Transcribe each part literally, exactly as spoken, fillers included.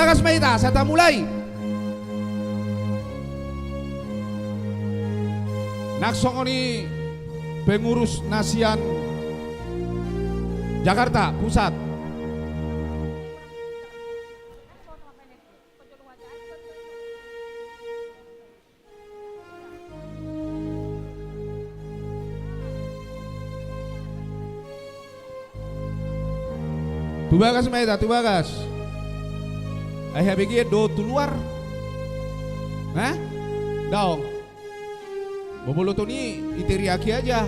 Bagas ma hita, asa tamulai. Nang songon i pengurus na sian Jakarta Pusat. Tu bagas ma hita, tu bagas. Ai habege do tu luar? Hah? Daong. Boboloton i iteriaki aja.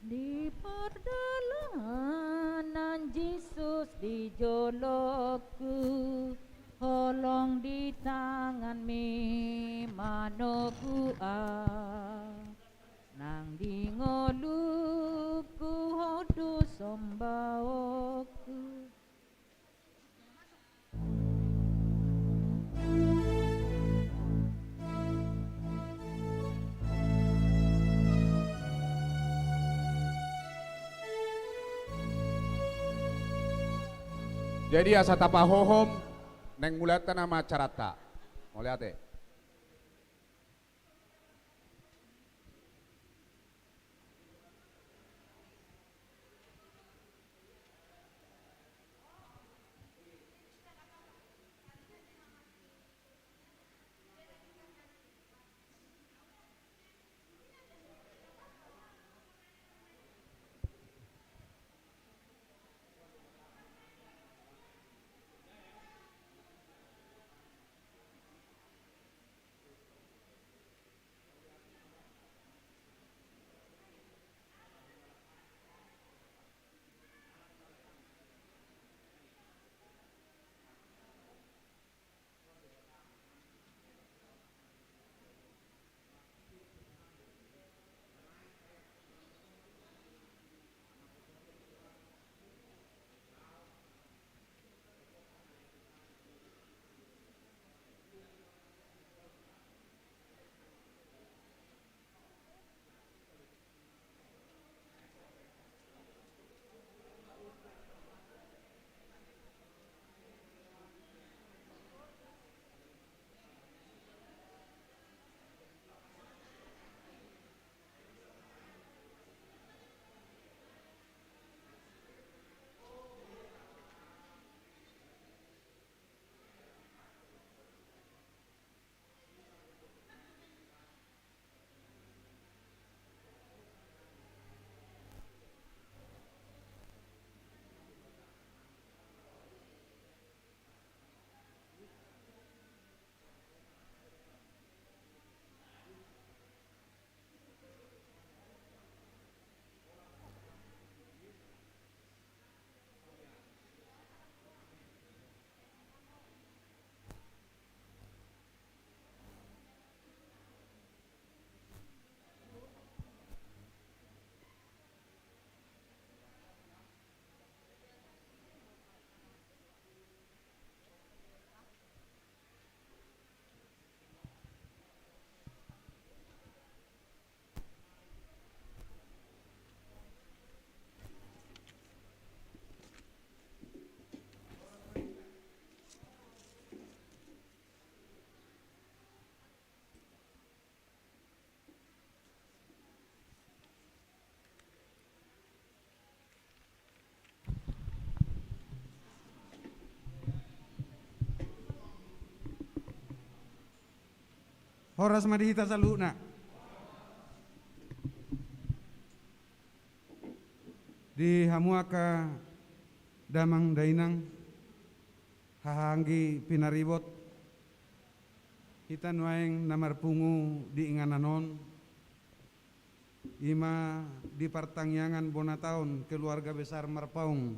Di pardalanan Jesus di jolongku, holong di tanganmi manogu ahu, nang di ngolungku Ho do sombaonku. Jadi asa tapahohom, naeng mulai hita ma acaranta. Mauliate. Horas ma di hita saluhutna. Di hamu angka damang dainang, haha anggi pinaribot, hita nuaeng na marpungu di inganan on, i ma di partangiangan bona taon keluarga besar Marpaung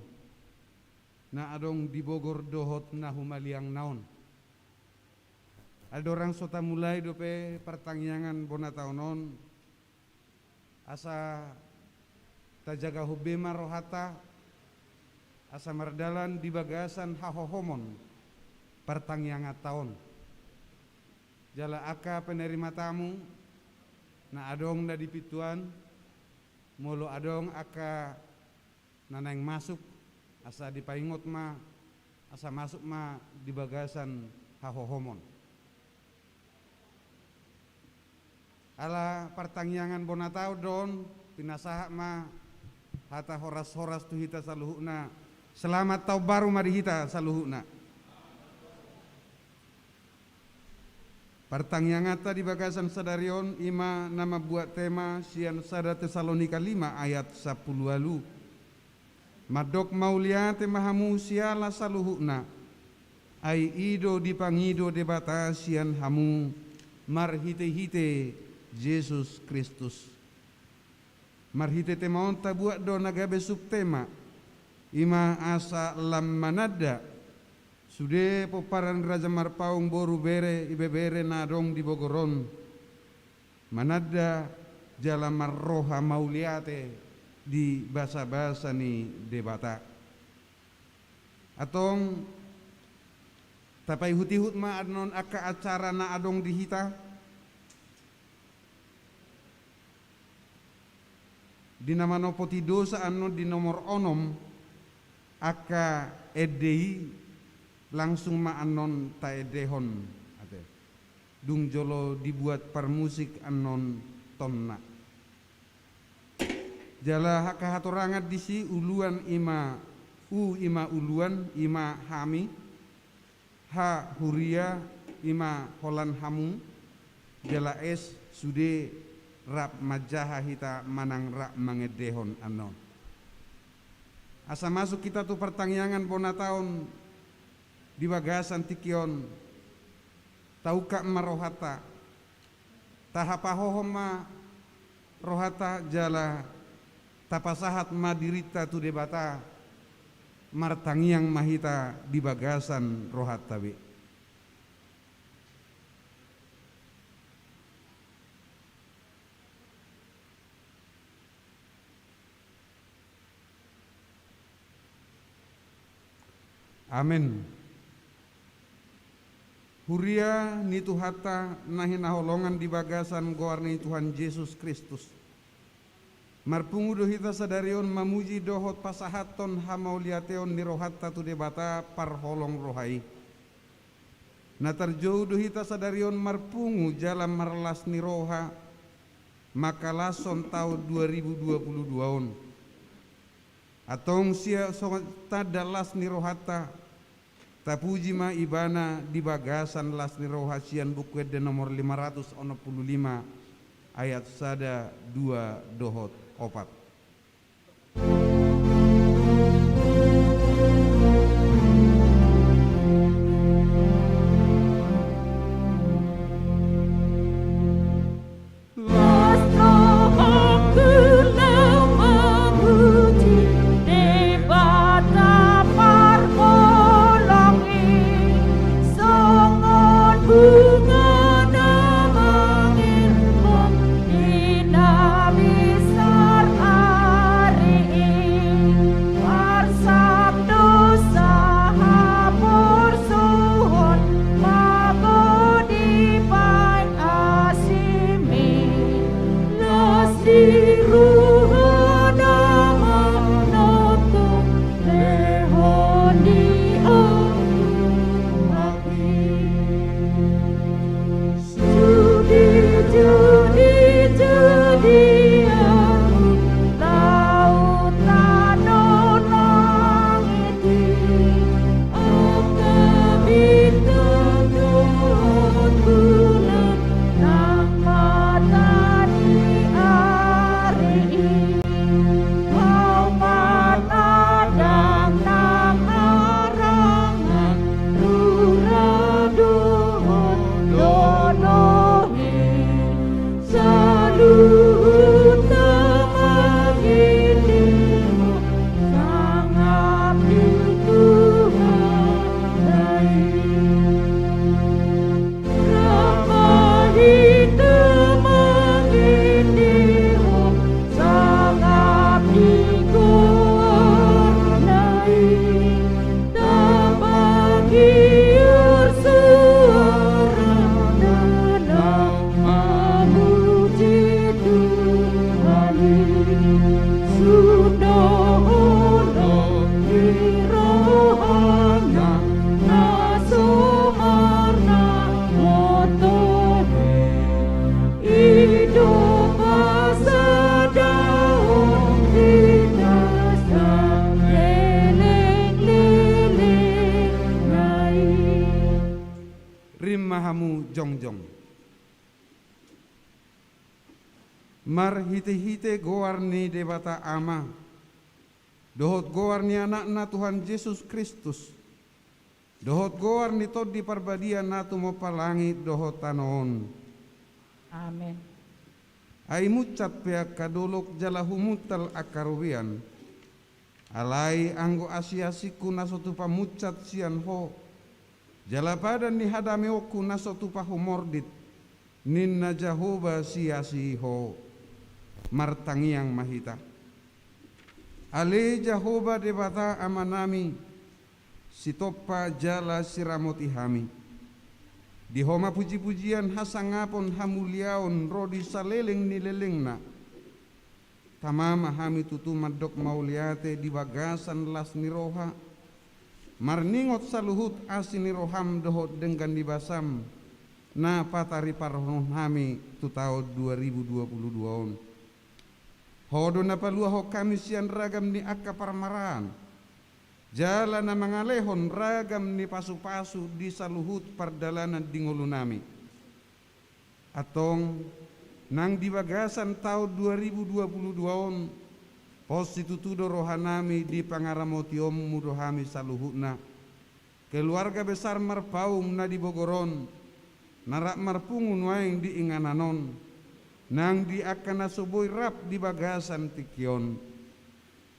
na adong di Bogor dohot na humaliangna on. Andorang so tamulai dope partangiangan bona taon on, asa tajagahon be ma rohanta, asa mardalan di bagasan hahohomon partangianganta on. Jala angka penerima tamu na adong na di pintu an, molo adong angka na naeng masuk, asa dipaingot ma, asa masuk ma di bagasan hahohomon. Ala partangiangan bona taon do on, pinasahat ma hata horas-horas tu hita saluhutna. Selamat taon baru ma di hita saluhutna. Partangianganta di bagasan sadari on i ma na mambuat tema sian sada Tesalonika lima ayat sampulu ualu. Mandok mauliate ma hamu siala saluhutna, ai i do dipangido Debata sian hamu marhite-hite Jesus Kristus. Marhite tema on tabuat do na gabe subtema, i ma asa lam mananda sude pomparan Raja Marpaung boru bere ibebere na adong di Bogor on, mananda jala marroha mauliate di basa-basa ni Debata. Antong tapaihut-ihut ma annon angka acara na adong di hita. Di na manopoti dosa annon di nomor onom, angka ende i langsung ma annon taendehon ate. Dung jolo dibuat parmusik annon tonna. Jala angka hatorangan disi, uluan i ma, u i ma uluan, i ma hami, ha huria i ma holan hamu, jala es sude rap manjaha hita manang rap mangendehon annon. Asa masuk hita tu partangiangan bona taon di bagasan tingki on, taungkap ma rohanta. Tahapahohom ma rohanta jala tapasahat ma dirinta tu Debata, martangiang ma hita di bagasan rohanta be. Amen. Huria ni Tuhanta na hinaholongan di bagasan goar ni Tuhan Jesus Kristus. Marpungu do hita sadari on mamuji dohot pasahathon hamauliateon ni rohanta tu Debata parholong roha i. Na tarjou do hita sadari on marpungu jala marlas ni roha mangkalashon taon dua ribu dua puluh dua on. Antong sian songon tanda las ni rohanta, tapuji ma Ibana di bagasan las ni roha sian Buku Ende nomor lima ratus onom puluh lima, ayat sada, dua dohot opat. Las rohangku laho mamuji Debata parholong i, songon bunga na mangirpung di na bisar hamu jongjong. Marhitehite goar ni Debata Ama, dohot goar ni Anakna Tuhan Jesus Kristus, dohot goar ni Tondi Parbadia na tumompa langit dohot tano on. Amen. Ai munsat pe angka dolok jala humuntal angka robean. Alai anggo asiasingku na so tupa munsat sian Ho, jala padan ni hadameonku na so tupa humordit, ninna Jahowa siasi Ho. Martangiang ma hita. Ale Jahowa Debata Amanami, sitompa jala siramoti hami. Di Ho ma pujipujian, hasangapon, hamuliaon ro di saleleng ni lelengna. Tama ma hami tutu mandok mauliate di bagasan las ni roha, marningot saluhut asi ni roham dohot denggan ni basam, na patariparhon hami tu taon dua ribu dua puluh dua on. Ho do na paluahon hami sian ragam ni angka parmaraan, jala na mangalehon ragam ni pasupasu di saluhut pardalanan di ngolunami. Antong, nang di bagasan taon dua ribu dua puluh dua on, pos situtu do rohanami, di pangaramotionmu do hami saluhutna. Keluarga besar Marpaung na di Bogor on, na rap marpungu nuaeng di inganan on, nang di angka na so boi rap di bagasan tingki on.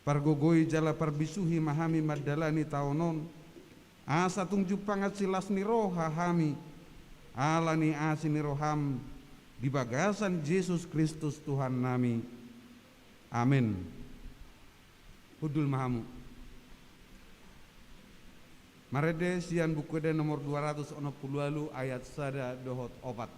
Pargogoi jala parbisuhi ma hami mandalani taon on, asa tung jumpangan silas ni roha hami, ala ni asi ni roham, di bagasan Jesus Kristus Tuhannami. Amen. Hundul ma hamu. Marende sian Buku Ende nomor dua ratus onom pulu ualu, ayat sada dohot opat.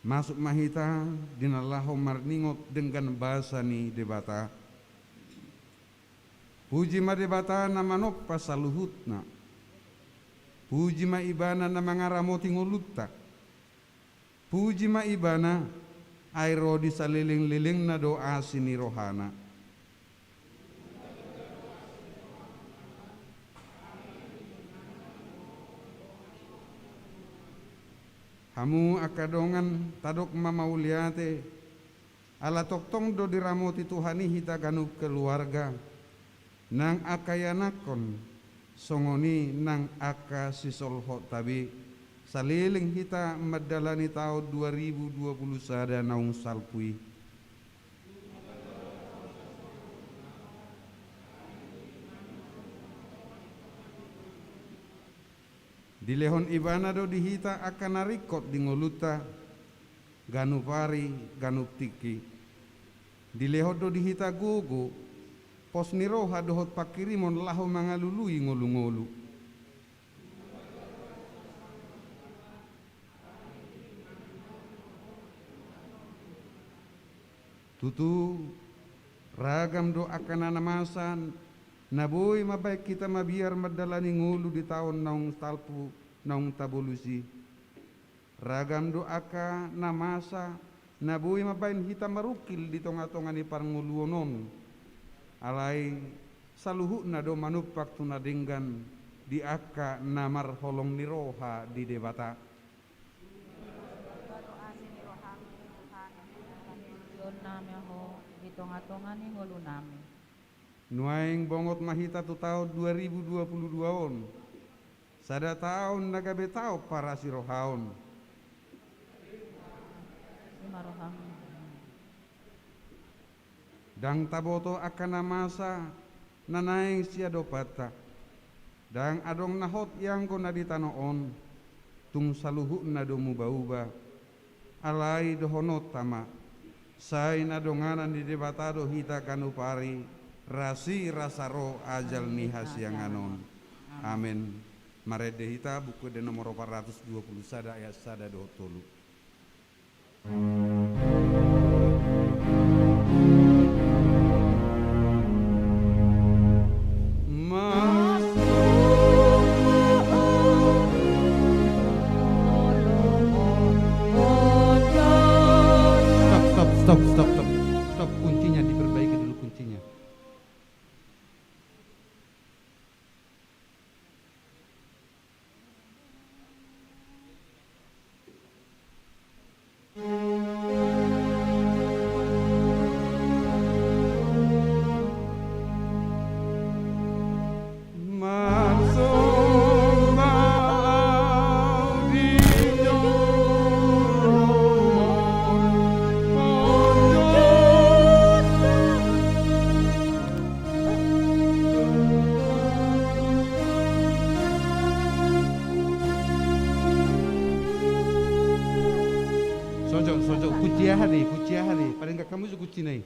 Masuk ma hita di na laho marningot denggan basa ni Debata. Puji ma Debata na manompa saluhutna. Puji ma Ibana na mangaramoti ngolunta. Puji ma Ibana, ai ro di saleleng-lelengna do asi ni rohana. Hamu angka dongan, tadok ma mauliate, ala tongtong do diramoti Tuhan i hita ganup keluarga, nang angka ianakhon, songon i nang angka sisolhotta be, saleleng hita mandalani taon dua ribu dua puluh sada naung salpu i. Dilehon Ibana do di hita angka na ringkot di ngolunta, ganup ari, ganup tingki. Dilehon do di hita gogo, pos ni roha dohot pangkirimon laho mangalului ngolu-ngolu. Tutu, ragam do angka na, na masa, na boi mambahen hita mabiar mandalani ngolu di taon naung salpu, naung tabolus i. Ragam do angka na masa, na boi mambahen hita marungkil di tonga-tonga ni parngoluon on. Alai, saluhutna do manumpak tu na denggan di angka na marholong ni roha di Debata. Doa ni rohami, Tuhan, jon nami Ho di tonga-tonga ni ngolu nami. Nuaeng bongot ma hita tu taon dua ribu dua puluh dua on, sada taon na gabe taon parasirohaon. Ima rohami. Ndang taboto angka na masa na naeng siadopanta. Ndang adong na hot ianggo na di tano on, tung saluhutna do muba-uba. Alai dohononta ma, sai na donganan ni Debata do hita ganup ari, rasi rasa ro ajal ni hasiangan on. Amen. Marende hita Buku Ende nomor opat ratus dua puluh sada ayat sada dohot tolu. Stop, stop, stop, stop, stop. Stop, kuncinya diperbaiki dulu kuncinya. Sojo, sojo, kunci aha dei, kunci aha dei, paling gak kamu kunci nai.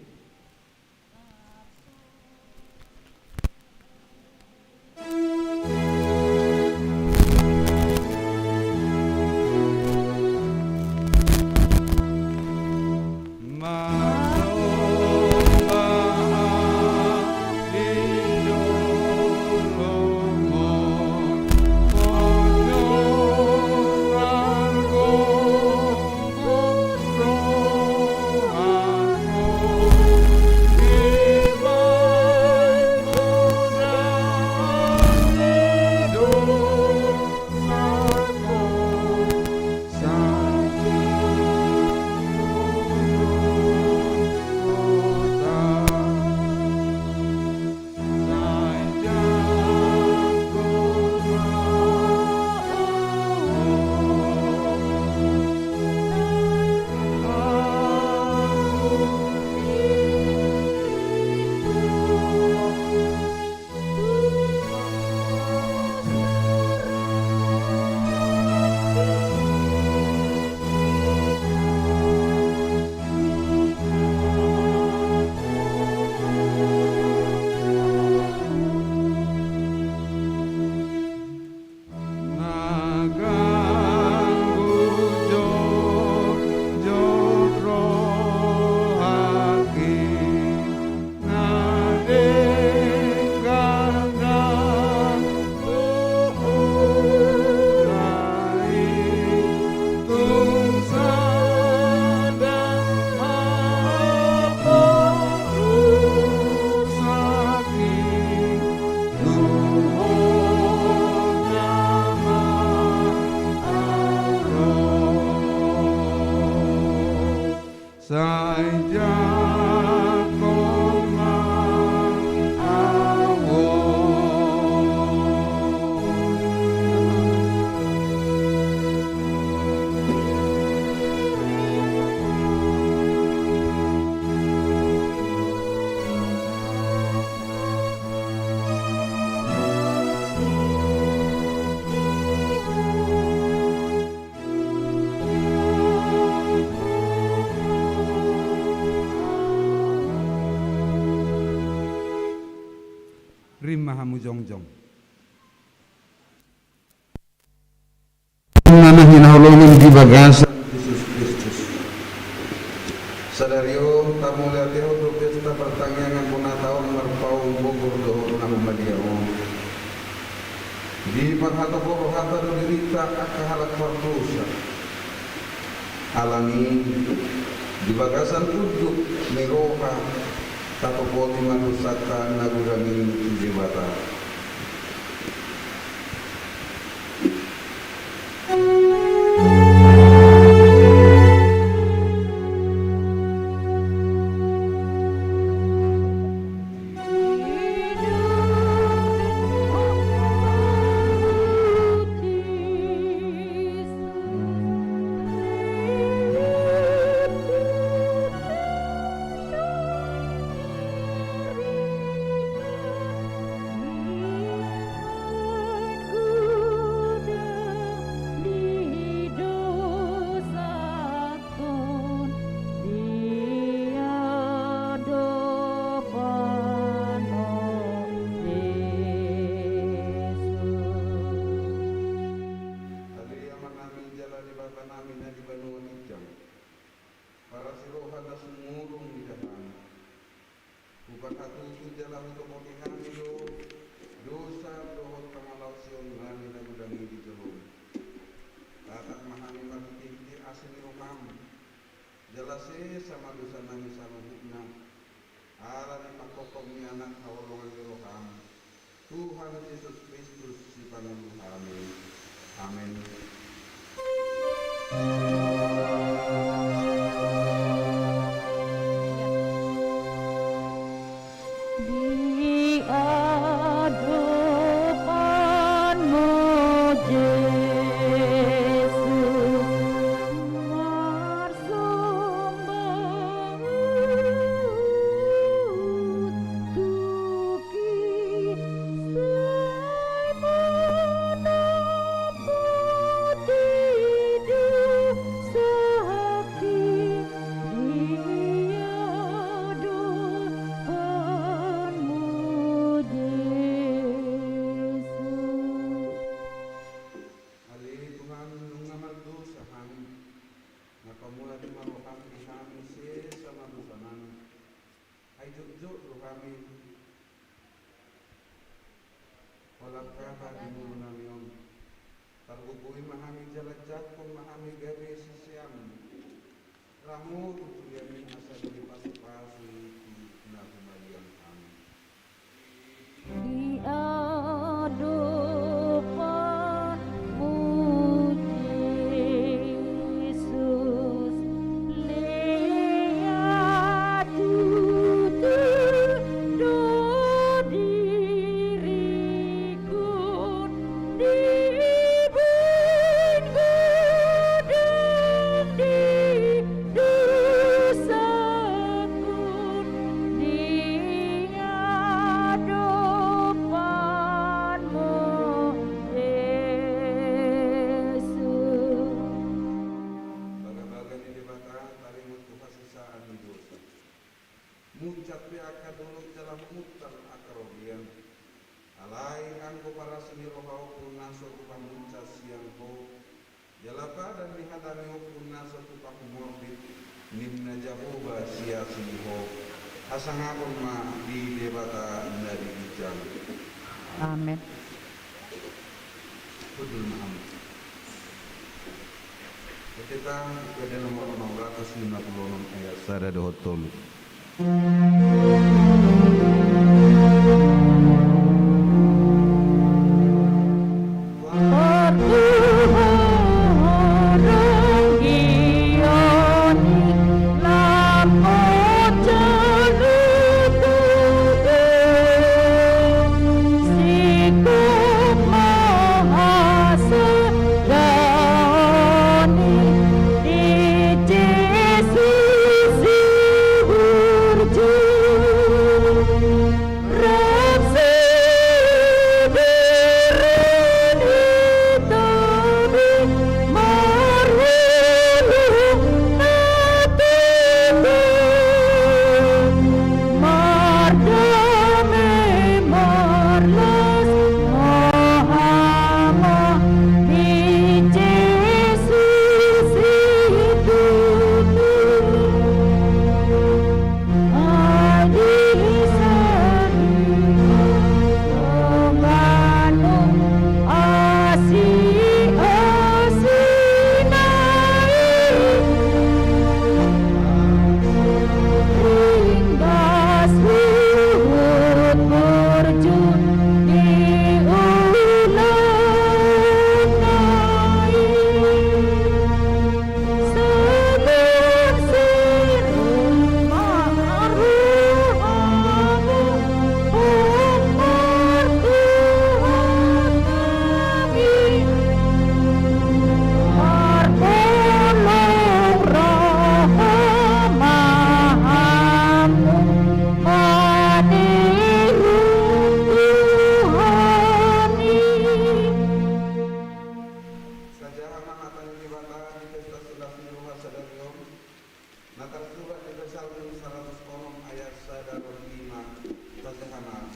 Rim ma hamu jongjong. Amang na hinaholongan di bagasan Jesus Kristus. Sadari on, tabo Mauliate Ho tu pesta partangiangan bona taon marpaung bogor dohot na humaliang on. Diparhatop Ho rohanta do dirinta angka halak pardosa. Alani i, di bagasan unduk ni roha, tatopoti ma dosanta na godang i tu Debata. Ale Amanami jala Debatanami na di banua ginjang, parasi roha na sumurung di hami. Huparhatutu jala hutopoki hami do dosa dohot pangalaosionnami na godang i di jolomi. Tatap ma hami marhitehite asi ni roham, jala sesa ma dosanami saluhutna, ala ni pangkophop ni Anak haholongan ni roham, Tuhan Jesus Kristus, Sipangolu hami. Amen. Di adopanMu, Jesus, marsomba huhut tu Tuhan, sai manampoti dosangki di adopanMu, Jesus. Ale Tuhan, nunga mardosa hami, na pamuati ma roham di hami, sesa ma dosanami. Ai jotjot do hami holan hata di ngolunami on. Targogoi ma hami jala jangkon ma hami gabe siseanMu. Ramotu tu liatmi asa boi pasupasu tu na humaliang hami. Di adopanMu, Jesus, leat tutu do diriku, dibuat godang di dosangku di adopanMu, Jesus. Bagabaga ni Debata taringot tu hasesaan ni dosa. Munsat pe angka dolok jala humuntal angka robean. Alai anggo parasi ni roha ompungna so tupa munsat sian Ho, jala padan ni hatami ompungna so tupa humorbit, ninna Jahowa siasi ni Ho. Hasangapon ma di Debata na di ginjang. Amen. Hundul ma hamu. Ende ta, Buku Ende nomor onom ratus lima puluh onom ayat sada dohot tolu.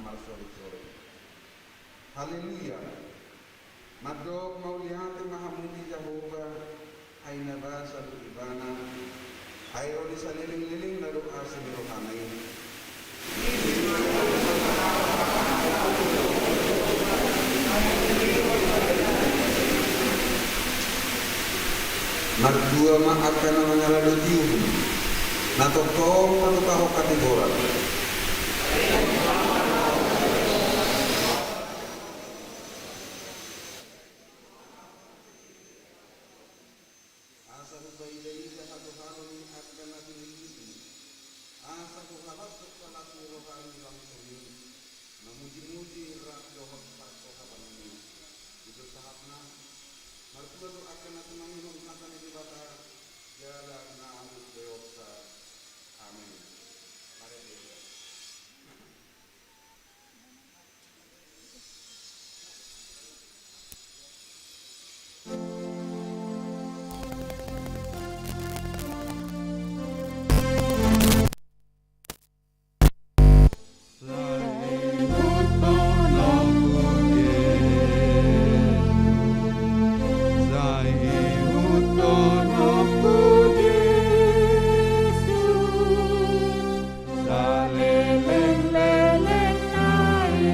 Marsorit-sorit. Haleluya. Mandok mauliate ma hamu di Jahowa, ai na basa do Ibana, ai ro di saleleng-lelengna do asi ni rohana i. Martua ma angka na mangaradoti uhum, na tongtong patupahon hatigoran. Asa hupaida-ida hatoharon ni angka na tinindihmi, asa huhalashon halas ni roha ni bangsomi, mamuji-muji rap dohot parsohapanmi. Ito sahapna, martua do angka na tumangihon hata ni Debata, jala na amus beokta. Amen. Mari. Saleleng-lelengna i,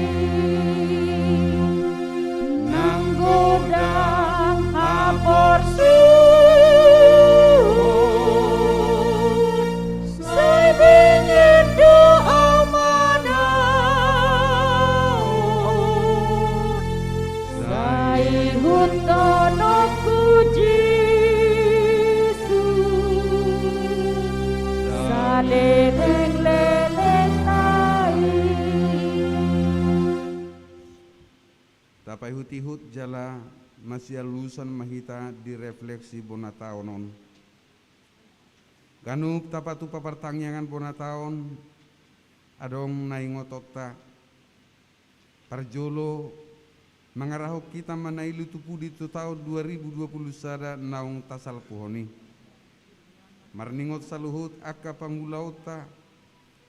nang godang haporsuhon, sai bingin do au manaon. Sai ihuthononku Jesus, saleleng-lelengna i. Tapaihut-ihut jala masialusan ma hita di refleksi bona taon on. Ganup tapatupa partangiangan bona taon, adong na ingotonta. Parjolo, mangarahon hita ma na i lutu pudi tu taon dua ribu dua puluh sada naung tasalpuhon i. Marningot saluhut angka pangulaonta,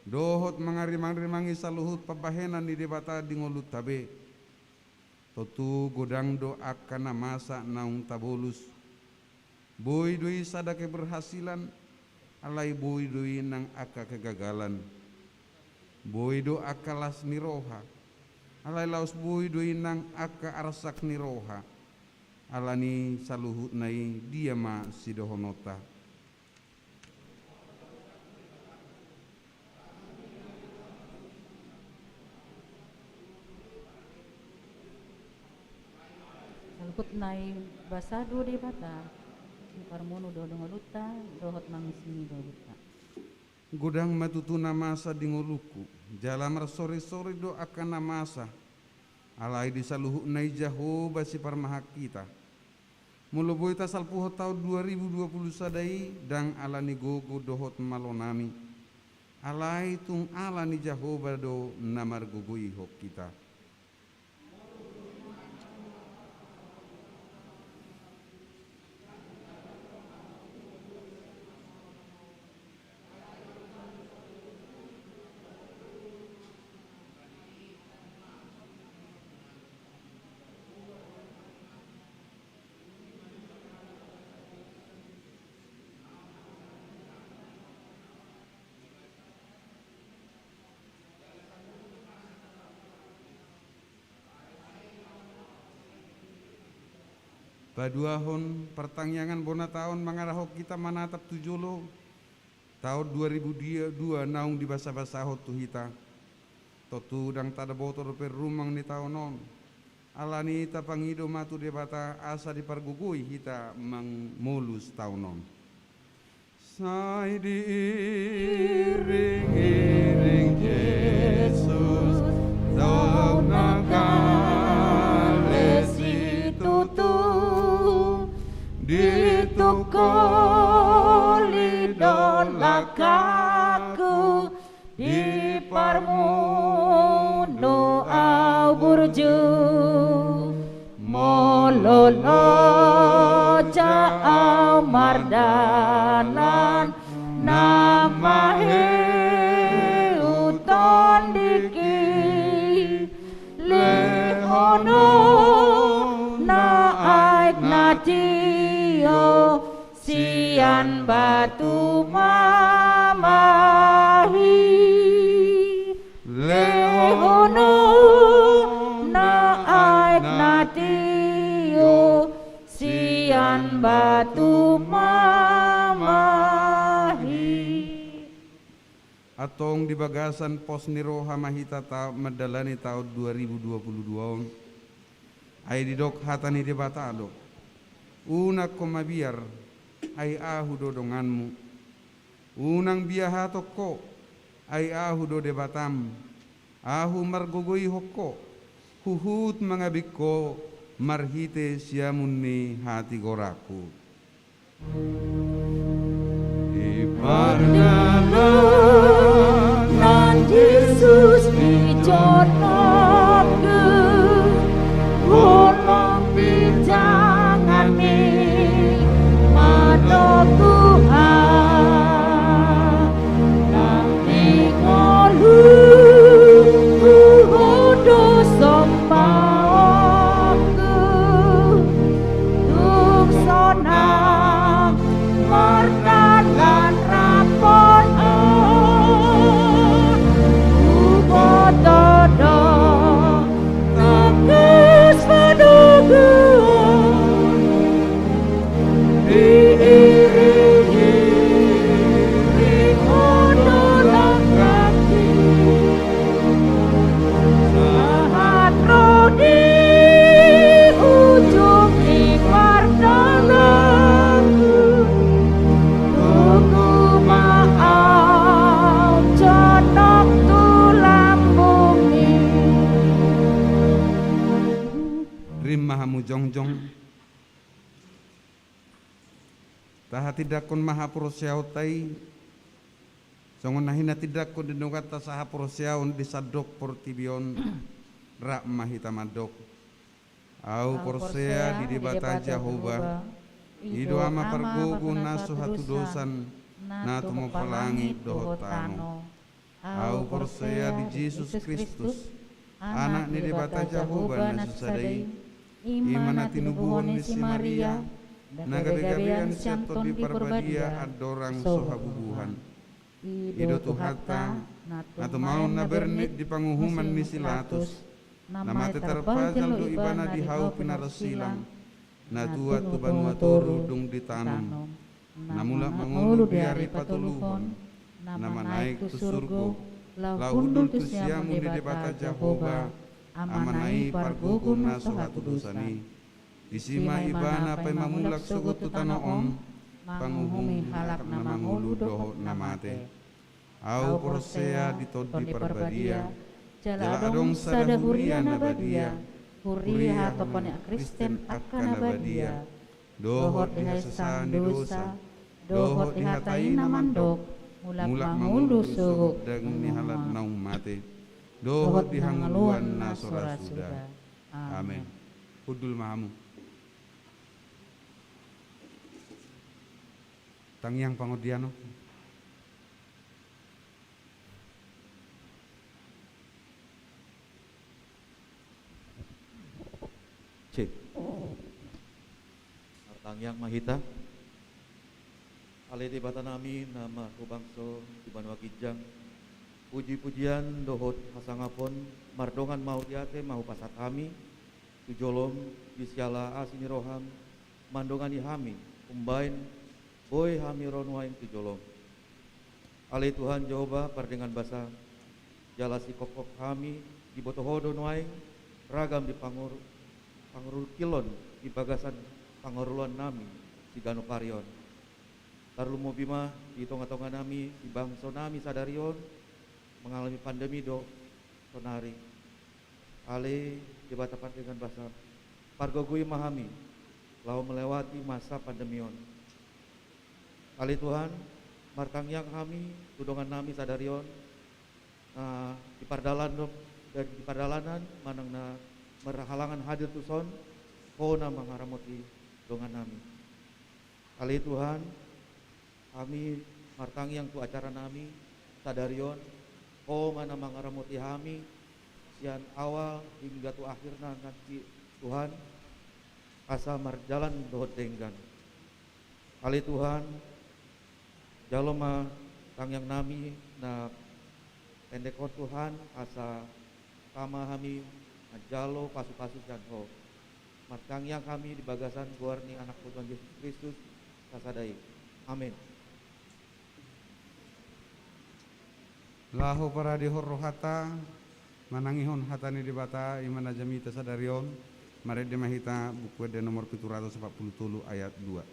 dohot mangarimang-rimangi saluhut pambahenan ni Debata di ngolunta be. Tontu godang do angka na masa naung tabolus. Boi do i sada keberhasilan, alai boi do i nang angka kegagalan. Boi do angka las ni roha, alai laos boi do i nang angka arsak ni roha. Alani saluhutna i dia ma sidohononta. Saluhutna i basa do Debata, siparmonu do ngolunta, dohot mangisini do ngolunta. Godang ma tutu na masa di ngolungku, jala marsori-sori do angka na masa, alai di saluhutna i Jahowa siparmahan hita. Molo boi tasalpuhon taon dua ribu dua puluh sada i, ndang alani gogo dohot malonami, alai tung alani Jahowa do na margogoihon hita. Paduahon, partangiangan bona taon mangarahon hita manatap tu jolo, taon dua ribu dua naung dibasa-basahon tu hita. Tontu ndang tadaboto dope rumang ni taon on. Alani i tapangido ma tu Debata asa dipargogoi hita mamolus taon on. Sai diiring-iring Jesus, taon na gale situtu, ditungkoli do langkangku, diparmunu au burju. Molo loja au mardalan, na mahe hu tondingki. Sian batu mamahi, lehononna aek na tio, sian batu mamahi. Antong di bagasan pos ni roha ma hita ta-, mandalani taon dua ribu dua puluh dua on. Ai didok hata ni Debata do: Unang ho mabiar, ai Ahu do donganmu. Unang biahaton ho, ai Ahu do Debatam. Ahu margogoihon ho, huhut mangabing ho marhite siamun ni hatigoranku. Di pardalanan Jesus dijonokku, holong di tanganmi manongkuhon. Nang di ngolungku huhut do sombaonku, tung sonang mardalan rap ho huboto do tangkas panoguhon. Diiring-iring ho do langkangki, sahat ro di ujung ni pardalananku. Tunggu ma ahu jonok tu lambungmi. Rim ma hamu jongjong. Tahatindangkon ma haporseaonta i, songon na hinatindangkon di nuganta sahaporseaon di sandok portibi on. Rap ma hita mandok: Ahu porsea di Debata Jahowa, i do Ama pargogo na so hatudosan, na tumompa langit dohot tano. Ahu porsea di Jesus Kristus, Anak ni Debata Jahowa na sasada i, i ma na tinubuhon ni si Maria, na gabe-gabean sian Tondi Parbadia andorang so habubuhan. I do Tuhanta, na tumaon na bernit di panguhuman ni si Latus, na mate tarpajal do ibana di hau pinarsilang, na tuat tu banua toru dung ditanom, na mulak mangolu di ari patoluhon, na manaek tu surgo, laho hundul tu siamun ni Debata Jahowa, Amana i pargogo na so hatudosan i. Disi ma ibana paima mulak sogot tu tano on, panguhumi halak na mangolu dohot na mate. Ahu porsea di Tondi Parbadia, jala adong sada huria na badia, huria hasohotan ni Kristen angka na badia, dohot di hasesaan ni dosa, dohot di hata i na mandok, mulak mangolu sogot daging ni halak naung mate, dohot di hangoluan na so ra suda. Amen. Hundul ma hamu. Tangiang pangondian on. Cek. Martangiang ma hita. Ale Debata nami na marhobangso di banua ginjang, puji-pujian dohot hasangapon mardongan mauliate ma hupasahat hami tu jolom, di siala asi ni roham mandongani hami umbaen boi hami ro nuaeng tu jolom. Ale Tuhan Jahowa pardenggan basa, jala singkophop hami diboto Ho do nuaeng ragam di pangor-, pangorulkilon di bagasan pangorluan nami siganup ari on. Tarlumobi ma di tonga-tonga nami di bangso nami sadari on mangalami pandemi do sonari. Ale Debata pardenggan basa, pargogoi ma hami laho melewati masa pandemi on. Ale Tuhan, martangiang hami tu dongan nami sadari on, na di pardalanan, di pardalanan manang na marhalangan hadir tuson, Ho na mangaramoti dongan nami. Ale Tuhan, hami martangiang tu acara nami sadari on, Ho ma na mangaramoti hami sian awal hingga tu akhirna nanti Tuhan, asa marjalan dohot denggan. Ale Tuhan, Jalo ma tangiang nami na pendek on Tuhan, asa tama hami manjalo pasu-pasu sian Ho. Martangiang hami di bagasan goar ni Anakmu Tuhan Jesus Kristus, sasada i. Amen. Laho paradehon rohanta, manangihon hata ni Debata, i ma na jamita sadari on, marende ma hita Buku Ende nomor pitu ratus empat puluh tolu ayat dua.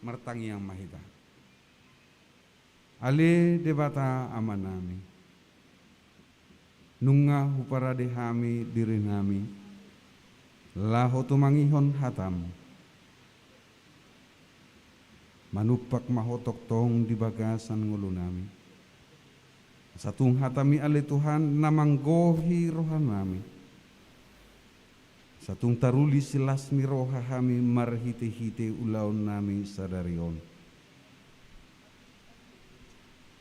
Martangiang ma hita. Ale Debata Amanami, nunga huparade hami dirinami, laho tumangihon hatam, manumpak ma Ho tongtong di bagasan ngolunami. Asa tung hatami ale Tuhan na manggohi rohanami. Asa tung tarulis las ni roha hami marhite-hite ulaonnami sadari on.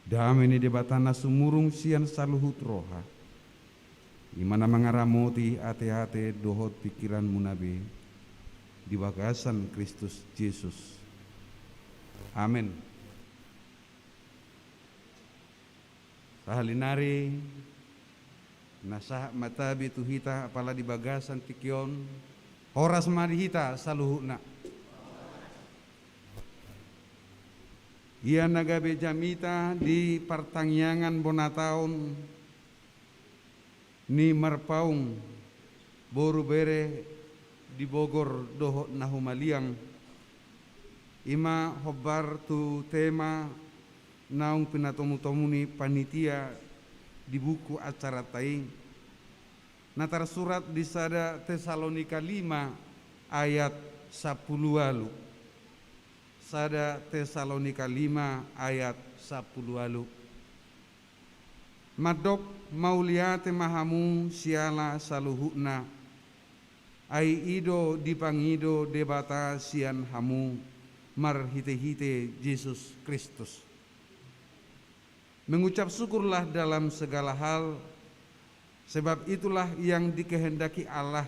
Dame ni Debata na sumurung sian saluhut roha, i ma na mangaramoti ate-ate dohot pingkiranmuna be, di bagasan Kristus Jesus. Amen. Sahali nari na sahat ma tabi tu hita, apala di bagasan tingki on, horas ma di hita saluhutna. Ia na gabe jamita di partangiangan bona taon ni Marpaung, boru bere di Bogor dohot na humaliang, i ma hombar tu tema naung pinatomu-tomu ni panitia di buku acaranta i, na tarsurat di sada Tesalonika lima ayat sampulu ualu. Sada Tesalonika lima ayat sampulu ualu. Mandok mauliate ma hamu siala saluhutna, ai i do dipangido Debata sian hamu marhite-hite Jesus Kristus. Mengucap syukurlah dalam segala hal, sebab itulah yang dikehendaki Allah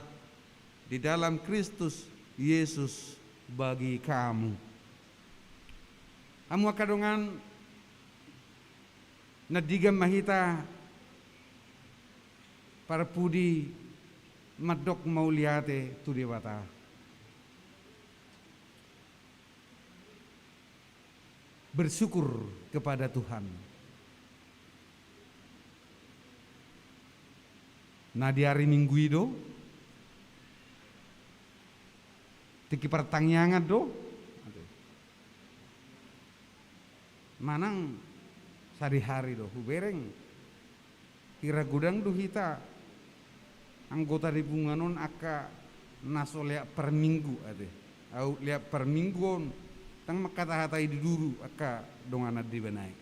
di dalam Kristus Yesus bagi kamu. Hamu angka dongan, na denggan ma hita parpudi mandok mauliate tu Debata. Bersyukur kepada Tuhan. Na di ari Minggu i do, tingki partangiangan do, manang sadihari do, hubereng. Hira godang do hita anggota di punguan on angka na so leak parminggu ate. Aut leak parminggu on, ndang mangkatahata i di duru angka donganan di bana i.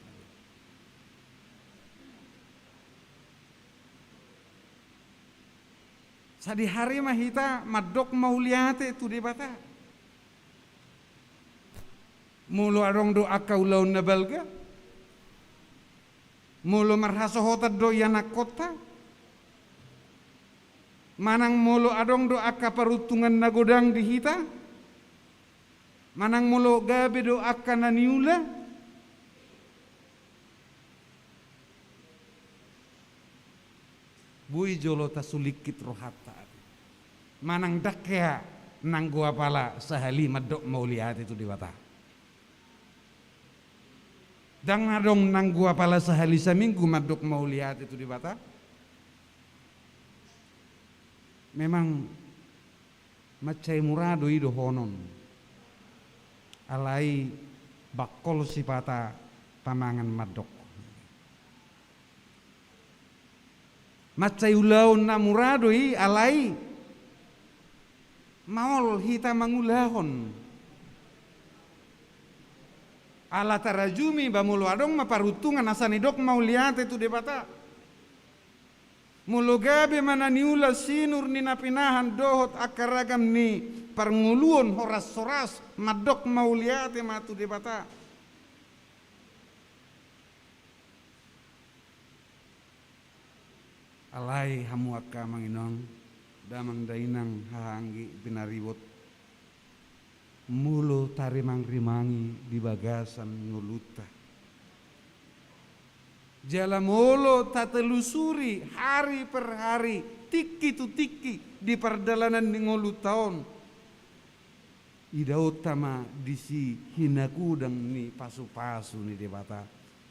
Sadihari ma hita mandok mauliate tu Debata. Molo adong do angka ulaon na balga, molo marhasohotan do ianakkonta, manang molo adong do angka paruntungan na godang di hita, manang molo gabe do angka na niula, boi jolo tasulingkit rohanta ate. Manang ndang hea nanggo apala sahali mandok mauliate tu Debata. Ndang adong nanggo apala sahali saminggu mandok mauliate tu Debata. Memang mansai mura do i dohonon. Alai bangkol sipata pamangan mandok. Mansai ulaon na mura do i, alai maol hita mangulahon. Ala tarajumi ba molo adong ma paruntungan asa nidok mauliate tu Debata. Molo gabe ma na niula sinur ni na pinahan dohot angka ragam ni parngoluon horas-horas, mandok mauliate ma tu Debata. Alai hamu angka amang inang, damang dainang, haha anggi pinaribot, molo tarimang-rimangi di bagasan ngolunta, jala molo tatelusuri hari per hari, tingki tu tingki di pardalanan ni ngolunta on, idaonta ma disi hinagodang ni pasu-pasu ni Debata,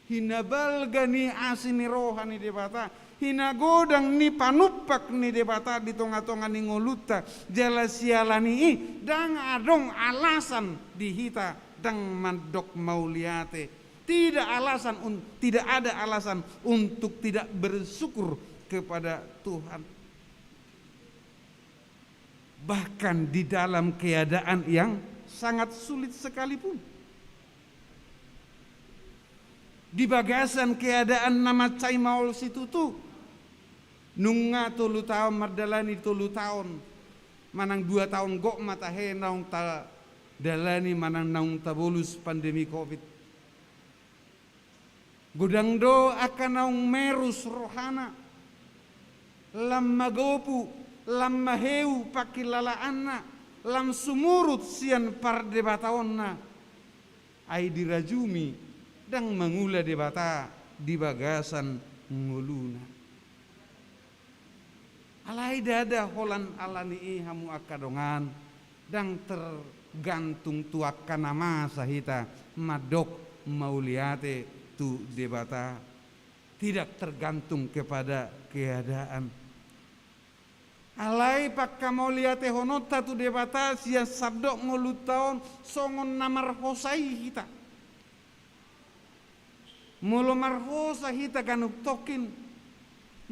hinabalga ni asi ni roha ni Debata, hinagodang ni panumpak ni Debata di tonga-tonga ni ngolunta. Jala siala ni i ndang adong alasan di hita ndang mandok mauliate. Tidak alasan un-, tidak ada alasan untuk tidak bersyukur kepada Tuhan. Bahkan di dalam keadaan yang sangat sulit sekalipun. Di bagasan keadaan na mansai maol situtu, nunga tolu taon mardalani tolu taon, manang dua taon gok ma tahe naung tadalani manang naung tabolus pandemi covid. Godang do angka naung merus rohana, lam magopu, lam maheu pangkilalaanna, lam sumurut sian pardebataonna. Ai dirajumi ndang mangula Debata di bagasan ngoluna. Alai ndada holan ala ni i hamu angka dongan, ndang tergantung tu angka na masa hita mandok mauliate tu Debata, tidak tergantung kepada keadaan. Alai pangkamauliatehononta tu Debata sian sandok ngolunta on songon na marhosa i hita. Molo marhosa hita ganup tongkin,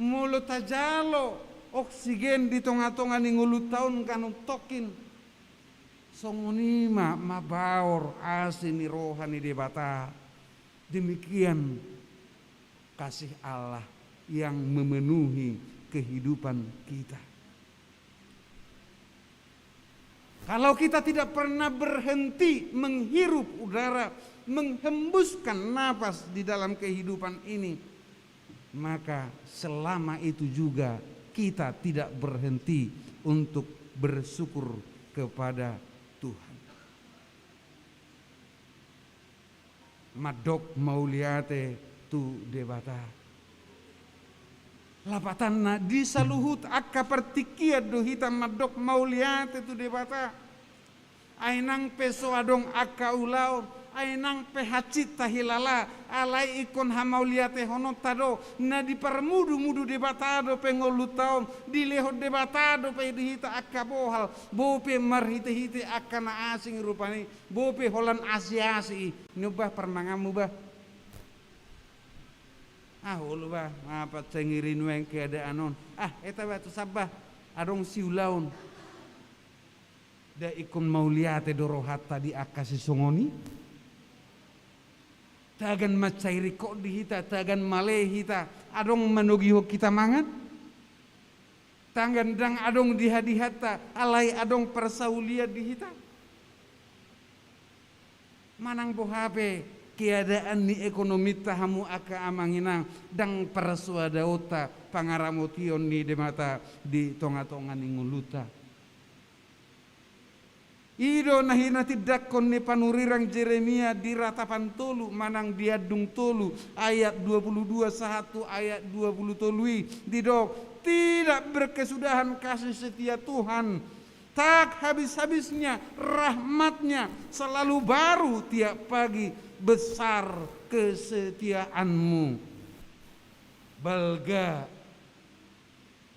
molo tajalo oksigen di tonga-tonga ni ngolunta on ganup tongkin, songon i ma mabaor asi ni roha ni Debata. Demikian kasih Allah yang memenuhi kehidupan kita. Kalau kita tidak pernah berhenti menghirup udara, menghembuskan napas di dalam kehidupan ini, maka selama itu juga kita tidak berhenti untuk bersyukur kepada Tuhan. Mandok mauliate tu Debata. Lapatanna, di saluhut angka partingkian do hita mandok mauliate tu Debata. Ai nang pe so adong angka ulaon, ai nang pe hansit tahilala, alai ingkon hamauliatehononta do, na diparmudu-mudu Debata dope ngolunta on, dilehon Debata dope di hita angka bohal, bope marhite-hite angka na asing rupani. Bope holan asi-asi i, ninna bah parmanganmu bah. Ah, olo bah, mapat sengiri nuaeng keadaan on. Ah, eta bah tu sambah, adong siulaon. Nda ingkon mauliate do rohanta di angka sisongon i? Tagan mansai ringkot di hita, tagan male hita, adong manogihon hita mangan? Tagan ndang adong dihadihanta, alai adong parsaulian di hita? Manang boha pe keadaan ni ekonominta hamu angka amang inang, ndang parsoadaonta pangaramotion ni Debata di tonga-tonga ni ngolunta. I do na hinatindangkon ni panurirang Jeremia di ratapan tolu manang di andung tolu ayat dua puluh dua sahat tu ayat dua puluh tolu i, didok: Tidak berkesudahan kasih setia Tuhan, tak habis-habisnya rahmatnya, selalu baru tiap pagi, besar kesetiaanmu. Balga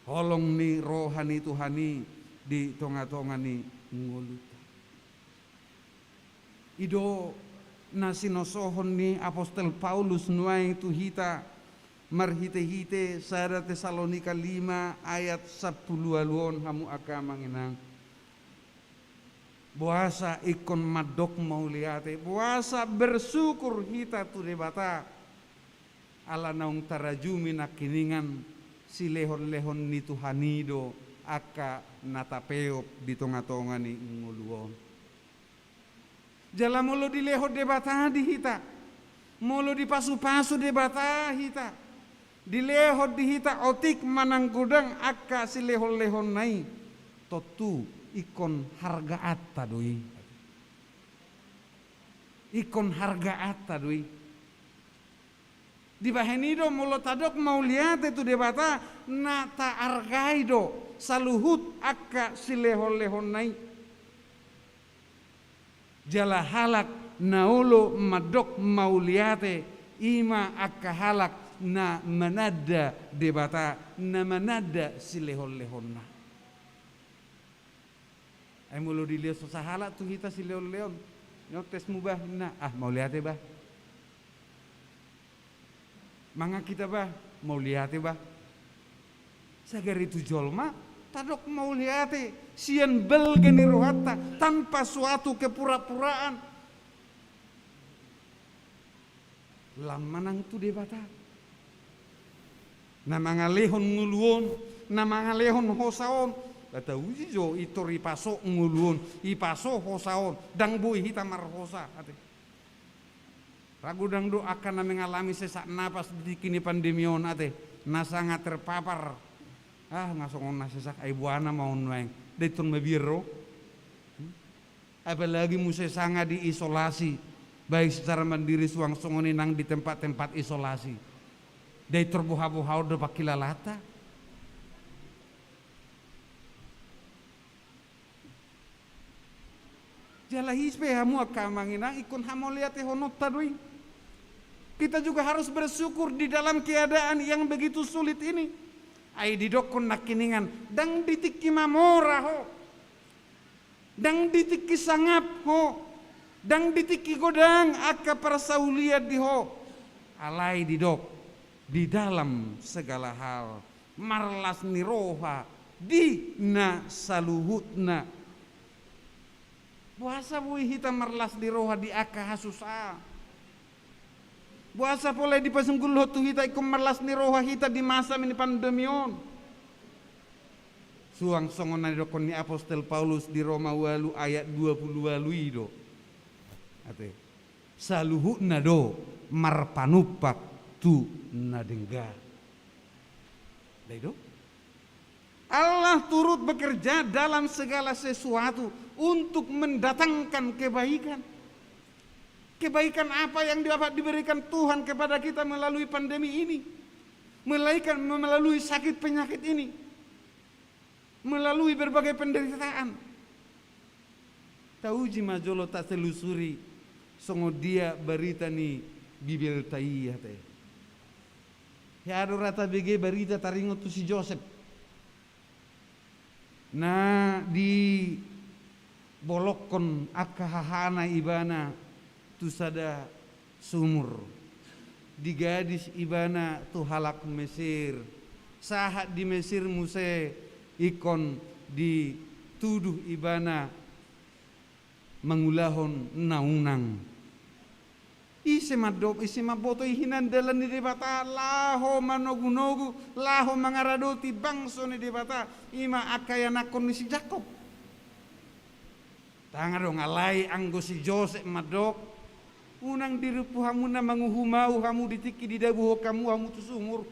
holong ni roha ni Tuhan i di tonga-tonga ni ngoluta. I do na sinosohon ni apostel Paulus nuaeng tu hita marhite-hite sada Tesalonika lima ayat sampulu ualu on, hamu angka amang inang. Boasa ingkon mandok mauliate, boasa bersyukur hita tu Debata? Ala naung tarajumi nangkiningan, silehon-lehon ni Tuhan i do angka na tapeop di tonga-tonga ni ngolu on. Jala molo dilehon Debata di hita, molo dipasu-pasu Debata hita, dilehon di hita otik manang godang angka silehon-lehonna i, tontu ingkon hargaanta do i. Ingkon hargaanta do i. Dibahen i do, molo tadok mauliate tu Debata, na taargai do saluhut angka silehon-lehonna i. Jala halak na olo mandok mauliate, i ma angka halak na mananda Debata, na mananda silehon-lehonna. Ai molo dilehon sasahalak tu hita silehon-lehon, nyontesmu bah, ninna, ah, mauliate bah. Mangan hita bah, mauliate bah. Sagari tu jolma, tadok mauliate sian balga ni rohanta, tanpa suatu kepura-puraan. Lam manang tu Debata. Na mangalehon ngolu on, na mangalehon hosa on. Ba tauji jo, i tor ipaso ngolu on, ipaso hosa on, ndang boi hita marhosa, ate. Ra godang do angka na mengalami sesak napas di tingki ni pandemi on, ate. Na sanga terpapar. Ah, nga songon na sesak, ai boana ma on nuaeng. Ndai tor mabiar ro. Hmm? Apalagi muse sanga diisolasi, baik secara mandiri suang songon i nang di tempat-tempat isolasi. Ndai tor boha-boha on do pangkilalanta. Jala i pe hamu angka amang inang, ingkon hamauliatehononta do i. Kita juga harus bersyukur di dalam keadaan yang begitu sulit ini. Ai didokkon nangkiningan, ndang di tingki mamora ho. Ndang di tingki sangap ho, ndang di tingki godang angka parsaulian di ho. Alai didok, di dalam segala hal, marlas ni roha di na saluhutna. Boasa boi hita marlas ni roha di angka hasusaan? Boasa pola dipasungkun tu hita ingkon marlas ni roha hita di masa ni pandemi on? Suang songon na nidokkon ni apostel Paulus di Roma ualu ayat dua pulu ualu i do. Ate. Saluhutna do marpanumpak tu na denggan. Ndai do? Allah turut bekerja dalam segala sesuatu untuk mendatangkan kebaikan. Kebaikan apa yang dapat diberikan Tuhan kepada kita melalui pandemi ini? Melainkan melalui sakit penyakit ini, melalui berbagai penderitaan. Tauji ma jolo, tatelusuri songon dia barita ni Bibelta i, ate. Hea do ra tabege barita taringot tu si Josep. Na dibolongkon angka hahana ibana tu sada sumur. Digadis ibana tu halak Mesir. Sahat di Mesir muse ingkon dituduh ibana mangulahon na unang. Ise mandok, ise mamboto i hinan dalan ni Debata laho manogunogu, laho mangaradoti bangso ni Debata, i ma angka ianakhon ni si Jakkob. Ndang adong, alai anggo si Josep mandok, unang dirumpu hamu na manguhumau hamu di tingki didabuhon hamu hamu tu sumur.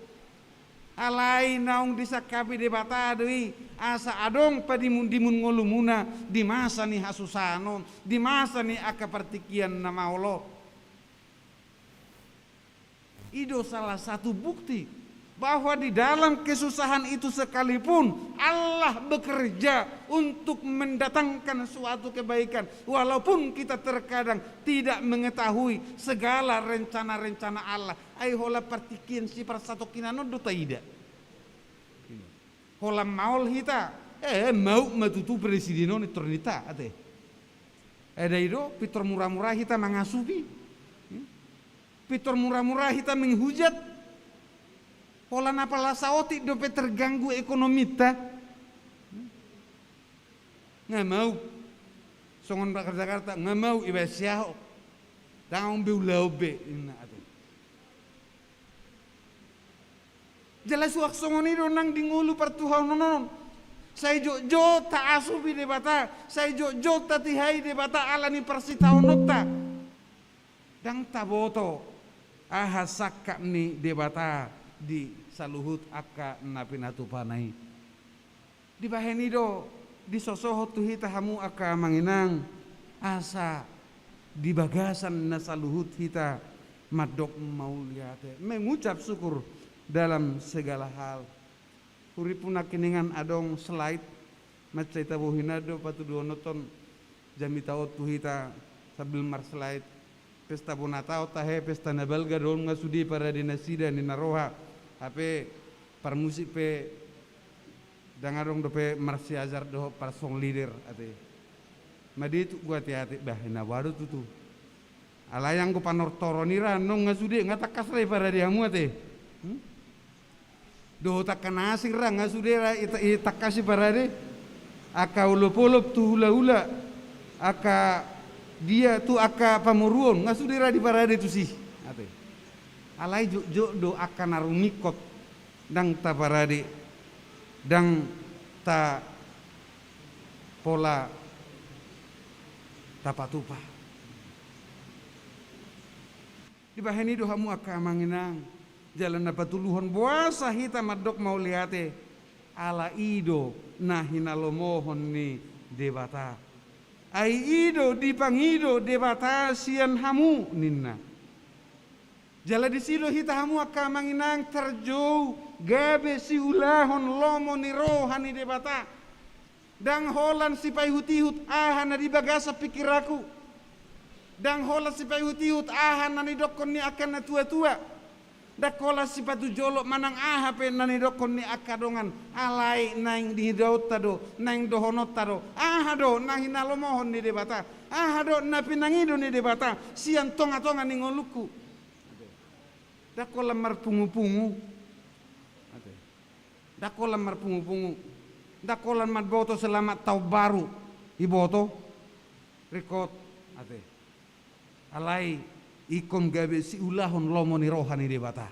Alai naung disangkapi Debata do i, asa adong padimun-dimun ngolumuna di masa ni hasusahan on, di masa ni angka partingkian na maol on. I do salah satu bukti bahwa di dalam kesusahan itu sekalipun Allah bekerja untuk mendatangkan suatu kebaikan, walaupun kita terkadang tidak mengetahui segala rencana-rencana Allah. Ai holan partingkian siparsatongkinan on do taida. Holan maol hita, eh, mauk ma tutu presiden on pintor ninta ate. Eda i do, pintor mura-mura hita mangasupi. Pintor mura-mura hita menghujat. Holan apala saotik dope terganggu ekonominta. Nga mauk. Songon raja Jakarta, nga mauk ibaen si Ahok. Ndang adong be ulaon be, ninna ate. Jala suang songon i do nang di ngolu partuhaonon on. Sai jotjot taasupi Debata, sai jotjot tatihai Debata ala ni parsitaononta. Ndang taboto aha sangkap ni Debata di saluhut angka na pinatupana i. Dibahen i do disosohon tu hita hamu angka amang inang, asa di bagasan na saluhut hita mandok mauliate, mengucap syukur dalam segala hal. Huripuna kiningan adong slide, mansai tabohinan do patuduhononton jamita on tu hita sambil marslide. Pesta bona taon tahe, pesta na balga do on, nga sude parade nasida ninna roha. Hape parmusik pe ndang adong dope marsiajar dohot parsong leader ate. Made tu ate-ate, bah, na boha do tutu. Alai anggo panortoron i ra annon nga sude, nga tangkas ra i parade hamu ate. Hmm? Dohot angka na asing ra nga sude ra i ta-, i tangkas i parade. Angka olop-olop tu hula-hula, angka dia tu angka pamoruon, nga sude ra diparade tusi ate. Alai jotjot do angka na rumingkot ndang taparade, ndang ta pola tapatupa. Dibahen i do hamu angka amang inang, jala na patuluhon boasa hita mandok mauliate, ala i do na hinalomohon ni Debata. Ai i do dipangido Debata sian hamu ninna. Jala disi do hita hamu angka amang inang tarjou gabe siulahon lomo ni roha ni Debata. Ndang holan sipaihut-ihut aha na di bagasan pingkiranku. Ndang holan sipaihut-ihut aha na nidokkon ni angka na tua-tua. Ndang holan sipatu jolo manang aha pe na nidokkon ni angka dongan. Alai naeng diidaonta do, naeng dohononta do. Aha do na hinalomohon ni Debata. Aha do na pinangido ni Debata sian tonga-tonga ni ngolungku. Ndang holan marpungu-pungu. Ndang holan marpungu-pungu. Ndang holan mamboto selamat tahun baru. Iboto. Ringkot. Ate. Alai ingkon gabe siulahon lomo ni roha ni Debata.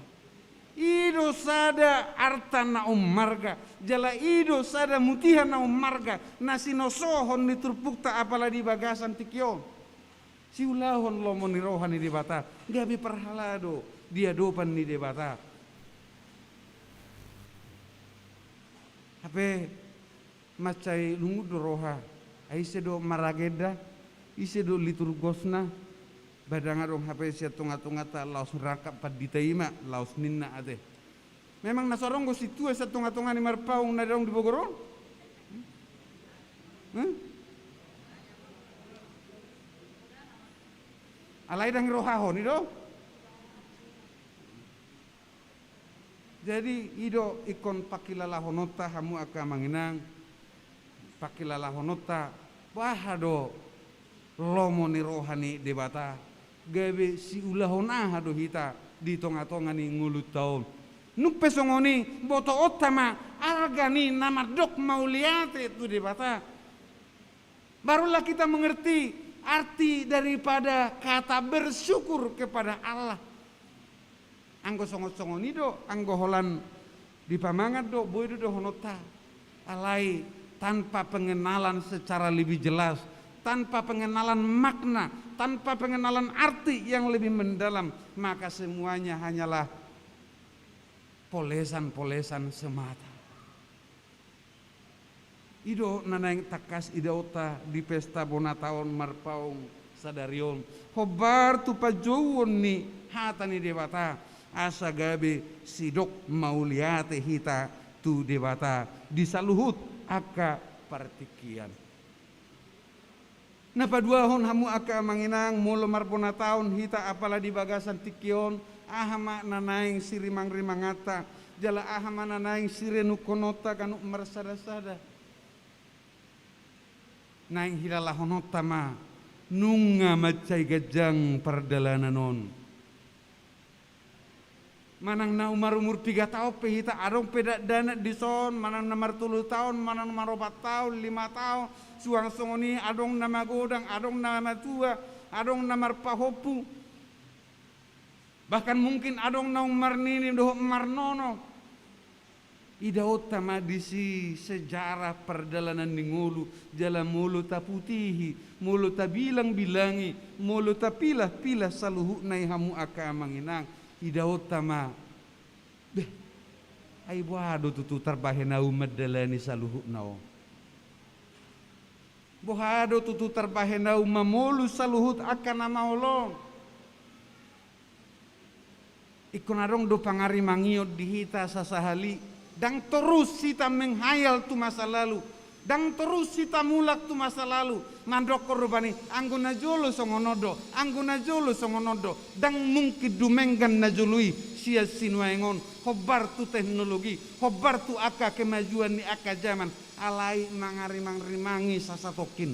I do sada arta na ummarga. Jala i do sada mutiha na ummarga. Na sinosohon ni turpukta apala di bagasan tingki on. Siulahon lomo ni roha ni Debata, gabe parhalado di adopan ni Debata. Hape mansai lungun do roha, ai ise do maragenda, ise do liturgosna, ba ndang adong hape sian tonga-tonganta laos rangkap pandita i ma, laos ninna ate. Memang na so adong do sintua sian tonga-tonga ni Marpaung na adong di Bogor on? Hah? Alai ndang dirohahon i do. Jadi i do ingkon pangkilalahononta hamu angka amang inang, pangkilalahononta, boha do lomo ni roha ni Debata, gabe siulahon aha do hita di tonga-tonga ni ngolunta on. Nunga pe songon i, botoonta ma arga ni na mandok mauliate tu Debata. Barulah kita mengerti arti daripada kata bersyukur kepada Allah. Anggo songon-songon i do, anggo holan dipamangan do, boi do dohononta. Alai tanpa pengenalan secara lebih jelas, tanpa pengenalan makna, tanpa pengenalan arti yang lebih mendalam, maka semuanya hanyalah polesan-polesan semata. I do na naeng tangkas idaonta di pesta bona taon marpaung sadari on. Hombar tu panjouon ni hata ni Debata, asa gabe sidok mauliate hita tu Debata di saluhut angka partingkian. Na paduahon hamu angka amang inang, molo marbona taon hita apala di bagasan tingki on, aha ma na naeng sirimangrimanganta, jala aha ma na naeng sirenungkononta ganup marsada-sada? Naeng hilalahononta ma, nunga mansai ganjang pardalanan on. Manang na marumur piga taon pe hita, adong pe dakdanak dison, manang na martolu taon, manang na maropat taon, lima taon, suang songon i adong na magodang, adong na matua, adong na marpahompu. Bahkan mungkin adong naung marnini dohot marnono. Idaonta ma disi sejarah pardalanan ni ngolu, jala molo taputihi, molo tabilangbilangi, molo tapilahpilah saluhutna i hamu angka amang inang, idaonta ma. Beh, ai boha do tutu tarbahen ahu mandalani saluhutna on? Boha do tutu tarbahen ahu mamolus saluhut angka na maol on? Ingkon adong do pangarimangion di hita sasahali. Ndang torus hita menghayal tu masa lalu. Ndang torus hita mulak tu masa lalu. Mandokkon rupani, anggo na jolo songon on do, anggo na jolo songon on do. Ndang mungkin dumenggan na jolo i sian sinuaeng on. Hombar tu teknologi, hombar tu angka kemajuan ni angka jaman. Alai mangarimangrimangi sasatongkin.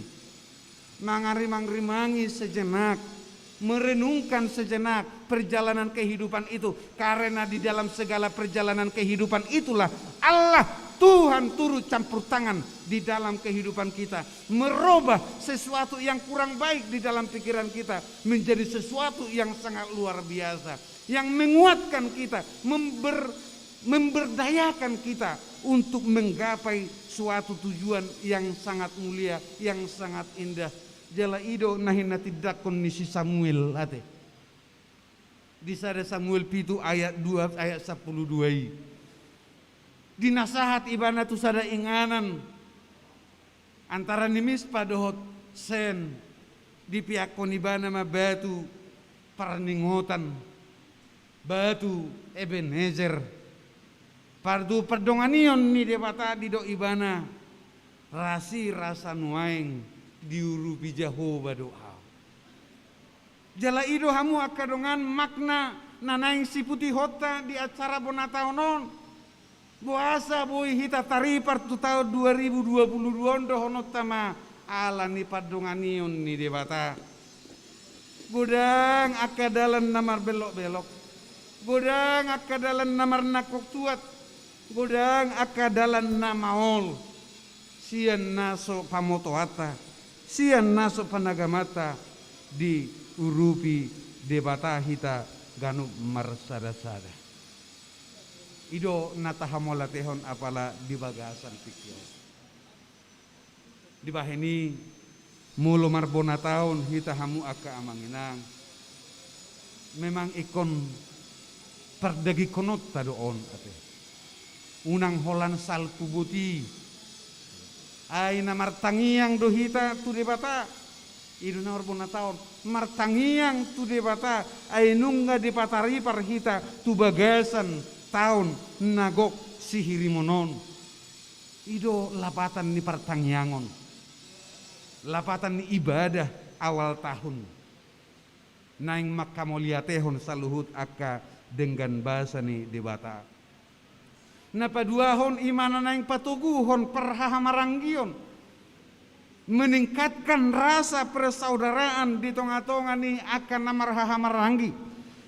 Mangarimangrimangi sejenak, merenungkan sejenak perjalanan kehidupan itu, karena di dalam segala perjalanan kehidupan itulah Allah Tuhan turut campur tangan di dalam kehidupan kita, merubah sesuatu yang kurang baik di dalam pikiran kita menjadi sesuatu yang sangat luar biasa, yang menguatkan kita, member-, memberdayakan kita untuk menggapai suatu tujuan yang sangat mulia, yang sangat indah. Jala i do na hinatindangkon ni si Samuel ate. Di sada Samuel pitu ayat dua, ayat sampulu dua i. Dinasahat ibana tu sada inganan antara ni Mispa dohot Sen, dipeakkon ibana ma batu parningotan, batu Ebenezer. Par-, tu pardonganion ni Debata didok ibana, rasi rasa nuaeng diurupi Jahowa do ahu. Jala i do hamu angka dongan makna na naeng siputihonta di acara bona taon on. Boasa boi hita taripar tu taon dua ribu dua puluh dua on dohononta ma ala ni pardonganion ni Debata. Godang angka dalan na marbelokbelok. Godang angka dalan na marnangkok tuat. Godang angka dalan na maol. Sian na so pamotoanta, sian na so panagamanta diurupi Debata hita ganup marsadasada. I do na tahamauliatehon apala di bagasan tingki on. Dibahen i, molo marbona taon hita hamu angka amang inang, memang ingkon pardagingkononta do on ate. Unang holan salpu boti. Ai na martangiang do hita tu Debata. I do na marbona taon, martangiang tu Debata, ai nunga dipataripar hita tu bagasan taon na gok sihirimon on. I do lapatan ni partangiangon, lapatan ni ibadah awal tahun. Naeng manghamauliatehon saluhut angka denggan basa ni Debata. Na paduahon i ma na naeng patoguhon parhahamaranggion, meningkatkan rasa persaudaraan di tongatonga ni angka na marhahamaranggi,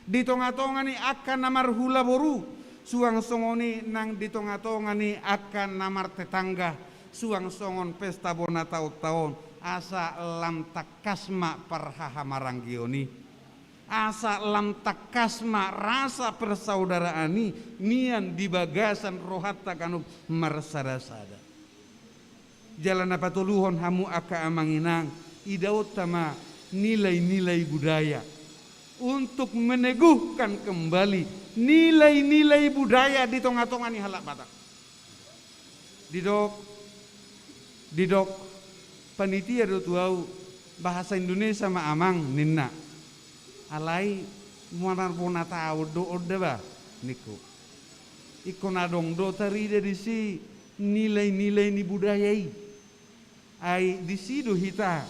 di tongatonga ni angka na marhula boru, suang songon i nang di tongatonga ni angka na martetangga, suang songon pesta bona taonta on, asa lam tangkas ma parhahamaranggion i. Asa lam tangkas ma rasa persaudaraan i nian di bagasan rohanta ganup marsadasada. Jala na patoluhon hamu angka amang inang, idaonta ma nilai-nilai budaya untuk meneguhkan kembali nilai-nilai budaya di tonga-tonga ni halak Batak. Didok, didok panitia do tu au, bahasa Indonesia ma amang, ninna. Alai muanar bona taon do on da bah, ningku. Ingkon adong do tarida disi nilai-nilai ni budaya i. Ai disi do hita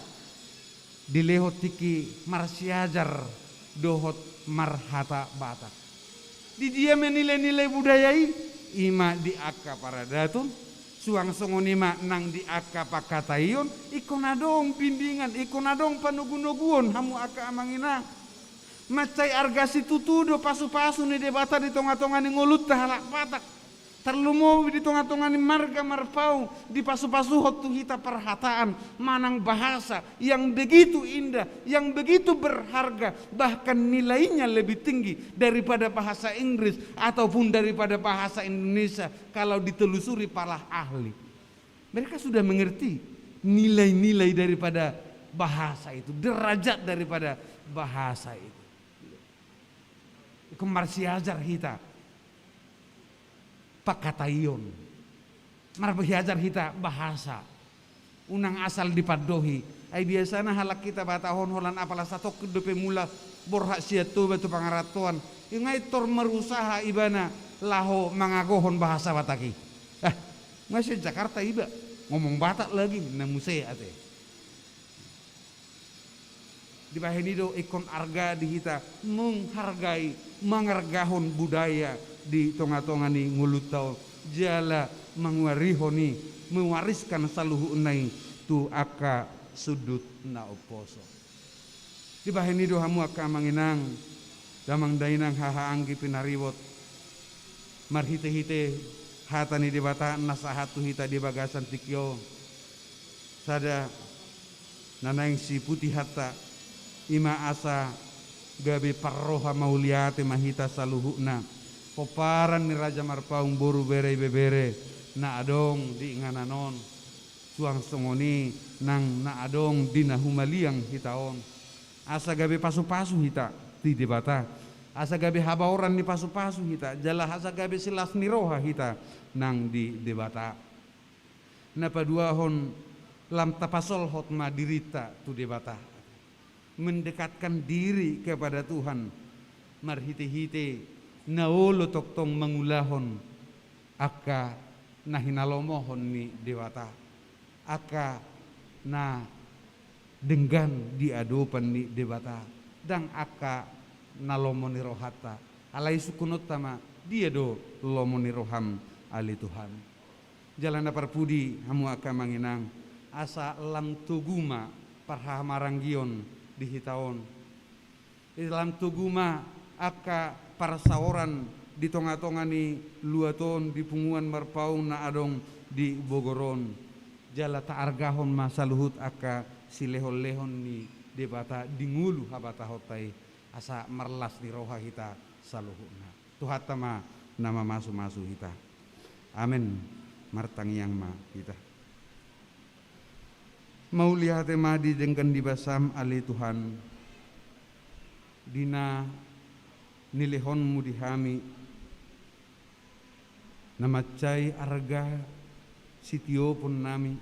dilehon tingki marsiajar dohot marhata Batak. Di dia ma nilai-nilai budaya i? Ima di angka paradaton, suang songon i ma nang di angka pangkataion, ingkon adong bimbingan, ingkon adong panogunoguon hamu angka amang inang. Mansai arga situtu do pasupasu ni Debata di tonga-tonga ni ngolunta halak Batak. Tarlumobi di tonga-tonga ni marga Marpaung, dipasupasuhon tu hita parhataan manang bahasa yang begitu indah, yang begitu berharga, bahkan nilainya lebih tinggi daripada bahasa Inggris ataupun daripada bahasa Indonesia kalau ditelusuri para ahli. Mereka sudah mengerti nilai-nilai daripada bahasa itu, derajat daripada bahasa itu. Ingkon marsiajar hita pangkataion, marsiajar hita bahasa. Unang asal dipandohi. Ai biasana halak hita Batak on holan apala satongkin dope mulak borhat sian Toba tu pangarantoan, ingai tor marusaha ibana laho mangagohon bahasa Batak i. Ah, nga sian Jakarta iba, ngomong Batak lagi, na muse ate. Dibahen i do ingkon arga di hita menghargai, mangargahon budaya di tonga-tonga ni ngolunta on, jala manguarihon i, mewariskan saluhutna i tu angka sundut na umposo. Dibahen i do hamu angka amang inang, damang dainang, hahaanggi pinaribot, marhite-hite hata ni Debata na sahat tu hita di bagasan tingki on. Sada, na naeng siputihonta, ima asa gabe parroha mauliate ma hita saluhutna, pomparan ni Raja Marpaung, boru, bere, ibebere na adong di inganan on, suang songon i nang na adong di na humaliang hita on. Asa gabe pasupasu hita di Debata, asa gabe habaoran ni pasupasu hita, jala asa gabe silas ni roha hita nang di Debata. Na paduahon, lam tapasolhot ma dirinta tu Debata. Mendekatkan diri kepada Tuhan, marhite-hite na olo tongtong mangulahon angka na hinalomohon ni Debata, angka na denggan di adopan ni Debata, ndang angka na lomo ni rohanta. Alai sungkunonta ma, dia do lomo ni roham, ale Tuhan? Jala na parpudi hamu angka amang inang, asa lam togu ma parhahamaranggion di hita on. Lam togu ma angka parsaoran di tonga-tonga ni luat on, di punguan Marpaung na adong di Bogor on. Jala taargahon ma saluhut angka silehon-lehon ni Debata di ngolu habatahonta i, asa marlas ni roha hita saluhutna. Tuhanta ma na mamasu-masu hita. Amen. Martangiang ma hita. Mauliate ma di denggan ni basam, ale Tuhan, di na nilehonmu di hami, na mansai arga sitiopon nami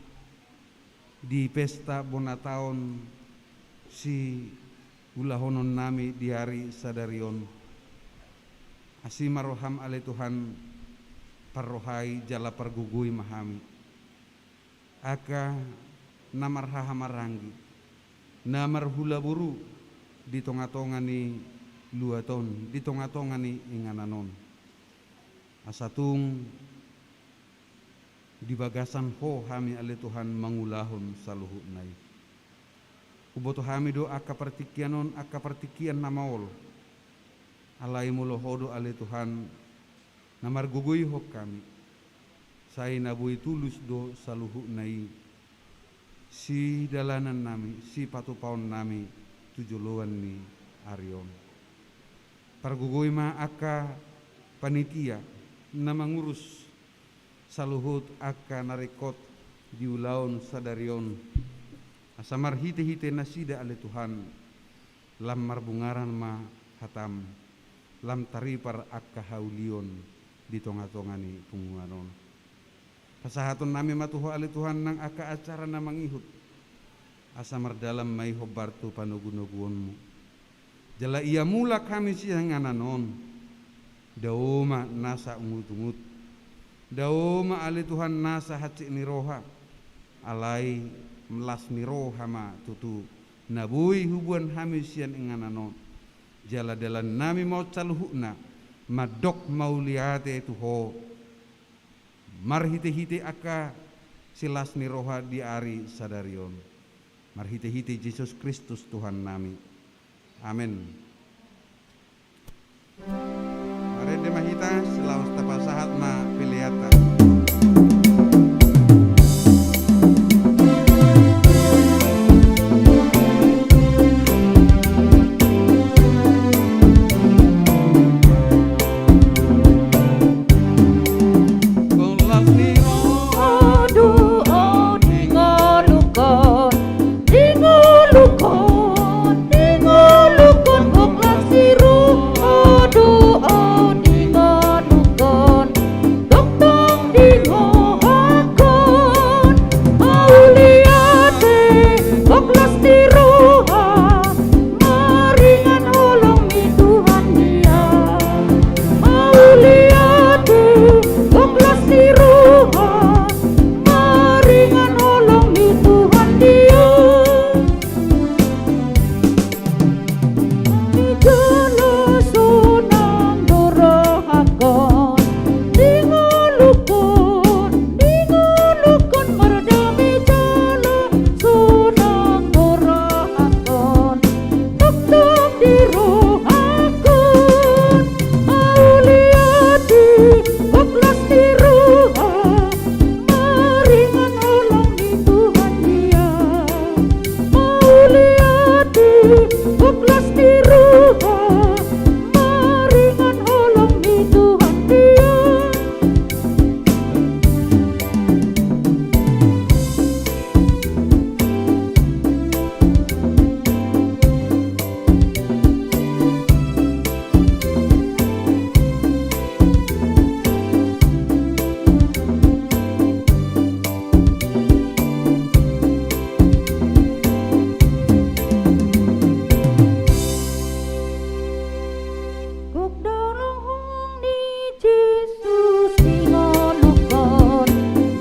di pesta bona taon siulahonon nami di ari sadari on. Asi ma roham, ale Tuhan, parrohai jala pargogoi ma hami. Angka na marhahamaranggi, na marhula boru di tonga-tonga ni luat on, di tonga-tonga ni inganan on. Asa tung di bagasan Ho hami, ale Tuhan, mangulahon saluhutna i. Huboto hami do angka partingkian on angka partingkian na maol. Alai molo Ho do, ale Tuhan, na margogoihon hami, sai na boi tulus do saluhutna i sidalanan nami, sipatupaon nami tu joloan ni ari on. Pargogoi ma angka panitia na mangurus saluhut angka na ringkot di ulaon sadari on, asa marhite-hite nasida, ale Tuhan, lam marbungaran ma hatam. lam taripar angka haulion di tonga-tonga ni punguan on. Pasahaton nami ma tu Ho ale Tuhan nang angka acara na mangihut, asa mardalan ma i hombar tu panogu-noguonmu. Jala ia mulak hami sian inganan on, dao ma nasa ungut-ungut. Dao ma ale Tuhan nasa hansit ni roha. Alai las ni roha ma tutu na boi huboan hami sian inganan on. Jala dalan nami ma on saluhutna mandok mauliate tu Ho. Marhite-hite angka silas ni roha di ari sadari on. Marhite-hite Jesus Kristus Tuhan nami. Amen. Marende ma hita, silaos tapasahat ma peleanta. Las ni roha do au di ngolungkon, di ngolungkon, di ngolungkon, gok las ni roha do au di ngolungkon, gok tong di rohangkon. Mauliate, gok las ni roha, maringan holong ni Tuhan Dia. Mauliate, gok las ni roha, maringan holong ni Tuhan Dia. Jala sonang do rohangkon, di ngolungkon, di ngolungkon mardame jala sonang do rohangkon. Tongtong di rohangkon, mauliate, gok las ni roha, maringan holong ni Tuhan Dia. Mauliate, gok las ni roha, maringan holong ni Tuhan Dia. Gok do holong ni Jesus di ngolungkon,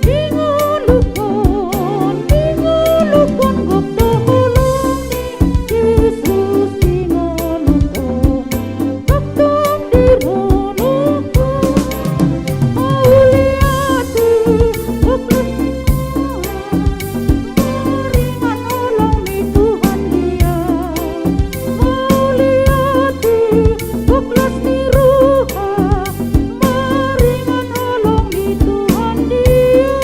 di ngolungkon, di ngolungkon, gok do holong ni Jesus di ngolungkon, gok tong di rohangkon. Mauliate, gok las ni roha, maringan holong ni Tuhan Dia. Mauliate, gok las ni roha, maringan holong ni Tuhan Dia.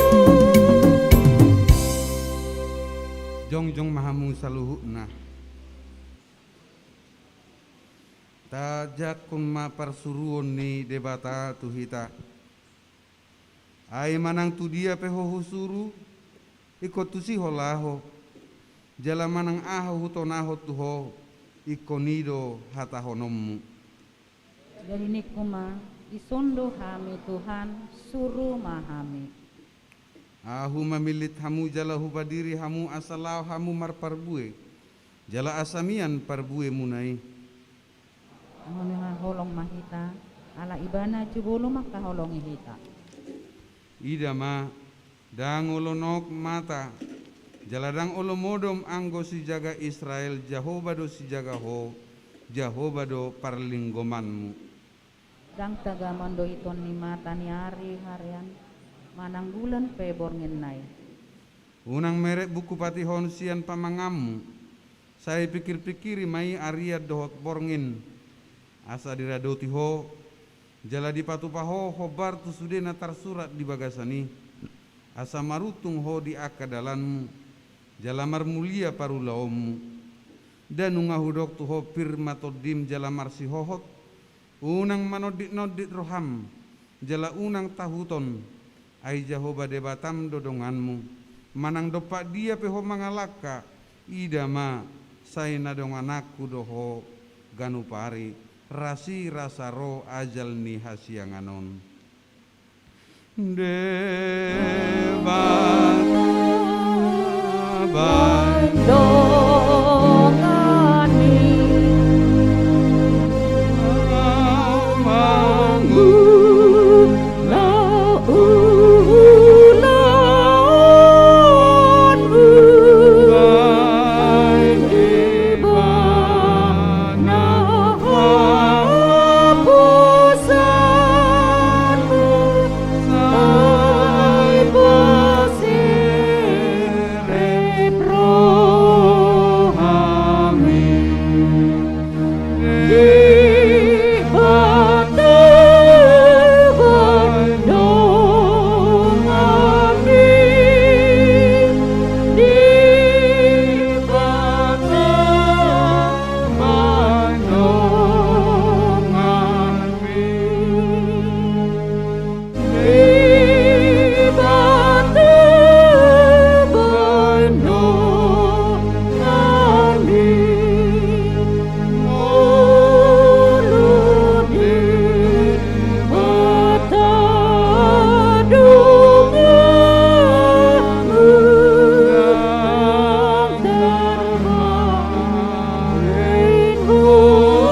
Jongjong ma hamu saluhutna. Tajangkon ma parsuruon ni Debata tu hita. Ai manang tu dia pe ho husuru, ingkon tusi ho laho. Jala manang aha hutonahon tu ho, ingkon i do hatahononmu. Jadi ningku ma, dison do hami Tuhan, suru ma hami. Ahu mamillit hamu jala hupadiri hamu asa laho hamu marparbue, jala asa mian parbuemuna i. Anggo na holong ma hita, ala Ibana jumolo mangkaholongi hita. Ida ma, ndang olo nok mata, jala ndang olo modom anggo sijaga Israel, Jahowa do sijaga ho, Jahowa do parlinggomanmu. Ndang tagamon do iton ni mata ni ari harean, manang bulan pe bornginna i. Unang merek buku patihon sian pamanganmu, sai pikir-pikiri ma i arian dohot borngin, asa diradoti ho, jala dipatupa ho hombar tu sude na tarsurat di bagasan i, asa maruntung ho di angka dalanmu, jala marmulia parulaonmu. Nda nunga hudok tu ho pir ma tondim jala marsihohot, unang manondit-nondit roham, jala unang tahuton, ai Jahowa Debatam do donganmu, manang dompak dia pe ho mangalangka, ida ma, sai na dongananku do ho ganup ari, Rasi rasa ro ajal ni hasiangan on. Debata baen donganmi, mangula ulaonmu, baen ibana haposanmu, sai paserep rohami. Debata baen donganmi, Debata baen donganmi. Debata baen donganmi, molo Debata donganmu, ndang tarbahen hobelinu.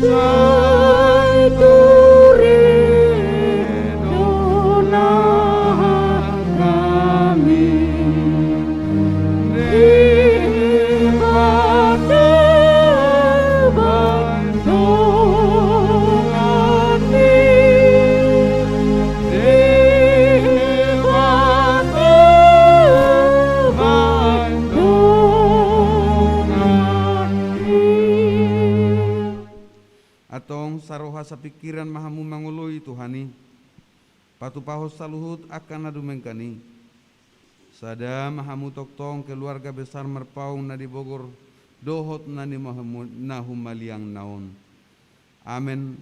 Sai ture do nangkami. Debata baen donganmi, Debata baen donganmi. Antong saroha sapingkiran ma hamu mangoloi Tuhan i. Patupahon saluhut angka na dumenggan i. Sada ma hamu tongtong keluarga besar Marpaung na di Bogor dohot na ni mahamu-, na humaliangna on. Amen.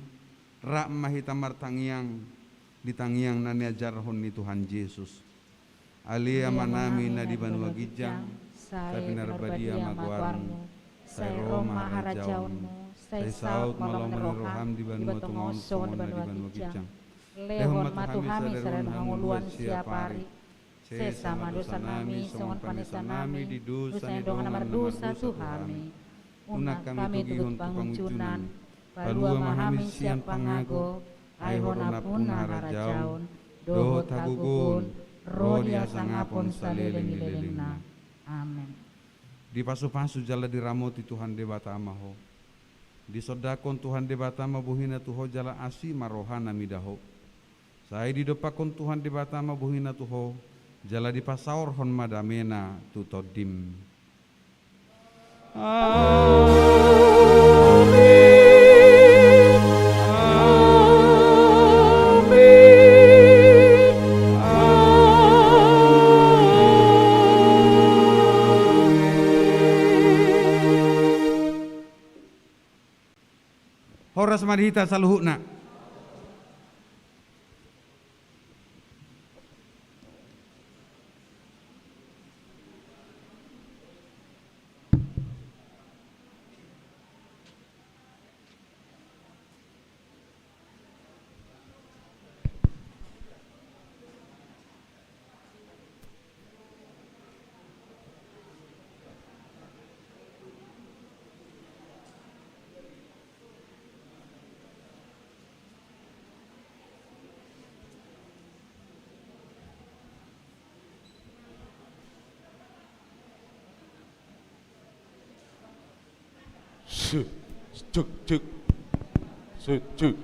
Rap ma hita martangiang di tangiang na niajarhon ni Tuhan Jesus. Ale Amanami na di banua ginjang, sai pinarbadia ma goarmu, sai ro ma harajaonmu, sai saut ma lomo ni roham di banua tonga on songon na di banua ginjang. Lehon ma tu hami sadari on hangoluan siapari. Sesa ma dosanami songon panesanami di dosa ni dongan na mardosa tu hami. Unang hami togihon tu pangunjunan, palua ma hami sian pangago, ai Ho do nampuna harajaon dohot hagogoon ro di hasangapon saleleng ni lelengna. Amen. Dipasupasu jala diramoti Tuhan Debata ma ho. Disondangkon Tuhan Debata ma bohina tu ho jala asi ma rohana mida ho. Sai didompakkon Tuhan Debata ma bohina tu ho, jala dipasaorhon ma damena tu tondim. Amin. Amin. Amin. Horas ma di hita saluhutna. Su, cuk, cuk. Su, cuk.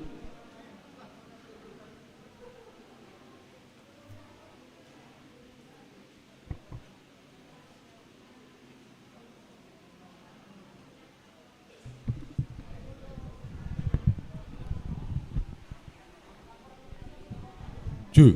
Ju.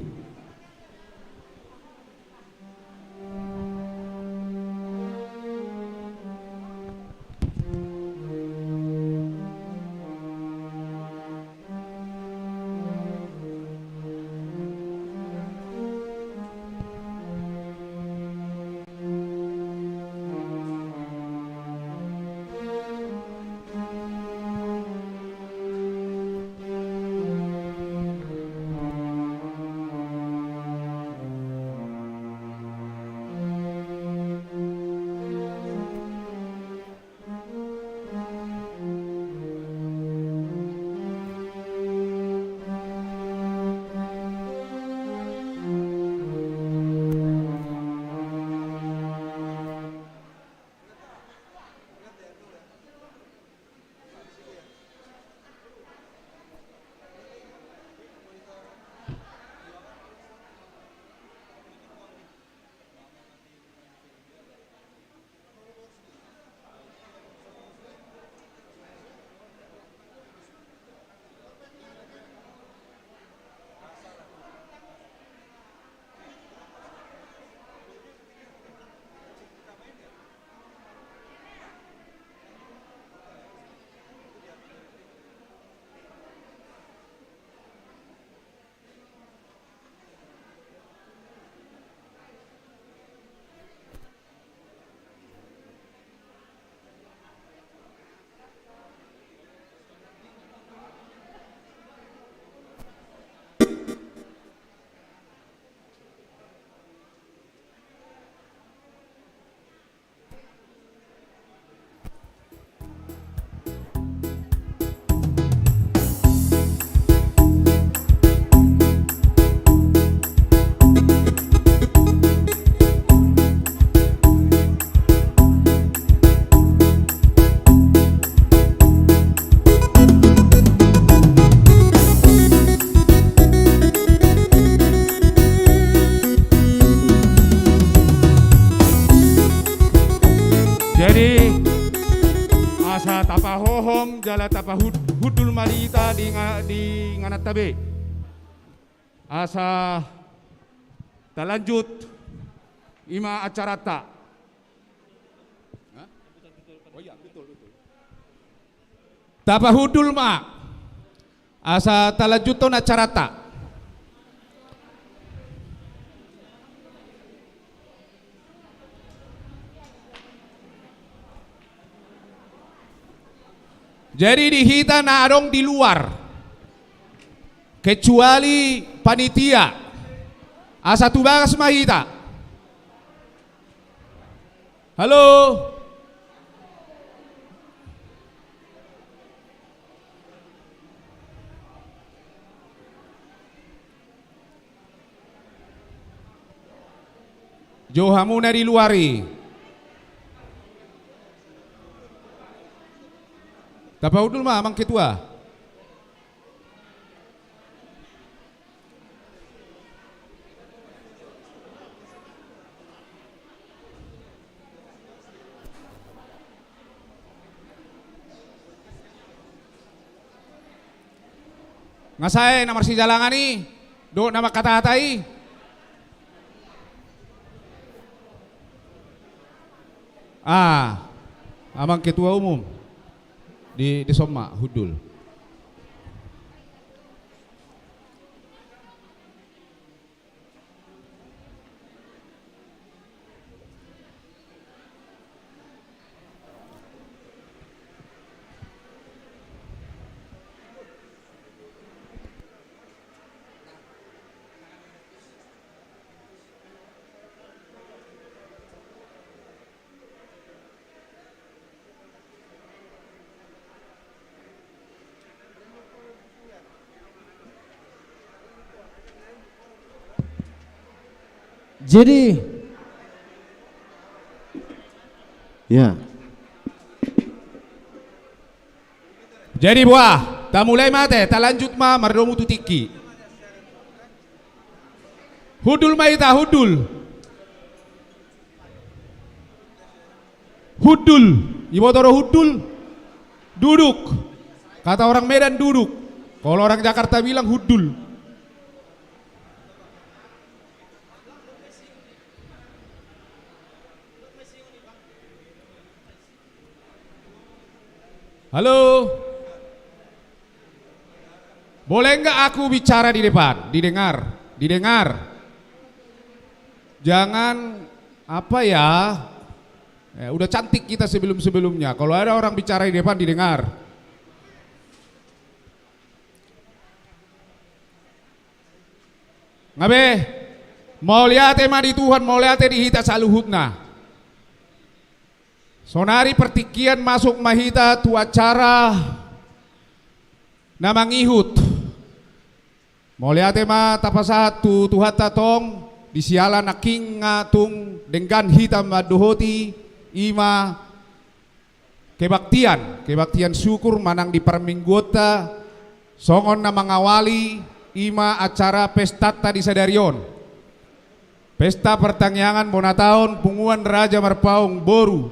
Tapahohom jala tapahud-, hundul ma di hita di nga-, di ingananta be. Asa talanjut i ma acaranta. Hah? Oh iya, betul, betul. Tapahundul ma. Asa talanjuthon acaranta. Jadi di hita na adong di luar, kecuali panitia, asa tu bagas ma hita. Halo. Jou hamu na di luar i. Tapahundul ma, Amang Ketua. Nga sae na marsijalangan i dohot na manghatahata i? Ah, Amang Ketua Umum, di, dison ma hundul. Jadi, ya. Jadi boha, tamulai ma ate, talanjut ma mardomu tu tingki. Hundul ma hita, hundul. Hundul. Iboto do hundul? Duduk. Kata orang Medan duduk. Kalau orang Jakarta bilang hundul. Halo? Boleh nggak aku bicara di depan? Didengar? Didengar? Jangan, apa ya? Eh, udah cantik kita sebelum-sebelumnya. Kalau ada orang bicara di depan, didengar. Nga be, mauliate ma di Tuhan, mauliate di hita saluhutna. Sonari partingkian masuk ma hita tu acara na mangihut. Mauliate ma tapasahat tu Tuhanta tong, di siala nangkin nga tung denggan hita mandohoti, i ma kebaktian, kebaktian syukur manang di parmingguonta, songon na mangawali, i ma acara pestanta di sadari on. Pesta Partangiangan Bona Taon Punguan Raja Marpaung boru,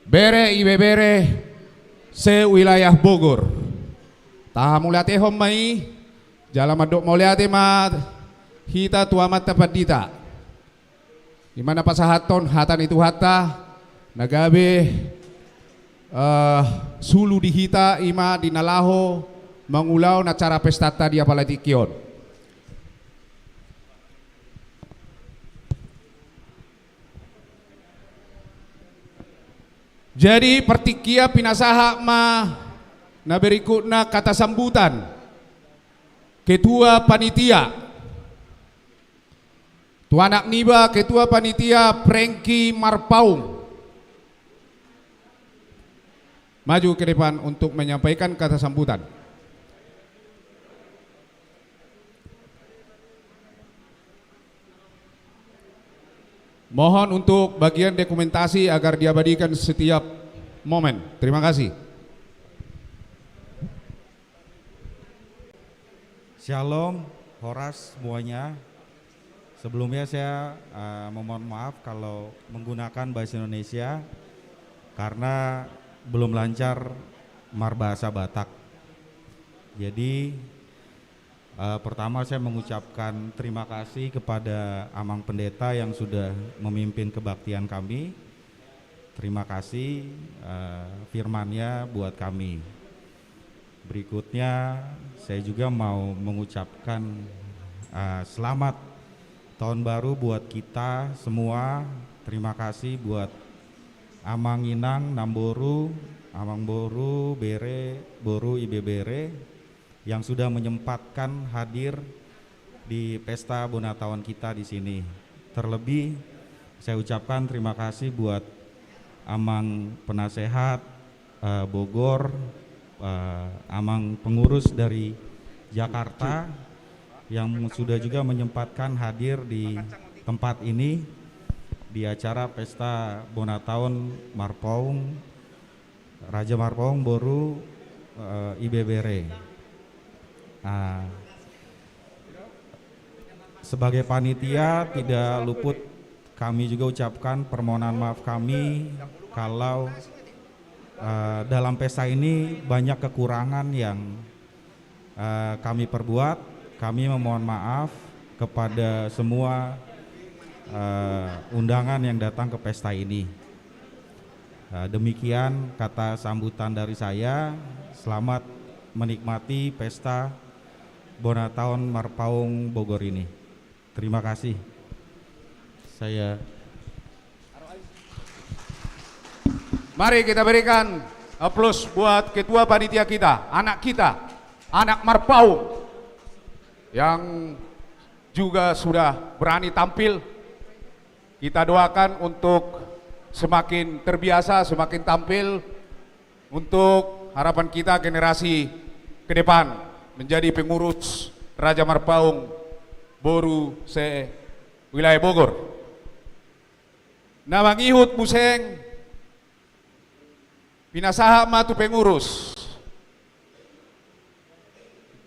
bere ibebere se-wilayah Bogor. Tahamauliatehon ma i, jala mandok mauliate ma hita tu Amanta Pandita. I ma na pasahathon hata ni Tuhanta, na gabe, eh, sulu di hita, i ma di na laho mangulahon acara pestanta di apala tingki on. Jadi, partingkian pinasahat ma na berikutna kata sambutan. Ketua Panitia. Tu anak niba, Ketua Panitia Prengki Marpaung. Maju ke depan untuk menyampaikan kata sambutan. Mohon untuk bagian dokumentasi agar diabadikan setiap momen. Terima kasih. Shalom, horas semuanya. Sebelumnya saya, eh, memohon maaf kalau menggunakan bahasa Indonesia karena belum lancar marbahasa Batak. Jadi, eh, pertama saya mengucapkan terima kasih kepada Amang Pendeta yang sudah memimpin kebaktian kami. Terima kasih, eh, firman-Nya buat kami. Berikutnya, saya juga mau mengucapkan, eh, selamat tahun baru buat kita semua. Terima kasih buat Amang Inang, Namboru, Amang Boru, Bere, Boru Ibebere, yang sudah menyempatkan hadir di pesta Bonataon kita di sini. Terlebih, saya ucapkan terima kasih buat Amang Penasehat, eh, Bogor, eh, Amang Pengurus dari Jakarta, yang sudah juga menyempatkan hadir di tempat ini, di acara Pesta Bonataon Marpaung, Raja Marpaung Boru, eh, Ibebere. Nah, sebagai panitia, tidak luput kami juga ucapkan permohonan maaf kami kalau, eh, dalam pesta ini banyak kekurangan yang, eh, kami perbuat. Kami memohon maaf kepada semua, eh, undangan yang datang ke pesta ini. Eh, demikian kata sambutan dari saya. Selamat menikmati pesta Bonataon Marpaung Bogor ini. Terima kasih. Saya Mari kita berikan aplaus buat ketua panitia kita, anak kita, anak Marpaung, yang juga sudah berani tampil. Kita doakan untuk semakin terbiasa, semakin tampil, untuk harapan kita generasi ke depan menjadi pengurus Raja Marpaung Boru se-Wilayah Bogor. Na mangihut muse, pinasahat ma tu pengurus,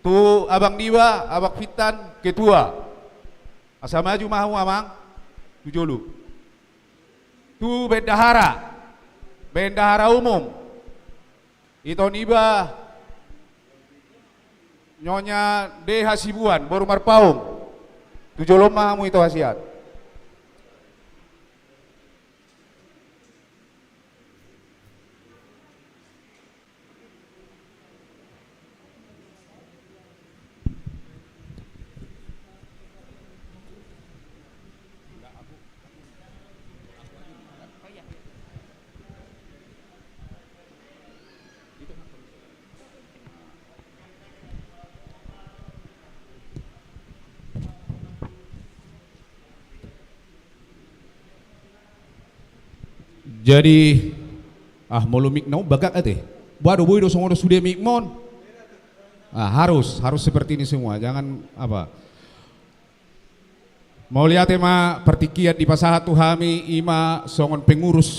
tu abang niba, abang Pintan, ketua. Asa maju ma hamu, Amang, tu jolo. Tu bendahara, bendahara umum. Ito niba Nyonya D. Hasibuan, Boru Marpaung. Tu jolo ma hamu, Ito Hasibuan. Jadi, ah, molo mik na bagak ate. Boha do, boi do songon on sude mikmon. Ah, harus, harus seperti ini semua. Jangan apa. Mauliate ma partingkian dipasahat tu hami, i ma songon pengurus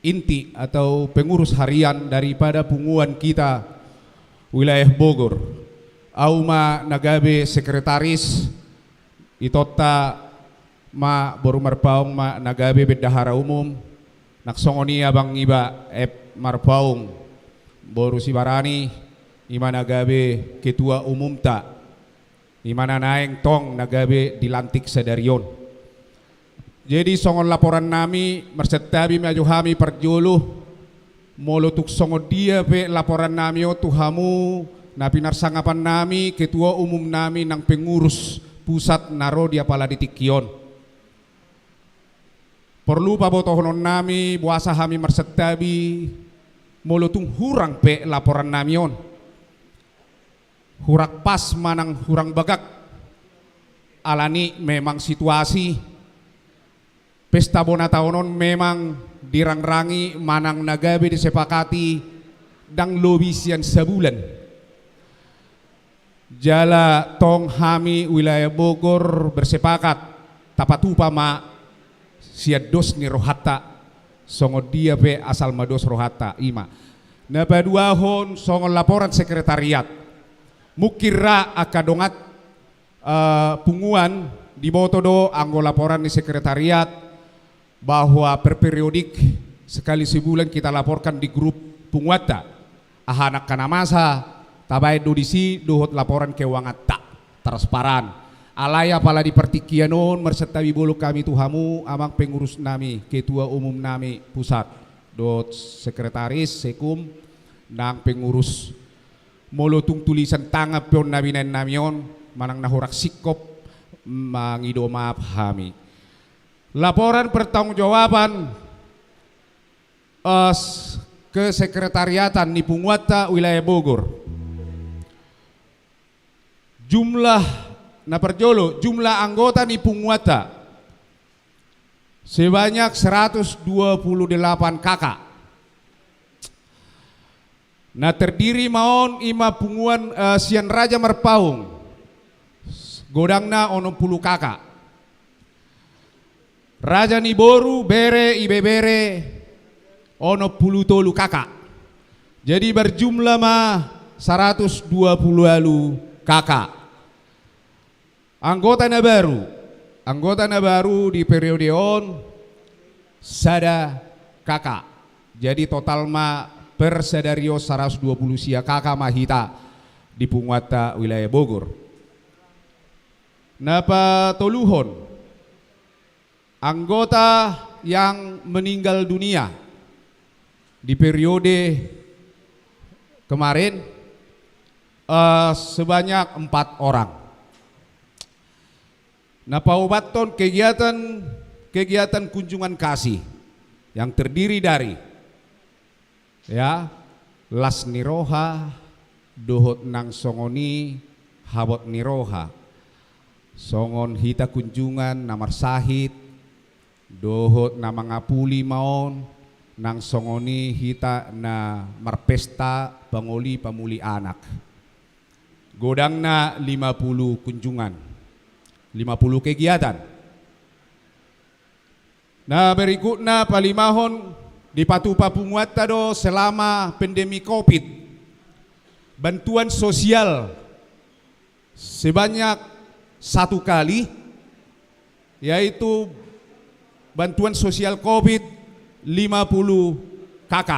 inti atau pengurus harian daripada punguan kita wilayah Bogor. Au ma na gabe sekretaris, itonta ma Boru Marpaung ma na gabe bendahara umum, nang songon i abang niba F. Marpaung, Boru Sibarani, i ma na gabe ketua umumta. I ma na naeng tong na gabe dilantik sadari on. Jadi songon laporan nami, marsantabi ma jo hami parjolo, molo tung songon dia pe laporan nami on tu hamu, na pinarsangapan nami, ketua umum nami nang pengurus pusat na ro di apala di tingki on. Porlu pabotohonon nami, boasa hami marsantabi, molo tung hurang pe laporan nami on. Hurang pas manang hurang bagak. Alani memang situasi pesta bona taon on memang dirangrangi manang na gabe disepakati ndang lobi sian sabulan. Jala tong hami wilayah Bogor bersepakat tapatupa ma sian dos ni rohanta, songon dia pe asal ma dos rohanta, i ma. Na paduahon songon laporan sekretariat. Mungkin ra angka dongan, eh, punguan, diboto do anggo laporan ni sekretariat bahwa per periodik sekali sebulan kita laporkan di grup punguanta. Aha nangkin na masa, tabaen do disi dohot laporan keuanganta, transparan. Alai apala di partingkian on marsantabi bolon hami tu hamu, amang pengurus nami, ketua umum nami pusat, dohot sekretaris, sekum, nang pengurus. Molo tung tulisan tangan pe on na binaen nami on, manang na hurang singkop, mangido maaf hami. Laporan pertanggungjawaban, eh, s-, kesekretariatan ni punguanta wilayah Bogor. Jumlah, na parjolo, jumlah anggota ni punguanta sebanyak seratus dua puluh delapan K K. Na terdiri ma on i ma punguan, eh, sian Raja Marpaung, godangna onom pulu K K. Raja ni boru, bere, ibebere, onom pulu tolu K K. Jadi berjumlah ma saratus dua pulu ualu K K. Anggota na baru, anggota na baru di periode on sada K K. Jadi total ma per sadari on saratus dua pulu sia K K ma hita di punguanta wilayah Bogor. Na patoluhon, anggota yang meninggal dunia di periode kemarin, eh, sebanyak empat orang. Na paopathon, kegiatan, kegiatan kunjungan kasih yang terdiri dari, ya, las ni roha, dohot nang songon i habot ni roha. Songon hita kunjungan na marsahit, dohot na mangapuli ma on, nang songon i hita na marpesta pangoli pamuli anak. Godangna lima pulu kunjungan, lima pulu kegiatan. Na berikutna, palimahon, dipatupa punguanta do selama pandemi covid bantuan sosial sebanyak satu kali, yaitu bantuan sosial covid lima pulu K K.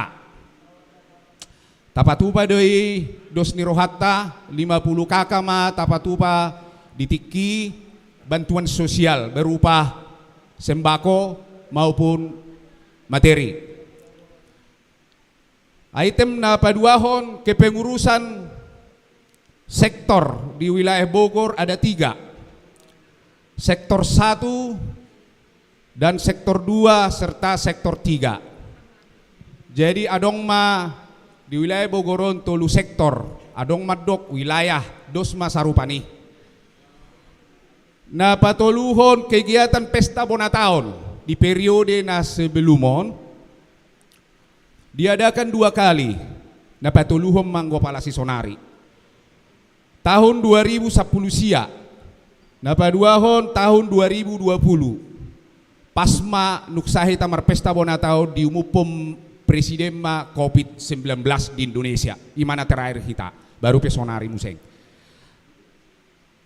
Tapatupa do i dos ni rohanta, lima pulu K K ma tapatupa di tingki bantuan sosial berupa sembako maupun materi. Item na paduahon, kepengurusan sektor di wilayah Bogor ada tiga. Sektor satu dan sektor dua serta sektor tiga. Jadi adong ma di wilayah Bogor on tolu sektor, adong mandok wilayah, dos ma sarupa ni. Na patoluhon, kegiatan pesta bona taon di periode na sebelum on diadakan dua kali, na patoluhon ma anggo pala sisonari. Tahun dua ribu sampulu sia, na paduahon tahun dua ribu dua pulu. Pas ma nunga sae hita marpesta bona taon, diumuphon presiden ma covid sembilan belas di Indonesia, i ma na terakhir hita, baru pe sonari muse.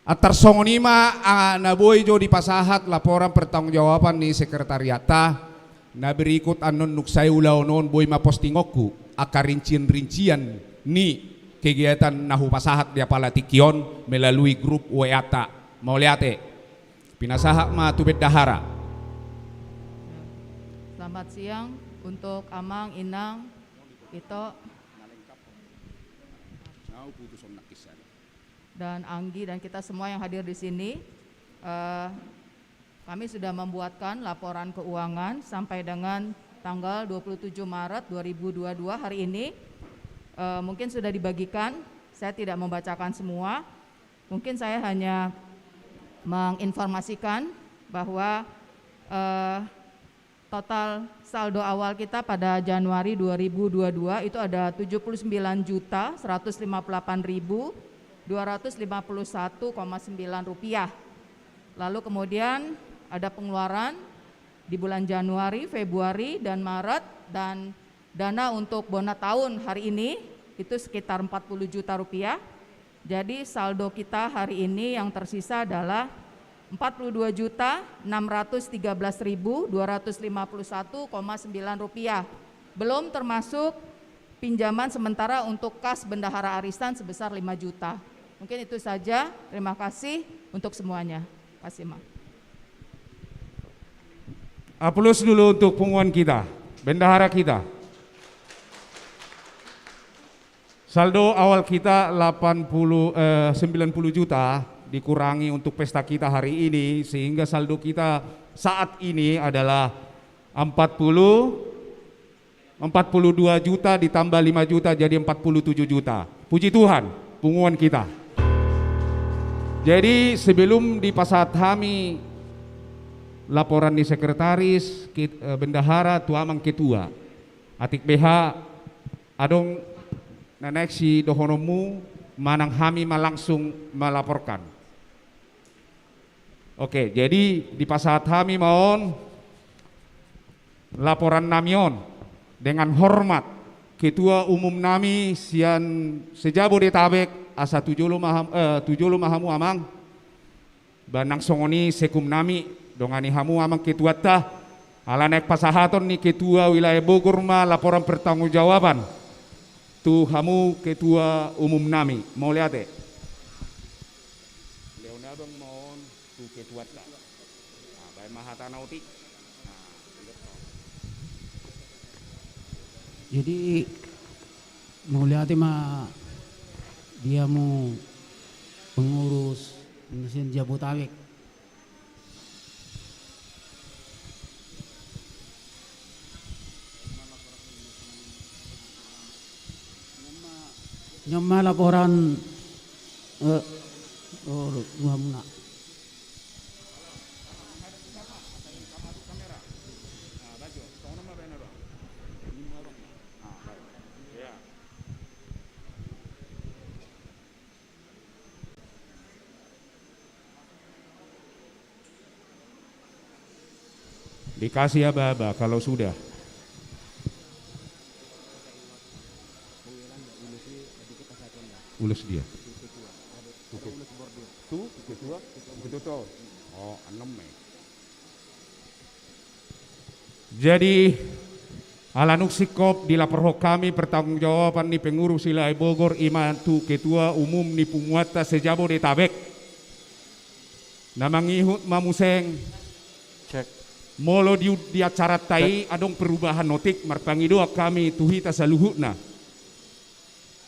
Antar songon i ma, ah, na boi jo dipasahat laporan pertanggungjawaban ni sekretariatta. Na berikut annon nunga sae ulaon on boi ma postingonku angka rincian-rincian ni kegiatan na hupasahat di apala tingki on melalui grup W A-ta. Mauliate. Pinasahat ma tu bendahara. Selamat siang untuk Amang, Inang, Ito. Dan Anggi dan kita semua yang hadir di sini, eh, kami sudah membuatkan laporan keuangan sampai dengan tanggal dua puluh tujuh Maret dua ribu dua puluh dua hari ini. Eh, mungkin sudah dibagikan, saya tidak membacakan semua. Mungkin saya hanya menginformasikan bahwa, eh, total saldo awal kita pada Januari dua ribu dua puluh dua itu ada tujuh puluh sembilan juta seratus lima puluh delapan ribu dua ratus lima puluh satu koma sembilan rupiah. Lalu kemudian ada pengeluaran di bulan Januari, Februari, dan Maret, dan dana untuk bona taon hari ini itu sekitar empat puluh juta rupiah. Jadi saldo kita hari ini yang tersisa adalah empat puluh dua juta enam ratus tiga belas ribu dua ratus lima puluh satu koma sembilan rupiah. Belum termasuk pinjaman sementara untuk kas bendahara arisan sebesar lima juta. Mungkin itu saja. Terima kasih untuk semuanya. Kasih, Ma. Aplaus dulu untuk punguan kita, bendahara kita. Saldo awal kita delapan puluh, eh, sembilan puluh juta, dikurangi untuk pesta kita hari ini, sehingga saldo kita saat ini adalah empat puluh, empat puluh dua juta ditambah lima juta, jadi empat puluh tujuh juta. Puji Tuhan, punguan kita. Jadi, sebelum dipasahat hami laporan ni sekretaris, kit-, eh, bendahara, tu amang ketua, atik beha adong na naeng sidohononmu manang hami ma langsung melaporkan? Oke, jadi dipasahat hami ma on laporan nami on dengan hormat ketua umum nami sian se-Jabodetabek, asa tu jolo ma ham-, eh, tu jolo ma hamu, amang. Ba nang songon i sekum nami, dongani hamu, amang ketuanta. Ala naeng pasahaton ni ketua wilayah Bogor ma laporan pertanggungjawaban tu hamu ketua umum nami. Mauliate. Lehon abang ma on tu ketuanta. Nah, baen ma hatana otik. Nah, jadi, mauliate ma di hamu pengurus Indosian Jabotabek. Nyoma laporan, eh, oh, hamuna. Dikasih aba-aba kalau sudah. Ulos dia. Tu, tu, tu, tu. Oh, enam, eh. Jadi, ala nunga singkop dilaporhon hami pertanggungjawaban ni pengurus wilayah Bogor, i ma tu ketua umum ni punguanta se-Jabodetabek. Na mangihut ma muse. Cek. Molo di, di acaranta i adong perubahan otik, marpangidoan hami tu hita saluhutna.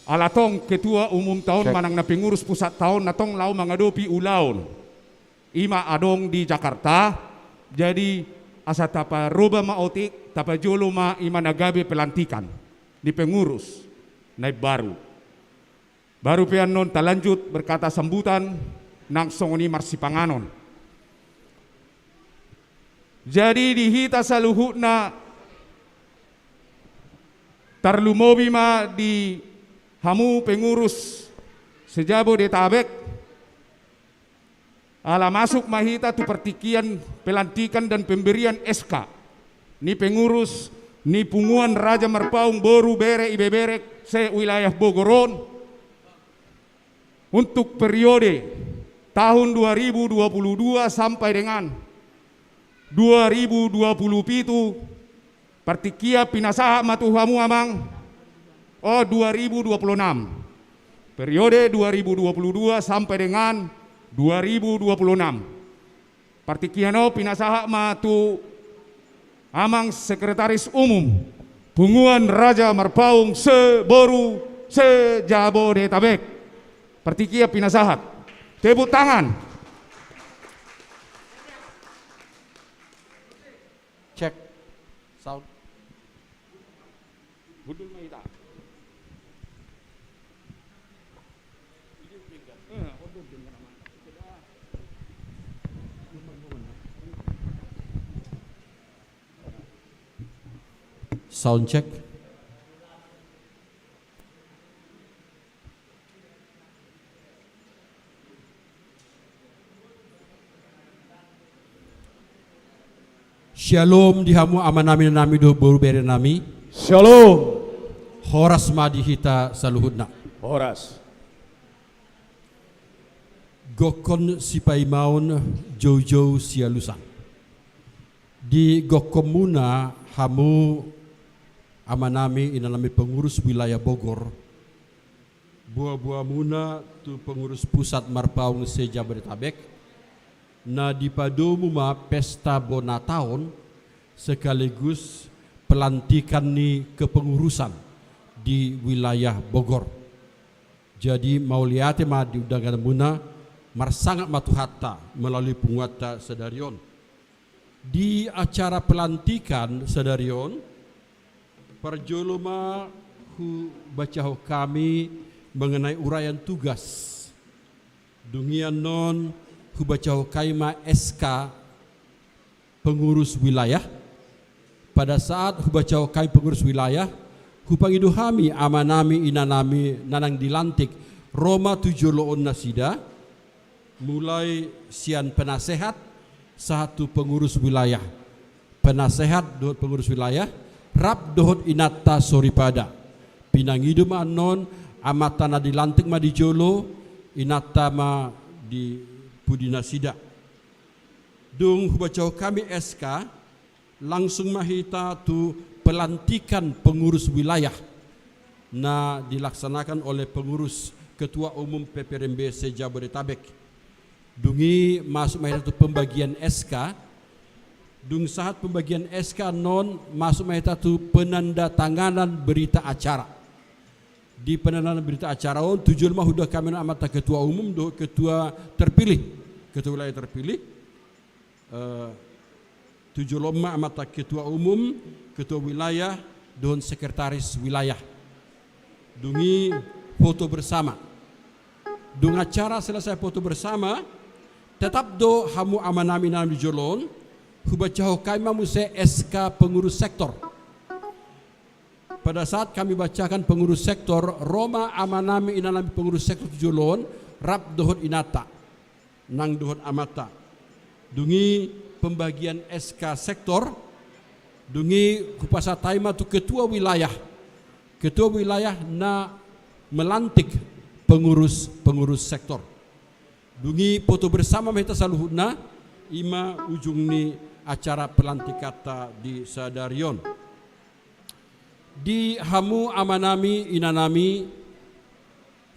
Ala tong ketua umumta on manang na pengurus pusatta on na tong laho mangadopi ulaon. I ma adong di Jakarta, jadi asa taparoba ma otik, tapajolo ma i ma na gabe pelantikan ni pengurus na imbaru. Baru pe annon talanjut berkata sambutan, nang songon i marsipanganon. Jadi di hita saluhutna, tarlumobi ma di hamu pengurus se-Jabodetabek, ala masuk ma hita tu partingkian pelantikan dan pemberian S K ni pengurus ni punguan Raja Marpaung boru bere ibeberek se-wilayah Bogor on untuk periode tahun dua ribu dua puluh dua sampai dengan dua ribu dua puluh pitu, partingkian pinasahat ma tu hamu, amang. Oh, dua ribu dua puluh enam. Periode dua ribu dua puluh dua sampai dengan dua ribu dua puluh enam. Partingkian on pinasahat ma tu amang sekretaris umum punguan Raja Marpaung se-boru se-Jabodetabek. Partingkian pinasahat. Tepuk tangan. Cek. Sound. Hundul ma hita. Sound check. Syalom di hamu amanami, inanami dohot boru berenami. Syalom. Horas ma di hita saluhutna. Horas. Gokhon sipaimaon, joujou sialusan. Di gokhonmuna hamu Amanami, inanami pengurus wilayah Bogor, boaboamuna tu pengurus pusat Marpaung se-Jabodetabek, na dipadomu ma pesta bona taon sekaligus pelantikan ni kepengurusan di wilayah Bogor. Jadi, mauliate ma di undanganmuna, marsangap ma Tuhanta melalui punguanta sadari on. Di acara pelantikan sadari on, parjolo ma hubacahon hami mengenai uraian tugas. Dung i annon hubacahon hami ma S K pengurus wilayah. Pada saat hubacahon hami pengurus wilayah, hupangido hami amanami, inanami na naeng dilantik ro ma tu jolo on nasida, mulai sian penasehat sahat tu pengurus wilayah. Penasehat dohot pengurus wilayah, rap dohot inanta soripada. Pinangido ma annon, amanta na dilantik ma di jolo, inanta ma di pudi nasida. Dung hubacahon hami S K, langsung ma hita tu pelantikan pengurus wilayah na dilaksanakan oleh pengurus ketua umum P P R M B se-Jabodetabek. Dung i masuk ma hita tu pembagian S K. Dung sahat pembagian S K annon, masuk ma hita tu penandatanganan berita acara. Di penandatanganan berita acara on, tu jolo ma huida hami annon amanta ketua umum dohot ketua terpilih, ketua wilayah terpilih. Eh, tu jolo on ma amanta ketua umum, ketua wilayah, dohot sekretaris wilayah. Dung i foto bersama. Dung acara selesai foto bersama, tetap do hamu amanami, inanami di jolo on, hubacahon hami ma muse S K pengurus sektor. Pada saat kami bacakan pengurus sektor, ro ma amanami, inanami pengurus sektor tu jolo on, rap dohot inanta nang dohot amanta. Dung i pembagian S K sektor. Dung i hupasahat hami ma tu ketua wilayah. Ketua wilayah na melantik pengurus-pengurus sektor. Dung i foto bersama ma hita saluhutna, i ma ujung ni acara pelantikanta di sadari on. Di hamu amanami, inanami,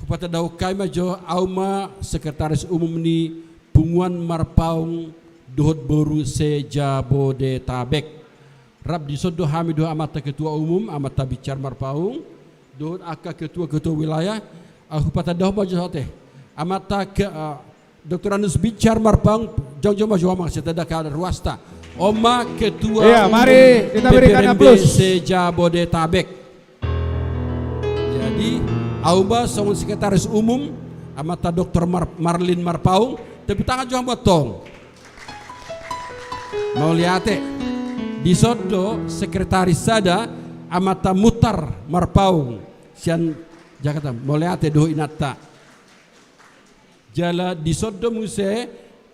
hupatandahon hami ma jo, ahu ma sekretaris umum ni Punguan Marpaung dohot boru se-Jabodetabek. Rap dison do hami dohot amanta ketua umum, amanta Bincar Marpaung, dohot angka ketua-ketua wilayah. Ahu hupatandahon ma jo ate. Amanta ke, eh, Doktor Anus Bincar Marpaung, jongjong ma jo amang, sian tanda karuasta. On ma ketua Iya, umum mari kita berikan P P R M B aplaus. Se-Jabodetabek. Jadi, ahu ma songon sekretaris umum, amanta Doktor Mar-, Marlin Marpaung, tepuk tangan jo hamu antong. Mauliate. Dison do sekretaris sada, amanta Mutar Marpaung, sian Jakarta. Mauliate dohot inanta. Jala dison do muse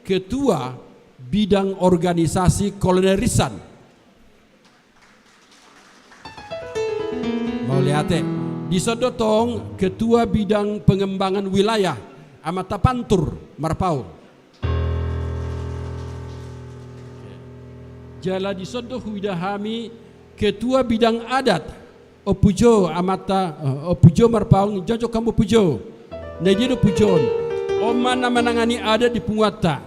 ketua bidang organisasi Kolonel Rinsan. Mauliate. Dison do tong ketua bidang pengembangan wilayah, amanta Pantur Marpaung. Jala dison do huida hami ketua bidang adat, Ompu Jo, amanta, eh, Ompu Jo Marpaung, jongjong hamu Ompu Jo. Na dia do Ompu Jo on? On ma na manangani adat di punguanta.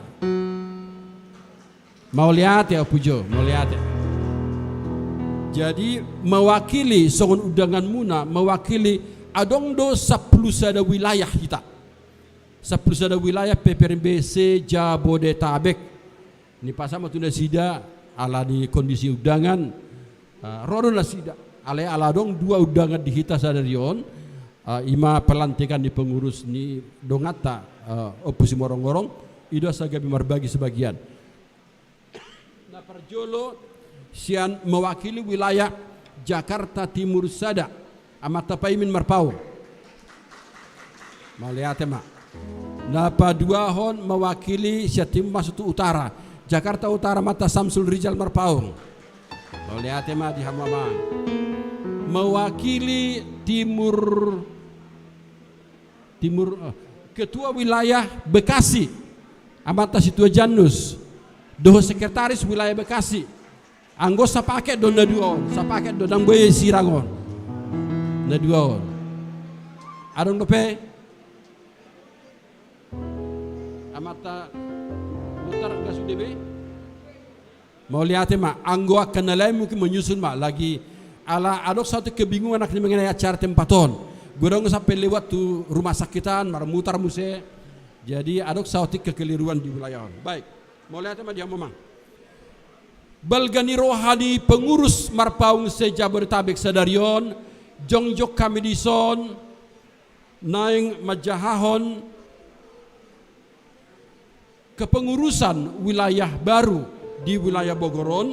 Mauliate Ompu Jo, mauliate. Jadi mewakili songon undanganmuna, mewakili, adong do sampulu sada wilayah hita. Sampulu sada wilayah P P R M B se-Jabodetabek. Nipasahat ma tu nasida ala ni kondisi undangan, eh, ro do nasida. Alai ala adong dua undangan di hita sadari on, eh, i ma pelantikan ni pengurus ni donganta, eh, Ompu Simorongorong, i do asa gabe marbagi sebagian. Na parjolo sian mewakili wilayah Jakarta Timur sada, amanta Paimin Marpaung. Mauliate ma. Na paduahon mewakili sian timur masuk tu utara, Jakarta Utara, amanta Samsul Rijal Marpaung. Mauliate ma di hamu amang. Mewakili timur Timur, eh, ketua wilayah Bekasi, amanta Situa Janus, dohot sekretaris wilayah Bekasi, Anggo sapaket do na dua on, sapaket do, ndang boi sirang on. Na dua on. Adong dope? Amanta Mutar, nggak sude be? Mauliate ma, anggo angka na lain mungkin menyusul ma lagi. Ala adong saotik kebingungan akhirnya mengenai acara tempat on. Godang sampai lewat tu rumah sakitan, marmutar muse. Jadi adong saotik kekeliruan di wilayah on. Baik, mauliate ma di hamu amang. Balga ni roha ni pengurus Marpaung se-Jabodetabek sadari on, jongjong hami dison, naeng manjahahon kepengurusan wilayah baru di wilayah Bogor on.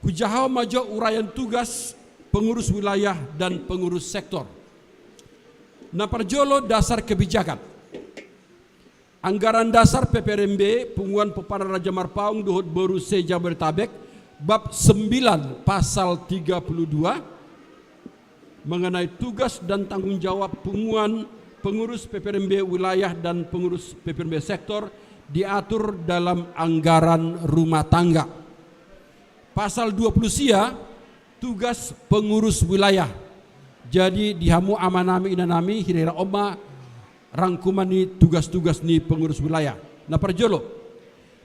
Hujahahon ma jo uraian tugas pengurus wilayah dan pengurus sektor. Na parjolo, dasar kebijakan. Anggaran dasar P P R M B, Punguan Pomparan Raja Marpaung dohot Boru se-Jabodetabek, bab sembilan, pasal tiga puluh dua, mengenai tugas dan tanggung jawab punguan pengurus P P R M B wilayah dan pengurus P P R M B sektor diatur dalam anggaran rumah tangga. Pasal dua puluh sia, tugas pengurus wilayah. Jadi di hamu amanami, inanami, hira-hira on ma rangkuman ni tugas-tugas ni pengurus wilayah. Na parjolo,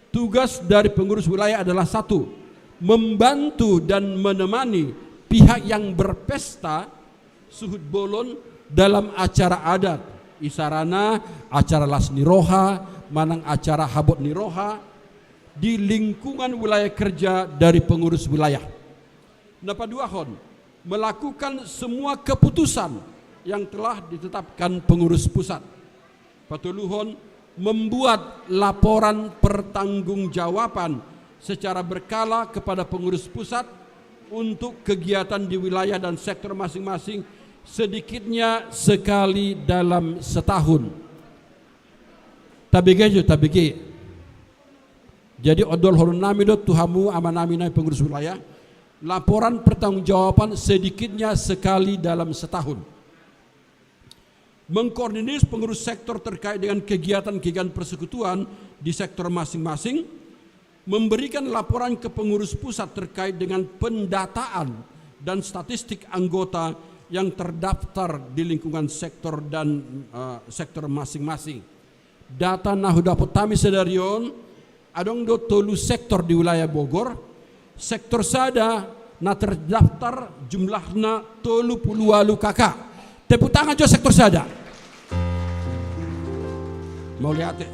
tugas dari pengurus wilayah adalah satu, membantu dan menemani pihak yang berpesta suhut bolon dalam acara adat, isarana acara las ni roha manang acara habot ni roha di lingkungan wilayah kerja dari pengurus wilayah. Na paduahon, melakukan semua keputusan yang telah ditetapkan pengurus pusat. Patoluhon, membuat laporan pertanggungjawaban secara berkala kepada pengurus pusat untuk kegiatan di wilayah dan sektor masing-masing, sedikitnya sekali dalam setahun. Tabege jo, tabege. Jadi ondolhonon nami do tu hamu amanami na pengurus wilayah, laporan pertanggungjawaban sedikitnya sekali dalam setahun. Mengkoordinir pengurus sektor terkait dengan kegiatan-kegiatan persekutuan di sektor masing-masing, memberikan laporan ke pengurus pusat terkait dengan pendataan dan statistik anggota yang terdaftar di lingkungan sektor dan, eh, sektor masing-masing. Data na hudapot hami sadari on, adong do tolu sektor di wilayah Bogor. Sektor sada na terdaftar jumlahna tolu puluh walu K K. Tepuk tangan jo sektor sada. Mauliate.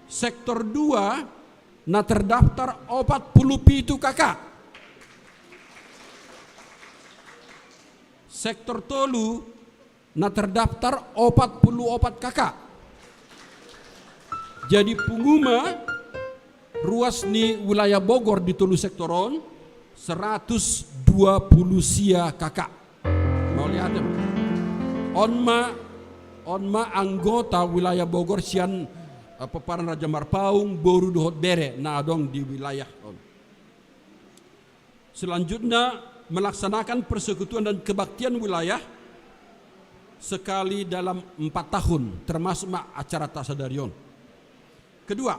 Sektor dua na terdaftar opat puluh pitu K K. Sektor tolu na terdaftar opat puluh opat K K. Jadi pungu ma ruas ni wilayah Bogor di tolu sektor on seratus dua puluh sia K K. Mauliate. On ma, on ma anggota wilayah Bogor sian, eh, Pomparan Raja Marpaung, Boru dohot Bere na adong di wilayah on. Selanjutnya, melaksanakan persekutuan dan kebaktian wilayah sekali dalam empat tahun, termasuk ma acara ta sadari on. Kedua,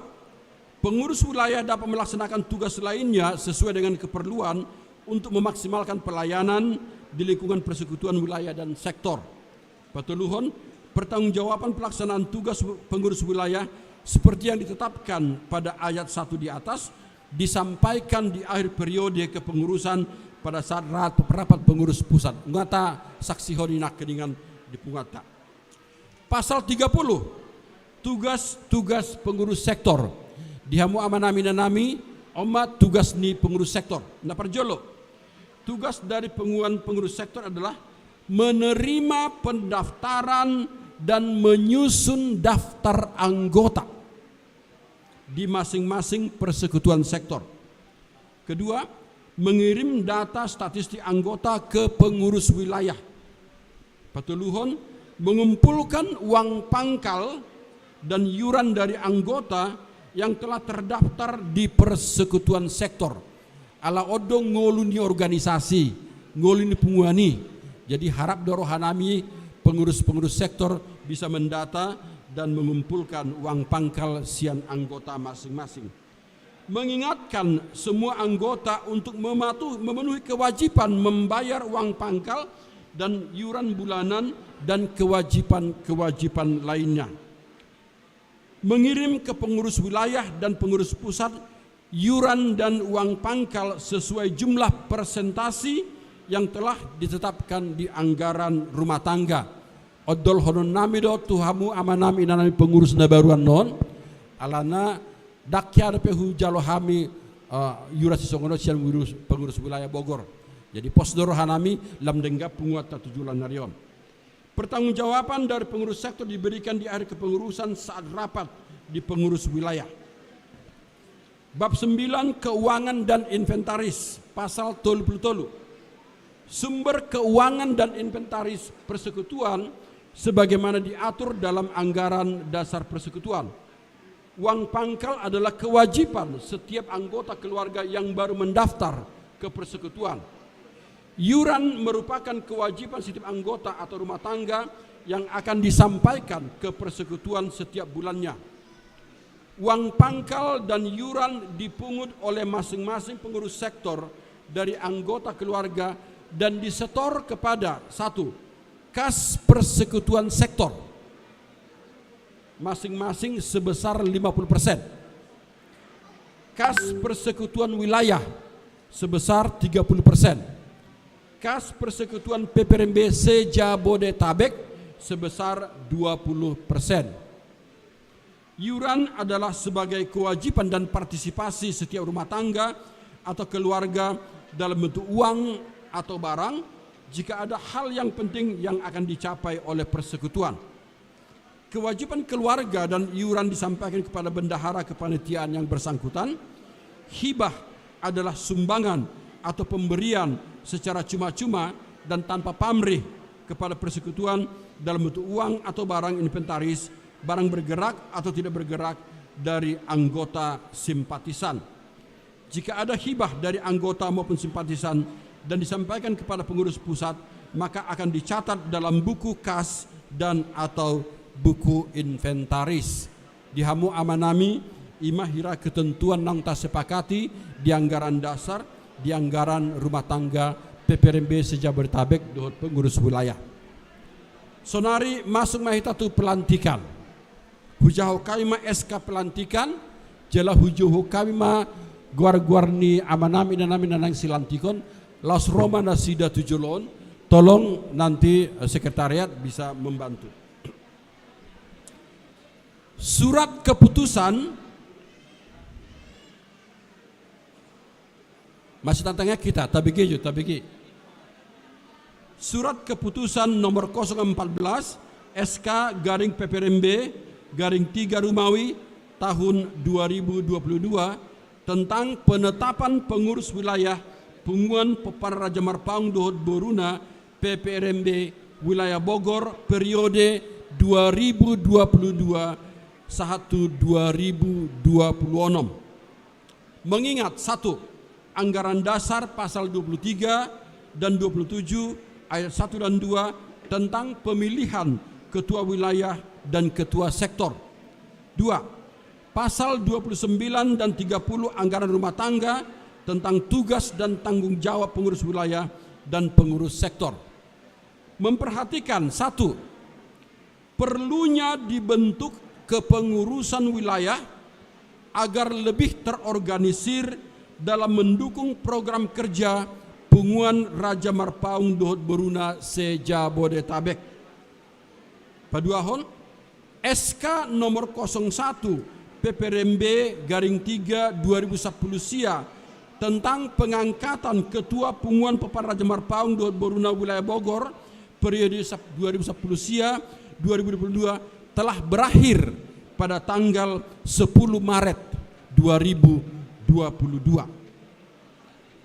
pengurus wilayah dapat melaksanakan tugas lainnya sesuai dengan keperluan untuk memaksimalkan pelayanan di lingkungan persekutuan wilayah dan sektor. Patoluhon, pertanggungjawaban pelaksanaan tugas pengurus wilayah seperti yang ditetapkan pada ayat satu di atas disampaikan di akhir periode kepengurusan pada saat rapat, rapat pengurus pusat. Nunga tasaksihon i nangkiningan di punguanta. Pasal tiga puluh, tugas-tugas pengurus sektor. Di hamu amanami inanami, on ma tugas ni pengurus sektor. Na parjolo, tugas dari punguan pengurus sektor adalah menerima pendaftaran dan menyusun daftar anggota di masing-masing persekutuan sektor. Kedua, mengirim data statistik anggota ke pengurus wilayah. Patoluhon, mengumpulkan uang pangkal dan iuran dari anggota yang telah terdaftar di persekutuan sektor. Ala on do ngolu ni organisasi, ngolu ni punguan i. Jadi harap do rohanami pengurus-pengurus sektor bisa mendata dan mengumpulkan uang pangkal sian anggota masing-masing. Mengingatkan semua anggota untuk mematuh, memenuhi kewajiban membayar uang pangkal dan iuran bulanan dan kewajiban-kewajiban lainnya. Mengirim ke pengurus wilayah dan pengurus pusat iuran dan uang pangkal sesuai jumlah persentase yang telah ditetapkan di anggaran rumah tangga. On dohononnami do tu hamu amanami inanami pengurus na baru annon, alana ndang hea dope hujalo hami, eh, iuran sisongon on sian pengurus, pengurus wilayah Bogor. Jadi pos do rohanami lam denggan punguanta tu joloan ni ari on. Pertanggungjawaban dari pengurus sektor diberikan di akhir kepengurusan saat rapat di pengurus wilayah. Bab sembilan, keuangan dan inventaris, pasal tolu puluh tolu. Sumber keuangan dan inventaris persekutuan sebagaimana diatur dalam anggaran dasar persekutuan. Uang pangkal adalah kewajiban setiap anggota keluarga yang baru mendaftar ke persekutuan. Iuran merupakan kewajiban setiap anggota atau rumah tangga yang akan disampaikan ke persekutuan setiap bulannya. Uang pangkal dan iuran dipungut oleh masing-masing pengurus sektor dari anggota keluarga dan disetor kepada: satu, kas persekutuan sektor, masing-masing sebesar lima puluh persen. Kas persekutuan wilayah sebesar tiga puluh persen. Kas persekutuan P P R M B se-Jabodetabek sebesar dua puluh persen. Iuran adalah sebagai kewajiban dan partisipasi setiap rumah tangga atau keluarga dalam bentuk uang atau barang jika ada hal yang penting yang akan dicapai oleh persekutuan. Kewajiban keluarga dan iuran disampaikan kepada bendahara kepanitiaan yang bersangkutan. Hibah adalah sumbangan atau pemberian secara cuma-cuma dan tanpa pamrih kepada persekutuan dalam bentuk uang atau barang, inventaris, barang bergerak atau tidak bergerak dari anggota simpatisan. Jika ada hibah dari anggota maupun simpatisan dan disampaikan kepada pengurus pusat, maka akan dicatat dalam buku kas dan atau buku inventaris. Di hamu amanami, i ma hira ketentuan naung tasepakati di anggaran dasar, di anggaran rumah tangga P P R M B se-Jabodetabek dohot pengurus wilayah. Sonari masuk ma hita tu pelantikan. Hujahahon hami ma S K pelantikan, jala hujahahon hami ma goar-goar ni amanami inanami na naeng silantikon, laos ro ma nasida tu jolo on. Tolong nanti, eh, sekretariat bisa membantu. Surat keputusan. Masih tantangan kita, tabege jo, tabege. Surat keputusan nomor kosong empat belas S K garing P P R M B garing tiga Rumawi tahun dua ribu dua puluh dua tentang penetapan pengurus wilayah Punguan Pomparan Raja Marpaung dohot boruna P P R M B wilayah Bogor periode dua ribu dua puluh dua sahat tu dua ribu dua puluh onom. Mengingat, satu, anggaran dasar pasal dua puluh tiga dan dua puluh tujuh ayat satu dan dua tentang pemilihan ketua wilayah dan ketua sektor. Dua, pasal dua puluh sembilan dan tiga puluh anggaran rumah tangga tentang tugas dan tanggung jawab pengurus wilayah dan pengurus sektor. Memperhatikan, satu, perlunya dibentuk kepengurusan wilayah agar lebih terorganisir dalam mendukung program kerja Punguan Raja Marpaung dohot boruna se-Jabodetabek. Paduahon, S K nomor kosong satu P P R M B garing tiga dua ribu sapuluh sia tentang pengangkatan ketua Punguan Pomparan Raja Marpaung dohot boruna wilayah Bogor periode sap-, dua ribu sapuluh sia dua ribu dua puluh dua telah berakhir pada tanggal sepuluh Maret dua ribu dua puluh dua.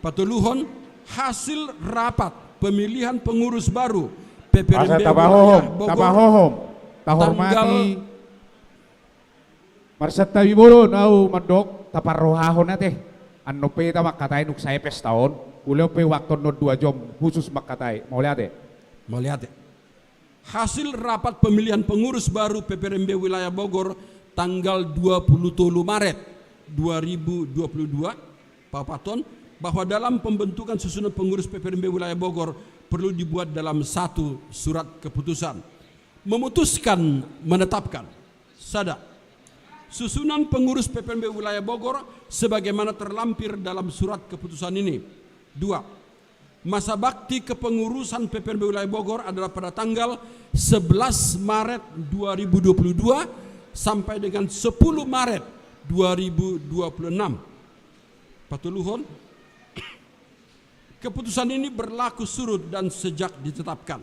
Patoluhon, hasil rapat pemilihan pengurus baru P P R M B wilayah Bogor. Asa tapahohom, tapahohom, tahormati. Tanggal Marsantabi bolon, ahu mandok taparrohahon ate. Annon pe hita mangkatai nunga sae pesta on. Uli on pe waktu annon dua jom khusus mangkatai. Mauliate. Mauliate. Hasil rapat pemilihan pengurus baru P P R M B wilayah Bogor tanggal dua puluh tolu Maret dua ribu dua puluh dua, paopathon, bahwa dalam pembentukan susunan pengurus P P R M B wilayah Bogor perlu dibuat dalam satu surat keputusan. Memutuskan menetapkan. Sada. Susunan pengurus P P R M B wilayah Bogor sebagaimana terlampir dalam surat keputusan ini. Dua. Masa bakti kepengurusan P P R M B wilayah Bogor adalah pada tanggal sebelas Maret dua ribu dua puluh dua sampai dengan sepuluh Maret dua ribu dua puluh enam. Patoluhon, keputusan ini berlaku surut dan sejak ditetapkan.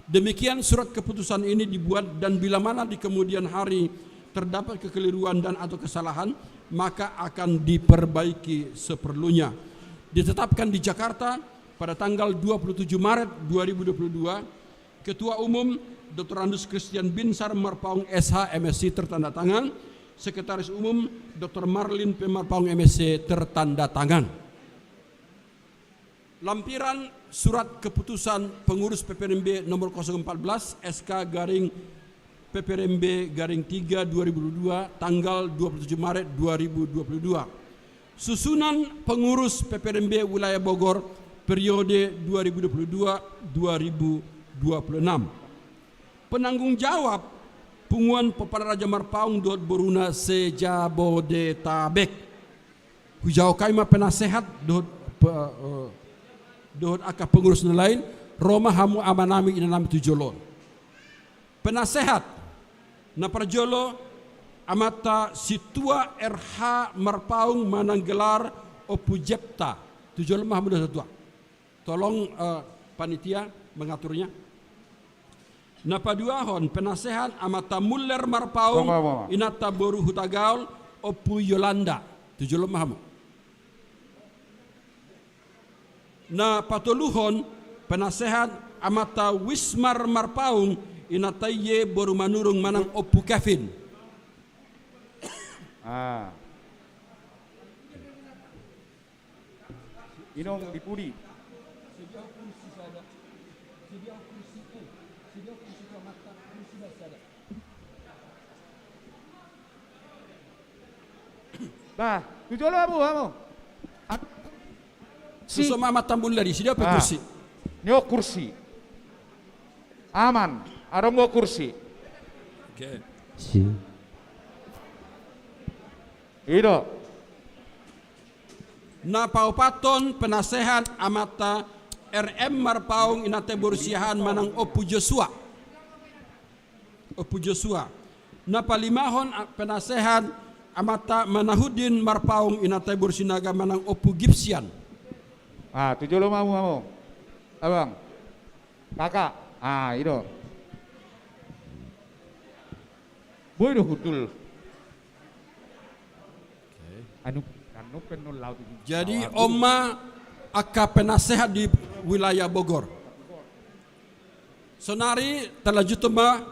Demikian surat keputusan ini dibuat dan bila mana di kemudian hari terdapat kekeliruan dan atau kesalahan, maka akan diperbaiki seperlunya. Ditetapkan di Jakarta pada tanggal dua puluh tujuh Maret dua ribu dua puluh dua, Ketua Umum Doktor Andus Christian Binsar Marpaung S H M Si tertanda tangan, Sekretaris Umum Doktor Marlin P Marpaung M Si tertanda tangan. Lampiran surat keputusan pengurus P P R M B nomor kosong empat belas S K garing P P R M B garing tiga dua ribu dua puluh dua, tanggal dua puluh tujuh Maret dua ribu dua puluh dua. Susunan pengurus P P R M B wilayah Bogor periode dua ribu dua puluh dua dua ribu dua puluh enam. Penanggung jawab punguan Pomparan Raja Marpaung dohot boruna se-Jabodetabek. Hujaha hami ma penasehat dohot pe-, eh, dohot angka pengurus na lain, ro ma hamu amanami inanami tu jolo on. Penasehat, na parjolo, Amanta Sintua R H Marpaung manang gelar Ompu Jepta. Tu jolo ma hamu da Sintua. Tolong, eh, panitia mengaturnya. Na paduahon, penasehat Amanta Muller Marpaung, Bang, bang, bang, bang. Inanta boru Hutagaol, Ompu Yolanda. Tu jolo ma hamu. Na patoluhon, penasehat Amanta Wismar Marpaung, inanta i boru Manurung manang Ompu Kevin. Ah. Inong di pudi. Bah, tu jolo hamu, hamu. At-, si- Suso ma Amanta Muller, si dia pe kursi. Nio kursi. Aman, adong do kursi. Oke. Si. I do. Na paopathon penasehat Amanta R M Marpaung inanta boru Siahaan manang Ompu Joshua. Ompu Joshua. Na palimahon a-, penasehat Amanta Manahuddin Marpaung inanta boru Sinaga manang Ompu Gipsian. Ah, tu jolo ma hamu, hamu. Abang. Kakak. Ah, i do. Boi do hundul. Oke. Anu, anu pennon laut ini. Jadi, on ma angka penasehat di wilayah Bogor. Sonari talanjut ma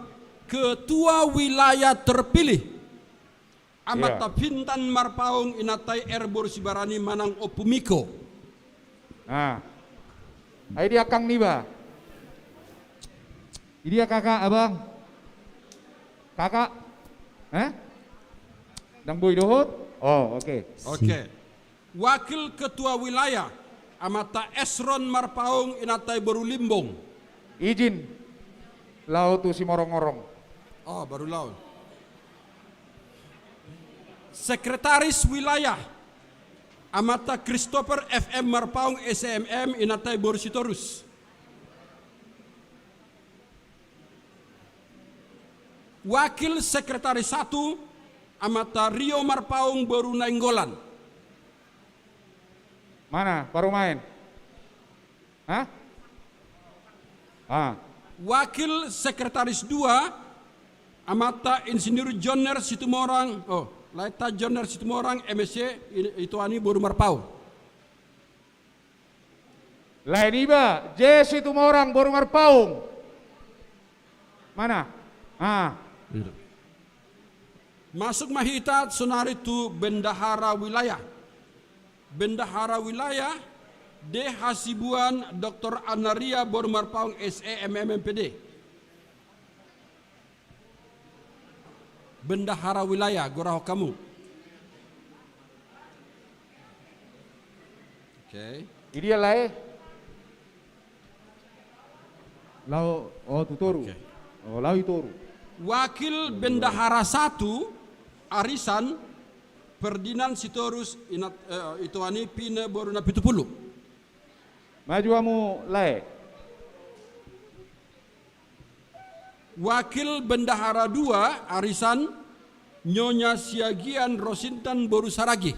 ketua wilayah terpilih. Amanta Pintan Marpaung inanta i R boru Sibarani manang Ompu Miko. Nah. Ai dia kang niba. Idia kakak, abang. Kakak. Eh? Ndang boi dohot? Oh, oke. Oke. Wakil Ketua Wilayah, Amanta Esron Marpaung inanta i boru Limbong. Izin. Laho tu Simorongorong. Oh, baru laho. Sekretaris Wilayah, Amanta Christopher F M Marpaung S M M inanta i boru Sitorus. Wakil Sekretaris satu, Amanta Rio Marpaung boru Nainggolan. Mana, parumaen? Hah? Ah. Wakil Sekretaris dua, Amanta Insinyur Jonner Situmorang, oh, Laeta Jonner Situmorang, M S C, i-, ituan i boru Marpaung. Lae niba, J Situmorang boru Marpaung. Mana? Ah. Masuk ma hita sonari tu Bendahara Wilayah. Bendahara Wilayah, D Hasibuan Doktor Anaria boru Marpaung S E M M M P D. Bendahara Wilayah, gorahon hamu. Oke. Di dia lae? Laho, oh, tu toru. Oke. Oh, laho di toru. Wakil bendahara satu, arisan Ferdinand Sitorus, inat, eh, itoan i pine boru na pitu pulu. Maju hamu lae. Wakil bendahara dua, arisan Nyonya Siagian Rosintan boru Saragi.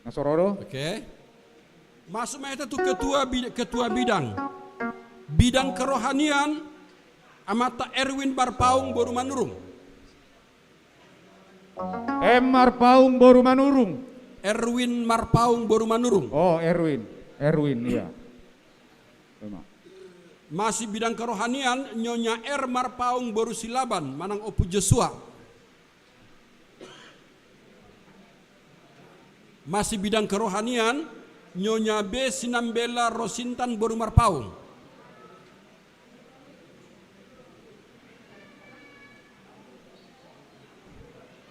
Na so ro do? Oke. Masuk ma hita tu ketua bid-, ketua bidang. Bidang kerohanian, Amanta Erwin Marpaung boru Manurung. M Marpaung boru Manurung. Erwin Marpaung boru Manurung. Oh, Erwin. Erwin, iya. Emang. Masih bidang kerohanian, Nyonya R Marpaung boru Silaban, manang Ompu Joshua. Masih bidang kerohanian, Nyonya B Sinambela Rosintan boru Marpaung.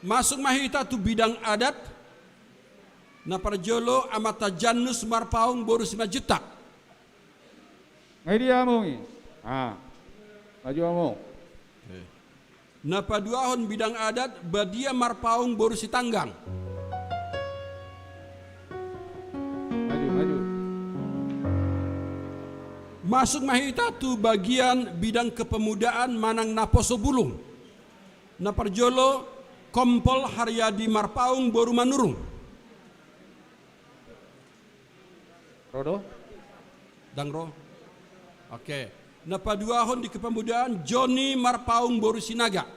Masuk ma hita tu bidang adat, na parjolo Amanta Janus Marpaung boru Simanjuntak. Nga i dia hamu i. Ah. Maju hamu. Oke. Na paduahon bidang adat, Badia Marpaung boru Sitanggang. Maju, maju. Masuk ma hita tu bagian bidang kepemudaan manang naposo bulung. Na parjolo Kompol Haryadi Marpaung boru Manurung. Ro do? Ndang ro. Oke. Na paduahon di kepemudaan, Joni Marpaung boru Sinaga.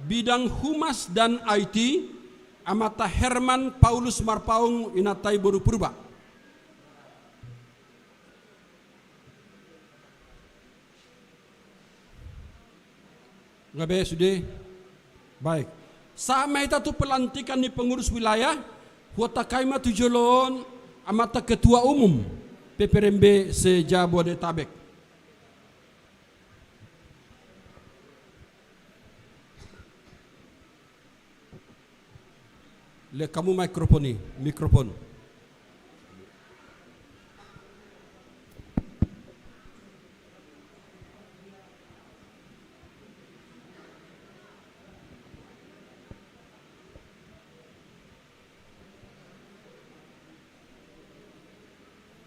Bidang humas dan I T, Amanta Herman Paulus Marpaung, inanta i boru Purba. Nga be sude? Baik. Sahat ma hita tu pelantikan ni pengurus wilayah, huhatahon ma tu jolo on Amanta Ketua Umum P P R M B se-Jabodetabek. Lehon hamu mikrofon i, mikrofon.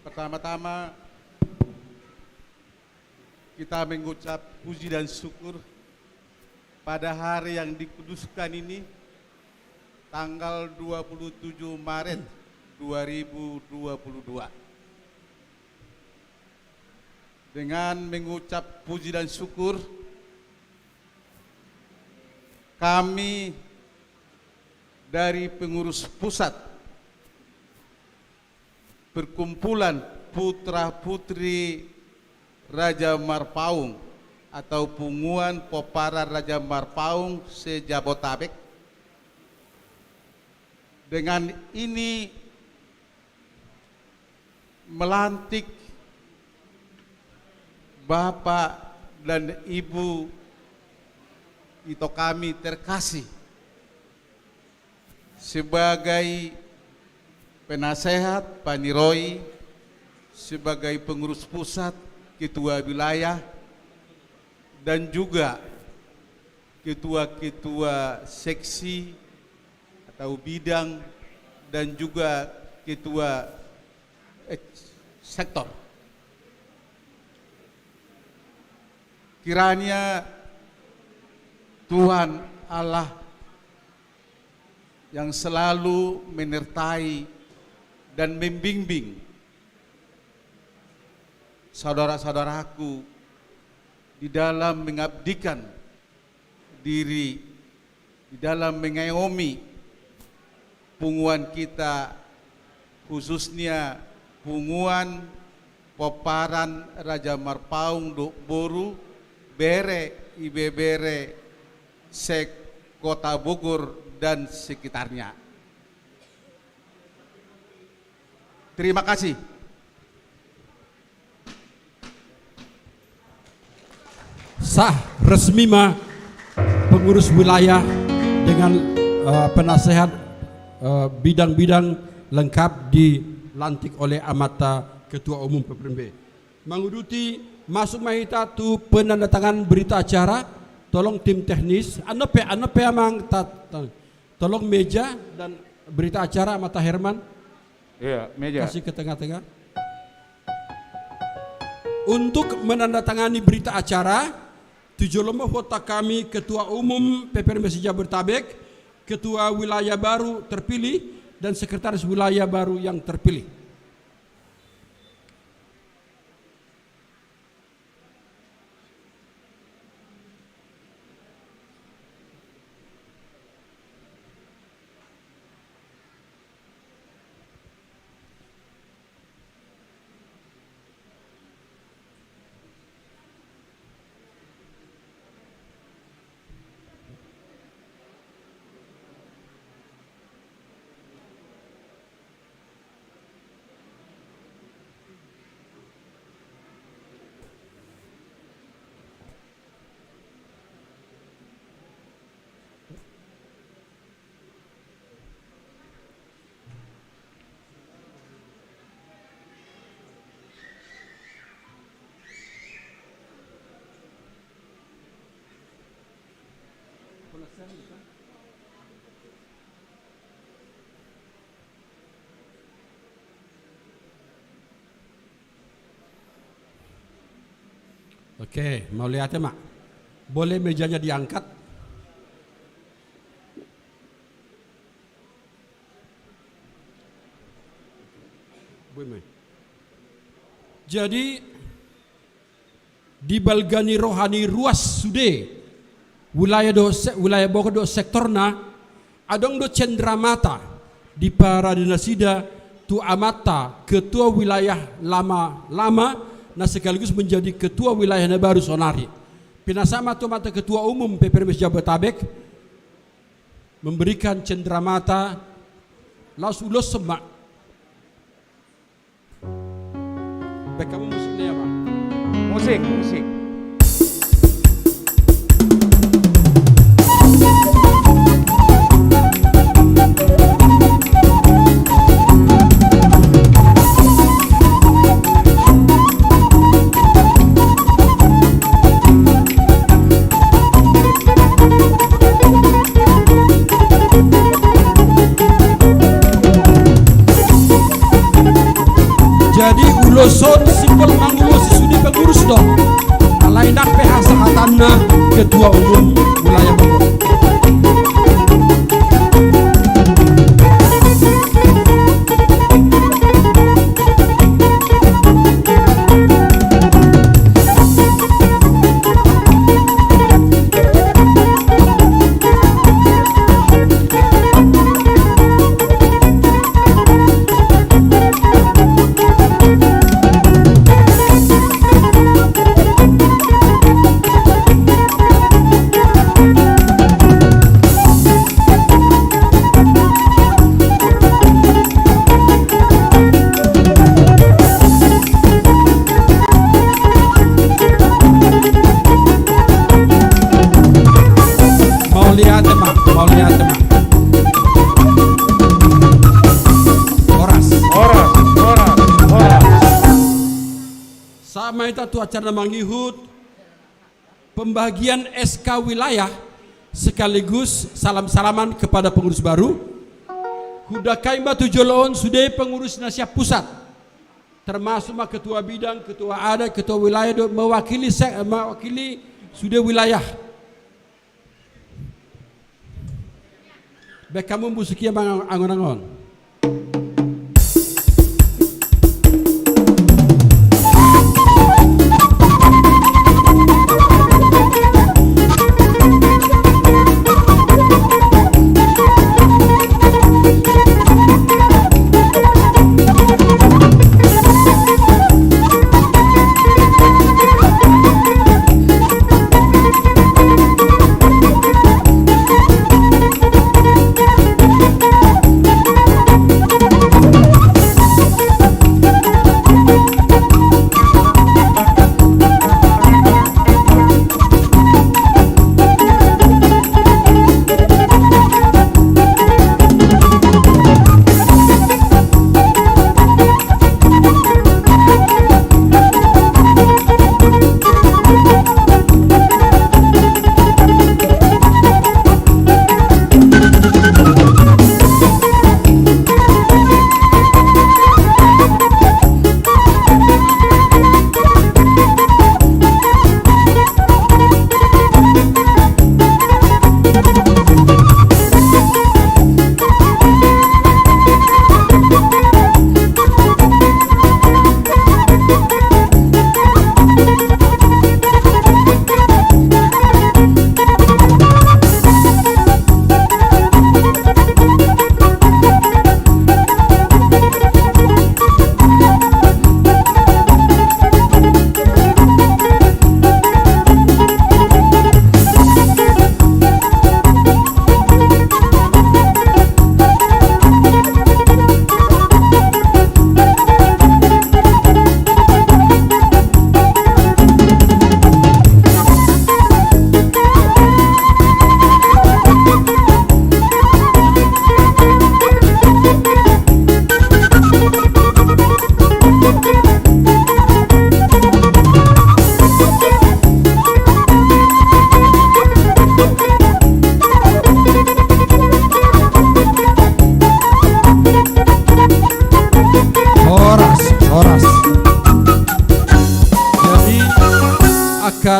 Pertama-tama, kita mengucap puji dan syukur pada hari yang dikuduskan ini, tanggal dua puluh tujuh Maret dua ribu dua puluh dua. Dengan mengucap puji dan syukur, kami dari pengurus pusat Perkumpulan Putra Putri Raja Marpaung atau Punguan Pomparan Raja Marpaung se-Jabotabek, dengan ini melantik Bapak dan Ibu ito kami terkasih sebagai penasehat, paniroi, sebagai pengurus pusat, ketua wilayah, dan juga ketua-ketua seksi atau bidang, dan juga ketua, eh, sektor. Kiranya Tuhan Allah yang selalu menyertai dan membimbing saudara-saudaraku di dalam mengabdikan diri, di dalam mengayomi punguan kita, khususnya Punguan Pomparan Raja Marpaung dohot boru, bere, ibebere se-Kota Bogor dan sekitarnya. Terima kasih. Tah, resmi ma pengurus wilayah dengan, eh, penasehat, eh, bidang-bidang lengkap dilantik oleh amanta Ketua Umum P P R M B. Manguduti, masuk ma hita tu penandatangan berita acara. Tolong tim teknis, annon pe, annon pe amang, ta-, ta-, tolong meja dan berita acara, amanta Herman. Iya, meja. Kasih ke tengah-tengah. Untuk menandatangani berita acara, tu jolo ma huonta hami Ketua Umum P P R M B se-Jabodetabek, Ketua Wilayah baru terpilih, dan Sekretaris Wilayah baru yang terpilih. Oke, mauliate ma. Boleh mejanya diangkat? Jadi, di balga ni roha ni ruas sude, wilayah dohot se-, wilayah bogot dohot sektorna, adong do cendramata di parade nasida tu amanta ketua wilayah lama-lama, na sekaligus menjadi ketua wilayah na baru sonari. Pinasahat ma tu amanta Ketua Umum P P R M B se-Jabodetabek, memberikan cendramata, laos ulos ma. Baen hamu musik na ia, Bang. Musik, musik. Jadi ulos on simpul mangulosi sude pengurus do. Alai ndang pe hasahatanna ketua umum wilayah Bogor. Mauliate ma, mauliate ma. Horas. Horas, horas, horas. Sahat ma hita tu acara na mangihut. Pembagian S K wilayah sekaligus salam-salaman kepada pengurus baru. Hudangkai ma tu jolo on sude pengurus na sian pusat, termasuk ma ketua bidang, ketua adat, ketua wilayah, do mewakili se-, mewakili sude wilayah. Baen hamu musik ia, Bang, angon-angon.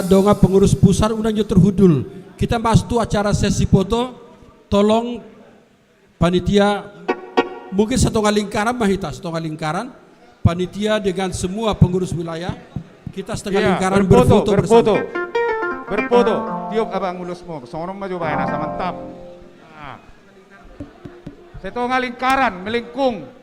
Dongan pengurus pusat unang jo terhudul. Kita masuk tu acara sesi foto. Tolong panitia, mungkin setengah lingkaran ma hita, setengah lingkaran. Panitia dengan semua pengurus wilayah, kita setengah lingkaran berfoto, berfoto bersama. Berfoto. Tiop abang ulusmu, songon on ma jo baen asa mantap. Nah. Setengah lingkaran, melingkung.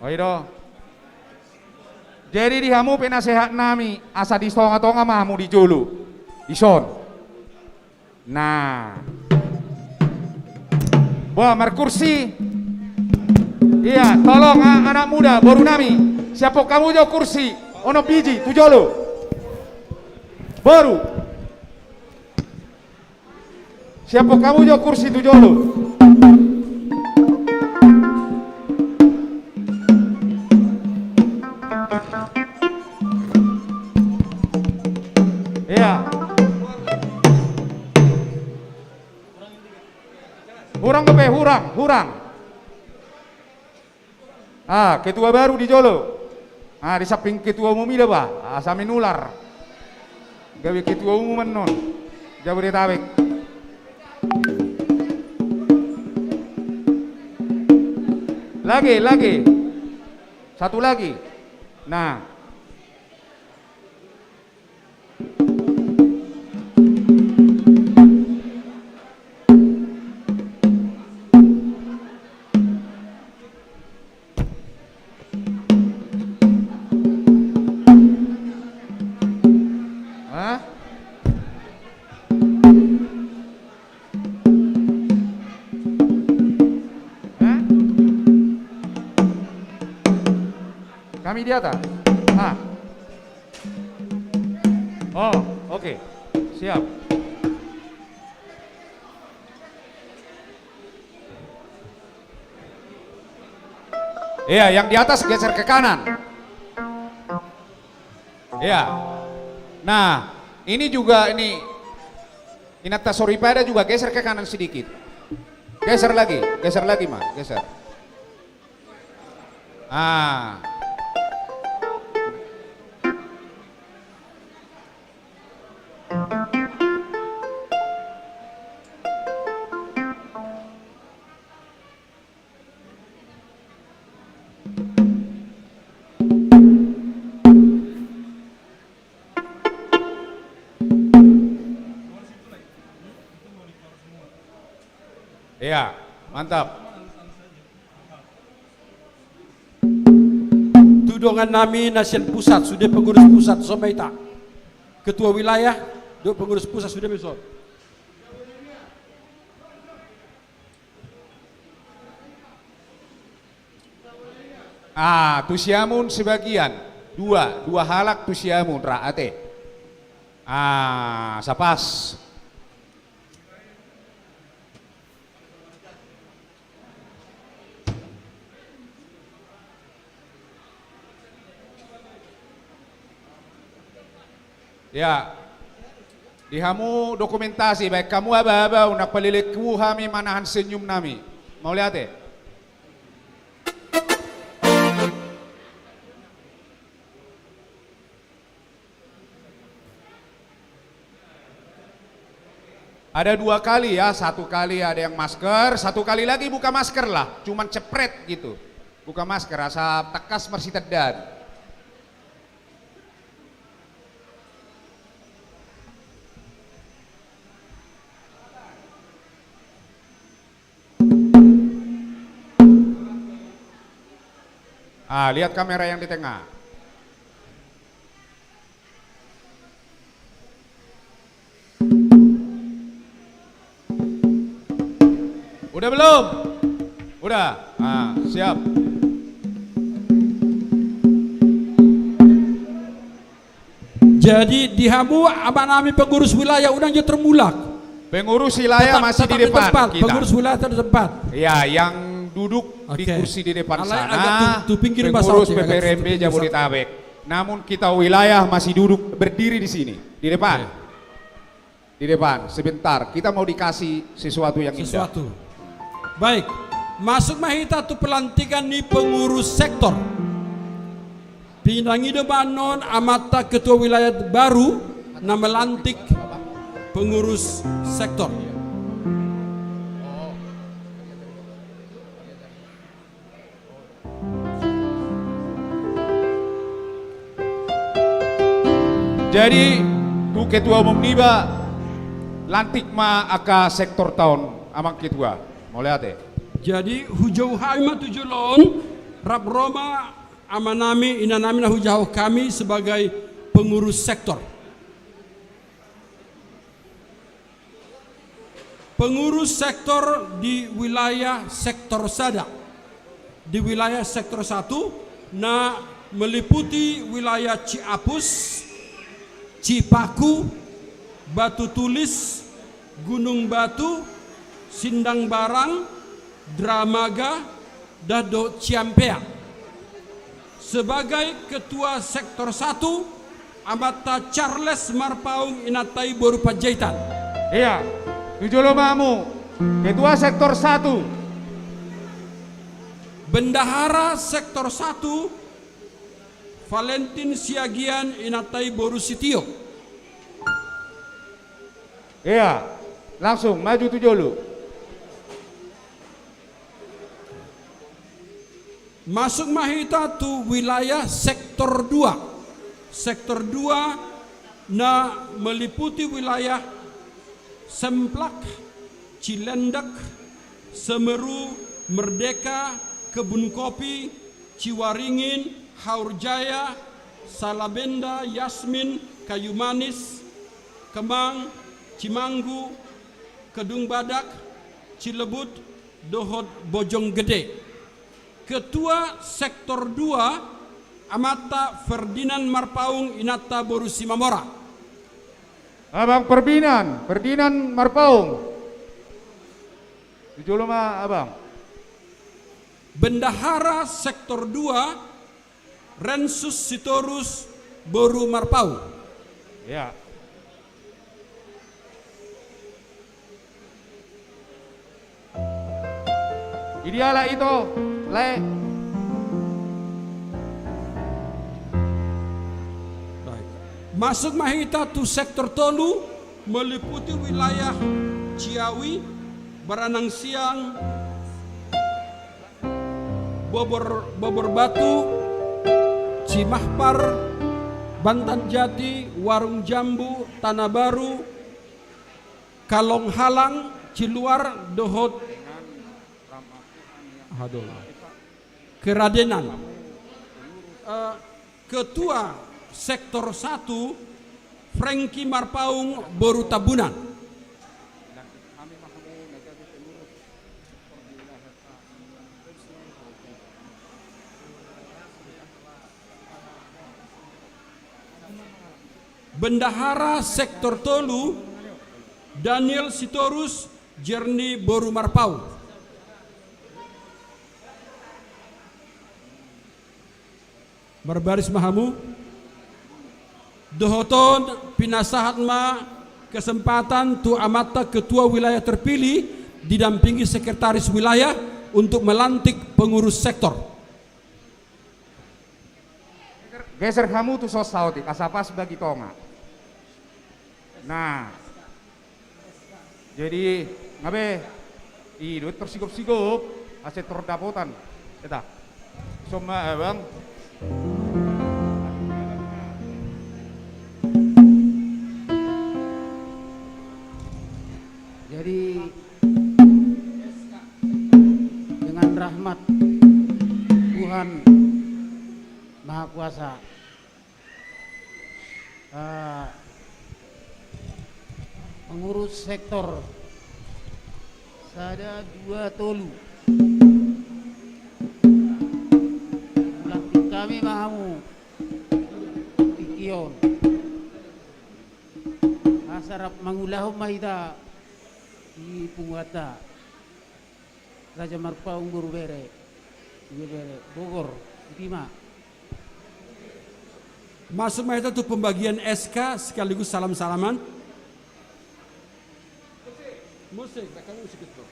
Oi do. Jadi di hamu penasehat nami, asa di tonga-tonga ma hamu di jolo. Dison. Nah. Boa, markursi. Iya, tolong, a-, anak muda, boru nami. Siaphon hamu jo kursi. Onom biji, tu jolo. Boru. Siaphon hamu jo kursi tu jolo. Iya. Hurang dope, hurang, hurang. Ah, ketua baru di jolo. Ah, di samping ketua umum i do ba, asa menular. Gabe ketua umum annon. Jabodetabek. Lagi, lagi. Satu lagi. Nah. Hah? Hah? Kami di atas. Ah. Oh, oke. Siap. Iya, yang di atas geser ke kanan. Iya. Nah, ini juga ini, Inanta Soripada juga geser ke kanan sedikit. Geser lagi, geser lagi, Ma, geser. Ah. Iya, mantap. Tu dongan nami na sian pusat, sude pengurus pusat, songon hita. Ketua wilayah, dohot pengurus pusat, sude ma dison. Ah, tu siamun sebagian. Dua, dua halak tu siamun, ra ate. Ah, sapas. Ya. Di hamu dokumentasi, baen hamu aba-aba, unang palelenghu hami manahan senyum nami. Mauliate. Ada dua kali ya, satu kali ada yang masker, satu kali lagi buka masker lah, cuman cepret gitu. Buka masker, asa tangkas marsitandaan. Ah, lihat kamera yang di tengah. Udah belum? Udah. Ah, siap. Jadi di hamu, amang nami pengurus wilayah, unang jo termulak. Pengurus wilayah masih di depan. Tetap di tempat. Pengurus wilayah tetap di tempat. Ya, yang duduk di kursi di depan sana, agak tu, tu pinggir, pengurus P P R M B Jabodetabek. Namun kita wilayah masih duduk berdiri di sini, di depan. Oke. Di depan, sebentar. Kita mau dikasih sesuatu yang indah. Sesuatu. Baik. Masuk ma hita tu pelantikan ni pengurus sektor. Pinangido ma annon amanta ketua wilayah baru na melantik pengurus sektor. Jadi, tu ketua umum niba, lantik ma angka sektorta on, amang ketua. Mauliate. Jadi, hujou hami ma tu jolo on, rap ro ma amanami, inanami na hujahahon hami sebagai pengurus sektor. Pengurus sektor di wilayah sektor sada, di wilayah sektor satu, na meliputi wilayah Ciapus, Cipaku, Batu Tulis, Gunung Batu, Sindang Barang, Dramaga, dohot Ciampea. Sebagai ketua sektor satu, amanta Charles Marpaung, inanta i boru Panjaitan. Ia, tu jolo ma hamu, ketua sektor satu. Bendahara sektor satu, Valentin Siagian, inanta i boru Sitio. Ia, langsung maju tu jolo. Masuk ma hita tu wilayah sektor dua. Sektor dua na meliputi wilayah Semplak, Cilandak, Semeru, Merdeka, Kebun Kopi, Ciwaringin, Haurjaya, Salabenda, Yasmin, Kayu Manis, Kemang, Cimanggu, Kedung Badak, Cilebut, dohot Bojonggede. Ketua sektor dua, amanta Ferdinand Marpaung, inanta boru Simamora. Abang Ferdinand, Ferdinand Marpaung. Tu jolo ma, abang. Bendahara sektor dua, Rensus Sitorus boru Marpaung. Ia. Idia lae ito, lae. Baik. Masuk ma hita tu sektor tolu, meliputi wilayah Ciawi, Baranang Siang, Bobor, Bobor Batu, Cimahpar, Bantan Jati, Warung Jambu, Tanah Baru, Kalong Halang, Ciluar, dohot, aduh, Keradenan. Eh, Ketua Sektor satu, Franky Marpaung boru Tambunan. Bendahara Sektor tolu, Daniel Sitorus, Jerni boru Marpaung. Marbaris ma hamu. Dohot on pinasahat ma kesempatan tu amanta ketua wilayah terpilih didampingi sekretaris wilayah untuk melantik pengurus sektor. Geser hamu tu son saotik, asa pas bagi tonga. Nah. Jadi, nga be, i do tor sigop-sigop, asa tor dapotan. Eta. Son ma, abang. Jadi, dengan rahmat Tuhan Maha Kuasa, eh, pengurus sektor sada, dua, tolu, melantik hami ma hamu tingki on. Asa rap mangulahon ma hita di punguanta. Raja Marpaung boru bere, bere Bogor, i ma. Masuk ma hita tu pembagian S K sekaligus salam-salaman. Musik, rekam musik itu.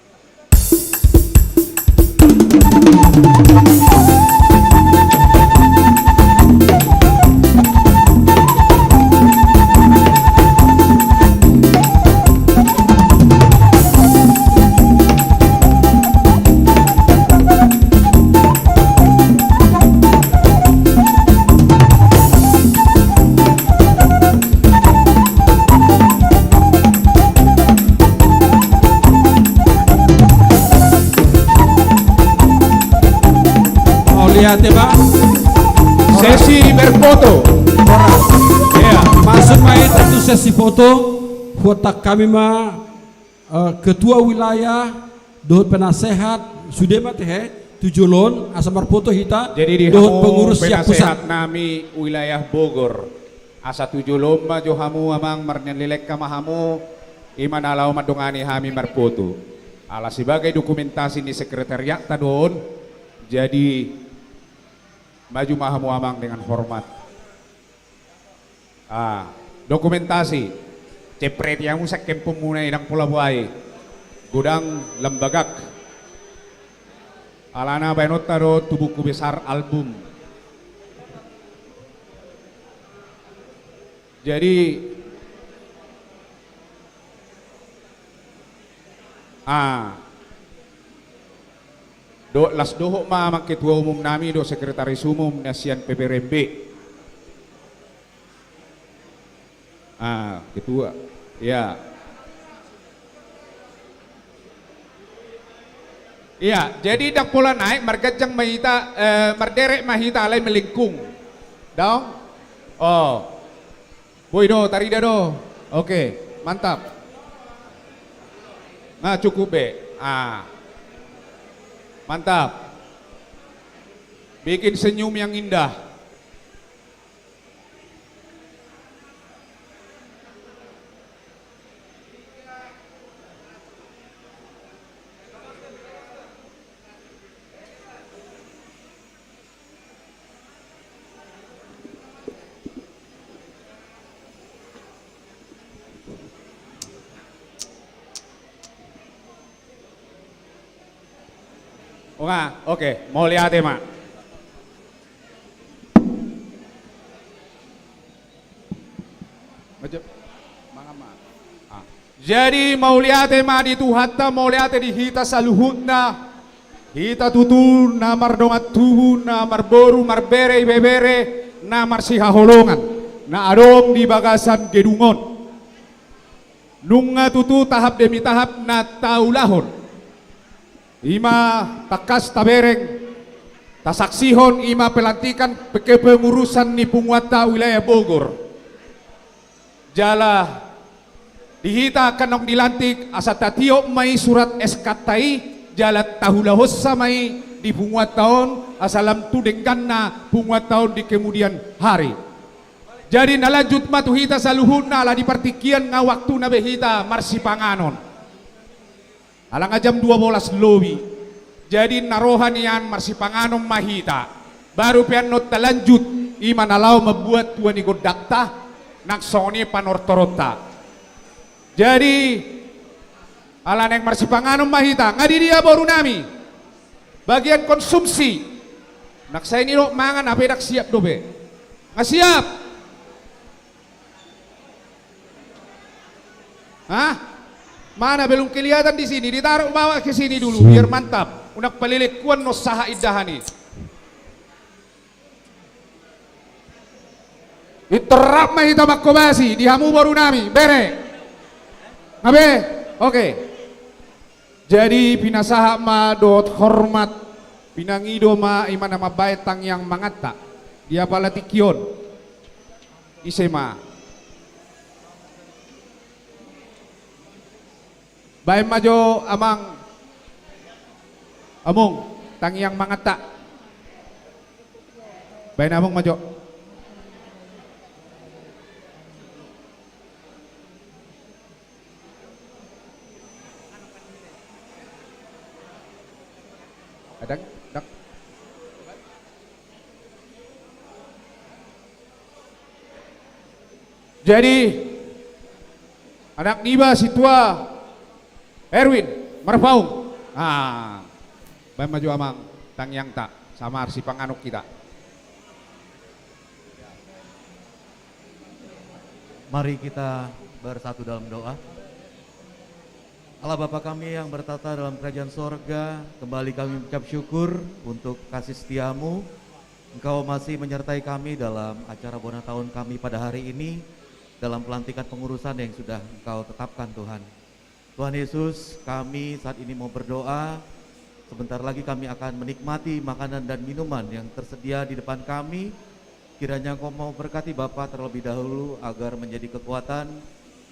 Mauliate ma. Sesi berfoto. Iya. Masuk ma hita tu sesi foto. Huontang hami ma, eh, ketua wilayah dohot penasehat, sude ma tehe tu jolo on asa marfoto hita. Jadi di dohot hamu pengurus siap pusat. Penasehat nami wilayah Bogor. Asa tu jolo on ma jo hamu amang, marnian lelengka ma hamu, i ma na laho mandongani hami marfoto. Ala sebagai dokumentasi ni sekretariatta do on, jadi maju ma hamu amang dengan hormat. Ah, dokumentasi. Cepreti hamu sangkemponmuna i, ndang pola boai. Godang lambagak. Alana baenonta do tu buku besar album. Jadi, ah, do, las dohot ma amang ketua umum nami dohot sekretaris umum na sian P P R M B. Ah, ketua. Ya. Iya, jadi ndang pola naek, marganjang ma hita, eh, marderek ma hita alai melengkung. Daong? Oh. Boi do, tarida do. Oke, mantap. Nah, cukup be. Ah. Mantap. Bikin senyum yang indah. Onga, oke, mauliate ma. Jadi mauliate ma di Tuhanta, mauliate di hita saluhutna. Hita tutu na mardongan tubu, na marboru, marbere, ibebere, na marsihaholongan, na adong di bagasan gedung on. Nunga tutu tahap demi tahap na taulahon. I ma tangkas tabereng, tasaksihon i ma pelantikan kepengurusan ni punguanta wilayah Bogor. Jala di hita angka naung dilantik asa tatiop ma i surat S K-ta i, jala taulahonsa ma i di punguanta on asa lam tu dengganna punguanta on di kemudian hari. Jadi na lanjut ma tu hita saluhutna, ala di partingkian nga waktuna be hita marsipanganon. Ala nga jam dua bolas lobi. Jadi na roha nian marsipanganon ma hita. Baru pe annon talanjut, i ma na laho mambuat tua ni gondangta, nang songon i panortoronta. Jadi, ala naeng marsipanganon ma hita, nga di dia boru nami? Bagian konsumsi. Nang sai nidok mangan, hape ndang siap dope. Nga siap? Hah? Mana belum kelihatan di sini? Ditaruh bawa ke sini dulu, biar mantap. Unang palelengkuan non sahat indahan i. Interrap ma hita mangkobasi, di hamu boru nami, bere. Nga be? Oke. Jadi pinasahat ma dohot hormat, pinangido ma i ma na mambaen tangiang manganta. Di apala tingki on. Ise ma. Baen ma jo amang. Among, tangiang manganta. Baen among ma jo. Adang, dak. Jadi, anak niba sintua, Erwin, marpaung. Ah, baen ma jo amang tangiangta, samar sipanganon hita. Mari kita bersatu dalam doa. Allah Bapa kami yang bertata dalam kerajaan sorga, kembali kami mengucap syukur untuk kasih setiamu. Engkau masih menyertai kami dalam acara bona taon kami pada hari ini, dalam pelantikan pengurusan yang sudah Engkau tetapkan, Tuhan. Tuhan Yesus, kami saat ini mau berdoa. Sebentar lagi kami akan menikmati makanan dan minuman yang tersedia di depan kami. Kiranya Engkau mau berkati Bapa terlebih dahulu agar menjadi kekuatan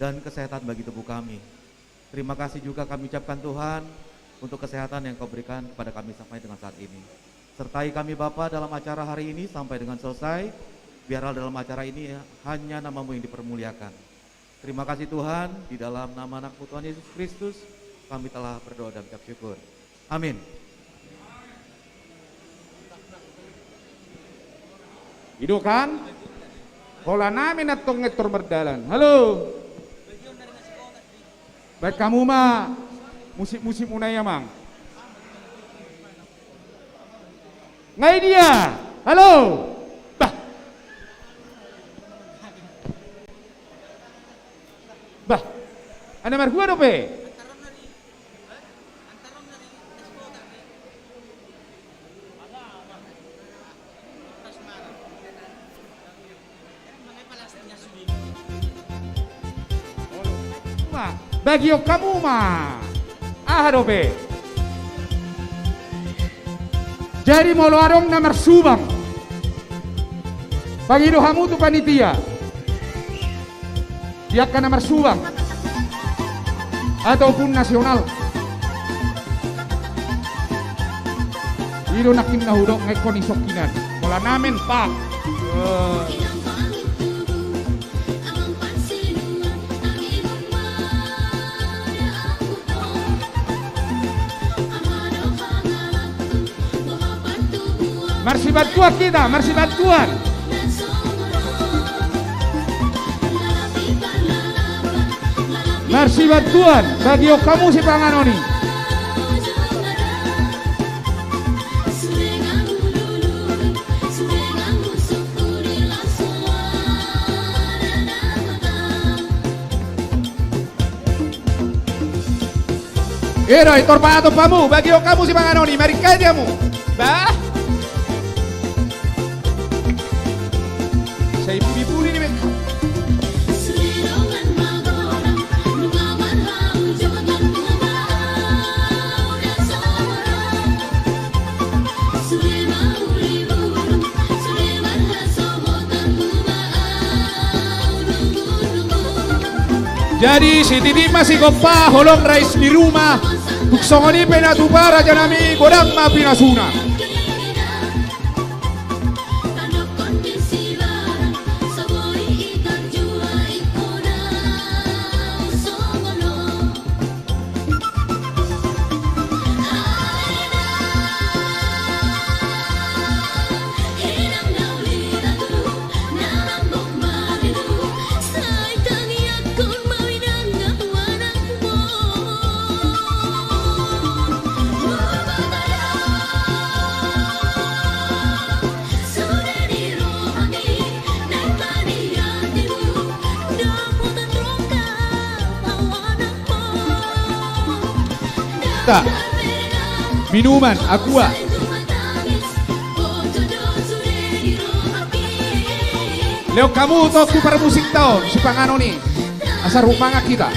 dan kesehatan bagi tubuh kami. Terima kasih juga kami ucapkan, Tuhan, untuk kesehatan yang Kau berikan kepada kami sampai dengan saat ini. Sertai kami, Bapa, dalam acara hari ini sampai dengan selesai. Biarlah dalam acara ini hanya nama-Mu yang dipermuliakan. Terima kasih, Tuhan, di dalam nama Anak-Mu, Tuhan Yesus Kristus, kami telah berdoa dan ucap syukur. Amin. I do kan? Holan nami nantong ngettor mardalan. Halo. Baen hamu ma musik-musikmuna i, amang. Nga i dia. Halo. Bah. Bah. Ana marhua dope. Bagihon hamu ma. Aha dope? Jadi molo adong na marsubang, pangido hamu tu panitia. Di angka na marsubang ataupun nasional. I do nangkin na hudok, nga ingkon isongkinan. Holan nami, Pak. Eh. Marsibantuan hita, marsibantuan. Marsibantuan, bagihon hamu sipanganon i. Ero, i tor pahatop hamu, bagihon hamu sipanganon i, marikati hamu. Bah. Sai puli-puli ni meka. Jadi sititi ma sigompa, holong rais di ruma. Tung songon i pe na tupa, raja nami, godang ma pinasuna. Minuman, aqua. Lehon hamu tu parmusikta on sipanganon i. Asa rap mangan hita.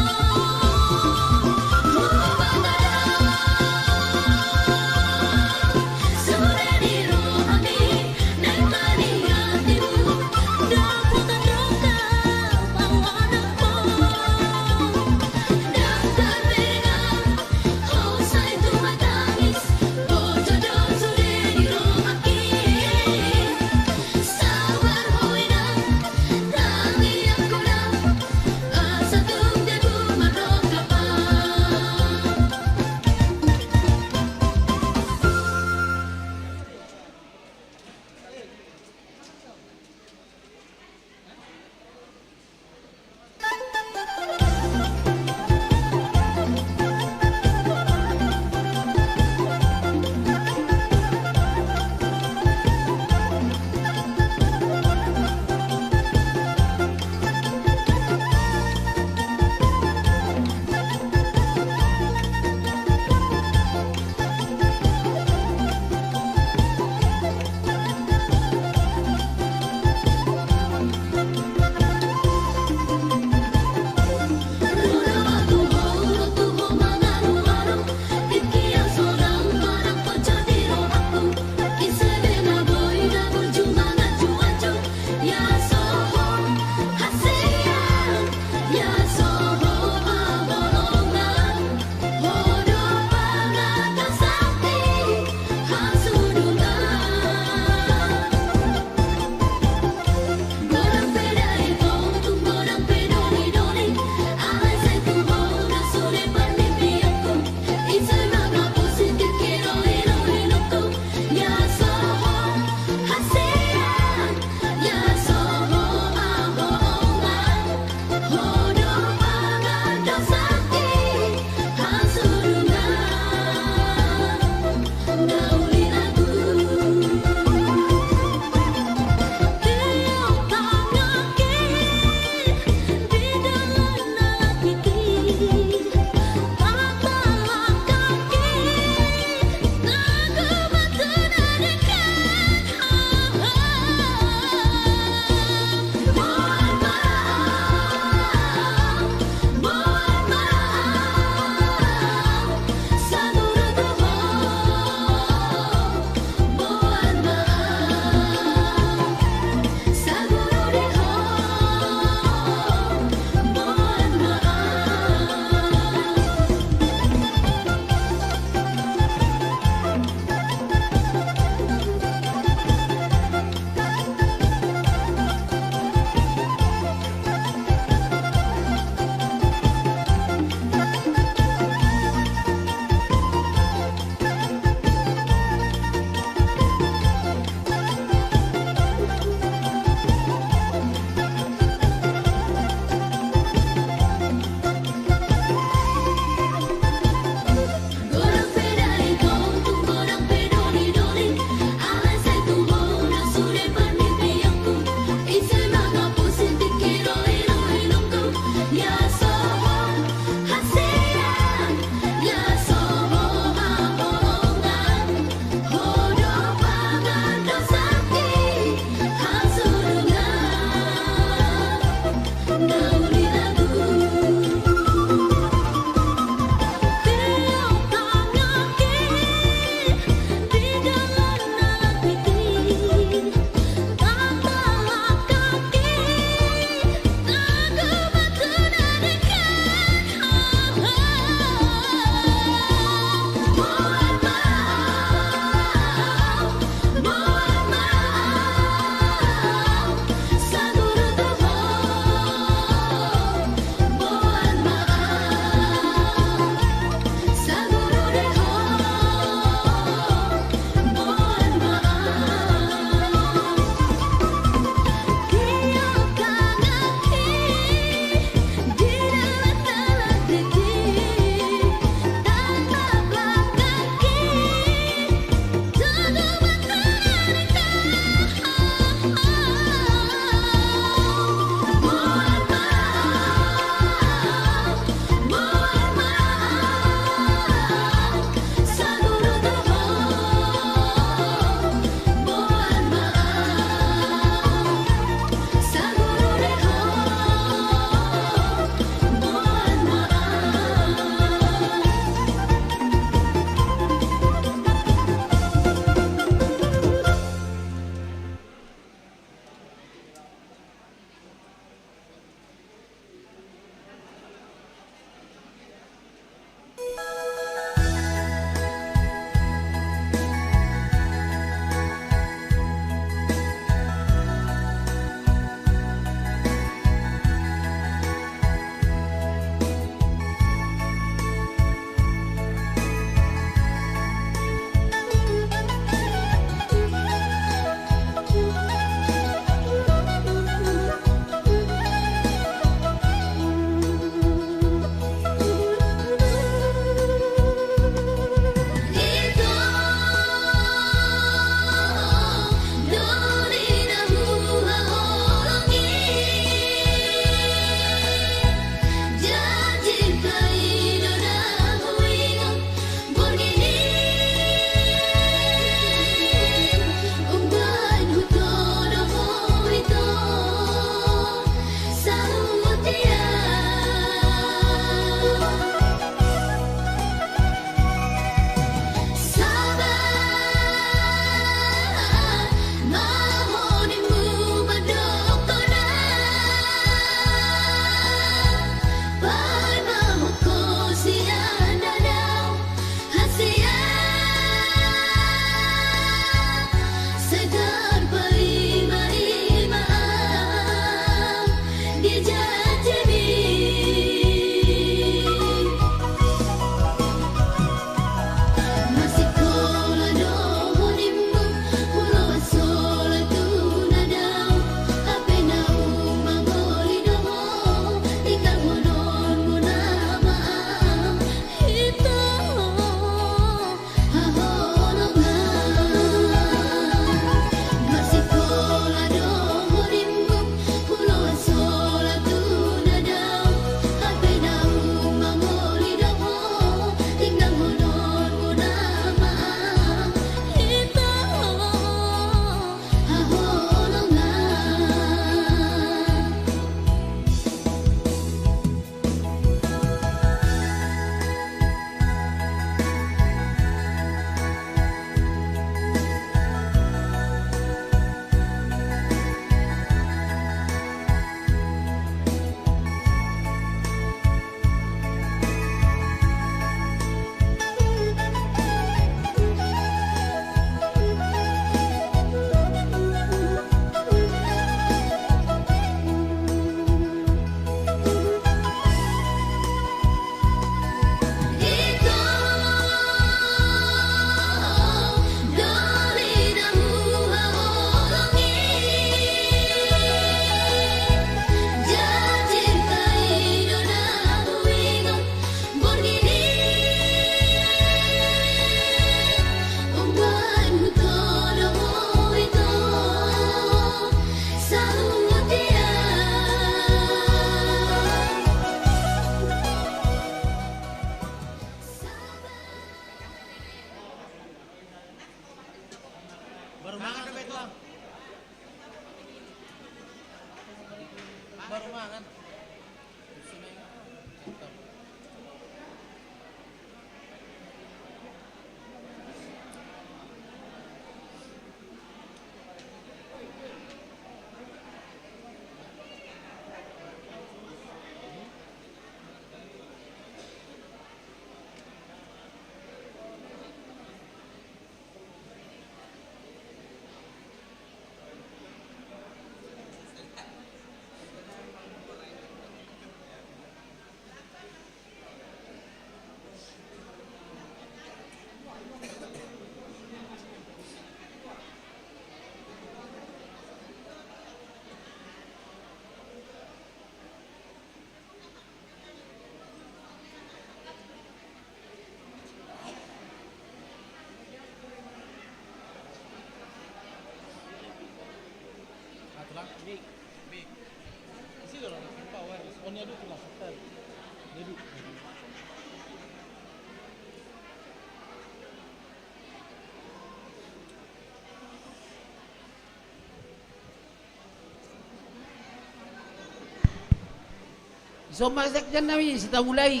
Ison ma sekjen nami, sai tamulai.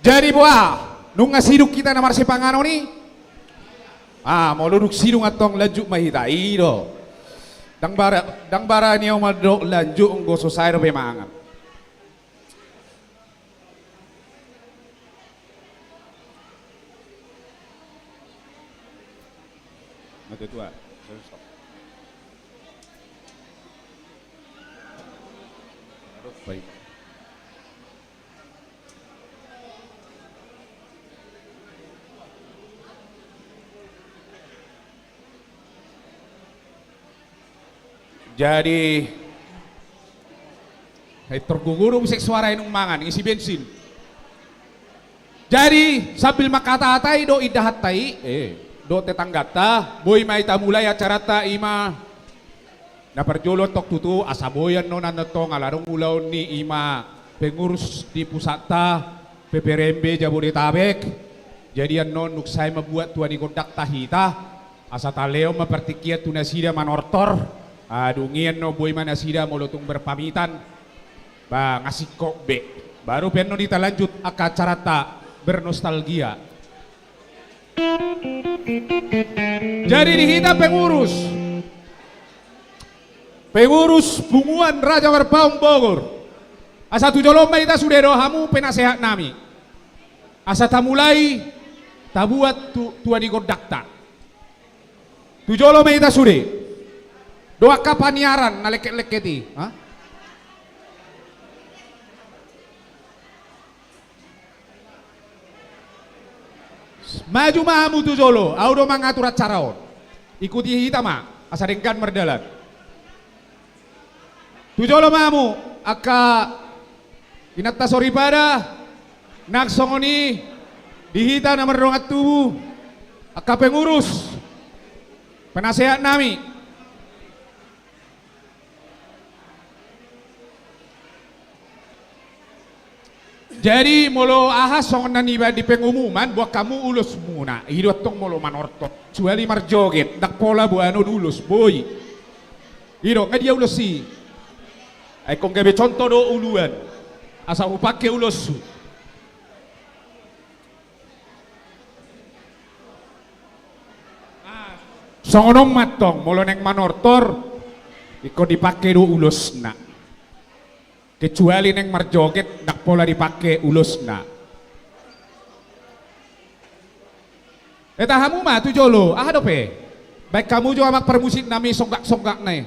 Jadi boha, nunga sidung hita na marsipanganon i? Ah, molo dung sidung antong lanjut ma hita, i do. Ndang bara, ndang bara ni au mandok lanjut, anggo so sae dope mangan. Mata tua. Aduh, baik. Jadi, eh, terguguru musik suara inung mangan, isi bensin. Jadi, sambil mangkatahata i do indahanta i, eh, dohot tetangganta, boi ma hita mulai acaranta, i ma na parjolo antong tutu, asa boi annon antong ala dung ulaon ni i ma pengurus di pusatta, P P R M B Jabodetabek. Jadi annon nunga sae mambuat tua ni gondangta hita, asa talehon ma partingkian tu nasida manortor. Ah, dung i annon boi ma nasida molo tung berpamitan. Ba, nga singkop be. Baru pe annon hita lanjut angka acaranta bernostalgia. Jadi di hita pengurus, pengurus Punguan Raja Marpaung Bogor, asa tu jolo ma hita sude do hamu penasehat nami. Asa tamulai tabuat tu, tua ni gondangta. Tu jolo ma hita sude. Do angka paniaran na lengket-lengket i, ha? Maju ma hamu tu jolo, au do mangatur acara on. Ikuti hita ma, asa denggan mardalan. Tu jolo ma hamu, angka inanta soripada, nang songon i di hita na mardongan tubu, angka pengurus, penasehat nami. Jadi molo aha songon na nibaen di pengumuman, buat hamu ulosmuna, i do antong molo manortor. Kecuali marjoget, ndang pola boanon ulos, boi. I do, nga dia ulos i? Ai ingkon gabe contoh do uluan. Asa hupangke uloshu. Songon on ma antong, molo naeng manortor, ingkon dipangke do ulosna. Kecuali naeng marjoget, ndang pola dipangke ulosna. Eta hamu ma tu jolo, aha dope? Baen hamu jo amang parmusik nami songgak-songgakna i.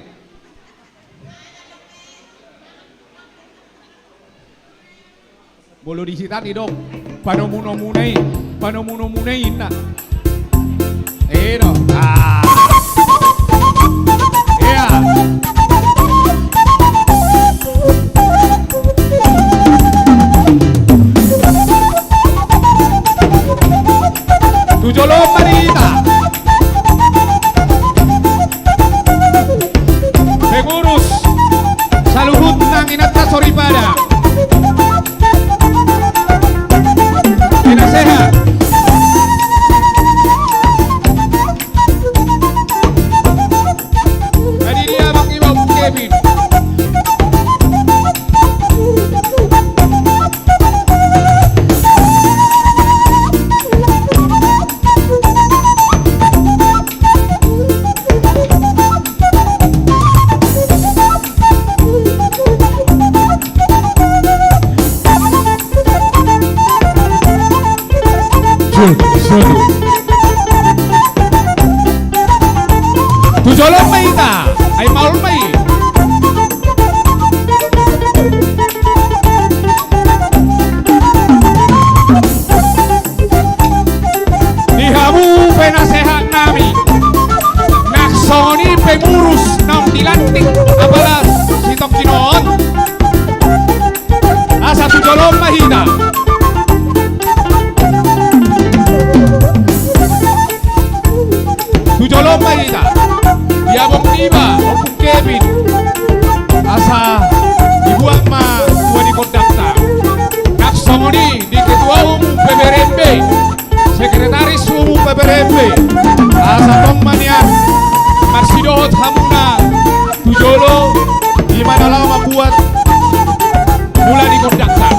Molo di hita ni dong, panomu-nomuna i, panomu-nomuna i inna. I do. Ah. Ia. Tu jolo ma di hita. Pengurus saluhut nang inanta soripada. Di na sehe Solu. Tu jolo ma hita, ai maol ma i. Di hamu penasehat nami, nang songon i pengurus naung dilantik apala sitongkin on. Asa tu jolo ma hita. Tu jolo ma hita. Di abang niba, Ompung Kevin. Asa dibuat ma tua ni kondangta. Nang songon i di ketua umum P B R M B. Sekretaris umum P B R M B, asa tong ma nian marsidohot hamuna tu jolo, di mana laho mambuat mula ni kondangta.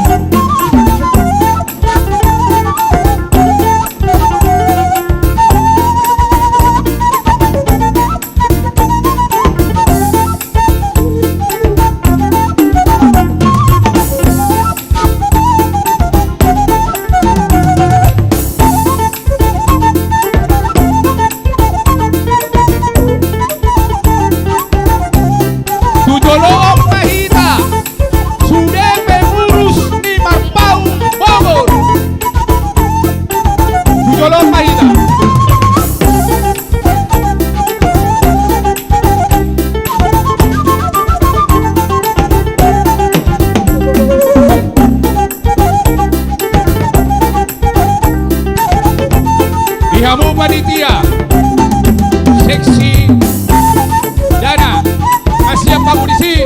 Tu jolo on ma hita, sude pengurus ni Marpaung Bogor. Tu jolo on ma hita. Di hamu panitia, seksi dana, na siap hamu disi.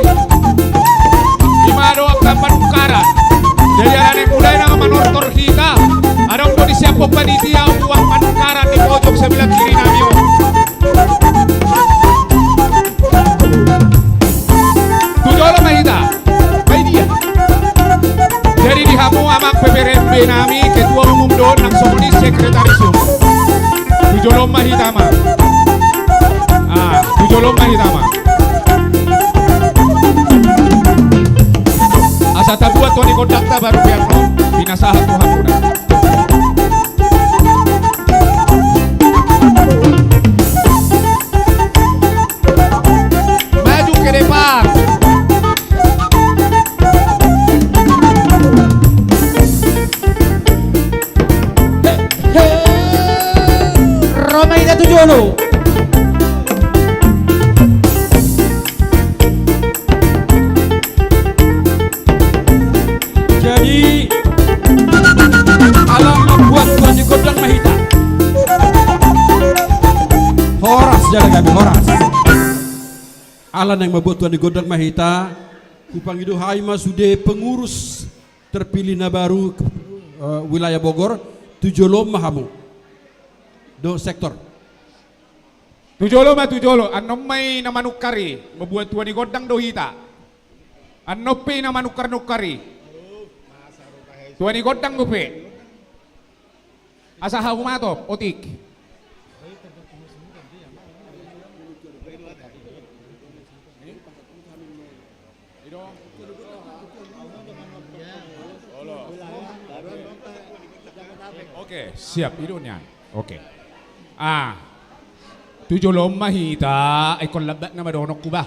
Ima do angka panukaran. Jadi alani mulai na manortor hita. Adong do disiaphon panitia uang panukaran di pojok sebelah kiri nami on. Tu jolo ma hita. Baen dia. Jadi di hamu amang P B R M B nami, ketua umum dohot nang songon i sekretaris umum. Tu jolo ma hita ma. Ah, tu jolo ma hita ma. Asa tabuat tua ni kondangta baru biar no pinasahat tu hamuna. Maju ke depan. He, he. Ro ma hita tu jolo. Jadi ala mambuat tua ni gondang ma hita. Horas jala gabe, horas. Ala naeng mambuat tua ni gondang ma hita, hupangido hami ma sude pengurus terpilih na baru, eh, wilayah Bogor, tu jolo ma hamu. Dohot sektor. Tu jolo ma, tu jolo. Annon ma i na manukar i, mambuat tua ni gondang do hita. Annon pe i na manukar-nukar i. Tua ni gondang dope. Asa hau ma tong, otik. Oke, siap, i do nian. Oke. Ah. Tu jolo on ma hita, ai ingkon lambat nama dohononku bah.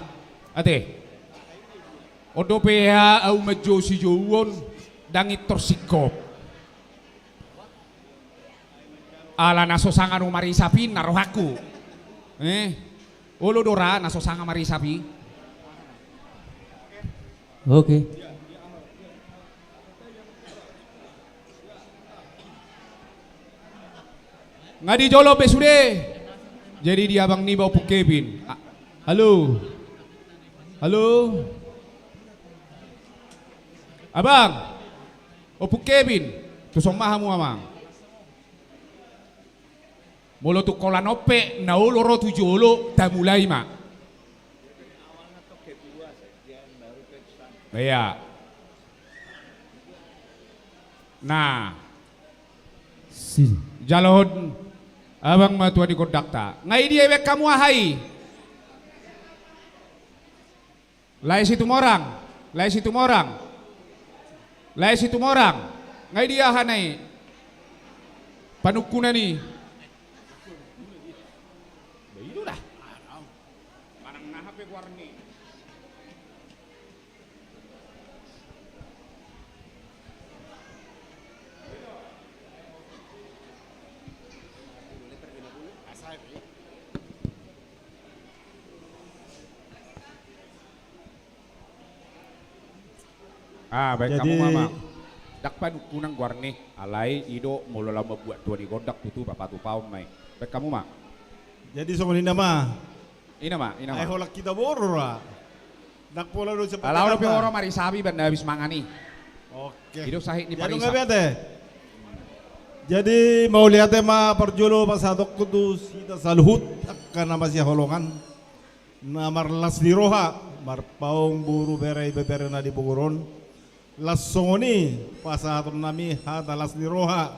Ate. On dope hea au manjou sijouon, ndang intor singkop. Ala na so sanga do marisap i ninna rohangku. Eh, olo do ra na so sanga marisap i. Oke. Nga di jolo pe sude. Jadi di abang niba Ompung Kevin. A-, halo. Halo. Abang. Ompung Kevin, tuson ma hamu amang. Molo tung holan on pe na olo ro tu jolo, tamulai ma. Ia. Nah. Si. Jalohon abang ma tua ni gondangta. Nga i dia ibaen hamu aha i? Lae Situmorang, Lae Situmorang, Lae Situmorang. Nga i dia hana i? Panungkunan i. Ba i do da. Manang na hape goarni. Ah, baen hamu ma, Amang. Ndang panungkunan goarni, alai i do molo laho mambuat tua ni gondang tutu, bapatupaon ma i. Baen hamu ma. Jadi songon i nama. I nama, i nama. Ai holan hita boru ra. Ndang pola do seperti apa. Laho dope ho ro marisapi baen na habis mangan i. Oke. I do sahit ni parisa. Jadi mauliate ma parjolo pasahatonku tu hita saluhut angka na masihaholongan. Na marlas ni roha, marpaung boru bere ibeberena di bogoron. Laos songon i pasahatonnami hata las ni roha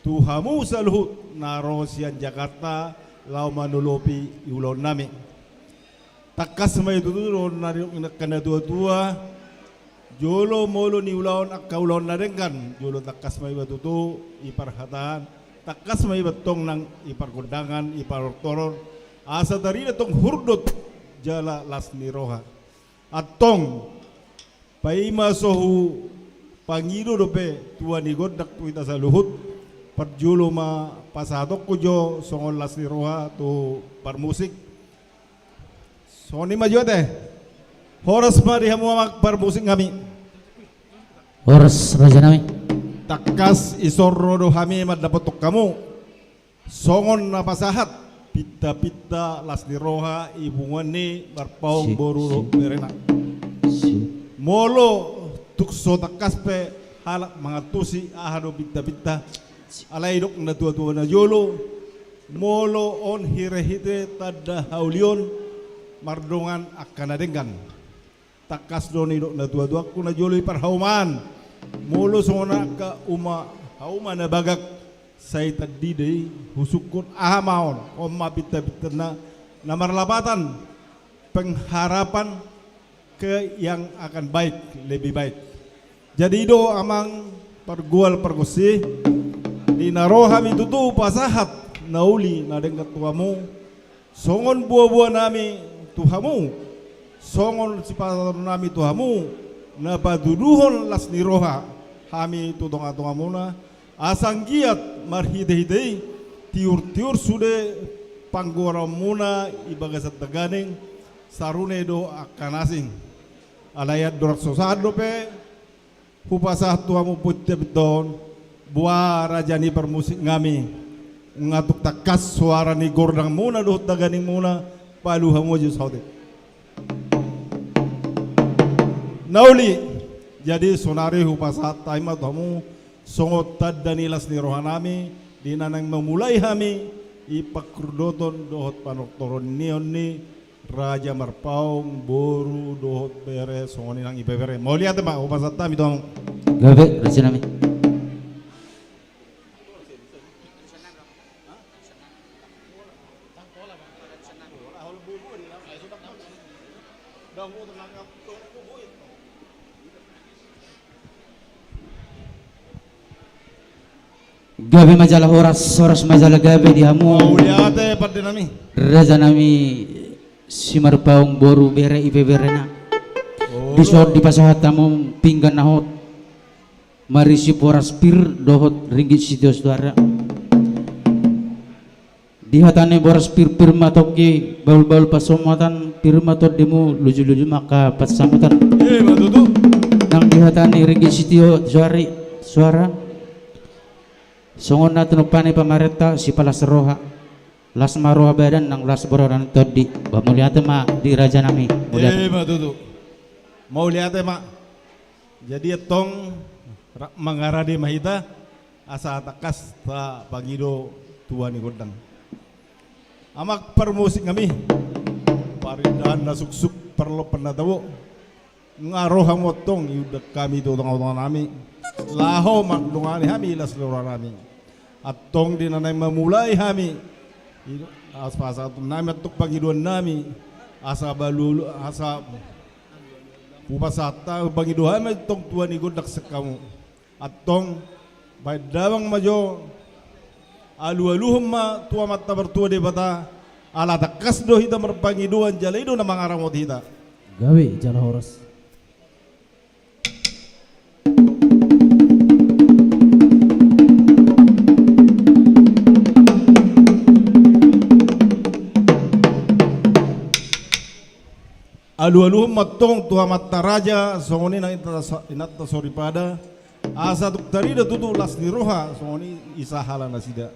tu hamu saluhut na ro sian Jakarta laho manolopi ulaonnami. Tangkas ma i tutu dohonon ni angka na tuatua. Jolo molo niulahon angka ulaon na denggan, jolo tangkas ma iba tutu i parhataan, tangkas ma iba tong nang i pargondangan, i partortoron, asa tarida tong hurdot jala las ni roha. Antong, paima so hupangido dope tua ni gondang tu hita saluhut, parjolo ma pasahatonku jo songon las ni roha tu parmusik. Songon i ma jo ate. Horas ma di hamu amang parmusiknami. Horas rajanami. Tangkas dison ro do hami mandapothon hamu songon na pasahat pintapinta las ni roha di punguan ni marpaung boru dohot berena. Molo tung so tangkas pe halak mangantusi aha do pintapinta, alai didok na tuatua na jolo, molo on hirehite tanda haulion mardongan angka na denggan. Tangkas do nidok na tuatuangku na jolo i parhaumaan. Molo songon angka uma hauma na bagak, sai tandida i husungkun aha ma on, on ma pintapinta na marlapatan, pengharapan ke yang akan baik, lebih baik. Jadi i do amang pargual pargonsi, di na ro hami tutu pasahat na uli na denggan tu hamu, songon boaboanami tu hamu, songon sipasahatonnami tu hamu, na patuduhon las ni roha hami tu tongatongamuna, asa anggiat marhitehite i tiurtiur sude panggoaranmuna i bagasan taganing, sarune do angka na asing. Alai andorang so sahat dope hupasahat tu hamu pintapinta on, boha raja ni parmusiknami, nga tung tangkas soara ni gordangmuna dohot taganingmuna, palu hamu jo saotik. Na uli, jadi sonari hupasahat hami ma tu hamu songon tanda ni las ni rohanami, di na naeng mamulai hami i pangkurdoton dohot panortoronion ni raja marpaung boru dohot bere songon i nang ibebere. Mauliate ma, hupasahat hami tu hamu. Gabe, rajanami. Gabe ma jala horas, horas ma jala gabe di hamu. Mauliate pandenami. Rajanami simarpaung boru bere ibeberena. Dison dipasahat hamu pinggan na hot. Marisi boras pir dohot ringgit sitio suara. Di hata ni boras pir, pir ma tonggi, bahulbahul pansamotan, pir ma tondimu, lujuluju ma angka pansamotan. Ima tutu. Nang di hata ni ringgit sitio suara, songon na tinompa ni pamarenta, sipalas roha. Las ma roha badan nang las boru nang tondi. Mauliate ma di rajanami. Mauliate. Ima tutu. Mauliate ma. Jadi antong rap mangarade ma hita asa tangkas tapangido tua ni gondang. Amang parmusiknami, parindahan na suksuk, parlompan na tabo. Nga ro hamu antong iundang hami tu tongatonganami, laho mandongani hami las ni rohanami. Antong di na naeng mamulai hami, asa pasahatonnami antong pangidoannami, asa balu, asa hupasahat hami pangido hami antong tua ni gondang sian hamu. Antong baen damang ma jo Alualuhon ma tu Amanta Martua Debata, ala tangkas do hita marpangidoan jala i do na mangaramoti hita. Gabe jala horas. Alualuhon ma tong tu amanta raja, songon i nang inanta sa-, inanta soripada, asa tung tarida tutu las ni roha, songon i sahala nasida.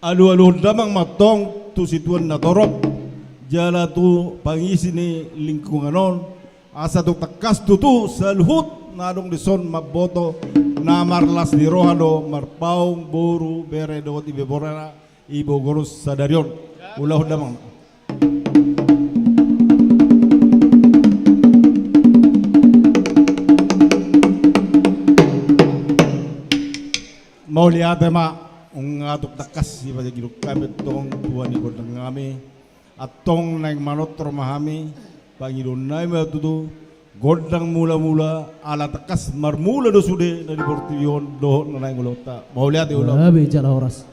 Alualuhon damang ma tong tu situan na torop, jala tu pangisi ni lingkungan on, asa tung tangkas tutu saluhut na adong dison mamboto, na marlas ni roha do marpaung boru, bere dohot ibebere, ibebere sadari on. Ulahon damang. Mauliate ma, nunga tung tangkas dipangido hami tong tu gondang nami. Antong naeng manortor ma hami, pangidoan nami ma tutu, gondang mulamula, ala tangkas marmula do sude na di portibi on dohot na naeng ulaonta. Mauliate ulang. Gabe jala horas.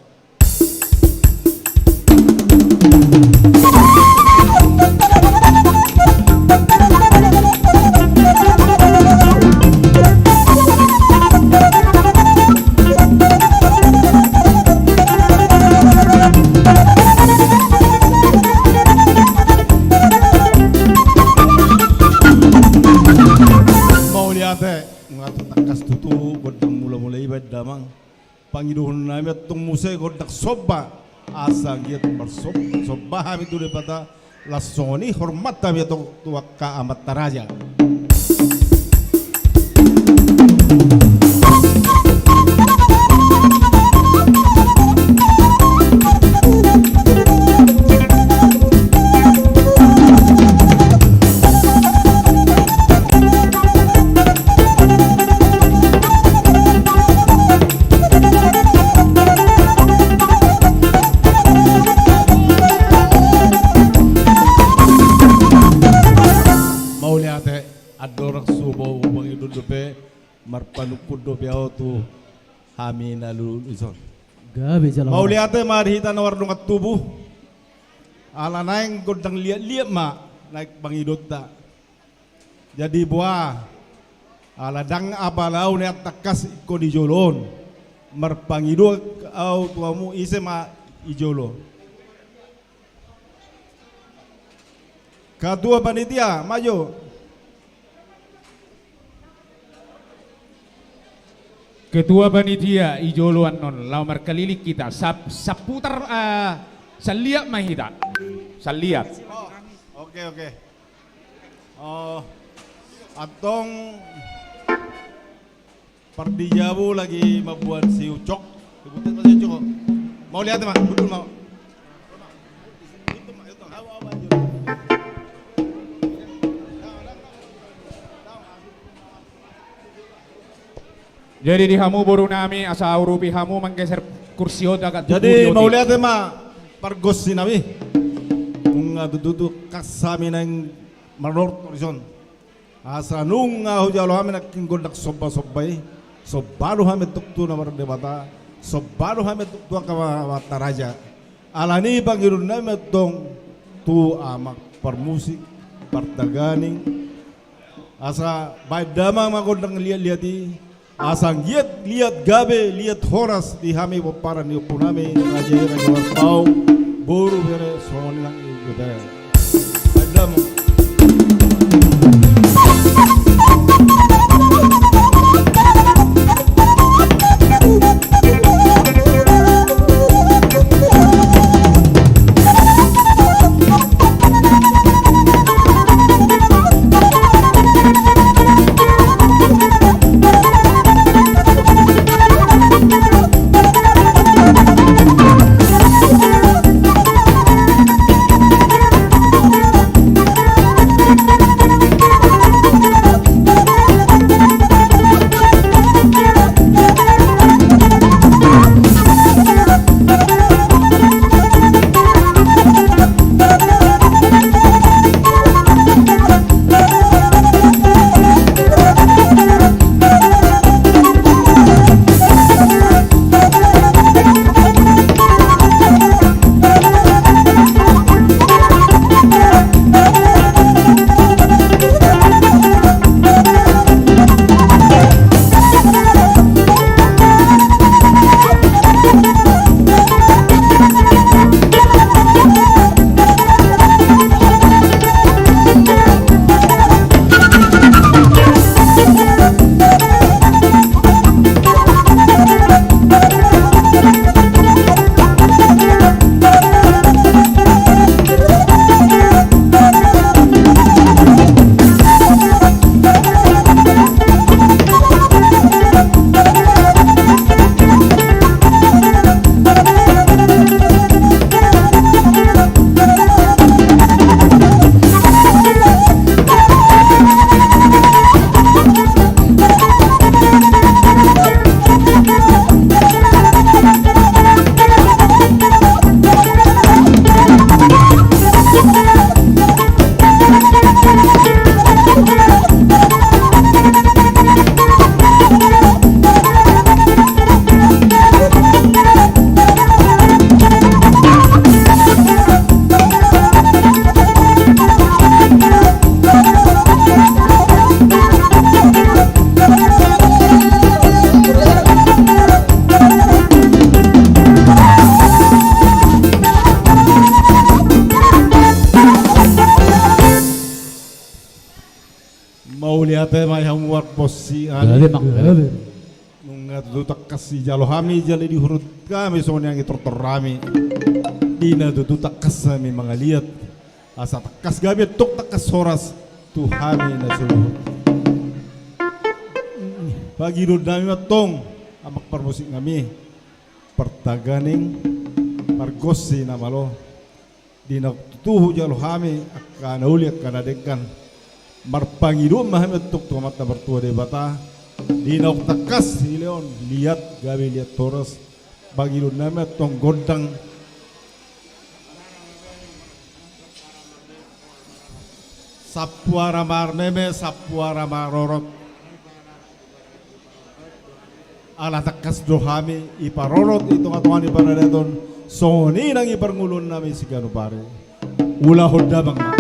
Mauliate, nunga tung tangkas tutu gondang mulamula i baen damang. Pangidohon nami antong muse gondang somba, asa anggiat marsomba, somba hami tu Debata, laos songon i hormat hami antong tu angka amanta raja. Mauliate, andorang so hupangido dope, marpanungkun dope ahu tu hami na lulus on. Gabe jala horas. Mauliate ma di hita na mardongan tubu. Ala naeng gondang liat-liat ma naeng pangidoanta. Jadi boha, ala ndang apala ahu nian tangkas ingkon di jolo on. Marpangido ahu tu hamu, ise ma di jolo. Ketua panitia, maju. Ketua panitia, di jolo annon, laho markaliling hita, sap-, saputar, eh, saliat ma hita. Saliat. Oh, oke, oke. Oh, antong Pardijabu lagi mambuat si Ucok. Dibuat ma si Ucok. Mauliate ma, gundul ma. Jadi di hamu boru nami, asa urupi hamu manggeser kursi on agak. Jadi mauliate ma pargonsi nami. Nunga tutu tangkas hami naeng manortor dison. Asa nunga hujalo hami nangkin gondang somba-somba i, somba do hami antong tu na mardebata, somba do hami antong tu angka amanta raja. Alani i pangidoan nami antong tu amang parmusik, partaganing, asa baen damang ma gondang liat-liat i, asa anggiat liat gabe, liat horas di hami pomparan ni ompu nami, raja i, raja Marpaung, boru, bere, songon i nang i, bere. Baen damang. Ate ma i hamu pargonsi nami. Gabe, Mang, gabe. Nunga tutu tangkas dijalo hami jala diuhut hami songon i nang i tortor nami. Di na tutu tangkas hami mangaliat. Asa tangkas gabe tong tangkas horas tu hami na suluhut. Pangidoan nami ma tong, amang parmusik nami, partaganing pargonsi na malo. Di na tutu hujalo hami angka na uli angka na denggan. Marpangidoan ma hami tong tu Amanta Martua Debata. Di na tangkas dilehon liat gabe liat horas. Pangidoan nami ma tong gondang. Sampuara marmeme, sampuara marorot. Ala tangkas do hami diparorot di tonga-tonga ni paradaton, songon i nang i parngoluon nami siganup ari. Ulahon damang ma.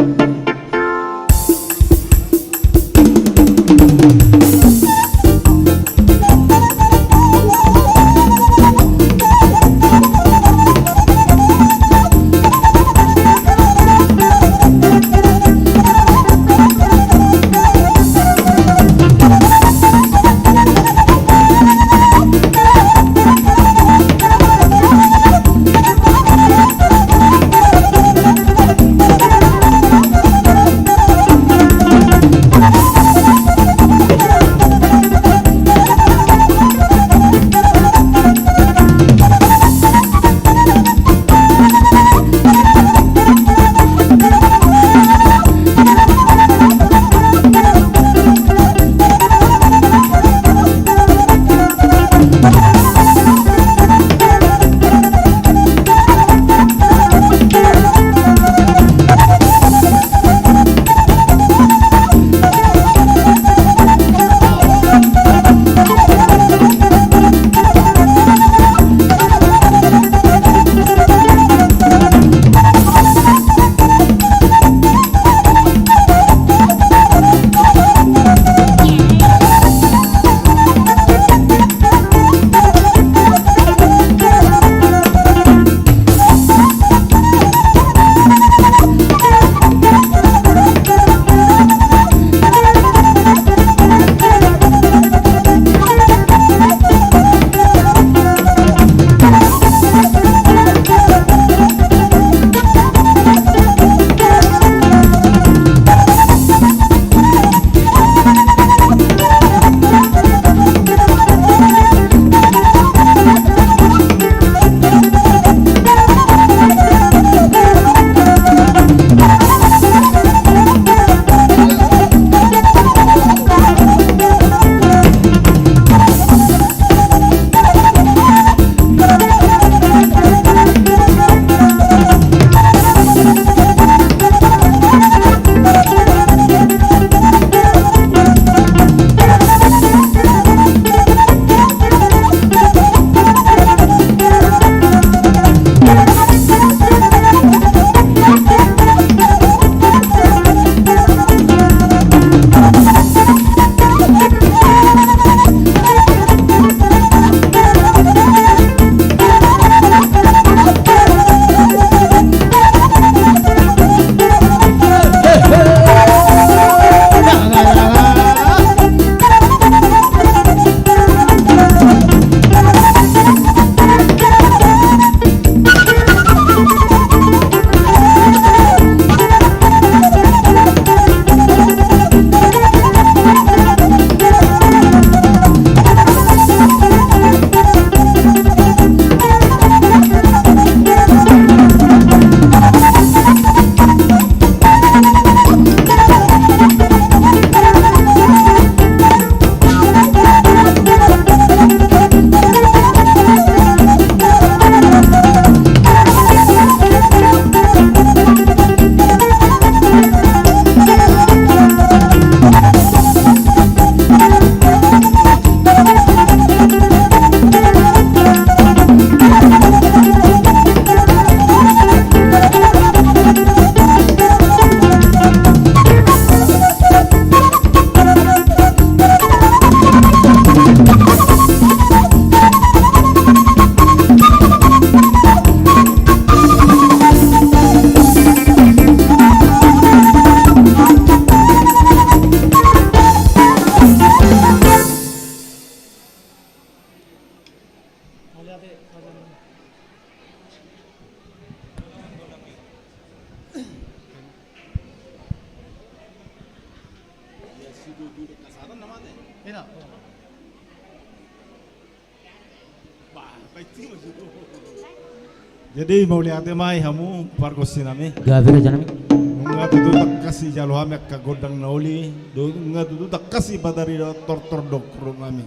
Jadi mauliate ma di hamu pargonsi nami. Gabe raja nami. Nunga tutu tangkas dijalo hami angka gondang na uli, nunga tutu tangkas dipatarida tortor dohot roha nami.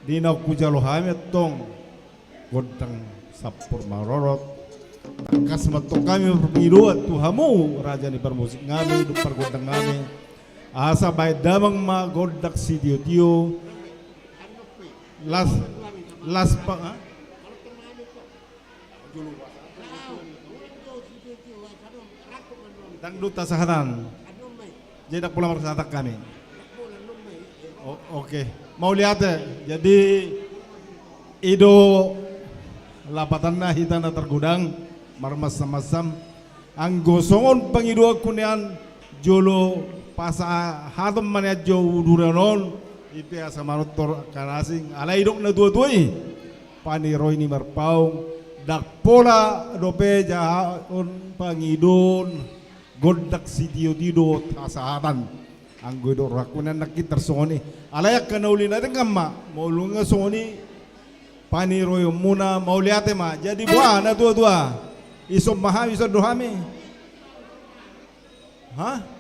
Di na hujalo hami antong gondang sampur marorot. Tangkas ma antong hami marpangidoan tu hamu raja ni parmusik nami dohot pargondang nami, asa baen damang ma gondang sitiotio. Las, las pa, ha? Dangdut hasahatan. Jadi ndang pola marsahat hami. O-, oke. Mauliate. Jadi i do lapatanna hita na targodang marmansam-mansam. Anggo songon pangidoanku nian, jolo pasahaton ma nian jo uduran on, i pe asa manortor angka na asing, alai didok na tua-tua i, paniroi ni marpaung, ndang pola dope jahaon pangidoon gondang sitiotio dohot hasahatan. Anggo i do rohangku nian nangkin tarsongon i. Alai angka na uli na denggan ma, molo nunga songon i paniroionmuna, mauliate ma. Jadi boha na tua-tua? Dison ma hami, dison do hami. Ha?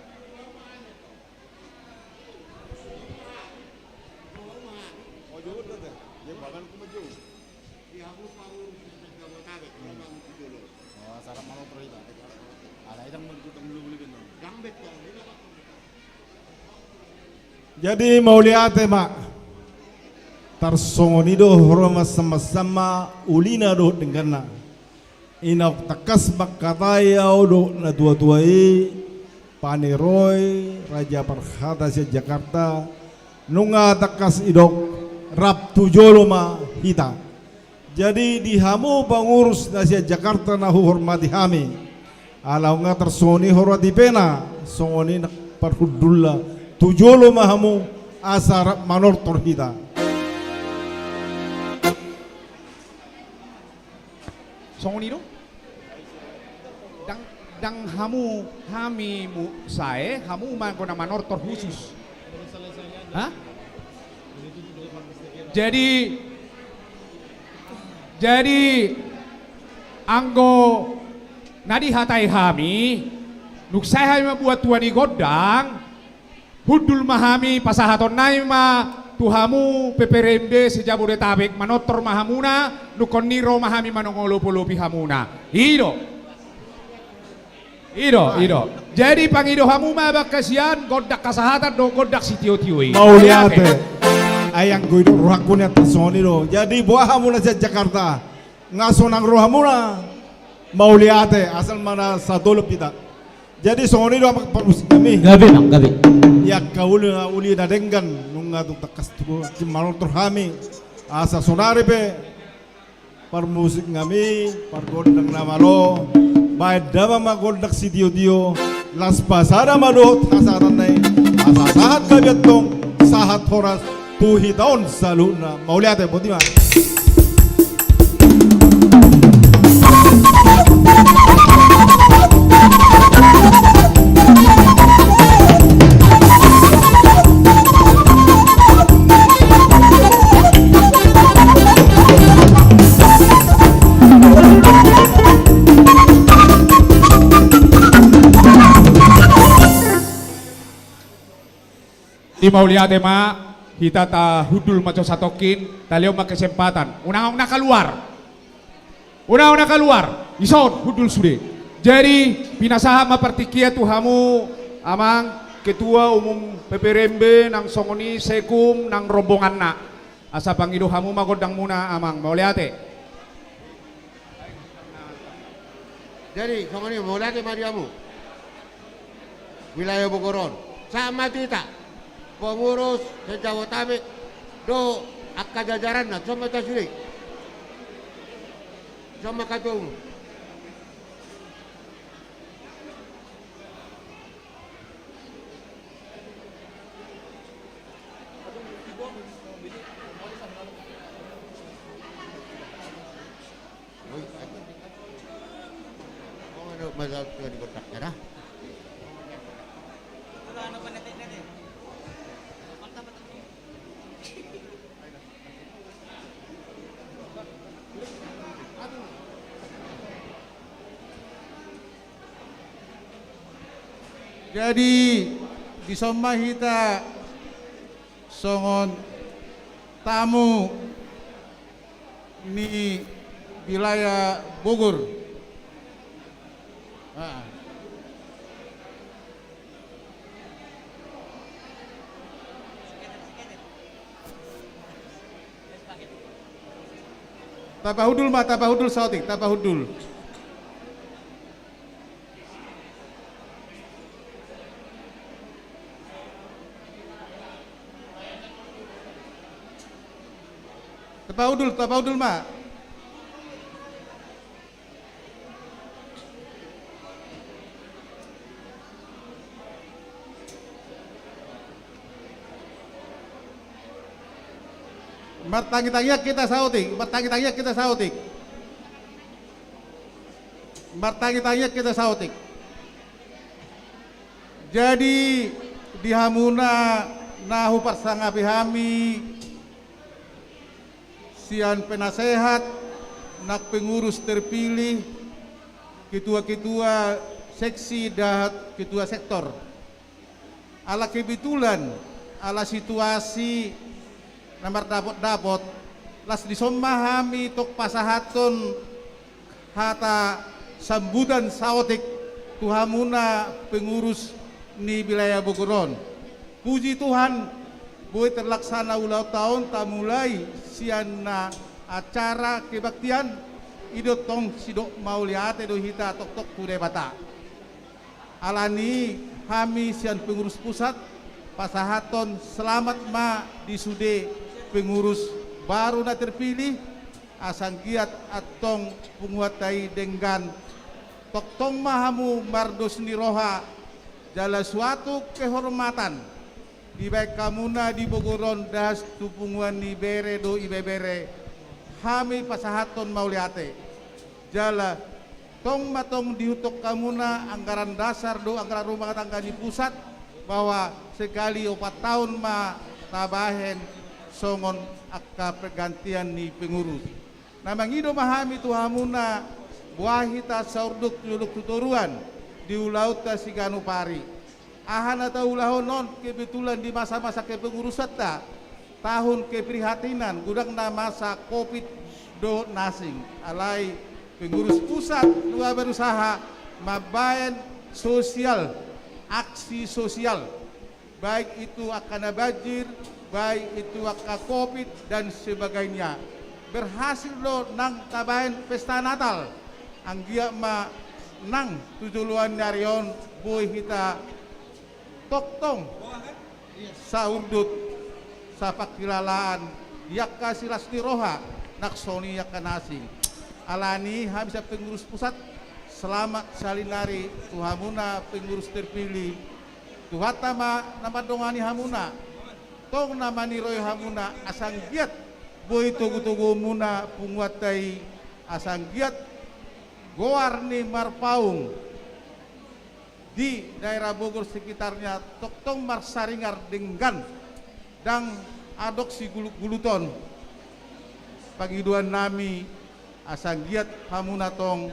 Jadi mauliate ma. Tarsongon i do, ro mansam-mansam ma ulina dohot dengganna. Inna tangkas mangkatai ahu dohot na tua-tua i, paniroi raja parhata sian Jakarta, nunga tangkas didok rap tu jolo ma hita. Jadi di hamu pangurus na sian Jakarta na huhormati hami, ala nunga tarsongon i hormat i pe na songon i nang parhundulna, tu jolo ma hamu asa rap manortor hita. Songon i do? Ndang, ndang hamu hami mu-, sae, hamu ma anggo na manortor khusus. Ha? Jadi, jadi anggo na dihatai hami, nunga sae hami mambuat tua ni gondang, hundul ma hami, pasahaton nami ma tu hamu P P R M B se-Jabodetabek, manortor ma hamuna, nunga on i ro ma hami manongolop-olopi hamuna. I do. I do, i do. Jadi pangido hamu ma bangkasian gondang hasahatan dohot gondang sitiotio i. Mauliate. Ai anggo i do rohangku nian tarsongon i do. Jadi boha hamu na sian Jakarta, nga sonang rohamuna? Mauliate, asal ma na satolop hita. Jadi songon i do amang parmusik nami. Gabe, Bang, gabe. Ia angka uli na, uli na denggan, nunga tung tangkas tu manortor hami. Asa sonari pe parmusik nami, pargondang na malo, baen damang ma gondang sitiotio, laos pasada ma dohot hasahatan nai, asa sahat gabe antong, sahat horas, tu hita on saluhutna. Mauliate, boti ma. Di mauliate ma, hita tahundul ma jo satongkin, talehon ma kesempatan. Unang na kaluar. Unang na kaluar. Dison, hundul sude. Jadi, pinasahat ma partingkian tu hamu, amang, ketua umum P P R M B, nang songon i, sekum, nang rombonganna. Asa pangido hamu ma gondangmuna, amang. Mauliate. Jadi, songon i, mauliate ma di hamu. Wilayah Bogor on. Sahat ma tu hita. Pengurus se-Jabodetabek. Dohot angka jajaranna. Dison ma hita sude. Dison ma ketua umum. Jadi, dison ma hita songon tamu ni wilayah Bogor. Ah. Tapahundul ma, tapahundul saotik, tapahundul. Tapahundul, tapahundul ma. Martangitangian hita saotik, martangitangian hita saotik. Martangitangian hita saotik. Jadi, di hamuna na huparsangapi hami, sian penasehat, nang pengurus terpilih, ketua-ketua seksi, dohot ketua sektor. Ala kebetulan, ala situasi na mardapot-dapot, laos dison ma hami tong pasahathon hata sambutan saotik tu hamuna pengurus ni wilayah Bogor on. Puji Tuhan, boi terlaksana ulaonta on, tamulai sian na acara kebaktian, i do tong sidok mauliate do hita tongtong tu Debata. Alani hami sian pengurus pusat pasahathon selamat ma di sude pengurus baru na terpilih, asa anggiat antong punguanta i denggan. Tongtong ma hamu mardos ni roha, jala suatu kehormatan dibaen hamuna di Bogor on, das tu punguan ni bere dohot ibebere, hami pasahathon mauliate. Jala tong ma tong diihuthon hamuna anggaran dasar dohot anggaran rumah tangga ni pusat, bahwa sekali opat taon ma tabahen songon angka pergantian ni pengurus. Na mangido ma hami tu hamuna, boha hita saurdot tu dolok tu toruan, di ulaonta siganup ari. Aha na taulahon on kebetulan di masa-masa kepengurusanta, tahun keprihatinan, godang na masa covid dohot na asing. Alai pengurus pusat nunga berusaha mambaen sosial, aksi sosial, baik itu angka na banjir, baik itu angka covid dan sebagainya. Berhasil do nang tabaen pesta Natal. Anggiat ma nang tu joloan ni ari on boi hita tongtong saurdot, sapangkilalaan, di angka silas ni roha, nang songon i angka na asing. Alani hami sian pengurus pusat, selamat sahali nari tu hamuna pengurus terpilih. Tuhanta ma na mandongani hamuna, tong na maniroi hamuna, asa anggiat boi togu-toguonmuna punguanta i, asa anggiat goar ni marpaung di daerah Bogor sekitarnya tongtong marsaringar denggan, ndang adong sigulutguluton. Pangidoan nami, asa anggiat hamuna tong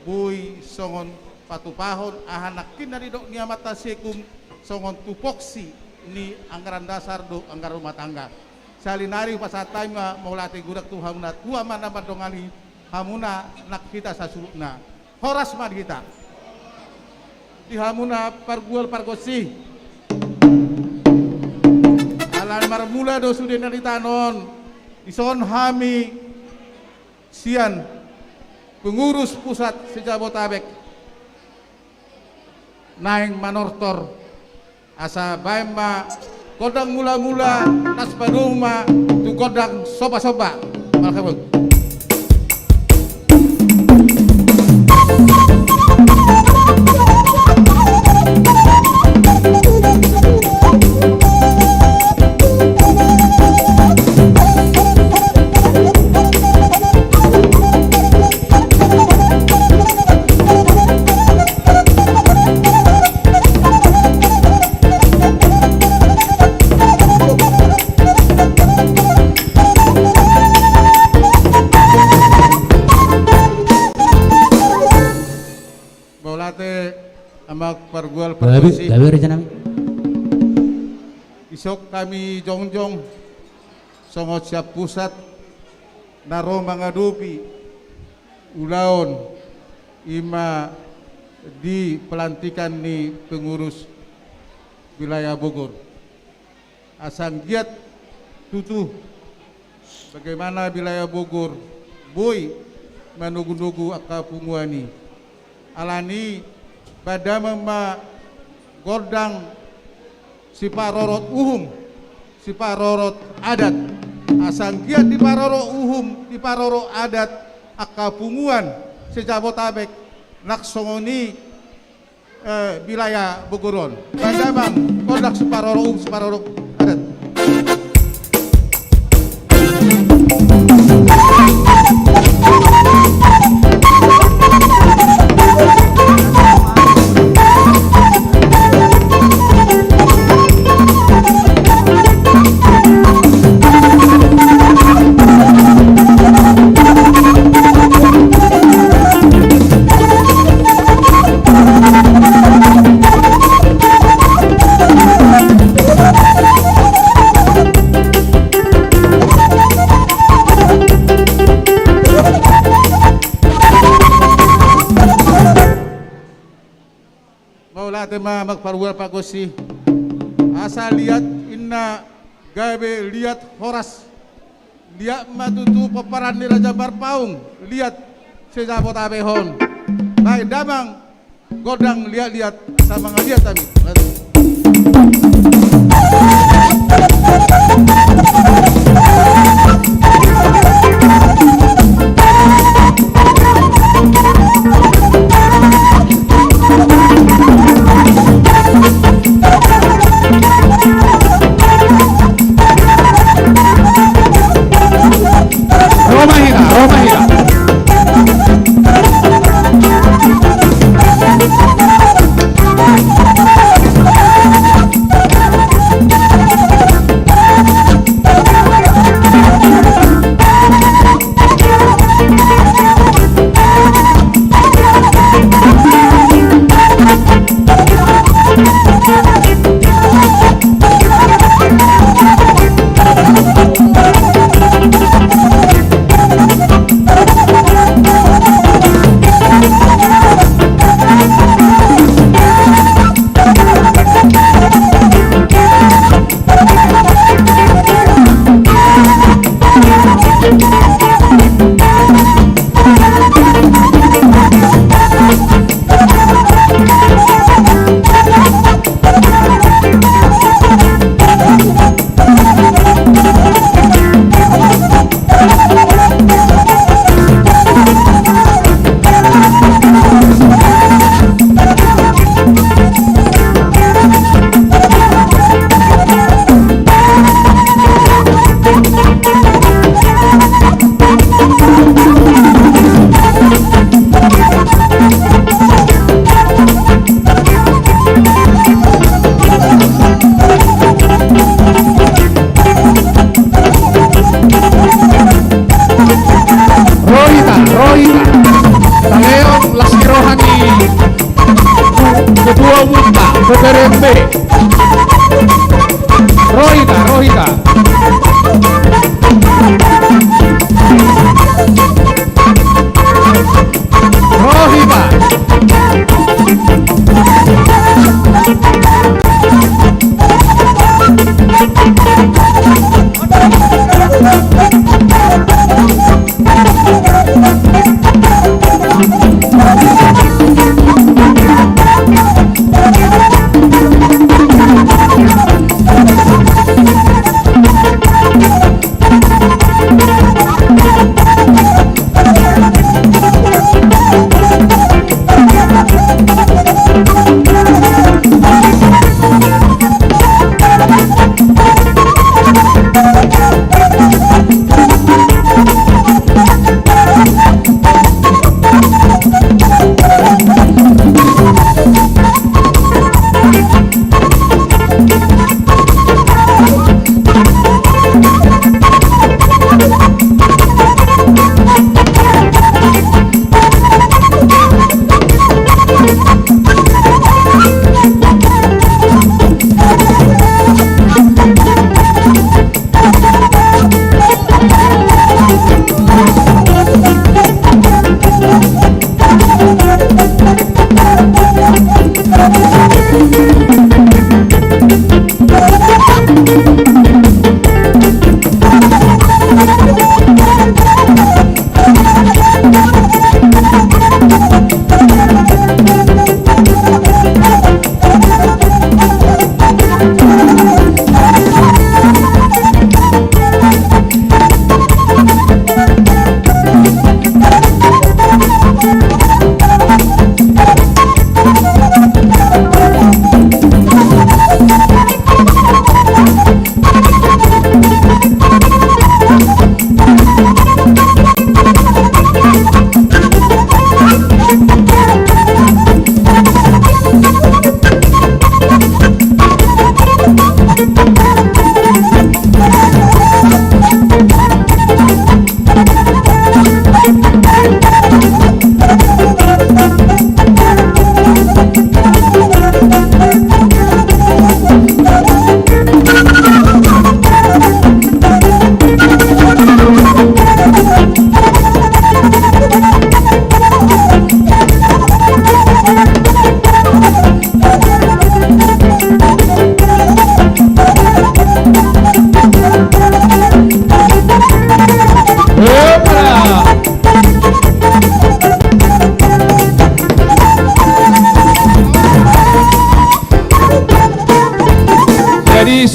boi songon patupahon aha nangkin na nidok ni amanta Sekum, songon tupoksi ni anggaran dasar dohot anggaran rumah tangga. Sahali nari hupasahat hami ma mauliate godang tu hamuna, Tuhan ma na mandongani hamuna nang hita sasurutna. Horas ma di hita. Di hamuna pargual pargonsi. Ala marmula do sude na di tano on, dison hami sian pengurus pusat se-Jabotabek naeng manortor. Asa baen ma gondang mula-mula, laos padomu ma tu gondang somba-somba. Marhamu. Amang pargual, pargonsi. Gabe, gabe, raja nami. Isuk hami jongjong songon sian pusat na ro mangadopi ulaon, i ma di pelantikan ni pengurus wilayah Bogor. Asa anggiat tutu bagaimana wilayah Bogor boi manogunogu angka punguan i. Alani i, bahen damang ma gondang siparorot uhum, siparorot adat. Asa anggiat diparorot uhum, diparorot adat angka punguan se-Jabotabek, nang songon i eh, wilayah Bogor on. Bahen damang gondang siparorot uhum, siparorot adat. Mauliate ma, amang pargual, pargonsi. Asa liat ninna gabe liat horas. Liat ma tutu pomparan ni Raja Marpaung, liat se-Jabotabek on. Bahen damang gondang liat-liat, asa mangaliat hami. Ro ma hita, ro ma hita.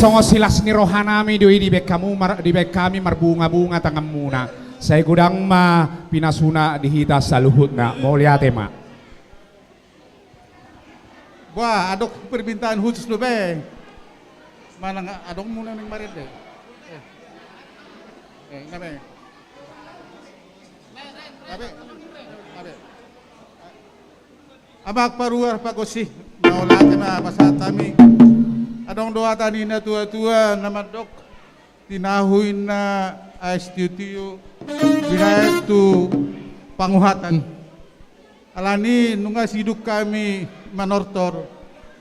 Songon silas ni rohanami do i dibaen hamu mar-, dibaen hami marbungabunga tanganmuna. Sai godang ma pinasuna di hita saluhutna. Mauliate ma. Wah, adong permintaan khusus dope. Manang adong muna naeng marende. Eh. Eh, na be. Na be. Na be. Amang paruar pagonsi, mauliate ma pasahat hami. Adong do hata ni natuatua na mandok, tinahu inna ais tiutiu, binaen tu panguhatan. Alani nunga sidung hami manortor,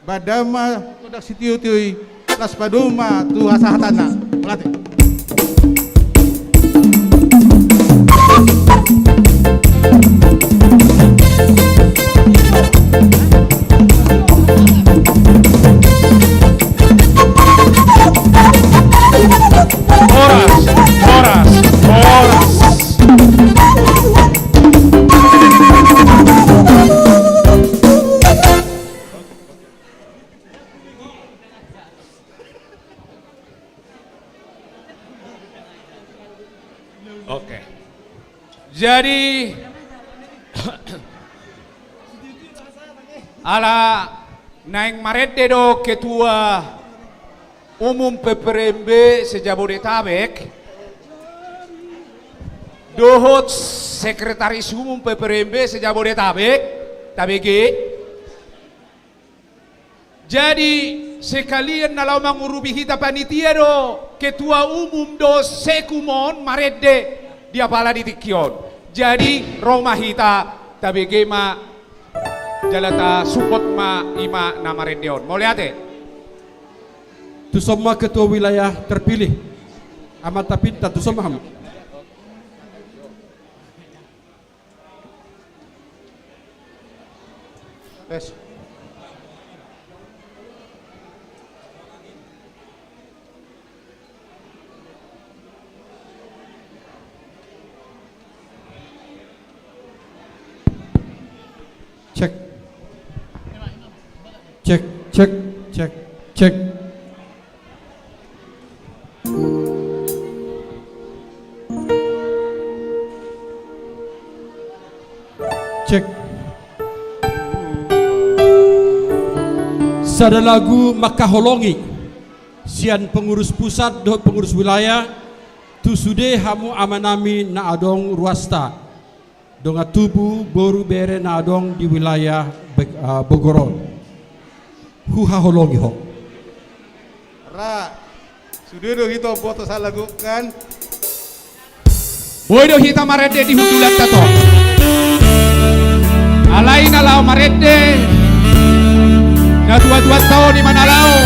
baen ma gondang sitiutiu i, laos padomu ma tu hasahatanna. Mauliate. Horas, horas, horas. Oke. Jadi, ala naeng marende do ketua umum P P R M B se-Jabodetabek dohot sekretaris umum P P R M B se-Jabodetabek, tabege. Jadi, sekalian na laho mangurupi hita panitia do, ketua umum do sekum on marende di apala di tingki on. Jadi, ro ma hita, tabege ma, jala tasupport ma i ma na marende on. Mauliate. Tuson ma ketua wilayah terpilih. Amanta Pinta, tuson ma hamu. Tes. Cek. Cek, cek, cek, cek. Cek. Sada lagu mangkaholongi sian pengurus pusat dohot pengurus wilayah tu sude hamu amanami na adong ruasta. Dongan tubu, boru, bere na adong di wilayah Beg-, eh, Bogor on. Huhaholongi ho. Ra, sude do hita boto salagukan. Boi do hita marende di hundulanta on. Alai na laho marende, natuatuanta on i ma na laho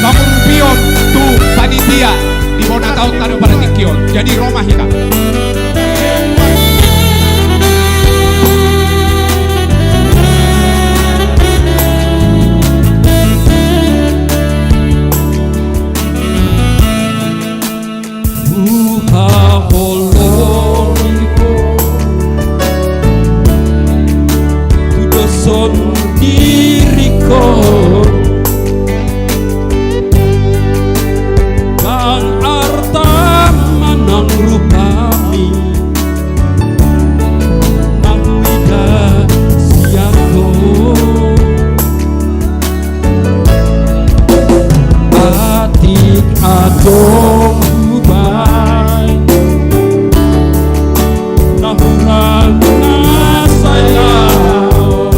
mangurupion tu panitia. Di bona taon tano pada tingki on. Jadi ro ma hita. Huhaholongi ho tu dos songon diriku. Dang arta manang rupami, na huida sian ho. Atik adong hubaen na hurang na sai laho.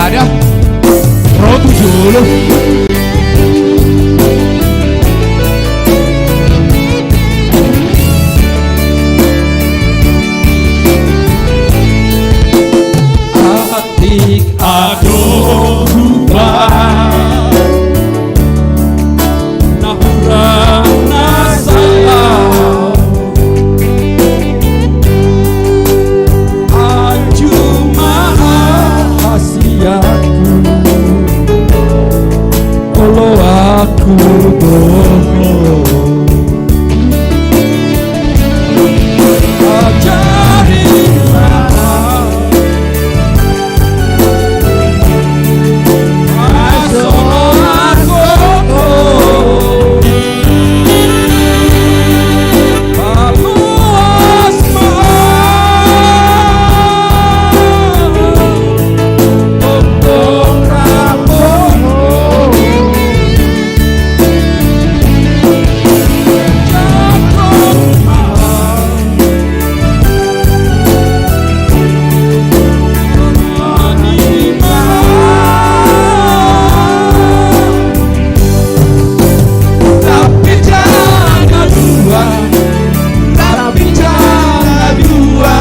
Ada. Ro tu jolo. Atik adong Tuhan. Na hurang na salah. Anju ma hasianku, olo aku bohong. Ajari ma. Tapi jala dua, tapi jala dua,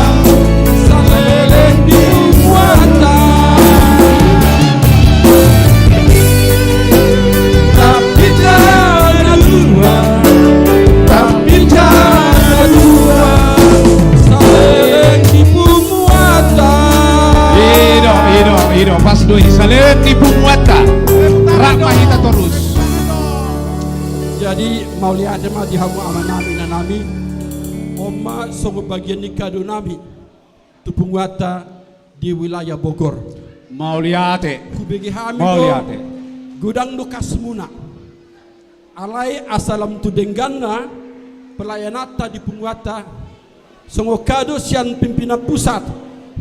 saleleng di punguanta. Ido, ido, ido, pas do i, saleleng di punguanta. Rap ma hita torus. Jadi, mauliate ma di hamu amanami, inanami. On ma songon bagian ni kado nami tu punguanta di wilayah Bogor. Mauliate. Hubege hami do, mauliate, godang do kasmuna. Alai asa lam tu dengganna pelayananta di punguanta, songon kado sian pimpinan pusat,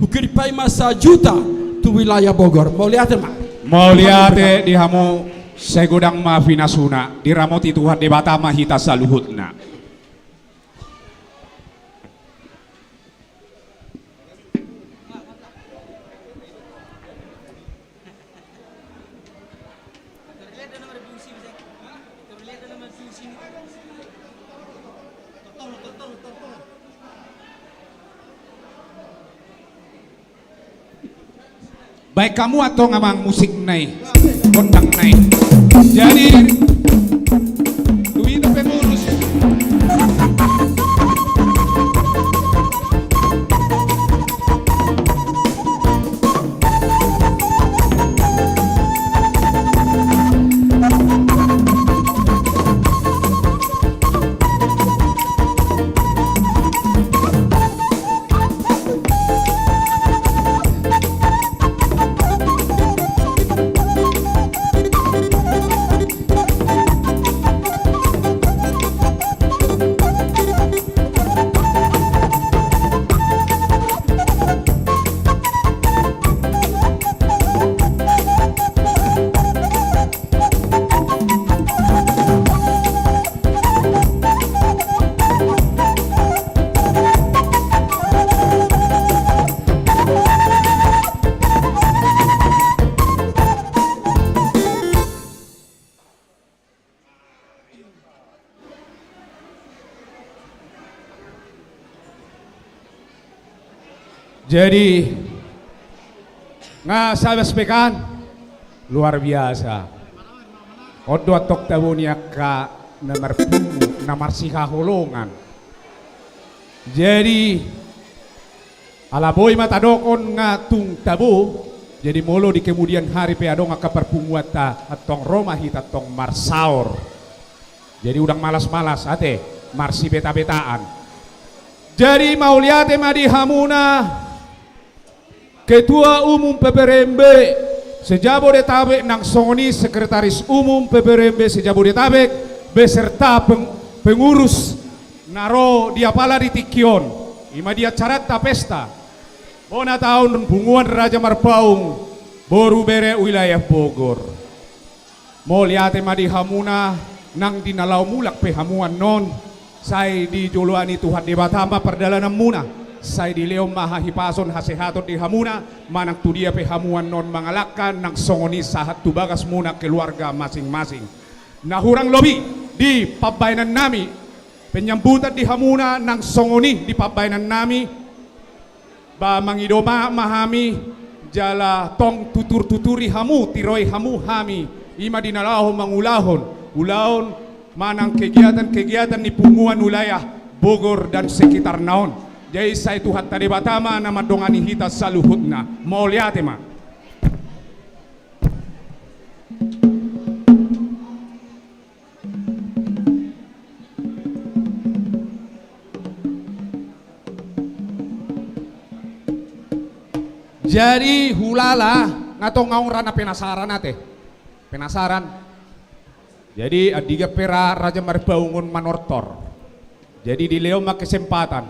hukirip ai ma sajuta tu wilayah Bogor. Mauliate ma. Mauliate di hamu, sai godang ma pinasuna, diramoti Tuhan Debata ma hita saluhutna. Baen hamu antong amang musikna i, gondangna i. Jadi, tu ito pengurus. Jadi, nga sabas pe kan? Luar biasa. On do antong tabo ni angka na marpungu, na marsihaholongan. Jadi, ala boi ma tadok on nga tung tabo, jadi molo di kemudian hari pe adong angka parpunguanta, antong ro ma hita antong marsaor. Jadi unang malas-malas ate, marsibeta-betaan. Jadi mauliate ma di hamuna, Ketua Umum P P R M B se-Jabodetabek, nang songon i Sekretaris Umum P P R M B se-Jabodetabek, beserta peng-, pengurus na ro di apala di tingki on, i ma di acaranta pesta bona taon Punguan Raja Marpaung, boru bere wilayah Bogor. Mauliate ma di hamuna, nang di na laho mulak pe hamu annon, sai dijoloani Tuhan Debata ma pardalananmuna. Sai dilehon ma hahipason hasehaton di hamuna, manang tu dia pe hamu annon mangalangka, nang songon i sahat tu bagasmuna keluarga masing-masing. Na hurang lobi di pambahenannami, penyambutan di hamuna nang songon i di pambahenannami, ba mangido maaf ma hami, jala tong tutur-tuturi hamu, tiroi hamu hami, i ma di na laho mangulahon ulaon manang kegiatan-kegiatan ni punguan wilayah Bogor dan sekitarna on. Jadi sai Tuhanta Debata ma na mandongani hita saluhutna. Mauliate ma. Jadi hulala, nga tong aung ra na penasaran ate. Penasaran. Jadi andigan pe ra Raja Marpaung on manortor. Jadi dilehon ma kesempatan.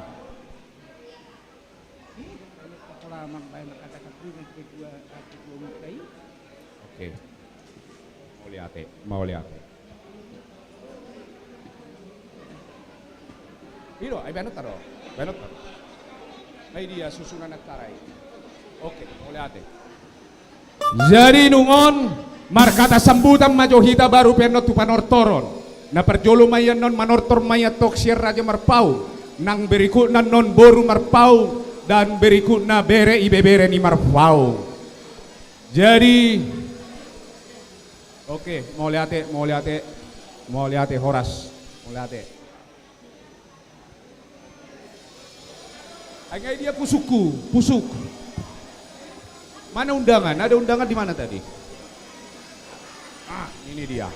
Oke. Mauliate, mauliate. I do, ai baen hita do. Baen hita do. Ai dia susunan acara i. Oke, mauliate. Jadi nunga on, marhata sambutan ma jo hita baru pe annon tu panortoron. Na parjolo ma i annon manortor ma i antong sian Raja Marpaung. Nang berikutna annon boru Marpaung, dan berikutna bere ibebere ni Marpaung. Jadi, oke, mauliate, mauliate, mauliate, horas, mauliate. Ai nga i dia pusukku, pusuk. Mana undangan? Ada undangan di mana tadi? Ah, ini dia.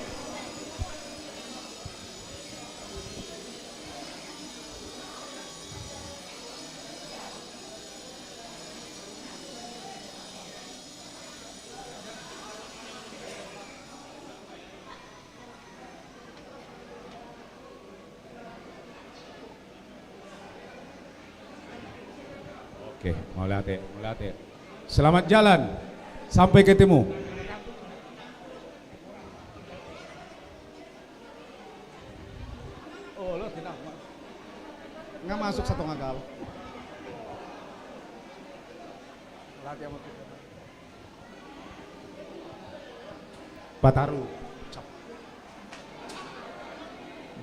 Oke, mauliate, mauliate. Selamat jalan. Sampai ketemu. Oh, lo tenang, Mas. Nga masuk satu ngagal. Latihan waktu. Pataru.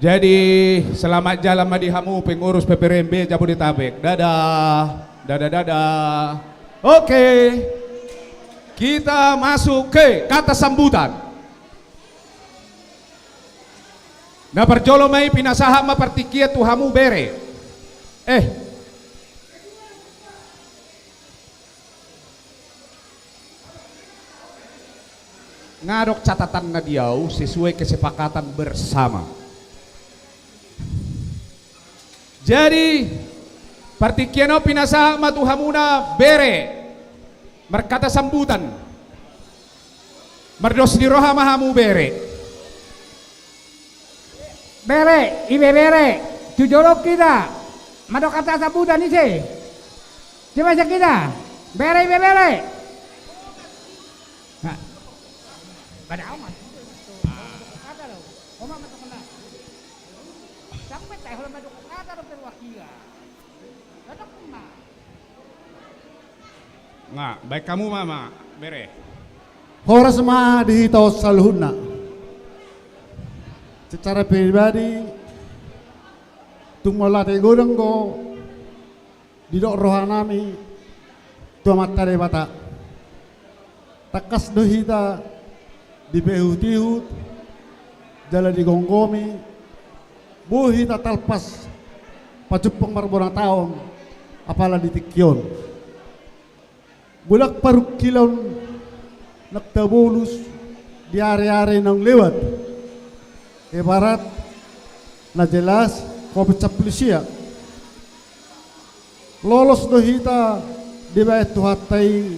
Jadi, selamat jalan ma di hamu pengurus P P R M B Jabodetabek. Dadah. Dadah, dadah. Oke. Kita masuk ke kata sambutan. Na parjolo ma i pinasahat ma partingkian tu hamu bere. Eh. Nga adong catatanna di au sesuai kesepakatan bersama. Jadi, partingkian on pinasahat ma tu hamuna bere. Marhata sambutan. Mardos ni roha ma hamu bere. Bere, ibebere, tu jolo hita. Mandok hata sambutan ise. Coba sian hita. Bere, ibebere. Nah. Pada amat. Oma ma tu kena. Sampai tak hola mandok hata do perwakilan. Datang ma. Nga, baen hamu ma, ma, bere. Horas ma di hita on saluhutna. Secara pribadi, tung mauliate godang do didok rohanami tu Amanta Debata. Tangkas do hita dipaihut-ihut, jala digomgomi, boi hita talpas pajumpang marbonataon, apala di tingki on. Mulak parungkilon nang tabolus di ari-ari naung lewat. Ibarat na jelas covid sampulu sia. Lolos do hita dibahen Tuhanta i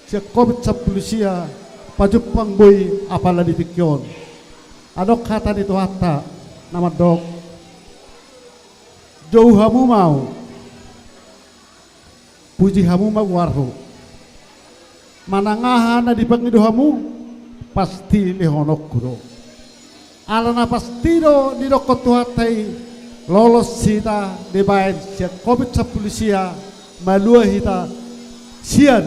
sian covid sampulu sia, pajumpang boi apala di tingki on. Adong hata ni Tuhanta na mandok: Jou hamu ma ahu, puji hamu ma goarhu. Manang aha na dipangido hamu, pasti lehononku do. Ala na pasti do didokkon Tuhanta i, lolos hita dibaen sian covid sampulu sia, malua hita sian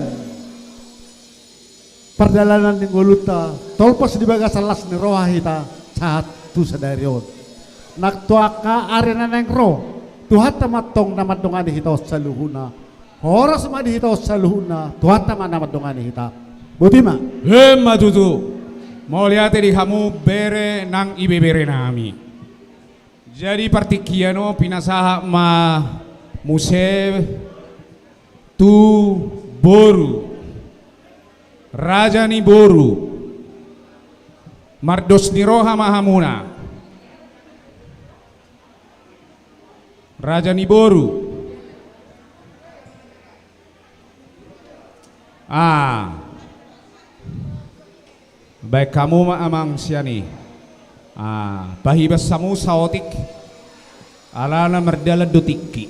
pardalanan ni ngolunta, tolhas di bagasan las ni roha hita sahat tu sadari on. Nang tu angka ari na naeng ro, Tuhanta ma antong na mandongani hita on saluhutna. Horas ma di hita on saluhutna, Tuhanta ma na mandongani hita. Boti ma. Emma tutu. Mauliate di hamu bere nang ibebere nami. Jadi partingkian on pinasahat ma muse tu boru, raja ni boru, mardos ni roha ma hamuna. Raja ni boru. Ah. Baen hamu ma amang sian i. Ah, pahibas hamu saotik. Alana mardalan do tingki.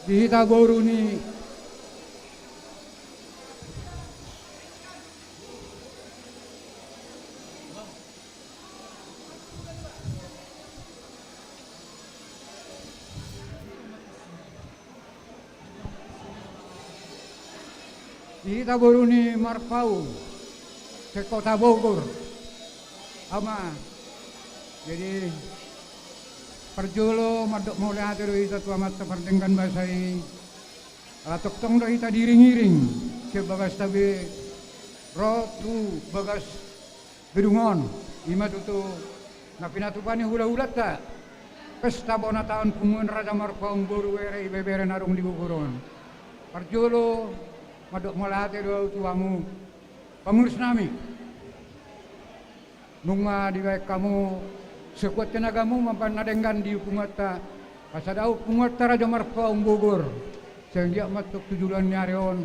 Di hita boru ni Di hita boru ni Marpaung, sekota Bogor. Ama, jadi parjolo mandok mauliate do hita tu amanta pardenggan basa i. Ala tongtong do hita diiring-iring sian bagasta be ro tu bagas gedung on, ima tutu na pinatupa ni hulahulanta. Pesta bona taon punguan Raja Marpaung boru bere ibebere na adong di Bogor on. Parjolo mandok mauliate do au tu hamu pangurus nami. Nunga dibaen hamu sekuat tenagamu mambaen na denggan di punguanta, asa dao punguanta Raja Marpaung Bogor sai anggiat ma antong tu joloan ni ari on,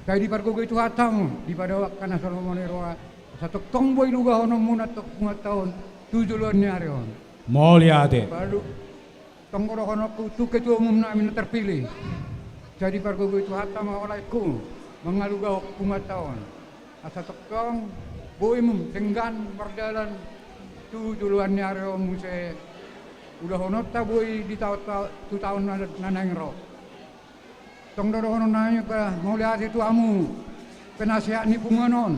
sai dipargogoi Tuhanta hamu, dipadao angka na so lomo ni roha, asa tongtong boi lugahononmuna antong punguanta on tu joloan ni ari on. Mauliate. Baru tong do dohononku tu ketua umum nami na terpilih, sai dipargogoi Tuhanta ma holaengku mangalugahon punguanta on, asa tongtong boi denggan mardalan tu joloan ni ari on muse, ulahononta boi di taon, taon, tu taon na, na naeng ro. Tong do dohonon nami pe mauliate tu hamu penasehat ni punguan on.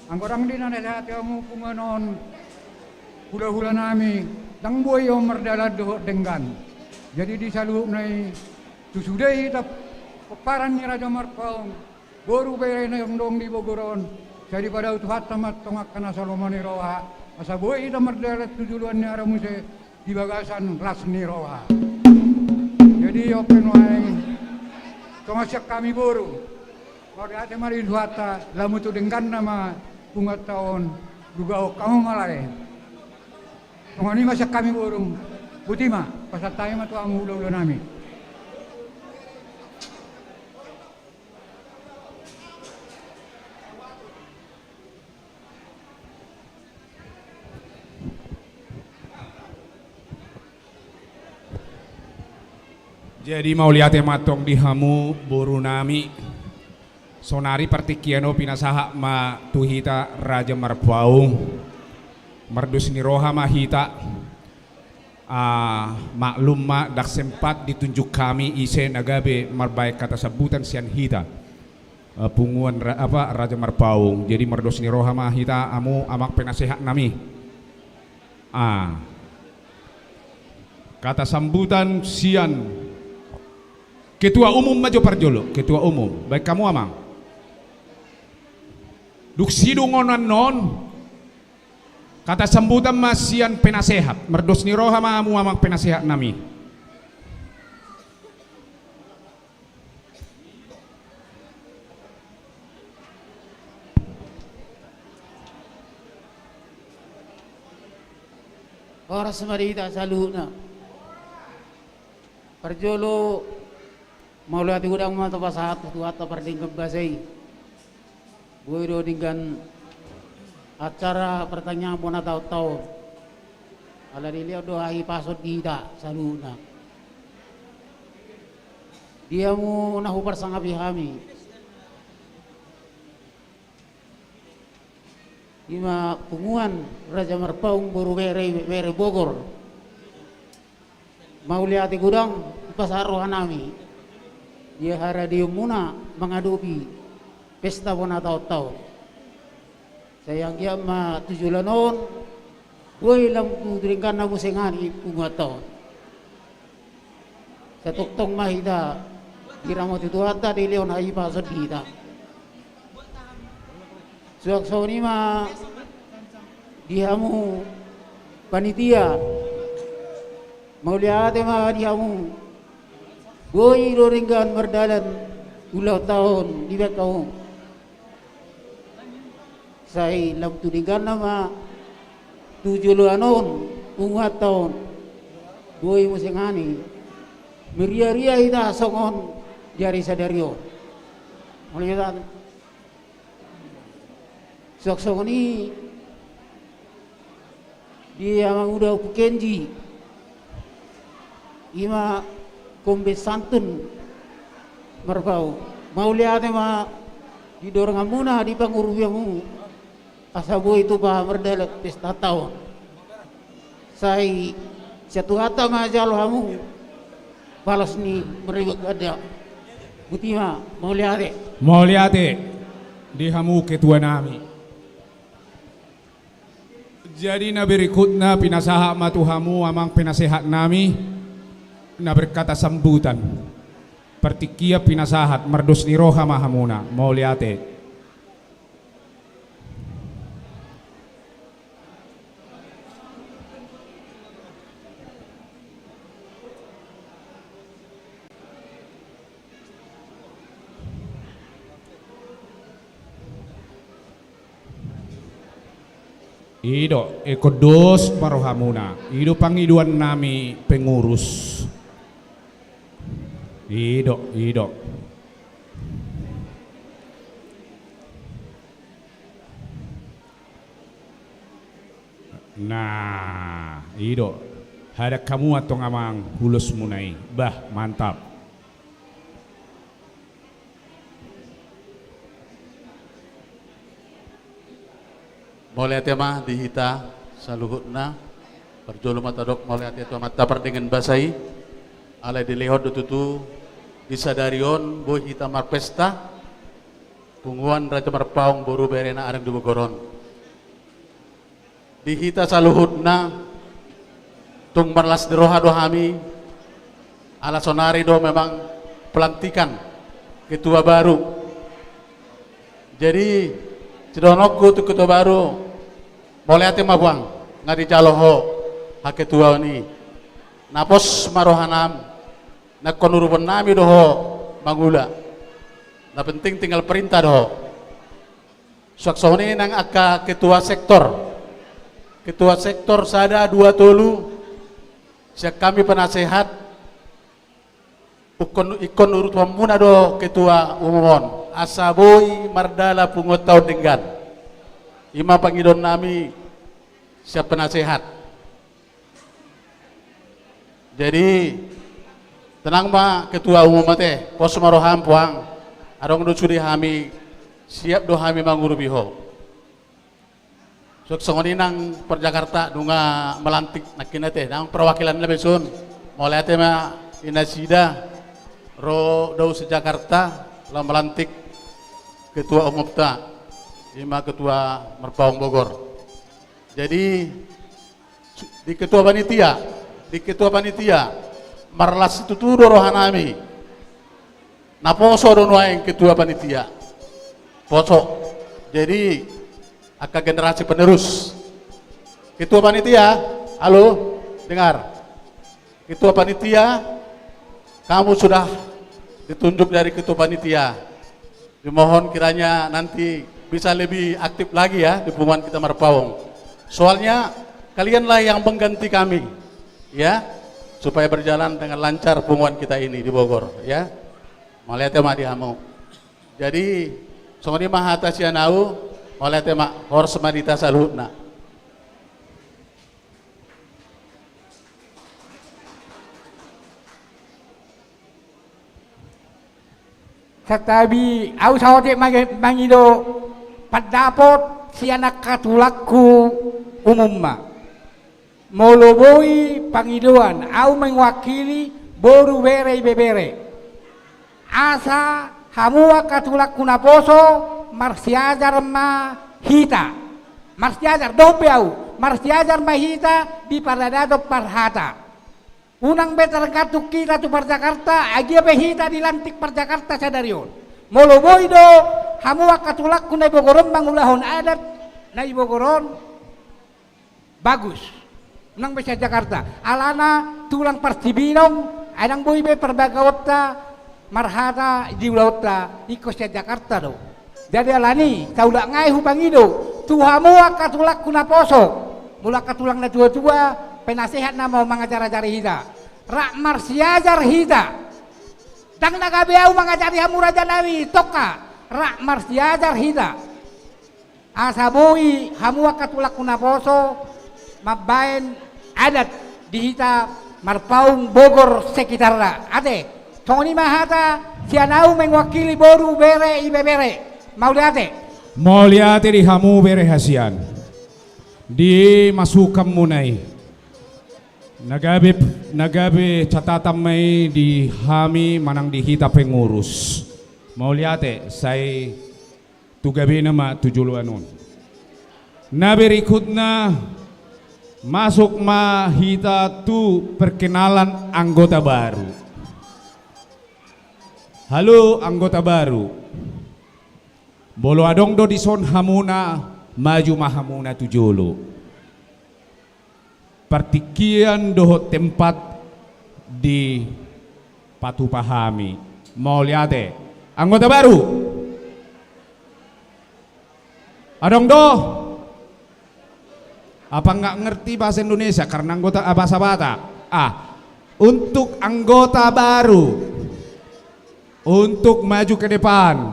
Anggo ndang dinasehati hamu punguan on hulahula nami, ndang boi on mardalan dohot denggan. Jadi di saluhutna i, tu sude hita pomparan ni Raja Marpaung boru bere na adong di Bogor on, sai dipadao Tuhanta ma antong angka na so lomo ni roha, asa boi hita mardalan tu joloan ni ari on muse di bagasan las ni roha. Jadi on pe nuaeng, songon sian hami boru, mauliate ma di Tuhanta, lamu tu dengganna ma punguanta on, lugahon hamu ma lae. Songon i ma sian hami boru. Boti ma, pasahat hami ma tu hamu hulahula nami. Jadi mauliate ma antong di hamu boru nami. Sonari partingkian on pinasahat ma tu hita Raja Marpaung. Mardos ni roha ma hita. Ah, maklum ma, ndang sempat ditunjuk hami ise na gabe marbaen kata sambutan sian hita, eh, punguan ra-, apa, Raja Marpaung. Jadi mardos ni roha ma hita, hamu amang penasehat nami. Ah. Kata sambutan sian ketua umum ma jo parjolo, ketua umum. Baen hamu amang. Dung sidung on annon, kata sambutan ma sian penasehat, mardos ni roha ma hamu amang penasehat nami. Horas ma di hita saluhutna. Parjolo, mauliate godang ma tapasahat tu Tuhanta pardenggan basa i. Boi do denggan acara partangiangan bona taon-taon. Ala dilehon do hahipason di hita saluhutna. Di hamu na huparsangapi hami. Ima punguan Raja Marpaung boru bere, bere Bogor. Mauliate godang, dipasahat rohanami di haradeonmuna mangadopi pesta bona taon-taon. Sai anggiat ma tu joloan on, boi lam tu dengganna muse ngani punguanta on. Sai tongtong ma hita diramoti Tuhanta, dilehon hahipason di hita. Suang songon i ma di hamu panitia. Mauliate ma di hamu. Boi do denggan mardalan ulaonta on dibahen hamu. Sai lam tu dengganna ma tu joloan on punguanta on. Boi muse ngani. Meriah-riah hita songon di ari sadari on. Mauliate. Suang songon i di Amang Uda Ompu Kenji, ima kombes santun Marpaung. Mauliate ma di doronganmuna, di pangurupianmu, asa boi tupa mardalan pesta taon. Sai sian Tuhanta ma jalo hamu balos ni maribak ganda. Botima, mauliate. Mauliate di hamu ketuanami. Jadi na berikutna pinasahat ma tu hamu amang penasehatnami na berkata sambutan. Partingkian pinasahat, mardos ni roha ma hamuna. Mauliate. I do, ingkon dos ma rohamuna. I do pangidoannami pengurus. I do, i do. Nah, i do. Hadang hamu antong amang ulosmuna i. Bah, mantap. Mauliate ma di hita saluhutna. Parjolo ma tadok mauliate tu Amanta Pardenggan Basa i. Alai dilehon do tutu di sadari on boi hita marpesta. Punguan Raja Marpaung boru berena adong di Bogor on. Di hita saluhutna tung marlas ni roha do hami, ala sonari do memang pelantikan ketua baru. Jadi sidohononku tu ketua baru, mauliate ma puang, nga dijalo ho haketuaon i. Na pos ma rohanam, na ingkon uruponnami do ho mangula. Na penting tinggal perintah do ho. Suang songon i nang angka ketua sektor. Ketua sektor sada, dua, tolu, sian hami penasehat, ingkon, ingkon uruponmuna do ketua umum on, asa boi mardalan punguanta on denggan. I ma pangidoannami sian penasehat. Jadi tenang ma ketua umum ate, pos ma roham puang, adong do sude hami, siap do hami mangurupi ho. Suang songon i nang par Jakarta nunga melantik nangkin ate, nang perwakilanna be son. Mauliate ma di nasida ro do se Jakarta laho melantik ketua umumta, i ma ketua Marpaung Bogor. Jadi di ketua panitia, di ketua panitia, marlas situtu do rohanami. Na poso do nuaeng ketua panitia. Poso. Jadi angka generasi penerus. Ketua panitia, halo, dengar. Ketua panitia, kamu sudah ditunjuk dari ketua panitia. Dimohon kiranya nanti bisa lebih aktif lagi ya di punguan kita Marpaung. Soalnya kalianlah yang mengganti kami, ya, supaya berjalan dengan lancar punguan kita ini di Bogor, ya. Mauliate ma di hamu. Jadi songon i ma hata sian au, mauliate ma, horas ma di hita saluhutna. Santabi, au saotik mangi-, mangido pandapot, sian angka tulangku umumna. Molo boi pangidoan, ahu mewakili boru, bere, ibebere. Asa hamu angka tulangku naposo, marsiajar ma hita. Marsiajar, dohot pe ahu, marsiajar ma hita di paradaton parhata. Unang be targantung hita tu parjakarta, agia pe hita dilantik parjakarta sadari on. Molo boi do hamu angka tulangku na di Bogor on mangulahon adat na di Bogor on, bagus. Unang be sian Jakarta. Alana tulang parsibinong, ai ndang boi be parbagaonta marhata di ulaonta ingkon sian Jakarta do. Jadi alani, saulak nai hupangido tu hamu angka tulangku naposo, molo angka tulang na tua-tua, penasehat nama mangajar-ajari hita. Rap marsiajar hita. Ndang na gabe ahu mangajari hamu rajanami, tongka. Rap marsiajar hita. Asa boi hamu angka tulangku naposo mambaen adat di hita Marpaung Bogor sekitarna. Ate, songon i ma hata sian ahu mewakili boru, bere, ibebere. Mauliate. Mauliate di hamu bere hasian. Di masukanmuna i. Na gabe, na gabe catatan ma i di hami manang di hita pengurus. Mauliate, sai tu gabena ma tu joloan on. Na berikutna, masuk ma hita tu perkenalan anggota baru. Halo anggota baru. Molo adong do dison hamuna, maju ma hamuna tu jolo. Partingkian dohot tempat dipatupa hami. Mauliate. Anggota baru. Adong do? Apa nggak ngerti bahasa Indonesia karena anggota, ah, bahasa Batak? Ah, untuk anggota baru, untuk maju ke depan,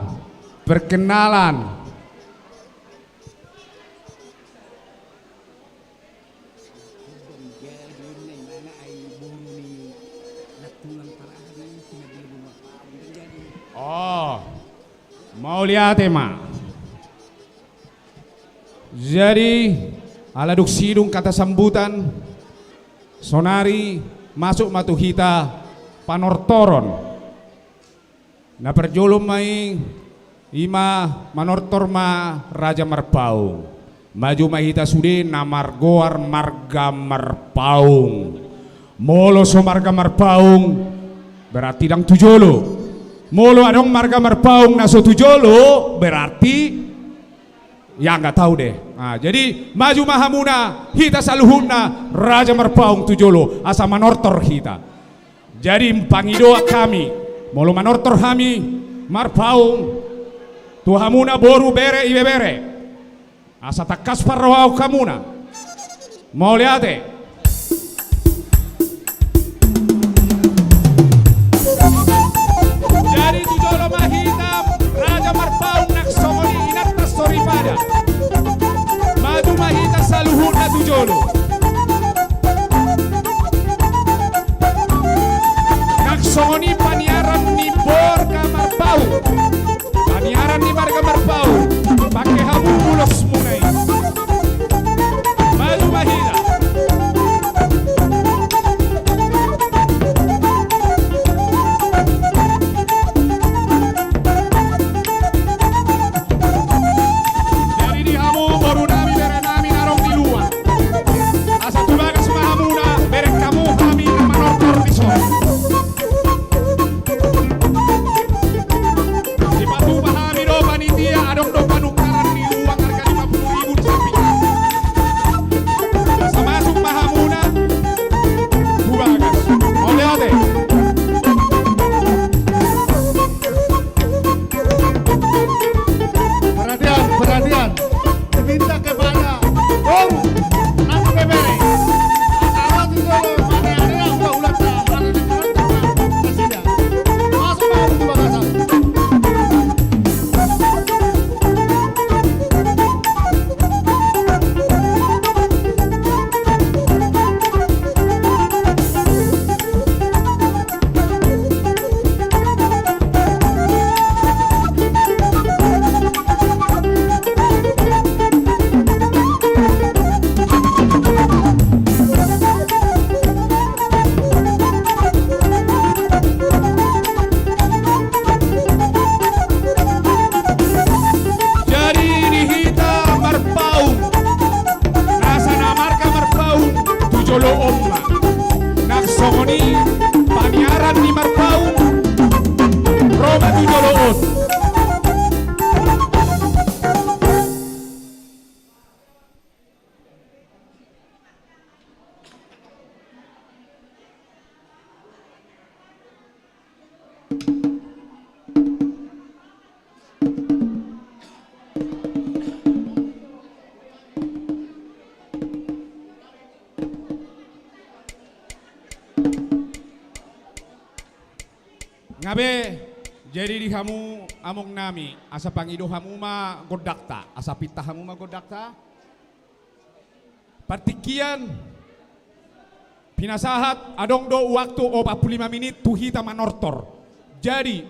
perkenalan. Oh, mauliate ma. Jadi, ala dung sidung kata sambutan, sonari masuk ma tu hita panortoron. Na parjolo ma i, i ma manortor ma Raja Marpaung. Maju ma hita sude na margoar marga Marpaung. Molo so marga Marpaung, berarti ndang tu jolo. Molo adong marga Marpaung na so tu jolo, berarti ya nggak tahu deh. Nah, jadi maju ma hamuna, hita saluhutna Raja Marpaung tu jolo, asa manortor hita. Jadi pangidoan hami, molo manortor hami Marpaung, tu hamuna boru, bere, ibebere, asa tangkas parrohaon hamuna. Mauliate. Jadi tu jolo ma hita Raja Marpaung nang songon i inanta soripada. Maju ma hita saluhutna tu jolo. Nang songon i paniaran ni marga Marpaung. Paniaran ni marga Marpaung. Pake hamu ulosmuna i. Maju ma hita. Jadi di hamu boru nami, bere nami na adong di luar. Asa tu bagas ma hamuna, bereng hamu hami na manortor dison. Dipatupa hami do panitia, adong do panukaran ni uang harga lima puluh ribu di samping. Asa masuk ma hamuna tu bagas. Mauliate. Perhatian, perhatian. Diminta kepada boru nang bebere. Asa ro tu jolo, mane area udah ulang ta, mane di jalan ta, kasida. Masuk ma tu bagasan. Jolo on ma. Nang songon i paniaran ni Marpaung ro ma tu jolo on. Nga be, jadi di hamu among nami, asa pangido hamu ma gondangta, asa pinta hamu ma gondangta. Partingkian pinasahat, adong do waktu opat pulu lima minit tu hita manortor. Jadi,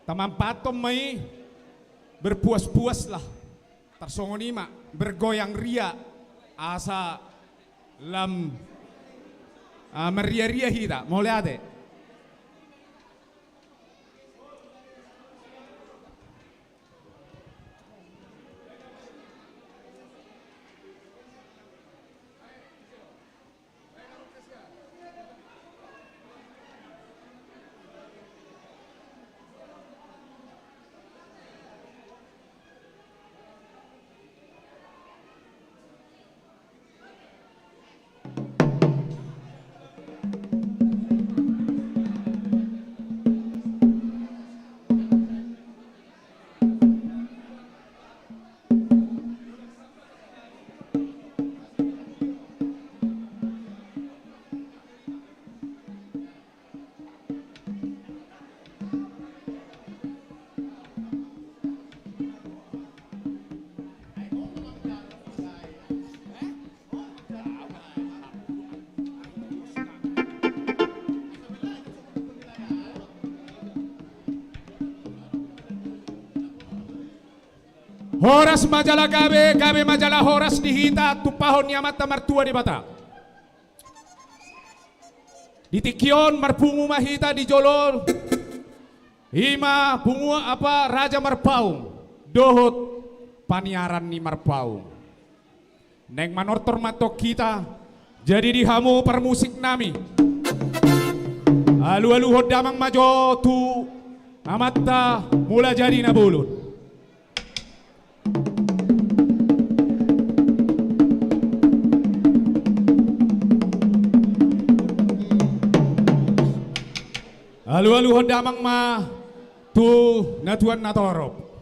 tamanfaathon ma i, berpuas-puaslah. Tarsongon i ma, bergoyang ria, asa lam, ah, marria-ria hita. Mauliate. Horas ma jala gabe, gabe ma jala horas di hita, tumpahon ni Amanta Martua Debata. Di tingki on marpungu ma hita di jolo, i ma pungu apa, Raja Marpaung dohot paniaran ni Marpaung. Naeng manortor ma antong hita, jadi di hamu parmusik nami, alualuhon damang ma jo tu Amanta Mulajadi Na Bolon. Alualuhon damang ma tu natuan na torop.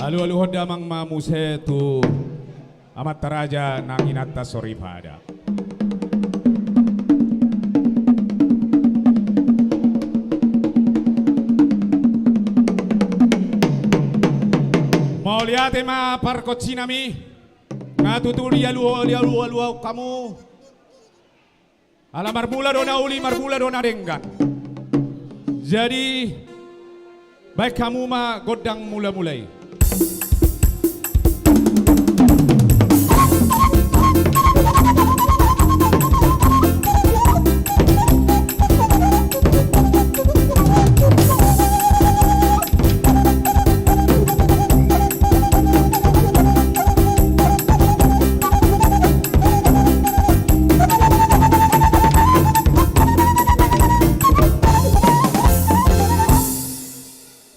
Alualuhon damang ma muse tu amanta raja nang inanta soripada. Mauliate ma pargonsi nami. Nga tutu dialualuhon hamu. Ala marmula do na uli, marmula do na denggan. Jadi, baen hamu ma gondang mulamula i.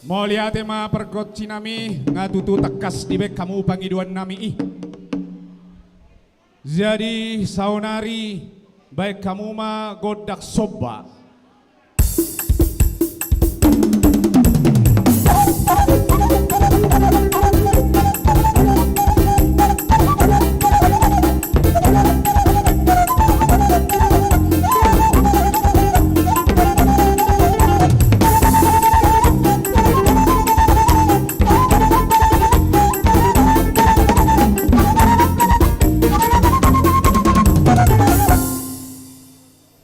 Mauliate ma pargonsi nami, nga tutu tangkas dibaen hamu pangidoan nami i. Jadi saonari baen hamu ma gondang somba.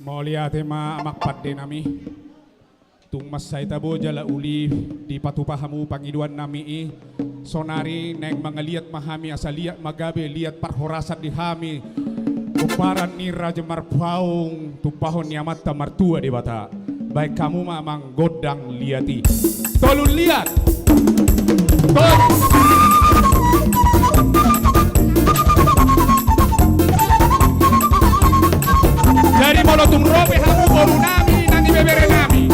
Mauliate ma amang pande nami. Tung mansai tabo jala uli dipatupa hamu pangidoan nami i. Saonari naeng mangaliat ma hami asa liat ma gabe liat parhorasan di hami. Pomparan ni Raja Marpaung tumpahon ni Amanta Martua Debata. Baen hamu ma amang gondang liat i. Tolu liat. Tolu. Jadi molo tung ro pe hamu boru nami nang ibebere nami,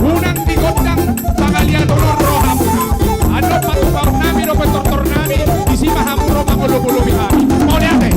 unang digondang, pangalian on roha muna. Andorang patupaon nami dope tortor nami, disi ma hamu ro mangolobolobi hami. Mauliate.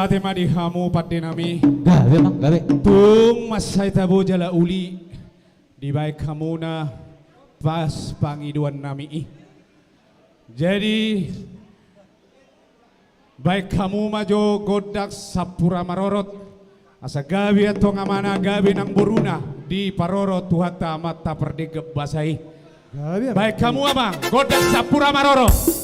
Mauliate ma di hamu pande nami. Gabe, Amang, gabe. Tung mansai tabo jala uli dibaen hamuna pas pangidoan nami i. Jadi, baen hamu ma jo gondang sampur marorot, asa gabe antong amana, gabe nang boruna diparorot Tuhanta Amanta pardenggan basa i. Gabe, Amang. Baen hamu, Amang, gondang sampur marorot.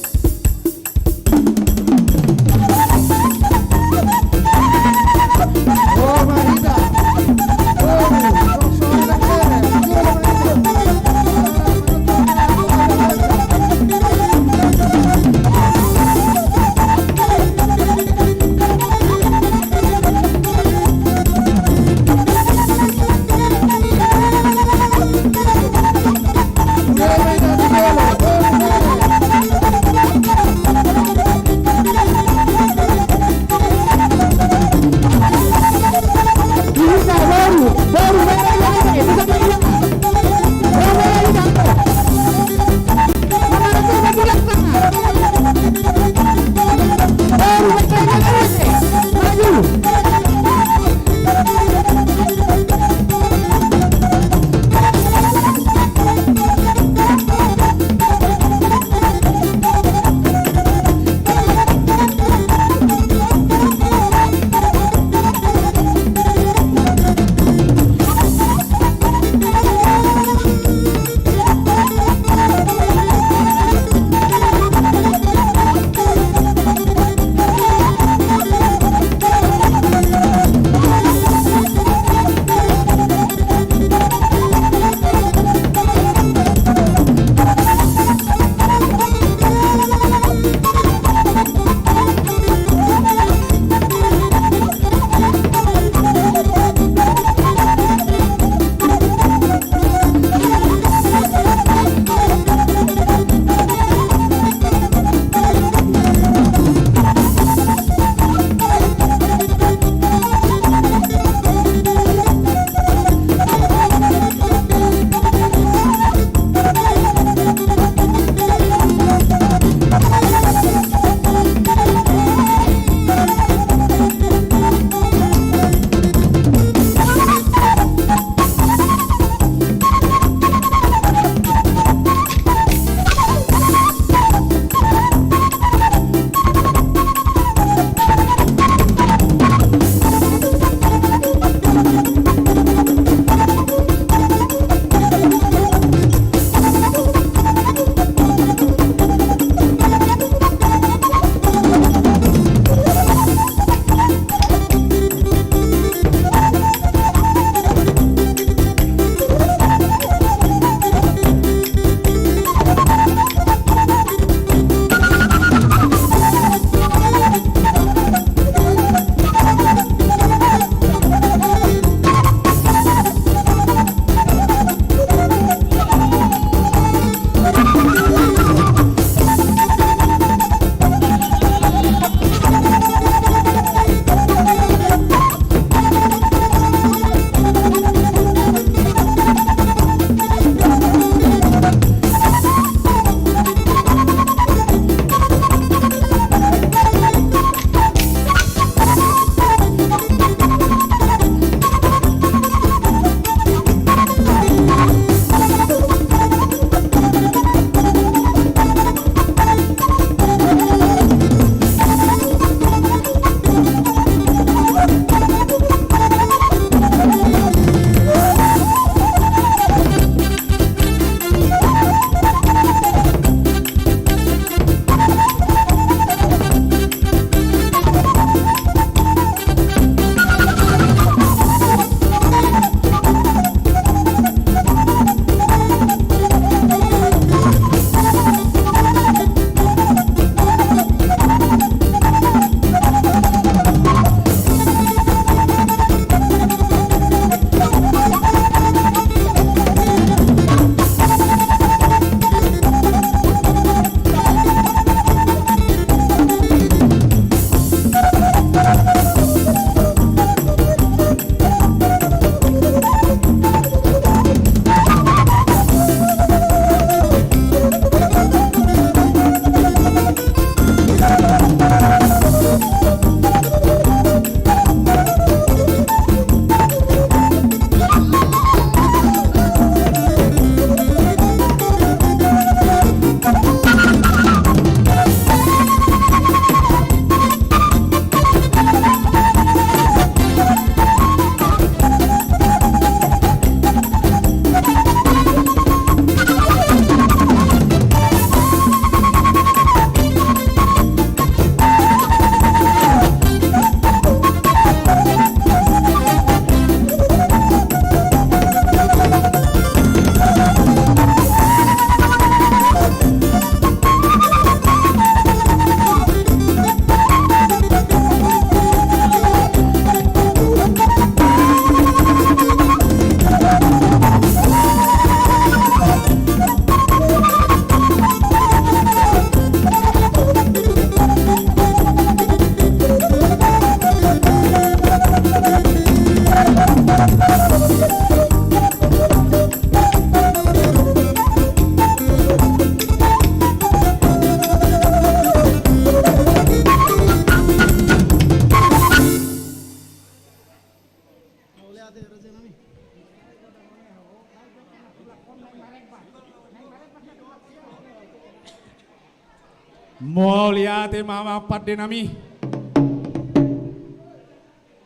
Mauliate ma amang pande nami.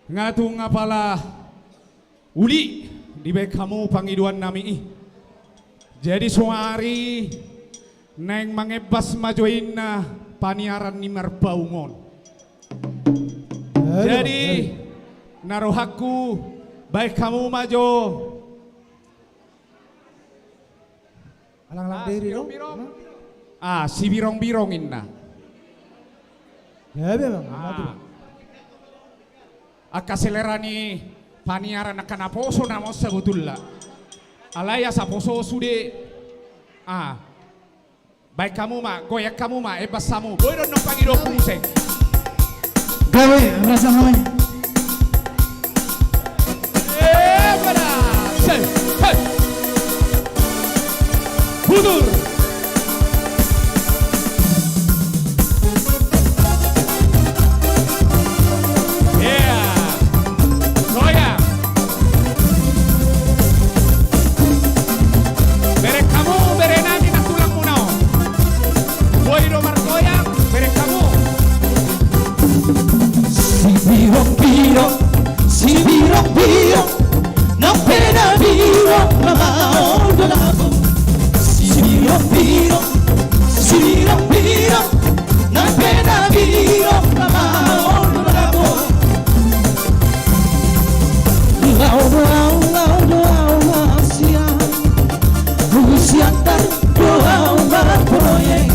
Nga tung apala uli dibaen hamu pangidoan nami i. Jadi sonari naeng mangebas ma jo inna paniaran ni Marpaung on. Jadi na rohangku baen hamu ma jo. Alang-alang diri do. Ah, sibirong-birong inna. Angka selera ni paniaran angka naposo nama on sabotulna. Alai asa poso sude. Ah. Baen hamu ma, goyang hamu ma, ebas hamu. Boi do nang pangidoanku muse. Gabe rasa hami. Eh, pada. Sel, hei. Butur. Iya. Goyang. Bereng hamu, bere nami na tulang muna on. Boi do margoyang, bereng hamu. Sibirong-birong, sibirong-birong, nang pe na birong na maol do lapo. Sibirong-birong, sibirong-birong, nang pe na birong na maol do lapo. Laho do au, laho do au hasian. Husiantar do au marproyek.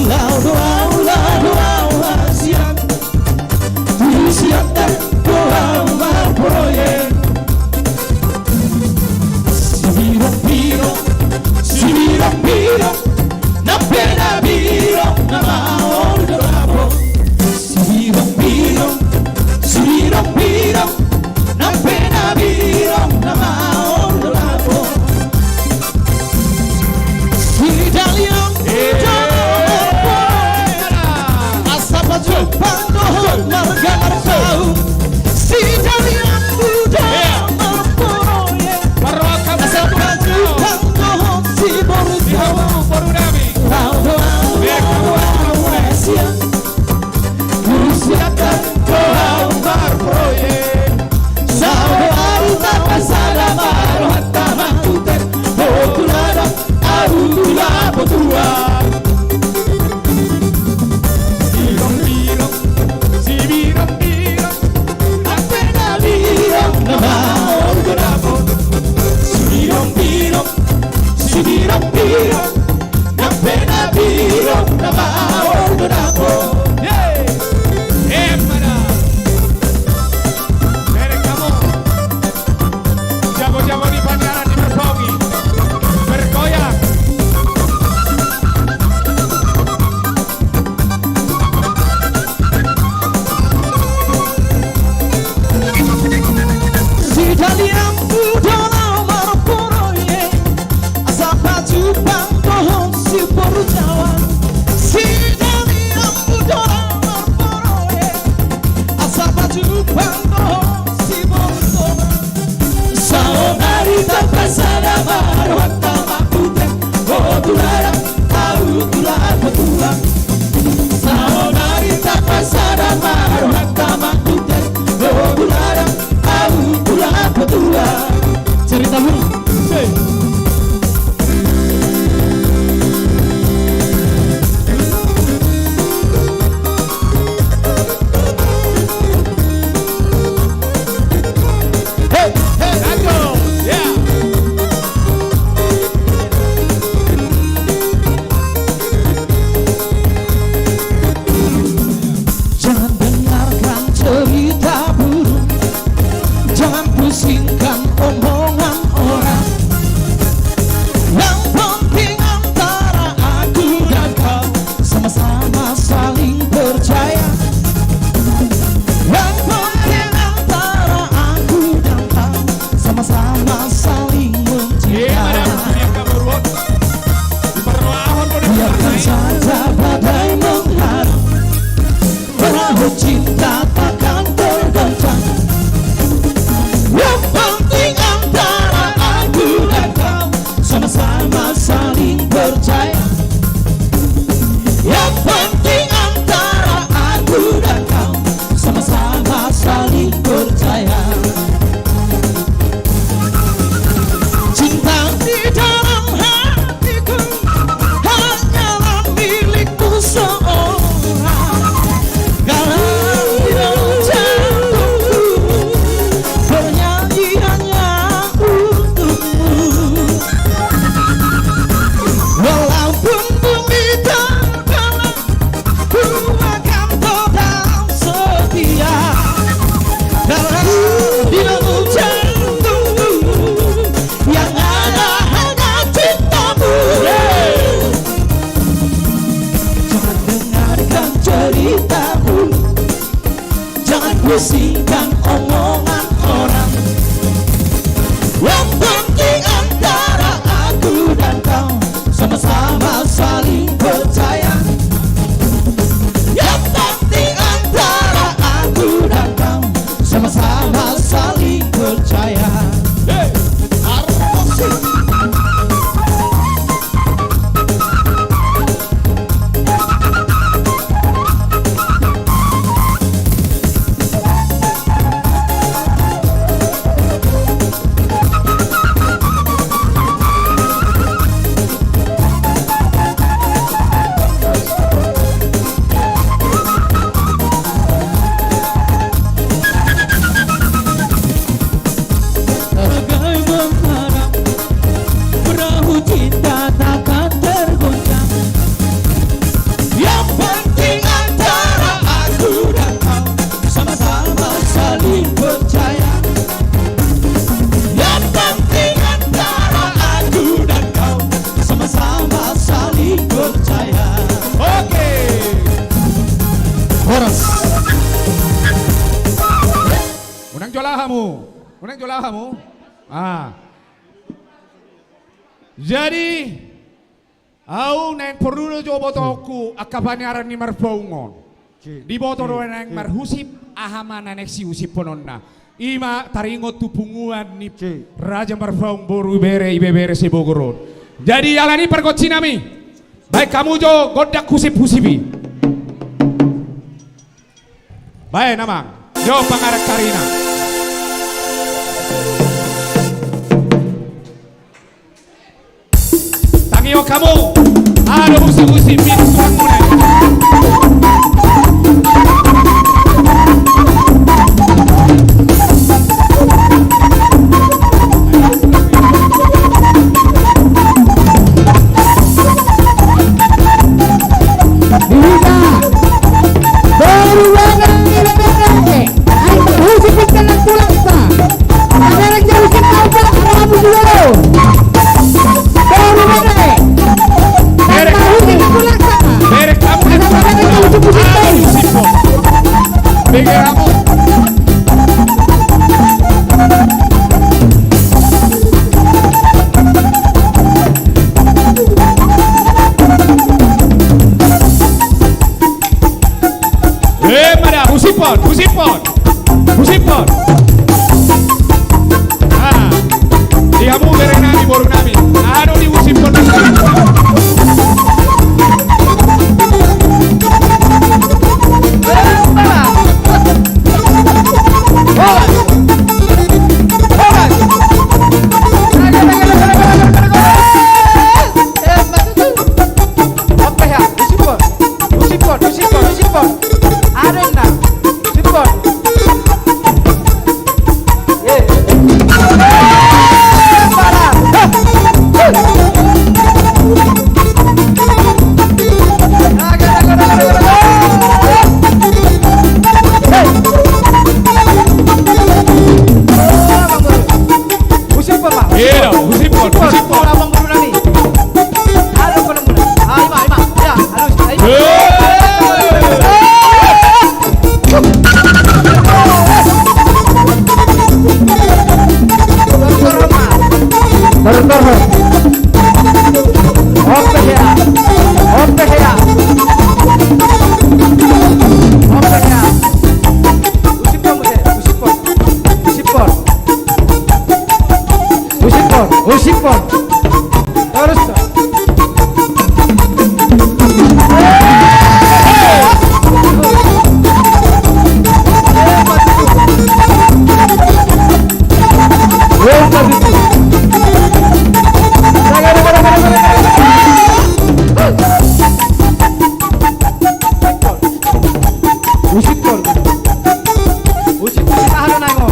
Laho do au, laho do au hasian. Husiantar do au marproyek. Sibirong-birong, sibirong-birong, nang pe na birong na maol do lapo. Sibirong-birong, sibirong-birong, nang pe na birong na maol do lapo. Sidaliang, eh, do marproyek. Asa pajumpang dohot marga Marpaung. Sidaliang do marproyek. Asa pajumpang dohot siborut. Laho do au, laho do au hasian. Husiantar do au marproyek. Saut do au tapasada ma rohanta mangkuter. Ho tu ladang, ahu tu lapo tuak. Sibirong-birong, sibirong-birong, nang pe na birong na maol do lapo. Sibirong-birong, sibirong-birong, nang pe na birong na maol do lapo. Ye! Emma da. Bereng hamu. Jago-jago ni paniaran ni Marpaung i. Bergoyang. Pusingan omongan orang. Yang penting antara aku dan kau sama-sama saling percaya. Yang penting antara aku dan kau sama-sama saling percaya. Hei, arus. Bagai mengharap, perahu cinta takkan tergoncang. Yang penting antara aku dan kau sama-sama saling percaya. Yang penting antara aku dan kau sama-sama saling percaya. Oke. Horas. Unang jolo hamu. Unang jolo hamu. Ah. Jadi, au naeng porlu do jo botoonku angka paniaran ni Marpaung on. Diboto do naeng marhusip, aha ma na naeng sihusipkononna. I ma taringot tu punguan ni Raja Marpaung, boru, ibebere, ibebere se-Bogor on. Jadi, alani i pargonsinami, baen hamu jo gondang husip-husip i. Baen, amang. Jo pangaran karina. Tangihon hamu. Adong husip-husip i, suang muna. Di hita. Boru, ibebere. Ai, husip i, tulang, tulang, sa. Agar jauh si papa, rabu dua. Boru, ibebere. Bere. Husip i, tulang, sa. Bere, kamu. Agar jauh si papa. Bere, kamu. Eh, mada, husipon, husipon, husipon. Ah, di hamu berenami, borunami. Aha do dihusipon nangkin? Husipon, husipon, husipon, husipon. Adong na. Husipon. Eh. Eh, para. Husipon, Bang. Iya, husipon, husipon. Husipon, Abang Guru Nami. Halo, Bang Guru. Ah, ima, ima. Ya, halus. Ayo. Eh. Tortor, tortor. Ope hea. Ope hea. Ope hea. Husipon, husipon. Husipon. Husipon, husipon. Torus. Husipon. Husipon, tahan, Nai, mo.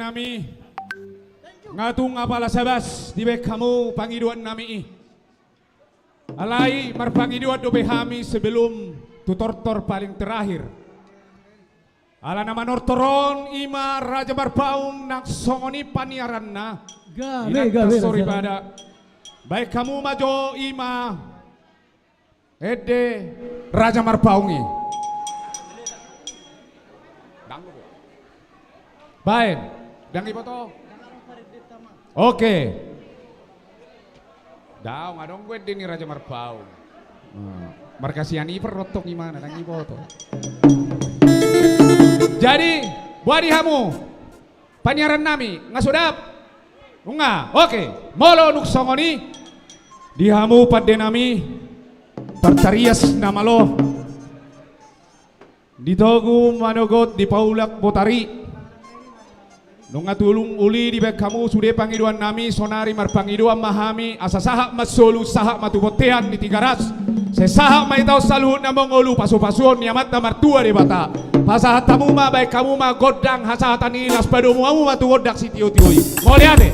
nami, nga tung apala sabas dibaen hamu pangidoan nami i. Alai marpangidoan dope hami sebelum tu tortor paling terakhir. Ala na manortor on i ma Raja Marpaung nang songon i paniaranna. Gabe, inanta gabe, soripada. Baen hamu ma jo i ma ende Raja Marpaung i. Baen, ndang iboto. Oke. Daong, adong do ende ni Raja Marpaung. Marga Sianipar do tong imana, ndang iboto. Jadi, boha di hamu? Paniaran nami, nga so dap? Nunga, oke. Molo dung songon i, di hamu pande nami, tartarias na malo. Di togu manogot di paulak botari. Nunga tulung uli dibaen hamu sude pangidoan nami, sonari marpangidoan ma hami, asa sahat ma solu, sahat ma tu bontean ni Tigaras. Sai sahat ma hita on saluhutna mangolu pasupasuon ni Amanta Martua Debata. Pasahat hamu ma, baen hamu ma gondang hasahatan i, laos padomu hamu ma tu gondang sitiotio i. Mauliate.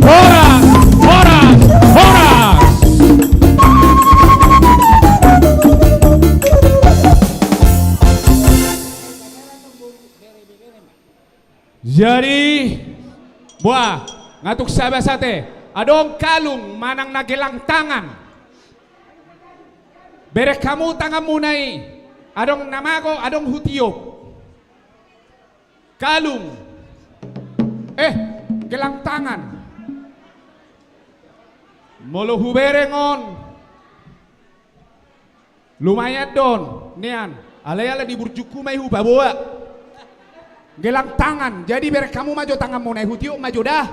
Horas, horas, horas. Jadi, boha, nga tung sabas ate, adong kalung manang na gelang tangan. Bereng hamu tanganmuna i, adong na mago, adong hutiop. Kalung. Eh, gelang tangan. Molo hubereng on, lumayan do on nian. Alai ala di burjukku ma i hupaboa. Gelang tangan, jadi bereng hamu ma jo tanganmuna i, hutiop ma jo da.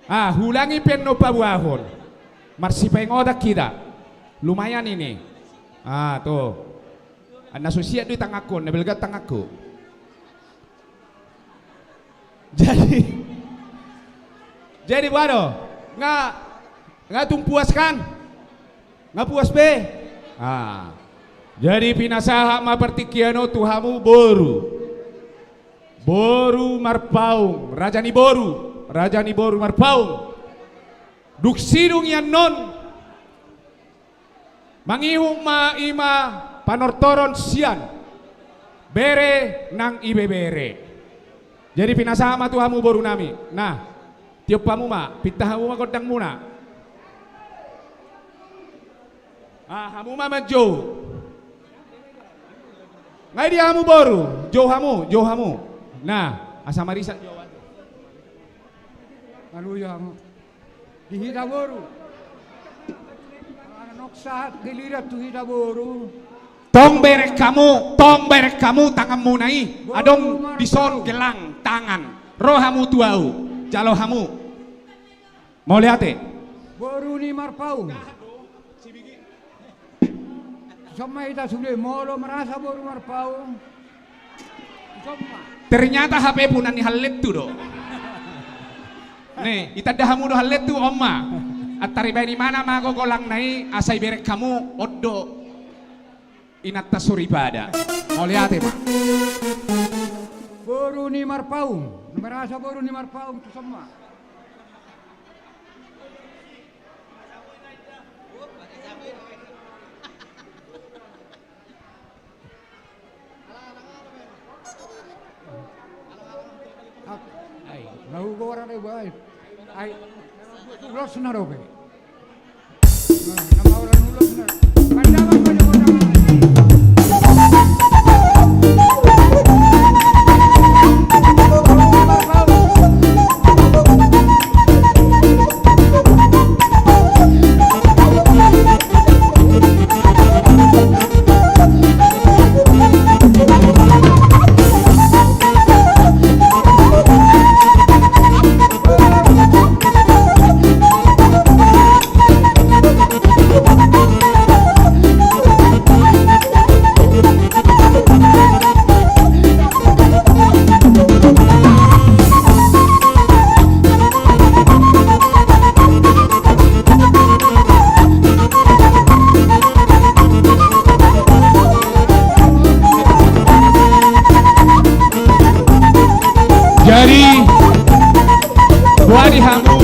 Ah, hulangi pe annon paboahon. Marsipaingotan hita. Lumayan ini. Ah, tuh. Anna so siat do i tanganku, na balga tanganku. Jadi, jadi boha do? Nga, nga tung puas kan? Nga puas be? Ah. Jadi pinasahat ma partingkian on tu hamu boru. Boru Marpaung, raja ni boru, raja ni boru Marpaung. Dung sidung i annon. Mangihut ma i ma panortoron sian bere nang ibebere. Jadi pinasahat ma tu hamu boru nami. Nah, tiop hamu ma, pinta hamu ma gondangmuna. Ah, hamu ma manjou. Nga i di hamu boru, jou hamu, jou hamu. Nah, asa marisa jou. Alu ya hamu. Di hita boru. Ala nunga sahat giliran tu hita boru. Tong bereng hamu, tong bereng hamu tanganmuna i. Adong dison gelang tangan. Ro hamu tu ahu, jalo hamu. Mauliate. Boru ni Marpaung. Tuson ma hita sude, molo merasa boru Marpaung. Tuson ma. Ternyata hape puna ni hallentu do. Ni, itanda hamu do hallentu, on ma. Antar ibaen imana ma go golangna i, asa ibereng hamu, on do inanta soripada. Mauliate ma. Boru ni Marpaung. Merasa boru ni Marpaung, tuson ma. Ai, lau gora dai bai. Ai, ulos na dope.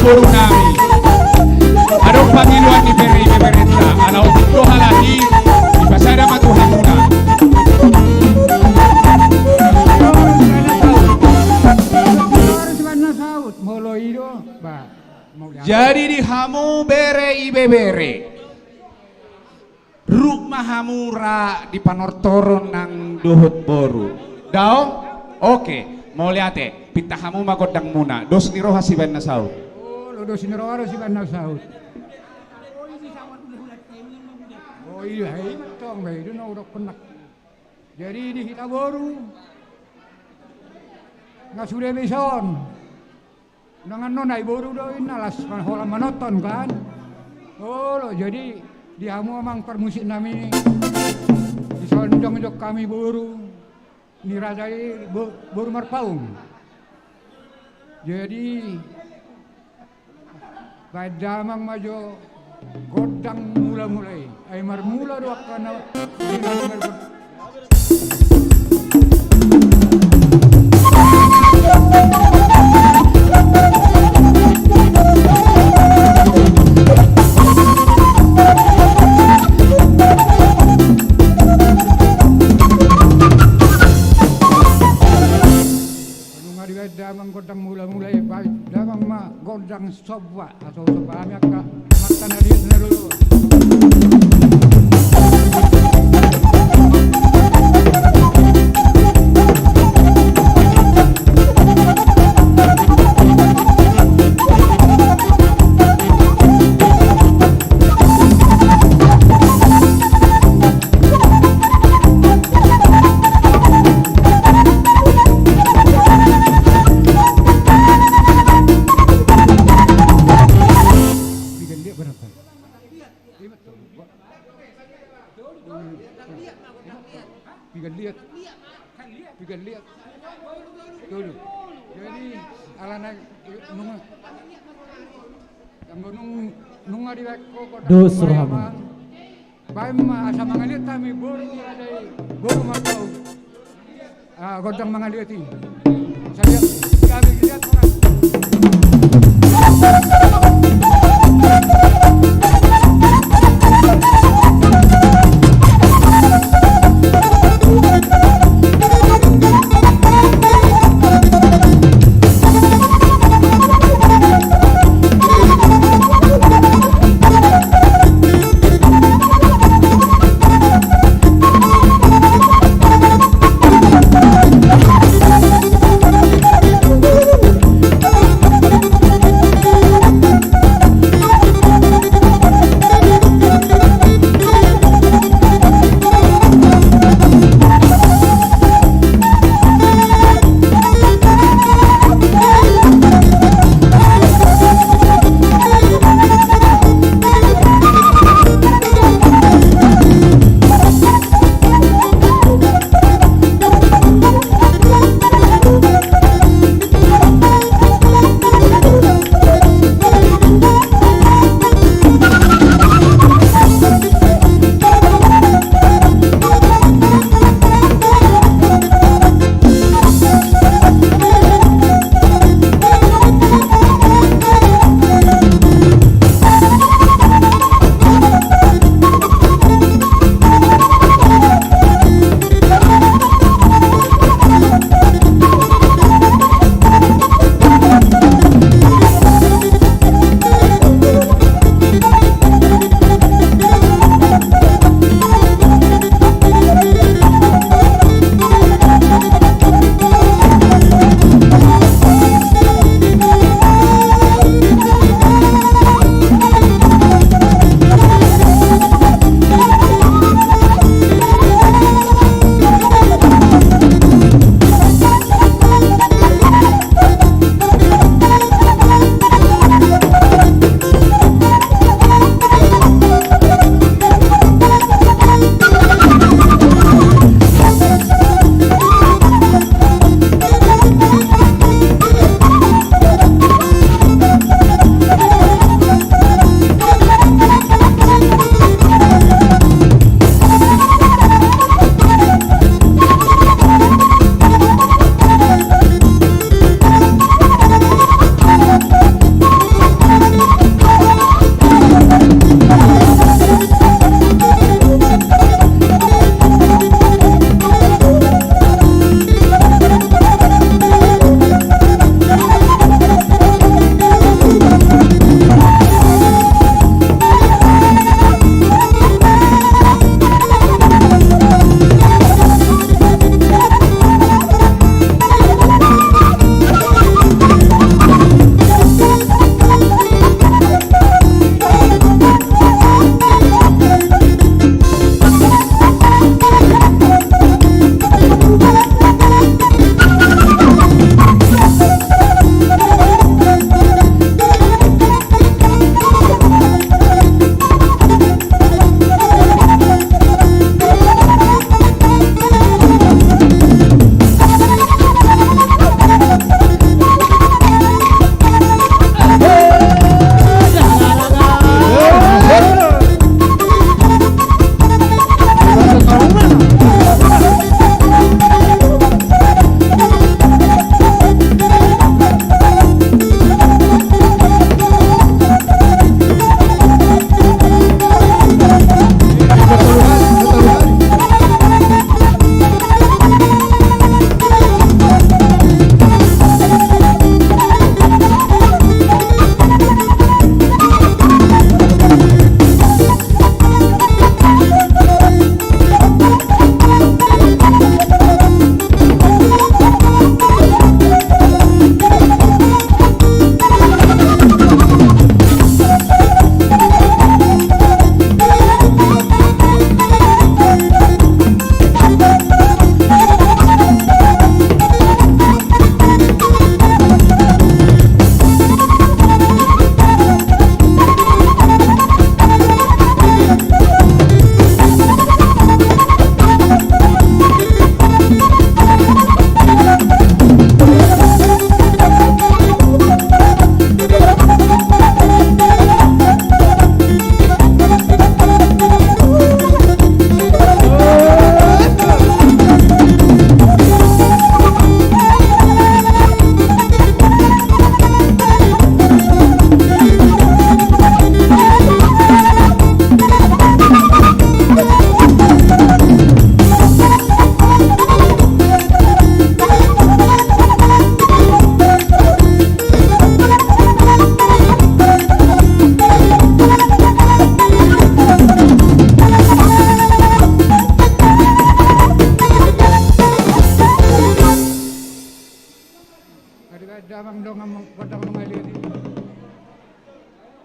boru nami. Adong pangidoan ni bere ibeberenta, ala otik do halak i, dipasada ma tu hamuna. Jadi di hamu bere ibebere, ruk ma hamu ra di panortoron nang dohot boru. Daong? Oke, mauliate. Pinta hamu ma gondangmuna. Dos ni roha sibaen na saut. Olo, dos ni roha do sibaen na saut. O iya, i ma tong be, i do na hudokkon nangkin. Jadi di hita boru, nga sude be ison. Unang annon, ai boru do inna, las holan manonton kan. Olo, jadi di hamu amang parmusik nami, dison jongjong hami boru ni raja i, bo-, boru Marpaung. Jadi baen damang ma jo gondang mula-mula i. Ai marmula do angka na. Nunga dibaen damang gondang mula-mula i, baen damang ma gondang somba. Asa usomba hami angka amanta na liat na dolo. Piga liat. Piga liat. Piga liat. Piga liat. Piga liat. Tudu. Jadi alana nunga, anggo nung, nunga dibaen ho gondang. Dos rohamu. Baen ma asa mangaliat hami boru ni raja i, boru Marpaung. Ah, gondang mangaliat i. Sadia, gabe liat orang.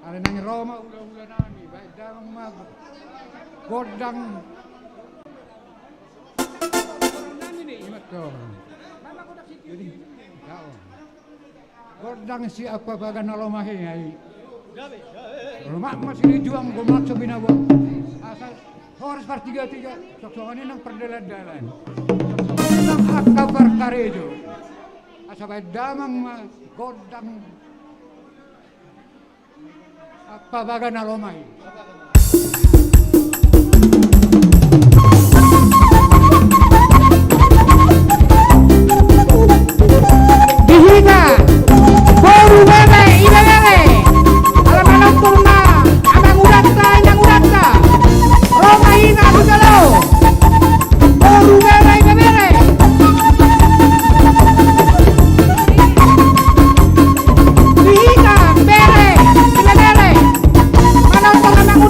Alai nang ro ma hulahula nami, baen damang ma gondang. Ima to. Jadi, ya, oh. Gondang si Ampapaga na lomak i, ai. Lomak ma si Lijuang, gomolak so binaboan. Asa horas partigatiga, soksongon i nang pardalandalan. Soksongon i nang angka parkarejo. Asa baen damang ma gondang Ampapaga na lomak i. Di hita boru, bere, ibebere, ala manongtong ma amangudanta, inangudanta. Ro ma hita tu jolo. Boru, bere, ibebere. Di hita bere, ibebere, manongtong amang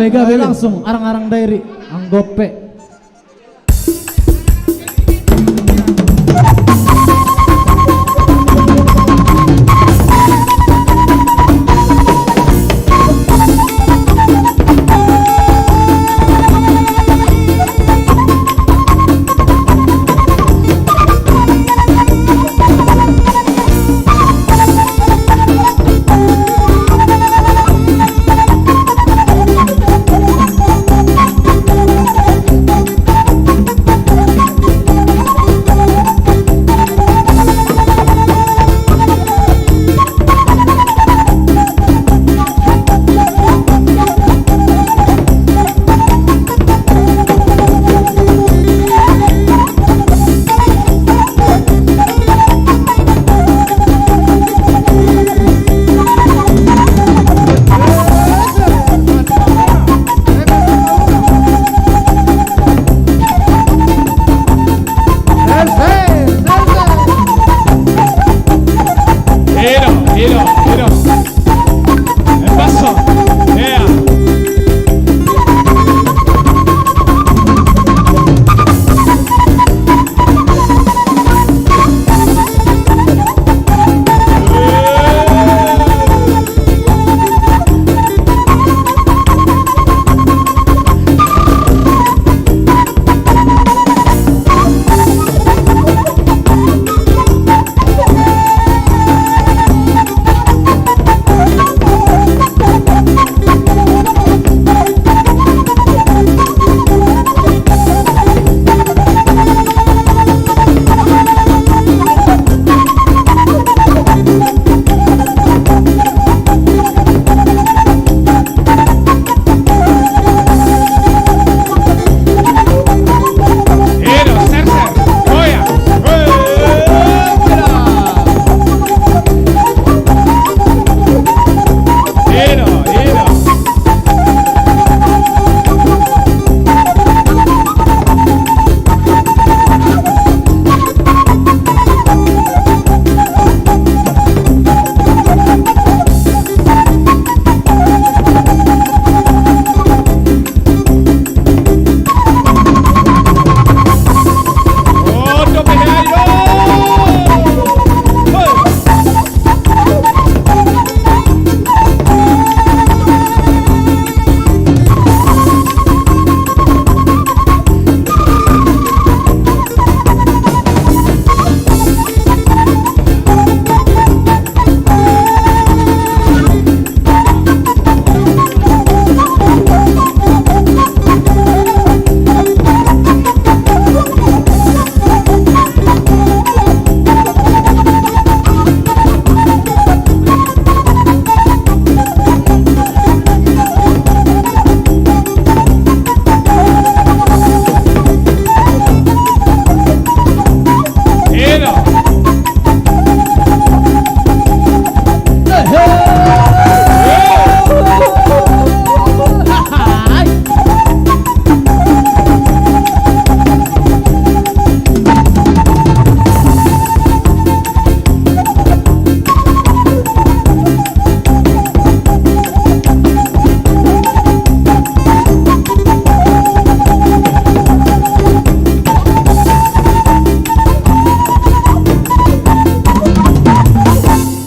Gabe langsung arang-arang dairi, anggo pe. Hero, hero, hero. E paso. Ea.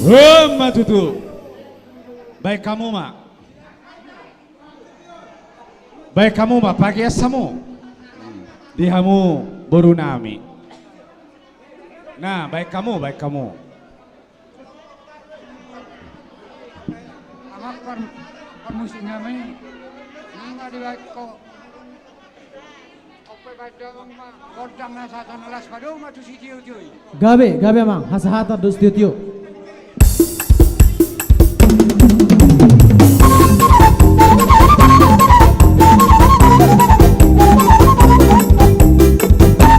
Emma tutu. Baen hamu ma. Baen hamu ma, pagias hamu. Di hamu boru nami. Na, baen hamu, baen hamu. Amang par-, parmusik nami. Nunga dibaen ho. Ope baen damang ma. Gondang na sahatan na las, padomu ma tu sitiotio i. Gabe, gabe amang, hasahatan do sitiotio.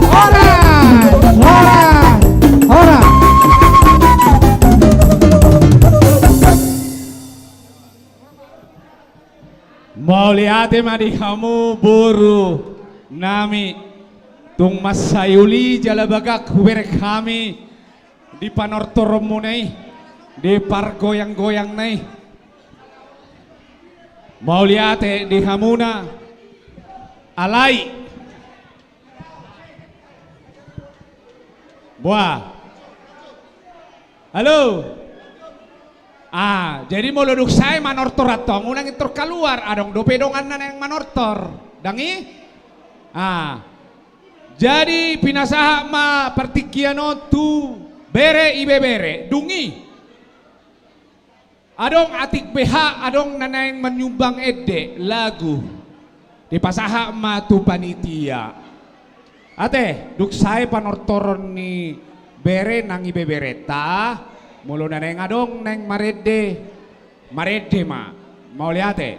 Horas, horas, horas. Mauliate ma di hamu boru nami. Tung mansai uli jala bagak hubereng hami di panortoronmuna i, di pargoyanggoyangna i. Mauliate di hamuna. Alai. Boa. Halo. Ah, jadi molo dung sae manortor antong, unang intor kaluar, adong dope donganna naeng manortor. Dang i? Ah. Jadi pinasahat ma partingkian on tu bere ibebere. Dung i. Adong atik beha, adong na naeng manyumbang ende, lagu. Dipasahat ma tu panitia. Ate, dung sae panortoron ni bere nang ibeberenta, molo na naeng adong naeng marende, marende ma. Mauliate.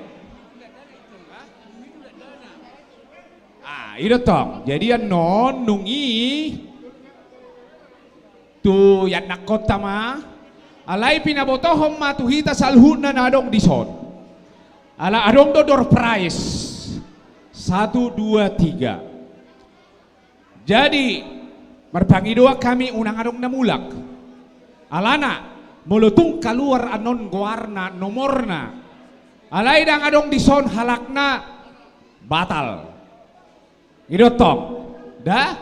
Ah, i do tong. Jadi annon nunga i tu ianakhonta ma, alai pinabotohon ma tu hita saluhutna na adong dison. Ala adong do door prize. Satu, dua, tiga. Jadi, marpangidoan hami unang adong na mulak. Alana, molo tung kaluar annon goarna, nomorna. Alai ndang adong dison halakna batal. I do tong. Da?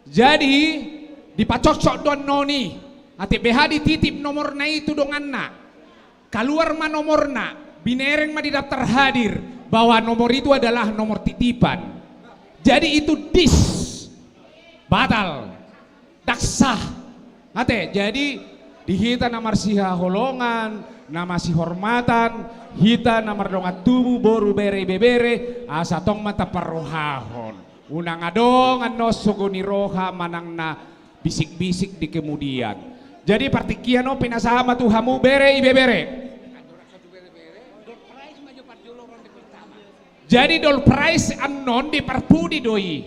Jadi, dipacoccok do annon i. Atik beha dititip nomorna i tu donganna. Kaluar ma nomorna, binereng ma di daftar hadir bahwa nomor itu adalah nomor titipan. Jadi itu dis. Batal. Ndang sah. Ate, jadi di hita na marsihaholongan, na masihormatan, hita na mardongan tubu, boru, bere, ibebere, asa tong ma taparrohahon. Unang adong annon sogo ni roha manang na bisik-bisik di kemudian. Jadi partingkian on pinasahat ma tu hamu bere ibebere. Jadi door prize annon diparpudi do i.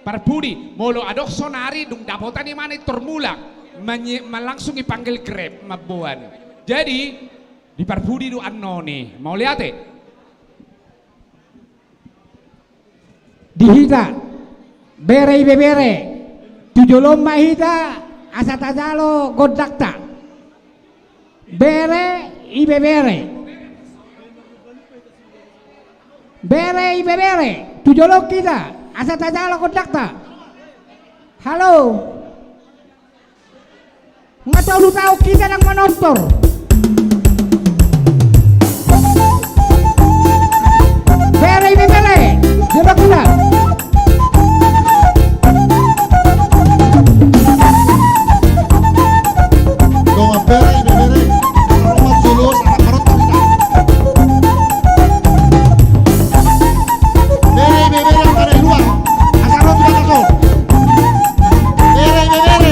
Parpudi, molo adong sonari dung dapotan i ma na intor mulak. Manye-, ma langsung ipanggil Grab mamboan. Jadi diparpudi do annon i. Mauliate. Di hita bere ibebere, tu jolo ma hita asa tajalo gondangta. Bere ibebere. Bere ibebere, tu jolo hita asa tajalo gondangta. Halo. Nga tolu taon hita ndang manortor. Bere ibebere, jolo hita. Dongan bere ibebere, rumah tulus, anak manortor hita. Bere ibebere, anak dari luar. Asa ro tu bagas on. Bere ibebere.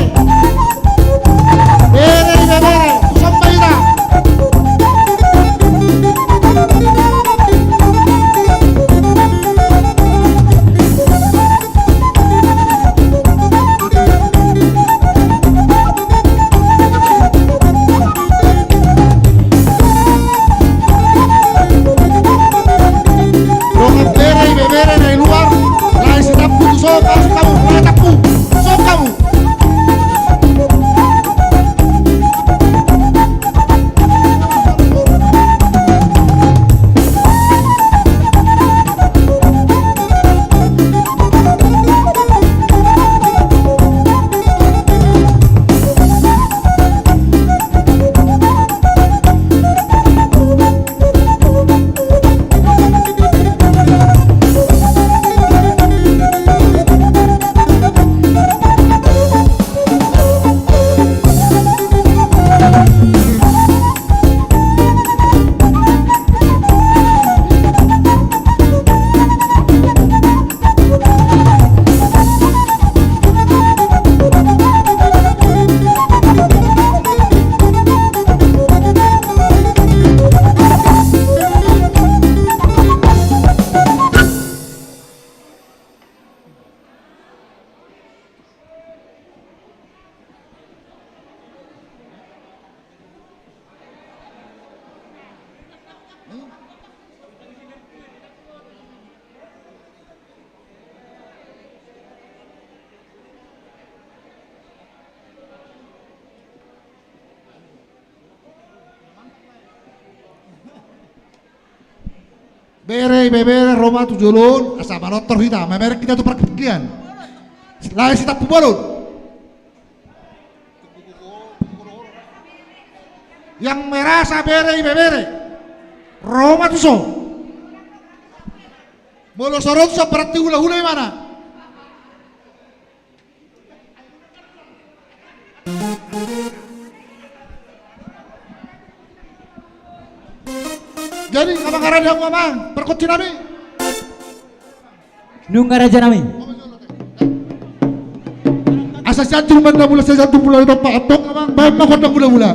Bere ibebere. Tu son ma hita. Bere, ibebere, ro ma tu jolo on, asa manortor hita, mamereng hita tu partingkian. Lae sitampu bolon. Yang merasa bere, ibebere, ro ma tuson. Molo so ro tuson berarti hulahula imana. Jadi, amang, raja hamu, amang, pargonsi nami. Nunga, raja nami. Asa sian jumban na mula, sian jumban na mula, dompak antong, amang, baen ma gondang mula-mula.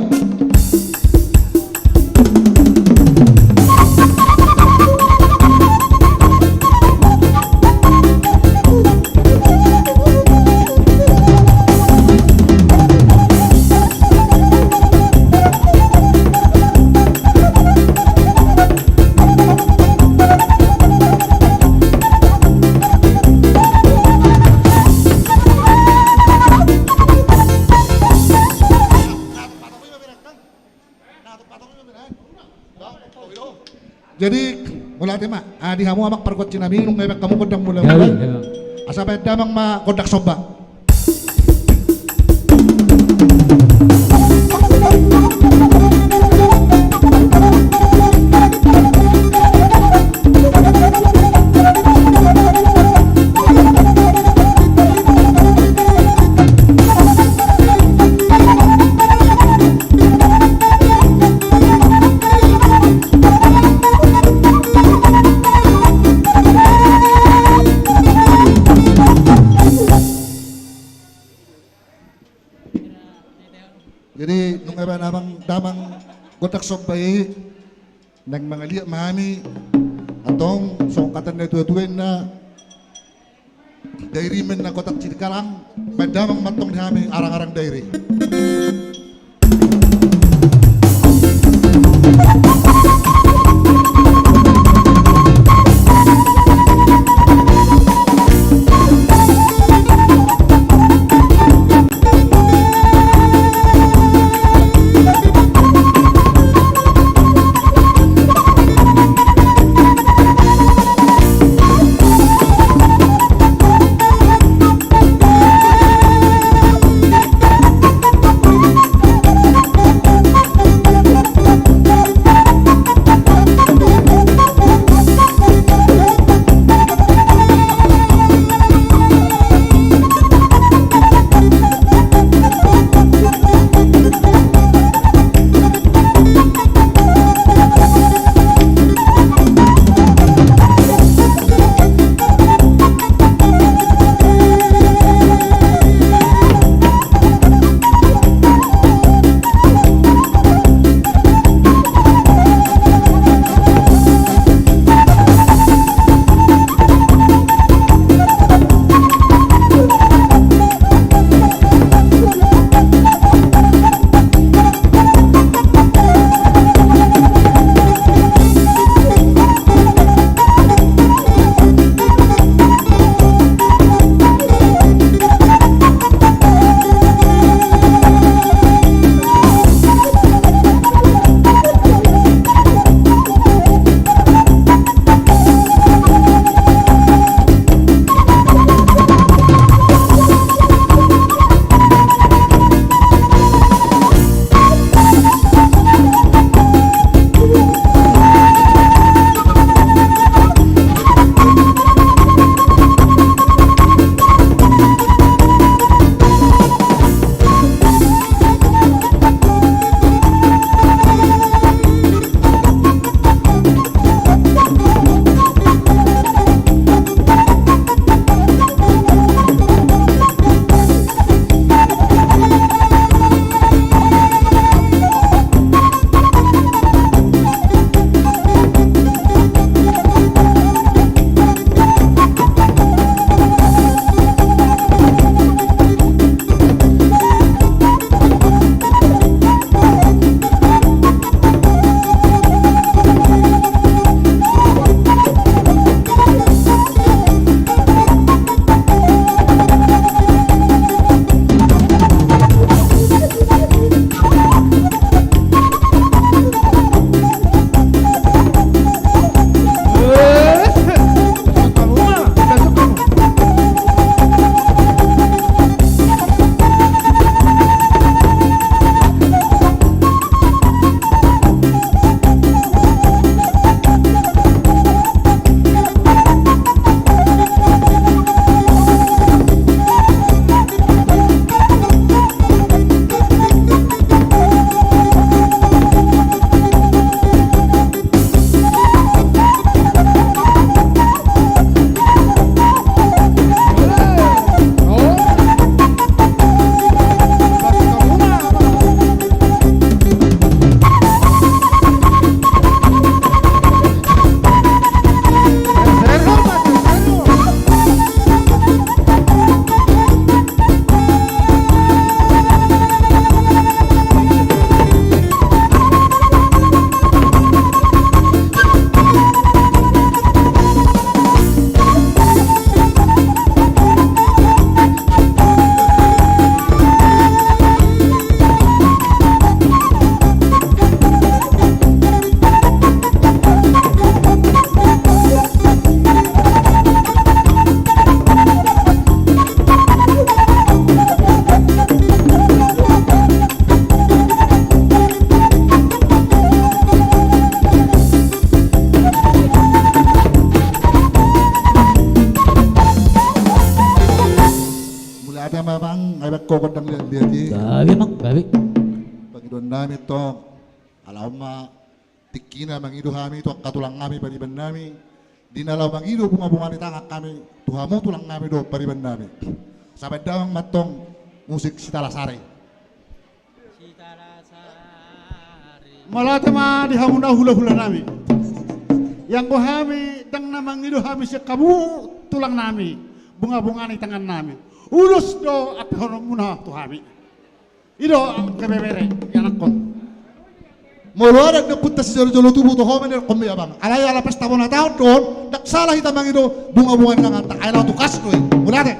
Jadi, mauliate ma. Ah, di hamu, amang, pargonsi nami, nunga dibaen hamu gondang mula-mula. Gabe, gabe. Asa baen damang ma gondang somba. Jadi, nunga dibaen amang damang gondang somba i, naeng mangaliat ma hami, antong songon hata ni natua-tua inna, Dairi ma inna gondang sirikalang, baen damang ma antong di hami arang-arang Dairi. Ho gondang liat-liat i. Gabe, Amang, gabe. Pangidoan nami tong. Ala on ma tingkina mangido hami tu angka tulang nami, pariban nami. Di na laho mangido bunga-bunga ni tangan hami tu hamu tulang nami dohot pariban nami. Sai baen damang ma tong musik Sitalasari. Mauliate ma di hamuna hula-hula nami. Ianggo hami ndang na mangido hami sian hamu tulang nami, bunga-bunga ni tangan nami. Ulos do ampehononmuna tu hami. I do angka ibebere, ianakhon. Molo adat ni ompunta sijolo-jolo tubu, toho ma nianakhon be, Amang. Alai ala pesta bona taon do on, ndang sala hita mangido bunga-bunga ni tanganta. Ai laho tu kas do i. Mauliate.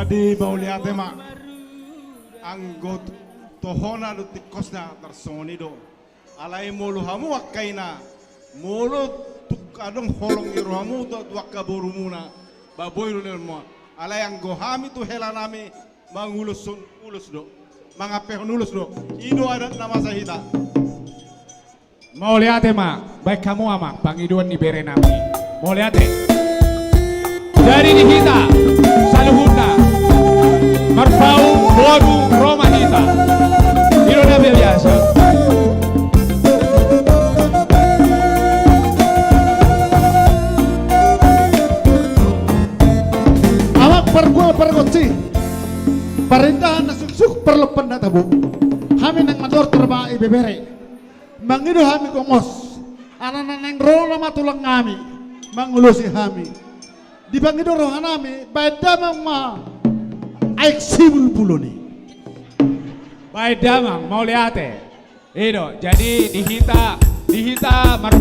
Jadi mauliate ma. Anggo tohona dohot tingkosna tarsongon i do. Alai molo hamu angka ina, molo tung adong holong ni rohamu tu, tu angka borumuna, ba boi do nian ma. Alai anggo hami tu hela nami manguloshon ulos do, mangampehon ulos do. I do adat na masa hita. Mauliate ma, baen hamu, Amang, pangidoan ni bere nami. Mauliate. Jadi di hita saluhutna, marpaung boru ro ma hita. I do na biasa. Amang pargual pargonsi, parindahan na suksuk, parlompan na tabo. Hami naeng manortor ma, ibebere. Mangido hami gomos, ala na naeng ro nama tulang nami mangulosi hami. Dipangido roha nami, baen damang ma aek sibulbulon i. Baen damang, mauliate. I do, jadi di hita, di hita mar-,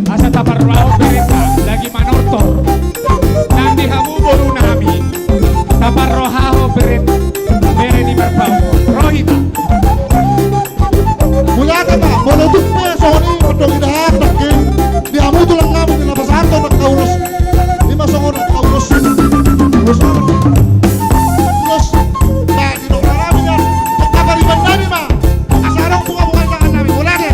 asa taparrohahon berenta, lagi manortor. Nang di hamu boru nami, taparrohahon bere, bere ni marpaung. Ro hita. Mauliate ma, molo tung pe songon i, mandok i da hak, nangkin di hamu tulang nami, di na pasahathon angka ulos. I ma songon angka ulos. Ulos ma. Ulos. Ba, di dongan nami, ya. Angka pariban nami ma. Asa adong bunga-bunga ni tangan nami. Mauliate.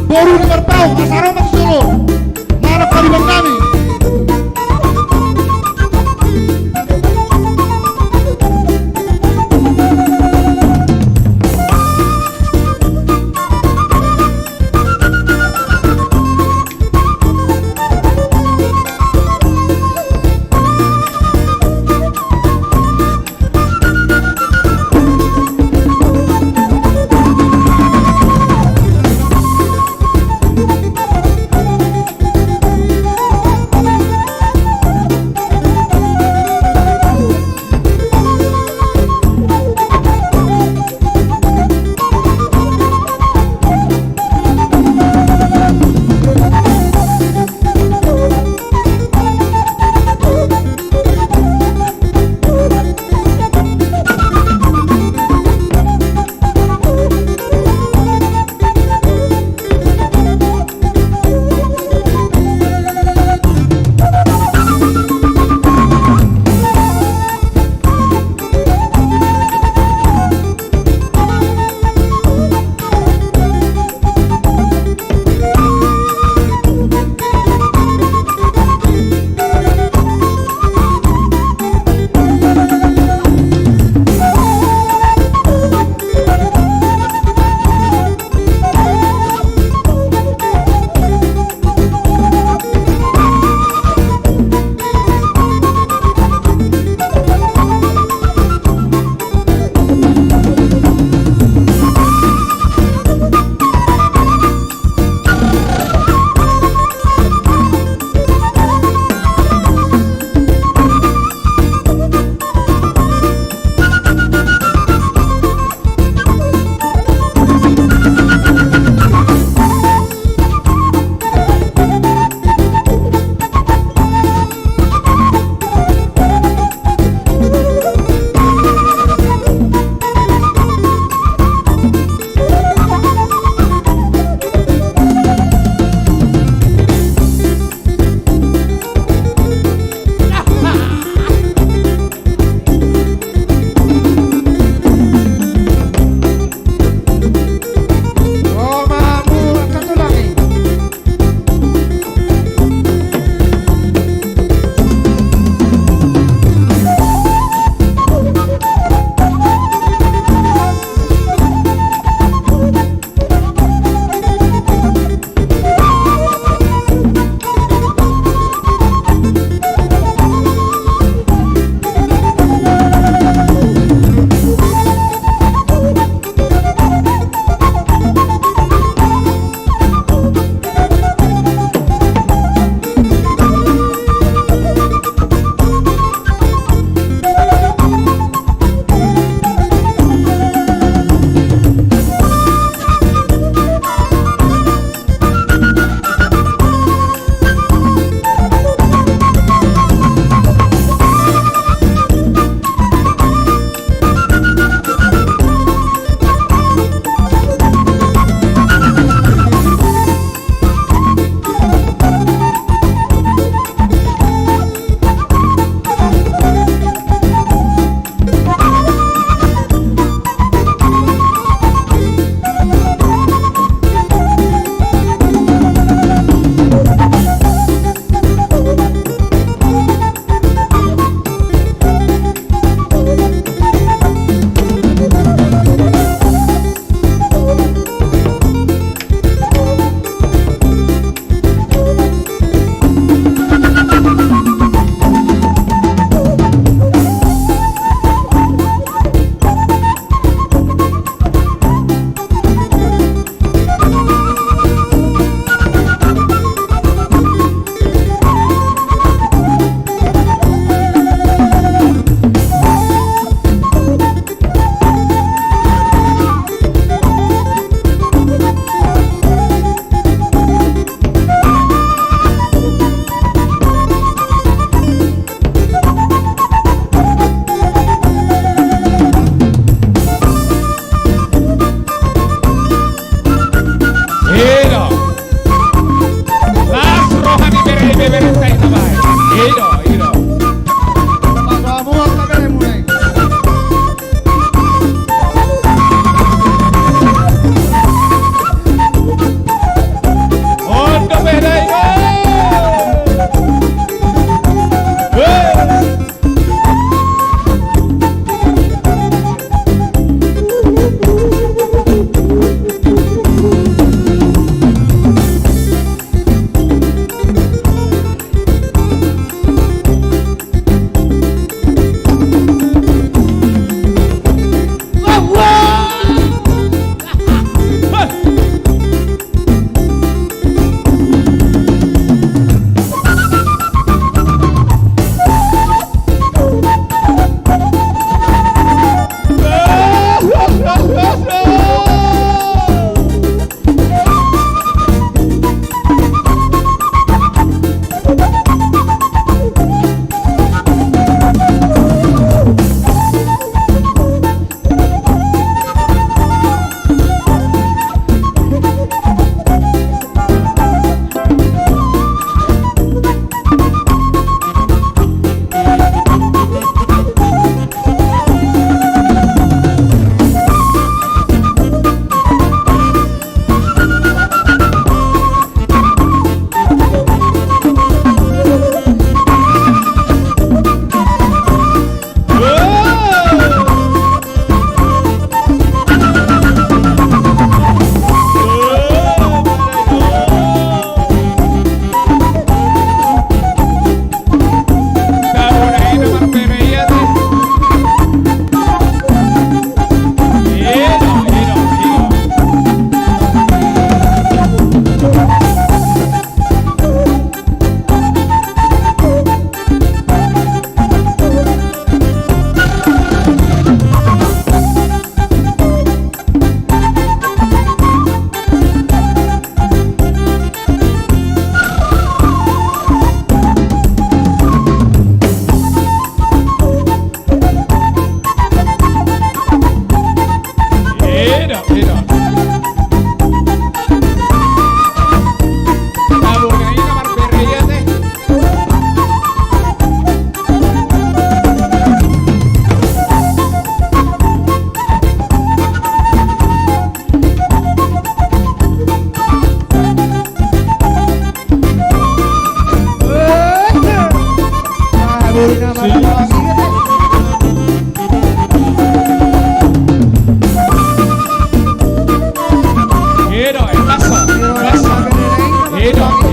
Boru ni marpaung, asa ro ma tu jolo. Manang pariban nami.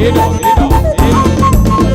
Edo, Edo, Edo.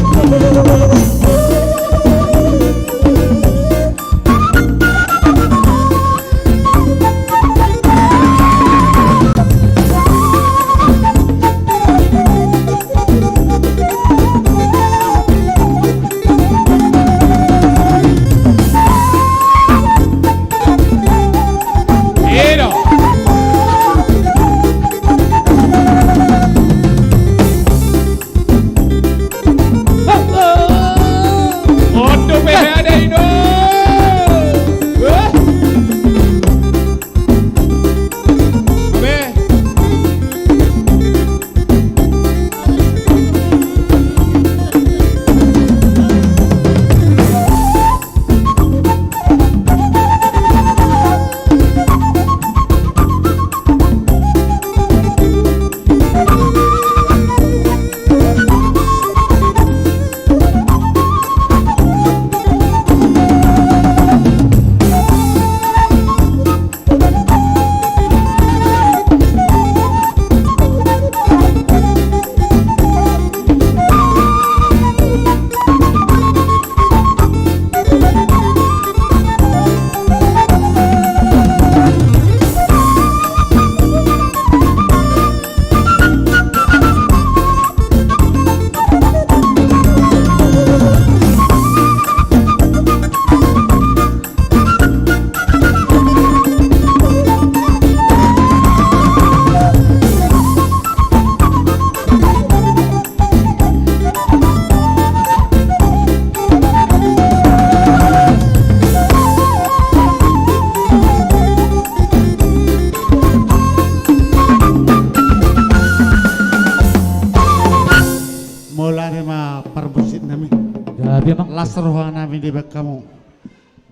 Mauliate ma parmusik nami. Gabe, Amang. Las roha nami dibahen hamu.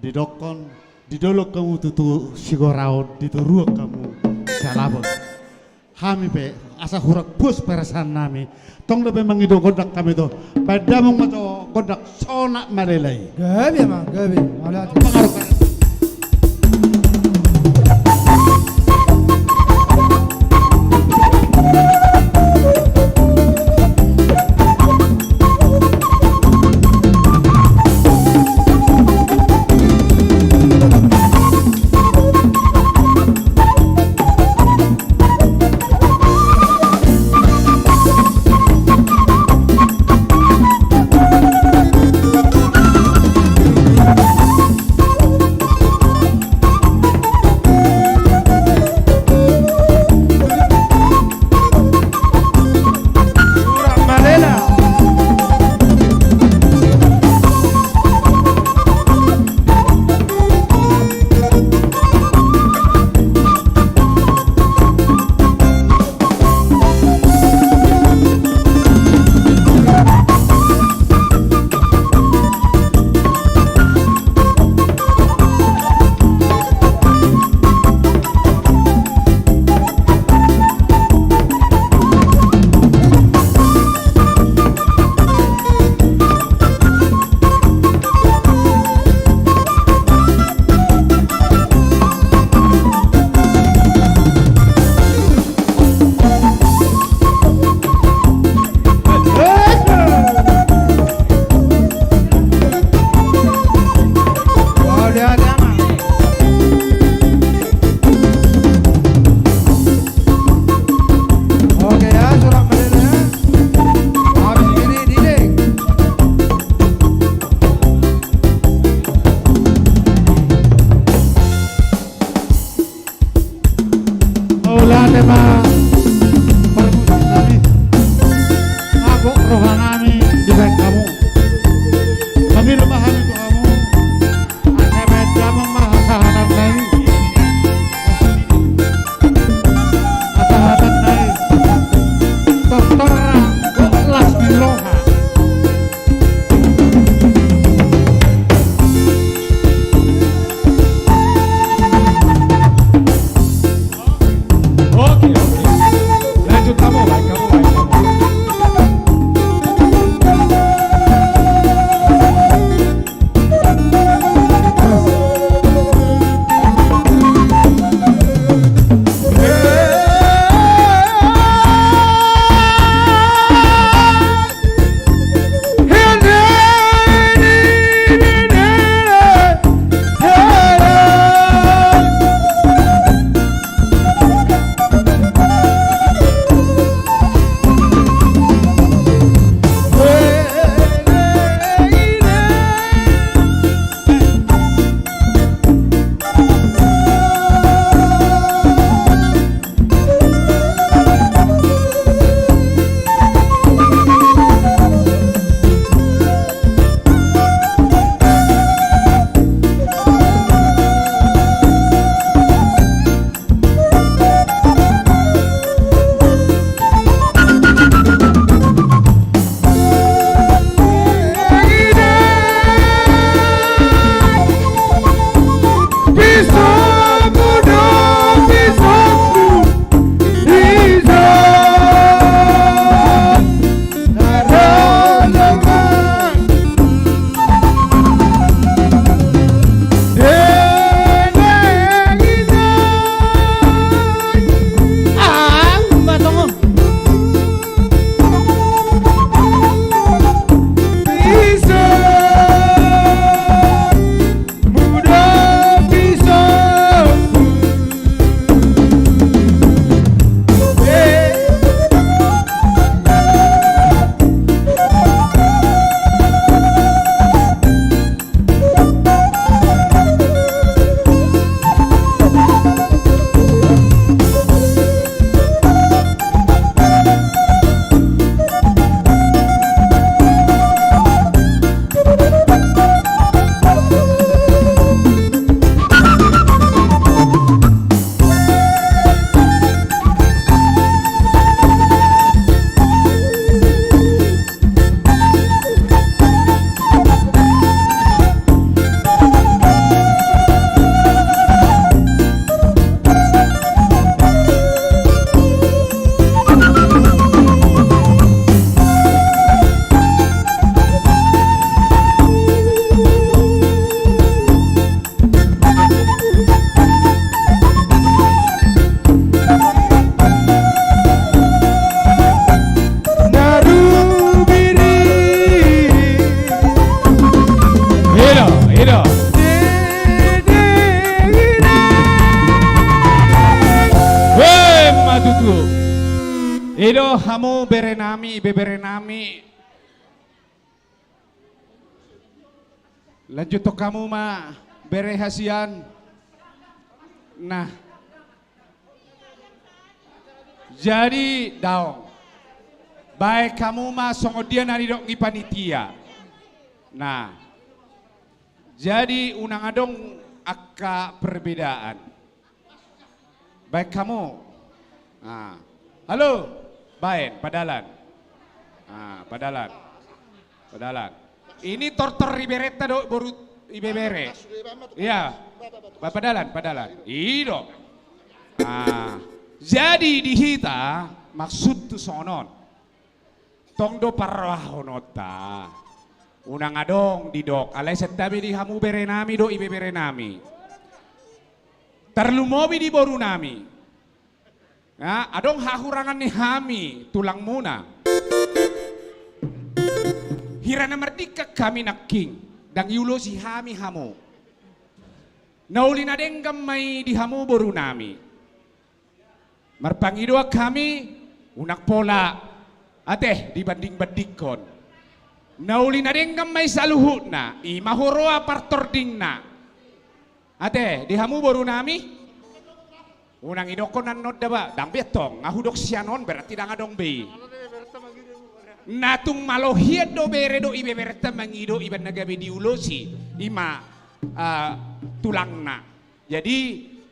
Didokkon, didolok hamu tutu sigoraon, ditoruon hamu sialapan. Hami pe, asa hurang puas perasaan nami. Tong dope mangido gondang hami tu. Bahen damang ma jo gondang Sonak Malela i. Gabe, Amang, gabe. Mauliate. Oke ya, Sonak Malela ya. Habis ini, Diding. Mauliate ma parmusik nami. Agak roha nami dibahen hamu. Mangido ma hami tu hamu. Asa bahen damang ma hasahatan nami. Hasahatan nami. Tortor ra las ni roha. Oke, oke. I do hamu berenami, ibeberenami. Lanjuthon hamu ma bere hasian. Nah. Jadi daong. Baen hamu ma songon dia na nidok ni panitia. Nah. Jadi unang adong angka perbedaan. Baen hamu. Ah. Halo. Baen, padalan. Ah, padalan. Padalan. Ini tortor ibereta do boru ibebere. Iya. Ba-, padalan, padalan. I do. Ah. Jadi di hita maksudhu songon on. Tong do parrohahononta. Unang adong didok, alai santabi di hamu berenami do ibeberenami. Tarlumobi di borunami. Ya, adong hahurangan ni hami tulangmuna. Hira na mardingkan hami nangkin, ndang iulosi hami hamu. Na uli na denggan ma i di hamu borunami. Marpangidoan hami, unang pola, ate, dibanding-bandingkon. Na uli na denggan ma i saluhutna, i ma huroha partordingna. Ate, di hamu borunami, unang idokkon annon da ba, ndang be tong, nga hudok sian on berarti ndang adong be i. Na tung malo hian do bere do ibebereta mangido iba na gabe diulosi, i ma, ah, tulangna. Jadi,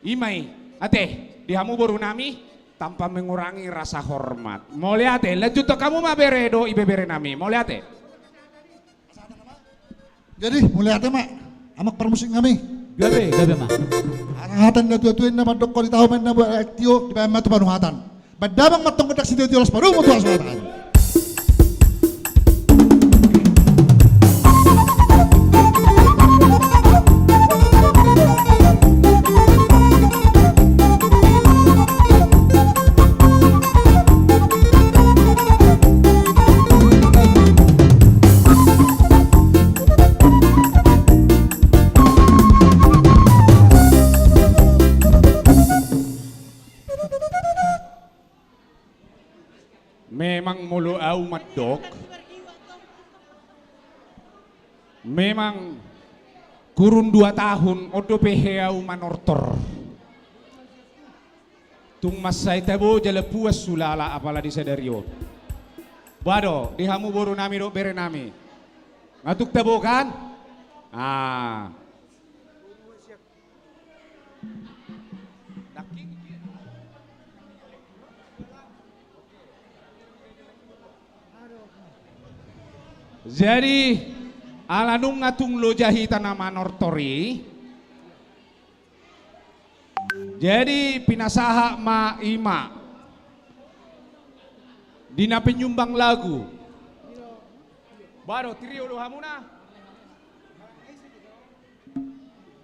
i ma i. Ate, di hamu borunami, tanpa mengurangi rasa hormat. Mauliate, lanjuthon hamu ma bere do ibeberenami. Mauliate. Jadi, mauliate ma, amang parmusik nami. Gabe, gabe ma. Hata ni natuatua i na mandok, di tahu main na buat aktio, dibaen ma tu panuhatan. Baen damang ma tong gondang sitio-tio las parumu tu alas mata. Memang molo au mandok, memang kurun dua tahun on dope he au manortor. Tung mansai tabo jala puas sulala apala di sadari on. Ba do, di hamu borunami dohot berenami. Nga tung tabo kan? Ah. Jadi, ala nunga tung loja hita na manortor i, jadi pinasahat ma i ma di na penyumbang lagu. Ba do, trio do hamuna.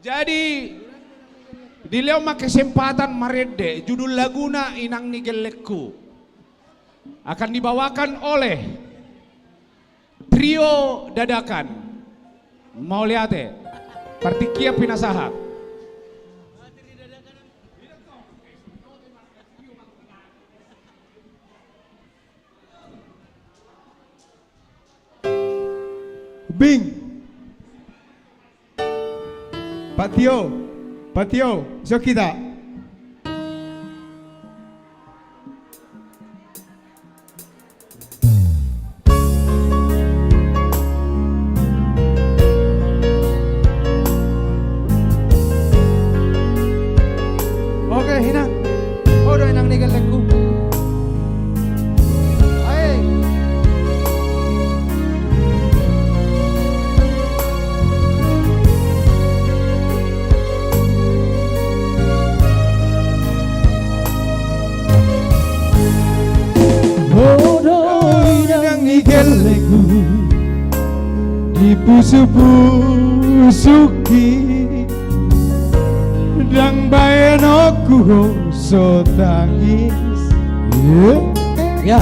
Jadi, dilehon ma kesempatan marende, judul laguna Inang ni Gellengku. Akan dibawakan oleh Trio Dadakan. Mauliate. Partingkian pinasahat. Bing. Patio. Patio. Dison hita. Oke, Inang. Ho do Inang ni Gellengku. Ae. Ho do Inang ni Gellengku, dipusupusuk i, ndang baenonku ho so tangis. Ya.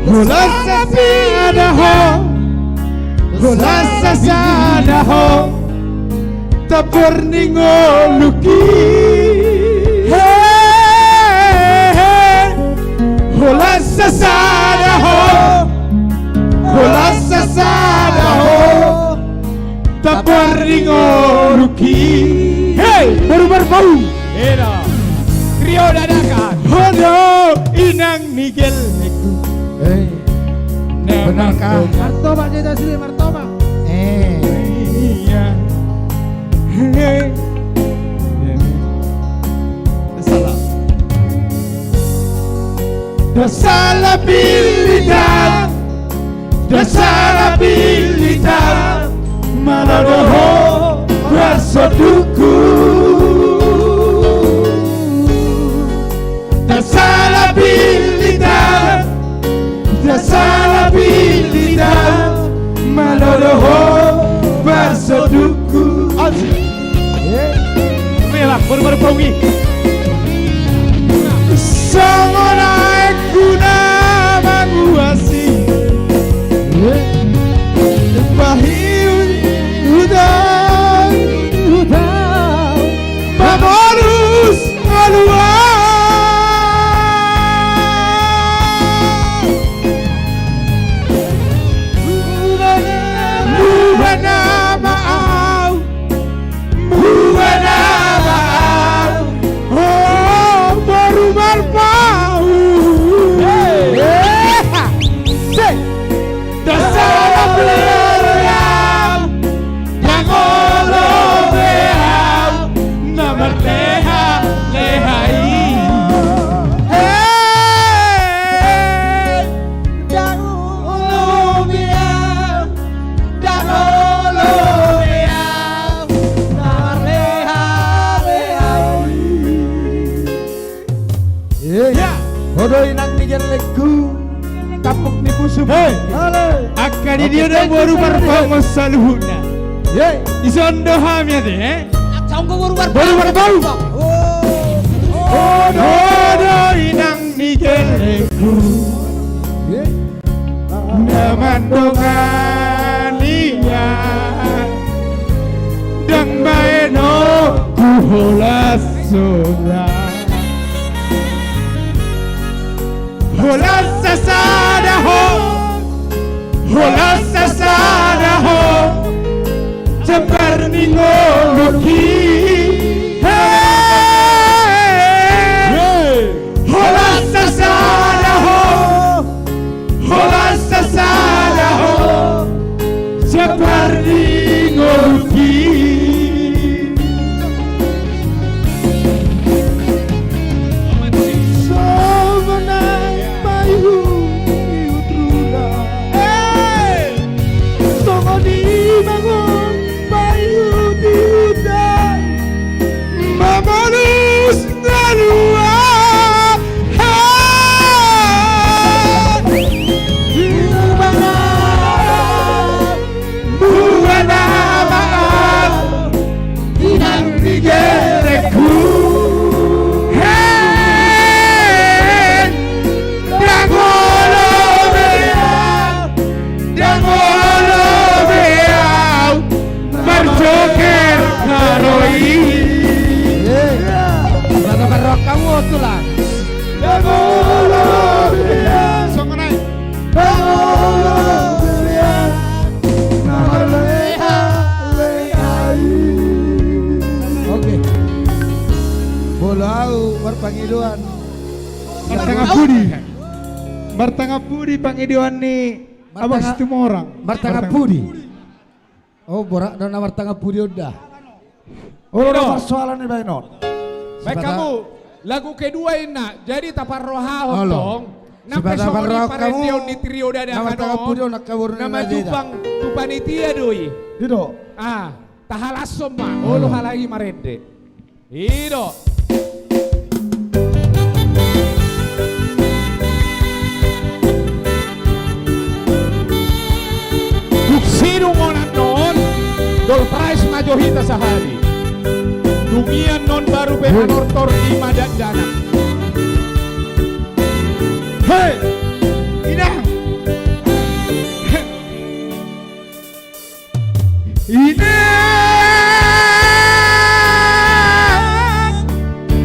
Holan sasada ho, holan sasada ho, tampar ni ngolungki. He, he, he. Hei, boru Marpaung. Eda. Trio dadakan. Ho do inang ni gellengku. Hei. Benarkah? Martoba, dia dah sudah martoba. Eh. Iya. Hei. Salah. Ndang salah pilih, ndang, ndang salah pilih, ndang, molo do ho parsondukku. Ndang salah pilih, ndang, ndang salah pilih, ndang, molo do ho parsondukku. Asik. Eh. Rela, baru, baru pau i. Songon aek na manguasi. Eh. Bahiu udan, udan. Mamolus alua. Muba nama au. Muba nama au, o boru Marpaung. Hei. Hei. Ndang salah pilih au, ndang olo be au na marleha-leha i. Hei. Ndang olo be au, ndang olo be au na marleha-leha i. Eh, ya. Ho do inang ni gellengku, tampuk ni pusuk. Hei. Ale. Angka di dia do boru Marpaung saluhutna. Hei. Dison do hami ate, eh? Angka boru Marpaung. Boru Marpaung. Oh. Ho do inang ni gellengku. Hei. Na mandongani ia, ndang baenonku holan sola. Holan sasada ho, holan sasada ho, jambar ni ngolungki. Hei! Hei! Holan sasada ho, holan sasada ho, jambar ni ngolungki. Songon aek maiut-iut rura. Hei! Songon i ma ho maiut-iut udan. Mamolus alua. Hei! Muba nama au, muba nama au, inang ni gellengku. Hei! Ndang olo be au, ndang olo be au marjoger haro i. Eh, mata barrok hamu, Tulang. Songon aek. Oke. Molo au marpangidoan. Martangan pudi. Martangan pudi pangidoan ni Abang Situmorang. Martangan pudi. Oh, borat do na martangan pudi on da. Olo, olo, do persoalan ni baenon. Baen hamu, lagu kedua inna. Jadi taparrohahon tong. Nang pe songon i parendeon ni trio dadakan on. Na marjumpang tu panitia do i. I do. Ah, tahalashon ma. Olo, halak i marende. I do. Dung sidung on annon, door prize ma jo hita sahali. Dung i annon baru pe manortor i ma dakdanak. Hei! Inang! Inang,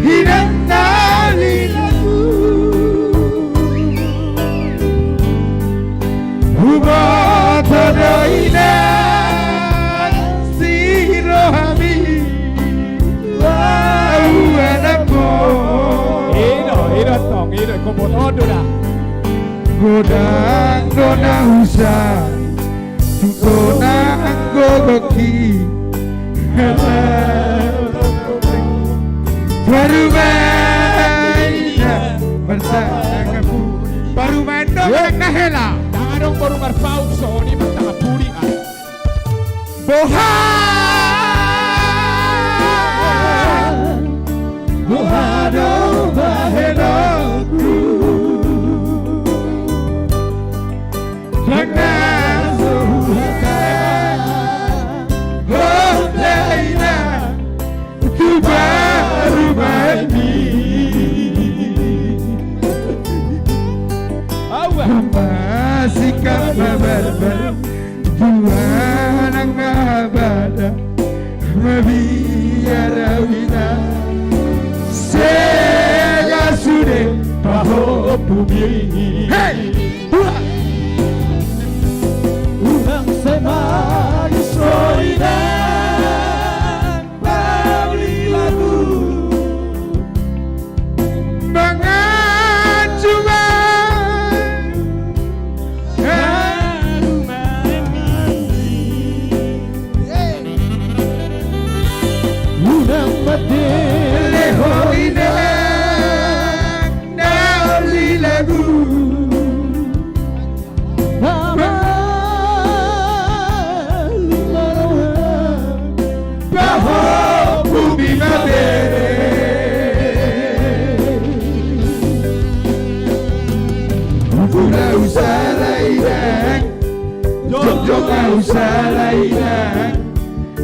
inang na lelangku. Huboto do inang si rohami. Ondo da. Godang do na husa, godang do gokki. Parumaen na martangan puri. Parumaen do manang na hela. Ndang adong boru Marpaung songon i martangan puri. Boha, boha do bahenonku. Ndang na so huhataon, ho da ina, tu parumaenmi. Aua. Masingkap ma barbar, tu anak na bada, mabiar au ina. Sega sude pahompumi. Hei! Hua! Unang sai manis ho ina. Pauli lagu. Mangan cuma. Unang mate. Leho ina. Pauli lagu. Pahompumi ma bere. Ula usala inang. Jongjong ma usala inang.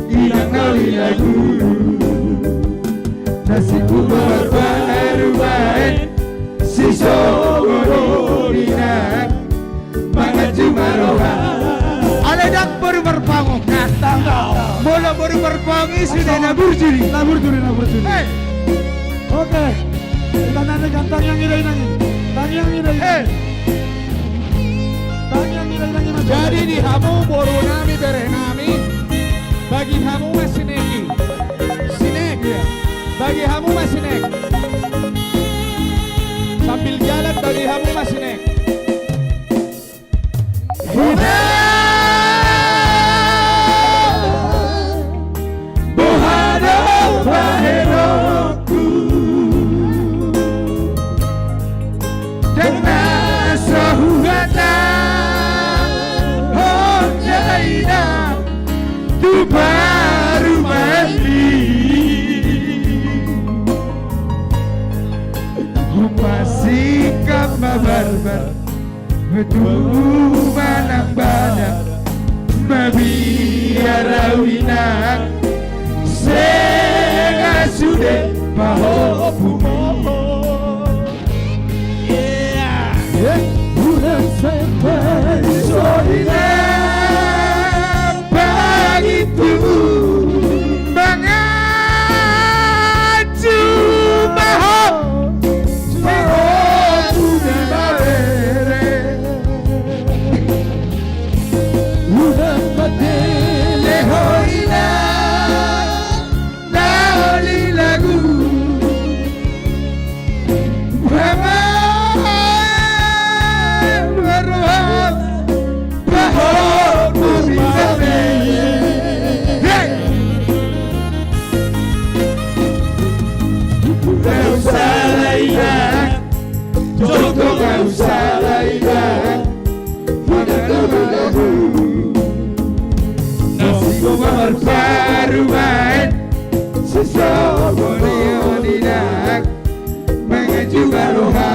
Inang na uli lagu. Nasib ma marparumaen. Sisongon i inang. Mangan juma roha. Alai ndang boru Marpaung. Molo boru Marpaung i sude na burju i. Na burju i, na burju i. Oke. Tangiang i da inang i. Tangiang i da inang i. Tangiang i da inang i. Jadi di hamu boru nami, bere nami, bagi hamu ma sinek i. Sinek. Bagi hamu ma sinek. Sambil jalan bagi hamu ma sinek. Boha do bahenonku. Ndang na so huhataon, ho da ina, tu parumaenmi. Masingkap ma barbar. Tubu manang bada, mabiar au inang, sega sude pahompumi. Unang sai manis ho inang, bagi tubu mangan juma ho. Unang mate. Leho ina na uli lagu. Mama, baru Pahompumi ma bere. Hei! Ula usala inang. Jongjong ma usala inang. Inang na uli lagu. Nasib ma marparumaen. Sisongon i inang. Mangan juma roha.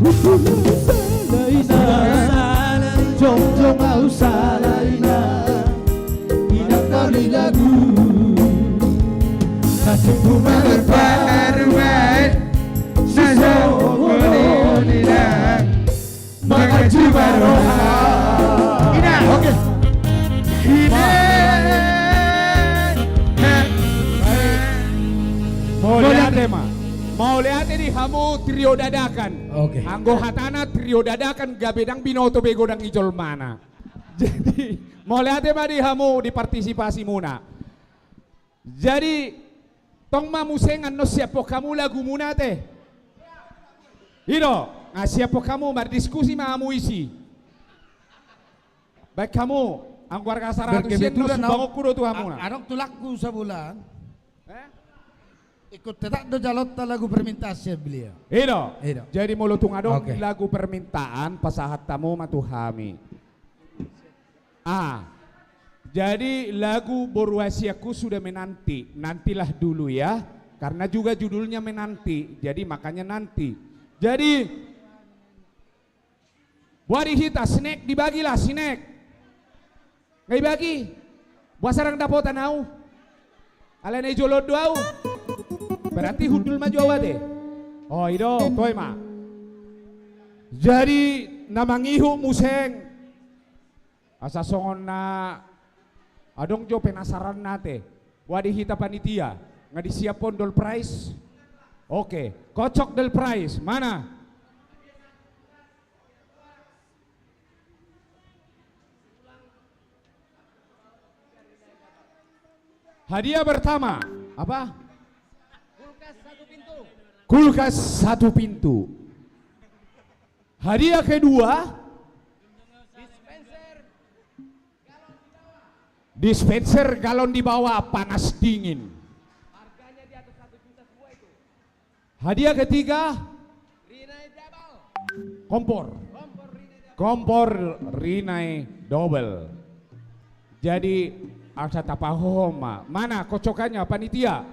Ula usala inang. Jongjong ma usala inang. Inang na uli lagu. Nasib ma marparumaen. Sisongon i inang. Mangan juma roha. Inang. Oke. Inang. Mauliate ma. Mauliate di hamu trio dadakan. Oke. Anggo hatana trio dadakan gabe ndang binoto be godang i jolmana. Jadi mauliate ma di hamu di partisipasimuna. Jadi tong ma muse annon siaphon hamu lagumuna ate. I do, nga siap hamu, mardiskusi ma hamu isi. Baen hamu, anggo arga saratus sian, no sumbangonku do tu hamuna. Adong tulangku Sabulan. Eh? Ikut tetap do jalonta lagu permintaan sian beliau. I do. I do. Jadi molo tung adong lagu permintaan, pasahat hamu ma tu hami. Ah, jadi lagu Boru Hasianku sudah menanti. Nantilah dulu ya, karena juga judulnya menanti, jadi makanya nanti. Jadi, boa di hita, sinek, dibagilah, sinek. Nga ibagi. Boasa ndang dapotan au? Alai na di jolo on do au. Berarti hundul ma jo au ate. Oh, i do, toe ma. Jadi, na mangihut muse. Asa songon na adong jo penasaranna ate. Boa di hita panitia, nga disiaphon door prize? Oke, kocok door prize, mana? Hadiah pertama, apa? Kulkas satu pintu. Kulkas satu pintu. Hadiah kedua, dispenser galon di bawah, panas dingin. Hadiah ketiga, kompor. Kompor Rinnai double. Jadi, asa tapahohom ma. Mana kocokannya, panitia?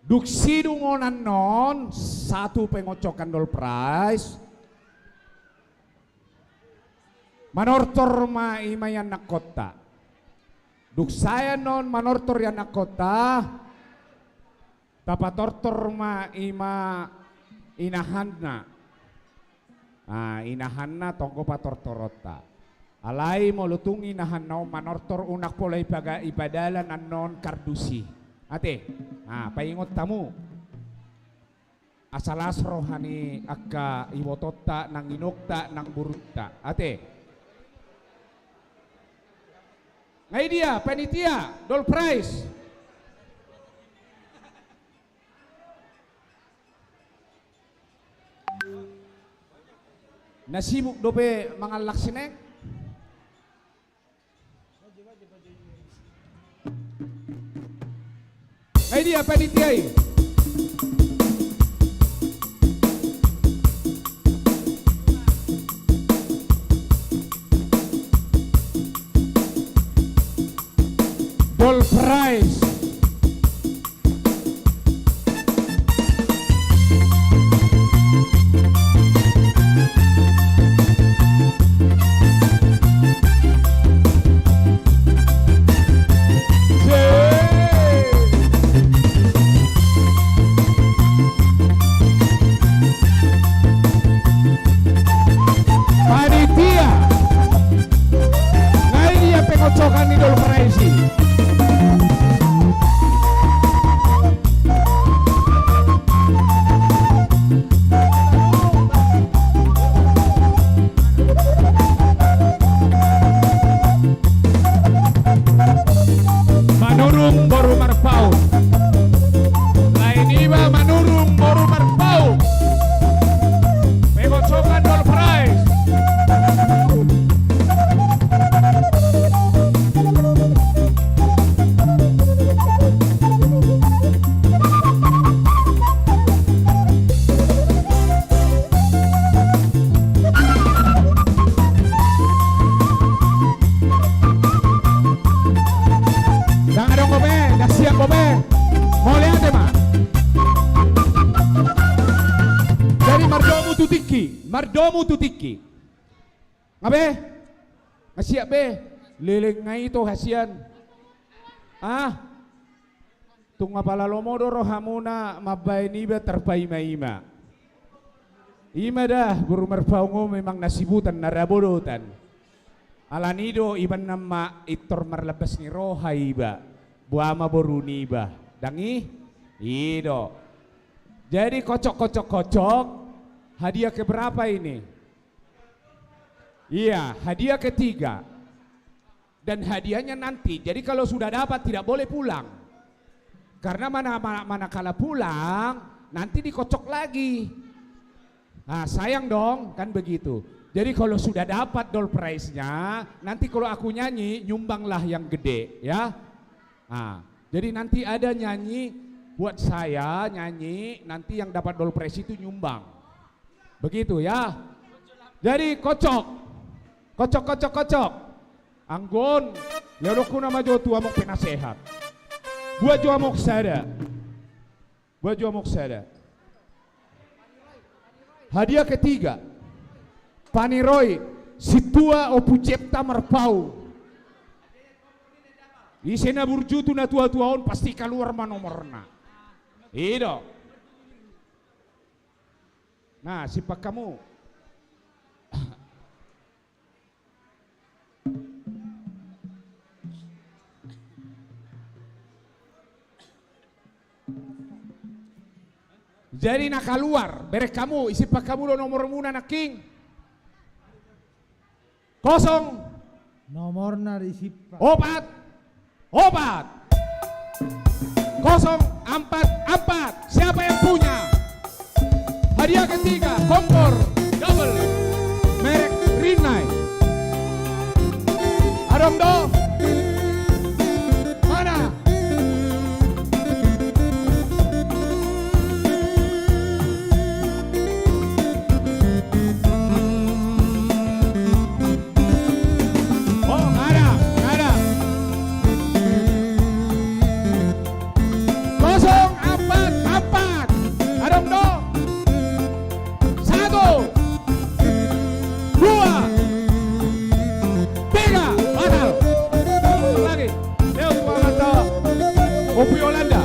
Dung sidung on annon, satu pengocokan door prize, manortor ma i ma ianakhonta. Dung sae annon manortor ianakhonta, tapatortor ma i ma inahanna. Ah, inahanna tonggo patortoronta. Alai molo tung inahanna on manortor, unang pola ipaga-, ipadalan annon kardus i. Ate, ah, paingot hamu. Asa las roha ni angka ibotonta, nang inongta, nang borunta. Ate. Nga i dia, panitia, door prize. Na sibuk dope mangallak sinek. Nga i dia panitia i. Door prize. Panitia. Nga i dia pengocokan ni door prize i. Manurung boru Marpaung. Lae niba Manurung boru Marpaung. Pengocokan door prize. Ndang adong dope, ndang siap dope. Mauliate ma. Jadi mardomu tu tingki, mardomu tu tingki. Nga be? Nga siap be? Leleng nga ito hasian. Ah? Tung apala lomo do rohamuna mambaen iba tarpaima-ima. Ima da, boru Marpaung on memang na sibutan, na ra bodotan. Alani do iba nama intor marlambas ni roha iba. Boa ma boru niba. Ndang i? I do. Jadi kocok, kocok, kocok. Hadiah keberapa ini? Iya, hadiah ketiga. Dan hadiahnya nanti. Jadi kalau sudah dapat tidak boleh pulang. Karena mana, mana, manakala pulang, Nanti dikocok lagi. Nah, sayang dong, kan begitu. Jadi kalau sudah dapat door prize-nya, nanti kalau aku nyanyi, nyumbanglah yang gede, ya. Nah, jadi nanti ada nyanyi buat saya, nyanyi, nanti yang dapat door prize itu nyumbang. Begitu, ya. Jadi, kocok. Kocok, kocok, kocok. Anggo on, lehononku nama jo tu among penasehat. Buat jo among sada. Buat jo among sada. Hadiah ketiga. Paniroi, sintua Ompu Jepta Marpaung. Ise na burju tu na tua-tua on pasti kaluar ma nomorna. I do. Nah, simpan hamu. Jadi na kaluar, bereng hamu, isimpan hamu do nomormuna nangkin. Kosong. Nomorna disimpan. Opat. Opat. Kosong ampat ampat. Siapa yang punya? Hadiah ketiga, kompor double. Merek Rinnai. Adong do? Mana? Oh, nggak ada, nggak ada. Kosong ampat ampat. Adong do? Satu, dua, tiga, batal. Lagi. Leo tua mata. Kopi Yolanda.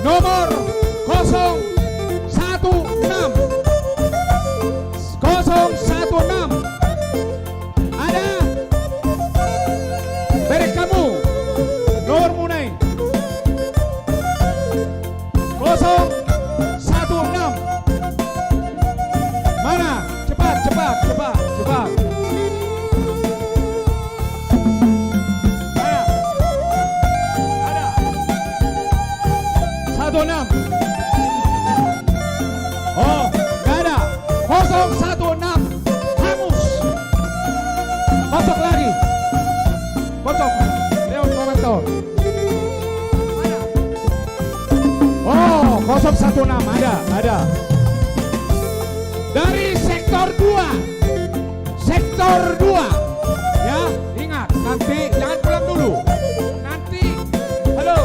Nomor kosong satu enam. Kosong satu enam. Ada? Bereng hamu nomormuna i. Kosong satu enam. Mana? Cepat, cepat, cepat, cepat. Mana? Ada. Satu enam. Oh, nggak ada. Kosong satu enam. Hangus. Kocok lagi. Kocok. Leo, selamat tahun. Oh, kosong satu enam, ada, ada. Dari sektor dua. Sektor dua. Ya, ingat, nanti jangan pulang dulu. Nanti, halo,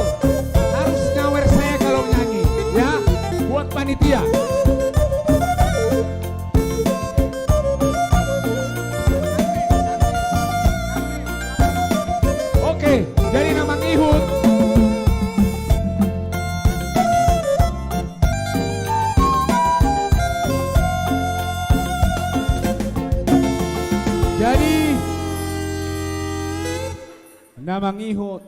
harus nyawer saya kalau nyanyi, ya, buat panitia. Oke, jadi na mangihut. Jadi, na mangihut,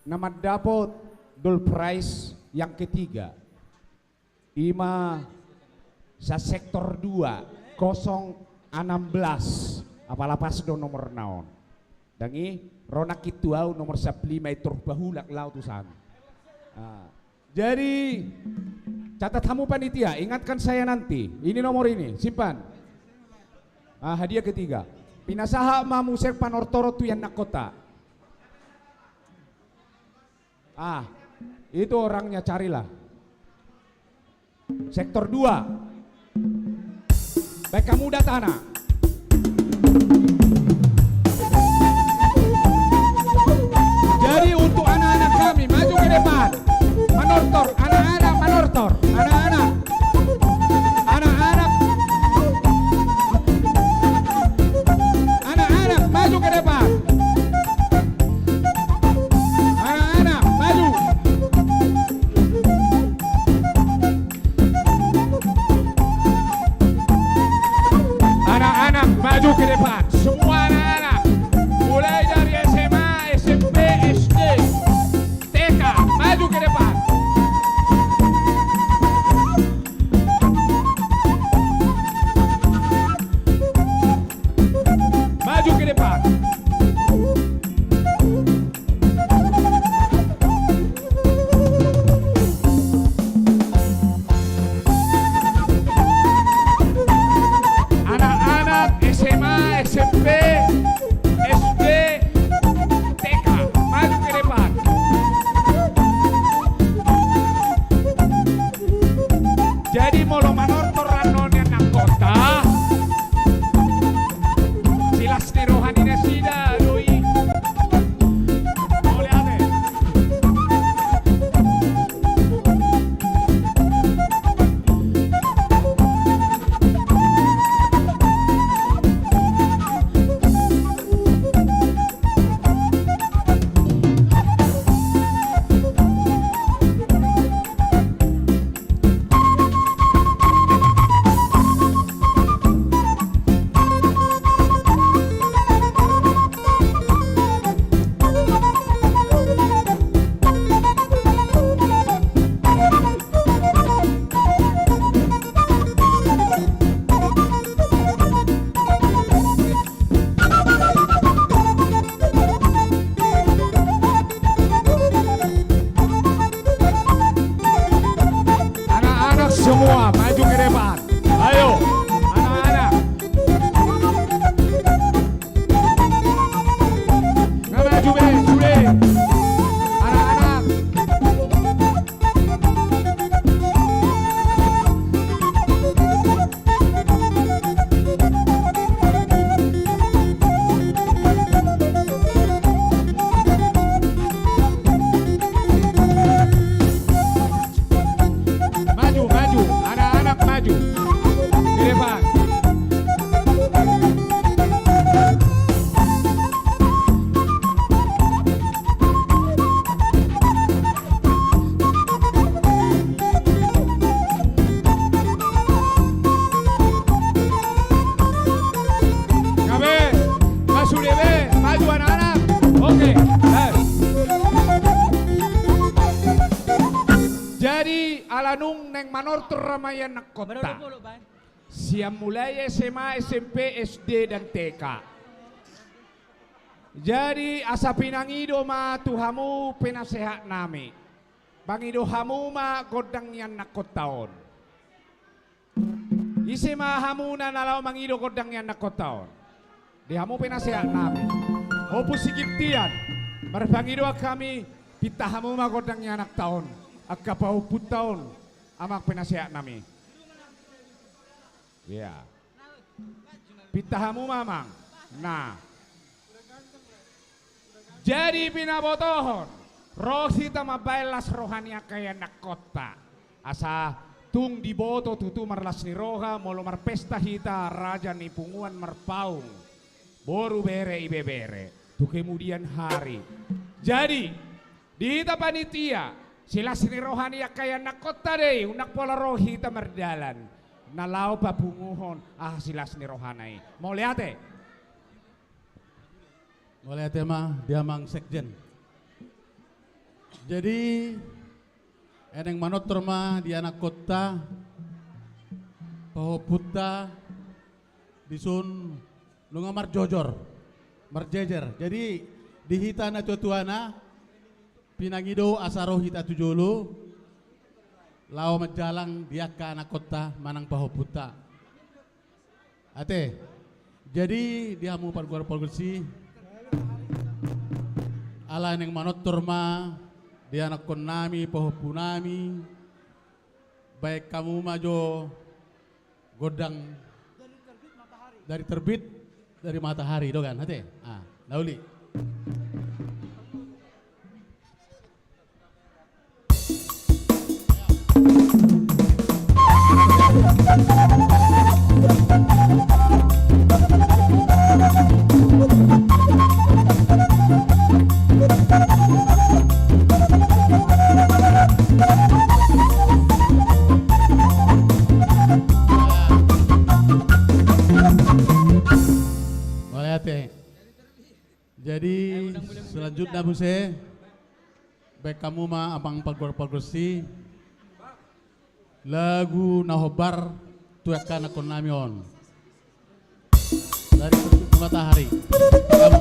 na mandapot door prize yang ketiga. Ima sa sektor dua, kosong enam belas. Apala pas do nomorna on. Dang i, ro nangkin tu au nomor sampulu lima i, tor pahulak lao tu sana. Ah. Jadi, catat hamu panitia, ingatkan saya nanti. Ini nomor ini, simpan. Ah, hadiah ketiga. Pinasahat ma muse panortoron tu ianakhonta. Ah, itu orangnya carilah. Sektor dua. Baik, kamu datang, nak. Jadi, untuk anak-anak kami, maju ke depan. Manortor, anak-anak manortor. Anak-anak. Anak-anak. Anak-anak, maju ke depan. Anak-anak, maju. Maju ke depan, semua anak-anak, mulai dari S M A, S M P, S D, T K, maju ke depan. Maju ke depan. Anak-anak S M A, S M P, S D, T K, maju ke depan. Jadi molo manortor annon ni anak kota, silas ni roha ni nasida do i. Mauliate. Anak-anak semua maju ke depan. Ayo, anak-anak. Nga maju be, sude. Anak-anak. Maju, maju, anak-anak maju. Ke depan. Gabe, maju sude be, maju anak-anak. Oke, eh. Jadi, ala nunga naeng manortor ma i anak kota. Sian mulai S M A, S M P, S D, dan T K. Jadi, asa pinangido ma tu hamu penasehat nami. Pangido hamu ma gondang ni anak kota on. Ise ma hamu na laho mangido gondang ni anak kota on? Di hamu penasehat nami. Ompu Sikiptian, marpangidoan hami, pinta hamu ma gondang ni anakta on, angka pahompunta on, amang penasehat nami. Iya. Pinta hamu ma, amang. Nah. Jadi pinabotohon, ro hita mambahen las roha ni angka ianakhonta. Asa tung diboto tutu marlas ni roha, molo marpesta hita raja ni punguan marpaung. Boru, bere, ibebere. Tu kemudian hari. Jadi, di hita panitia, silas ni roha ni angka ianakhonta do i, unang pola ro hita mardalan. Na laho papunguhon, aha silas ni rohana i. Mauliate. Mauliate ma di amang sekjen. Jadi, naeng manortor ma di anakhonta, pahompunta, dison nunga marjojor, marjejer. Jadi, di hita natuatuana, pinangido asa ro hita tu jolo, laho manjalang di angka anakhonta manang pahompunta. Ate. Jadi, di hamu pargual pargonsi, ala naeng manortor ma di anakhonnami, pahompunami, bahen hamu ma jo gondang dari terbit dari matahari, do kan, ate? Ah, na uli. Jadi, selanjutna muse, baen hamu ma amang pargual pargonsi lagu na hombar tu angka anakkon nami on. Dari Terbit Matahari. Hamu.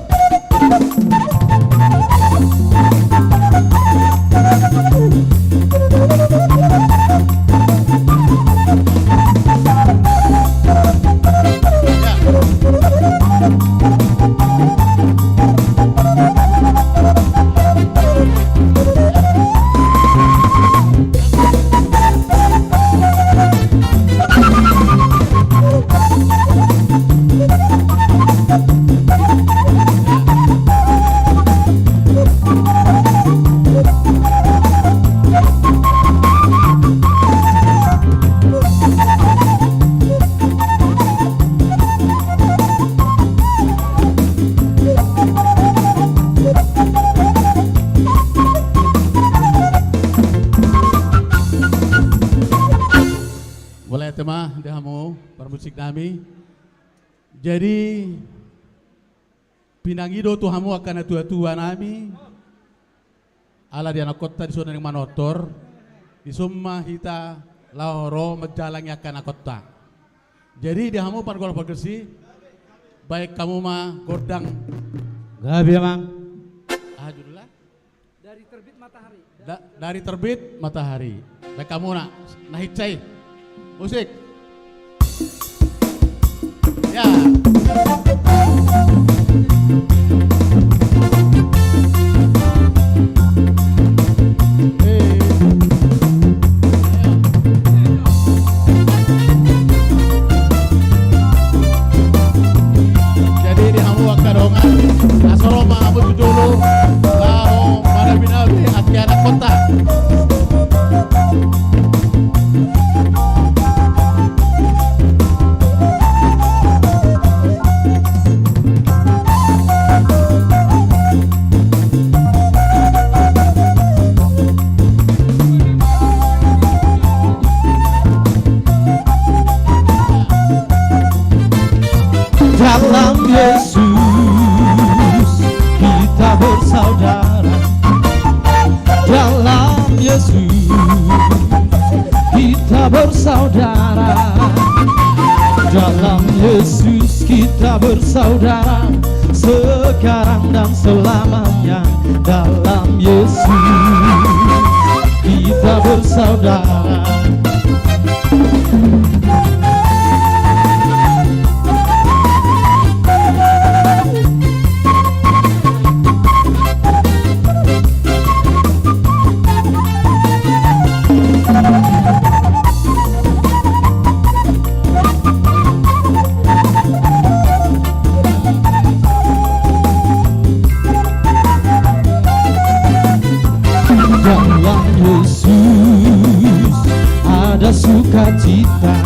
Mauliate ma di hamu parmusik nami. Jadi, pinangido tu hamu angka natuatua nami. Ala di anakkonta dison naeng manortor, dison ma hita laho ro manjalangi angka anakkonta. Jadi di hamu pargual pargonsi, baen hamu ma gondang. Gabe, Amang. Aha judulna? Dari Terbit Matahari. Da-, Dari Terbit Matahari. Baen hamu na, na hinsa i. Musik. Ya. Jadi di hamu angka dongan, asa ro ma hamu tu jolo, laho manabi-nabi angka anakkonta. Dalam Yesus kita bersaudara. Dalam Yesus kita bersaudara. Dalam Yesus kita bersaudara, sekarang dan selamanya. Dalam Yesus kita bersaudara. Dalam Yesus ada sukacita.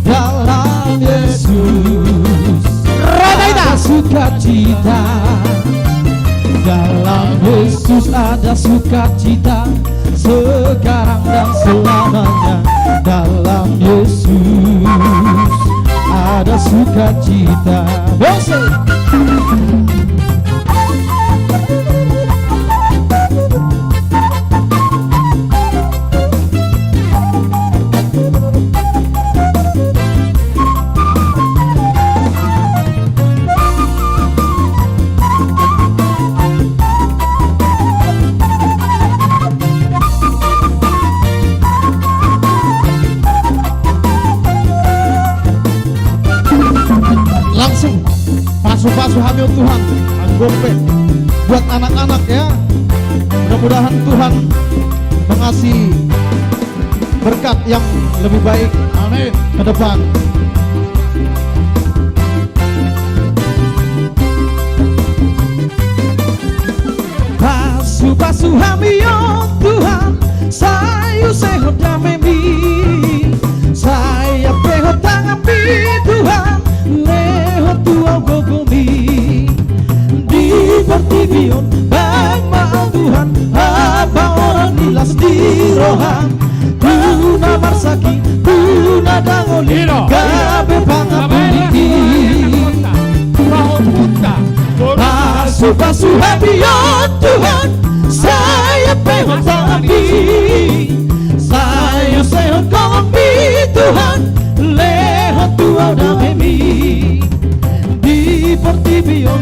Dalam Yesus ada sukacita. Dalam Yesus ada sukacita, sekarang dan selamanya. Dalam Yesus ada sukacita. Musik. Langsung. Pasu-pasu hami, oh Tuhan, anggo pe buat anak-anak, ya. Mudah-mudahan Tuhan mengasih berkat yang lebih baik, amin, ke depan. Pasu-pasu hami, oh Tuhan, sai usehon damemi, sai ampehon tanganmi Tuhan, lehon tu au gogomi. Di portibi on baen ma, oh Tuhan, hapaolan ni las ni roham, tu na marsakit, tu na dangol i, gabe pangampuni. Pahompunta, Tuhan, sai ampehon tanganmi, sai usehon holongmi Tuhan, lehon tu ahu damemi. Di portibi on,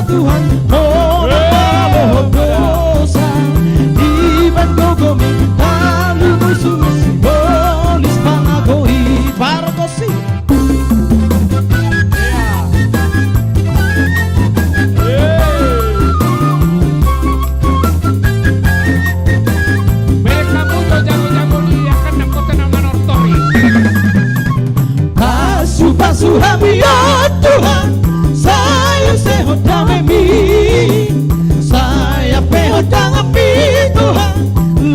Tuhan, molo adong dosa, dibahen gogomi, talu musu sibolis pangago i. Pargonsi. Bere kamu jo jago-jago ni akan na kota na manortor i. Pasu-pasu hami on Tuhan, sai usehon damemi, sai ampehon tanganmi Tuhan,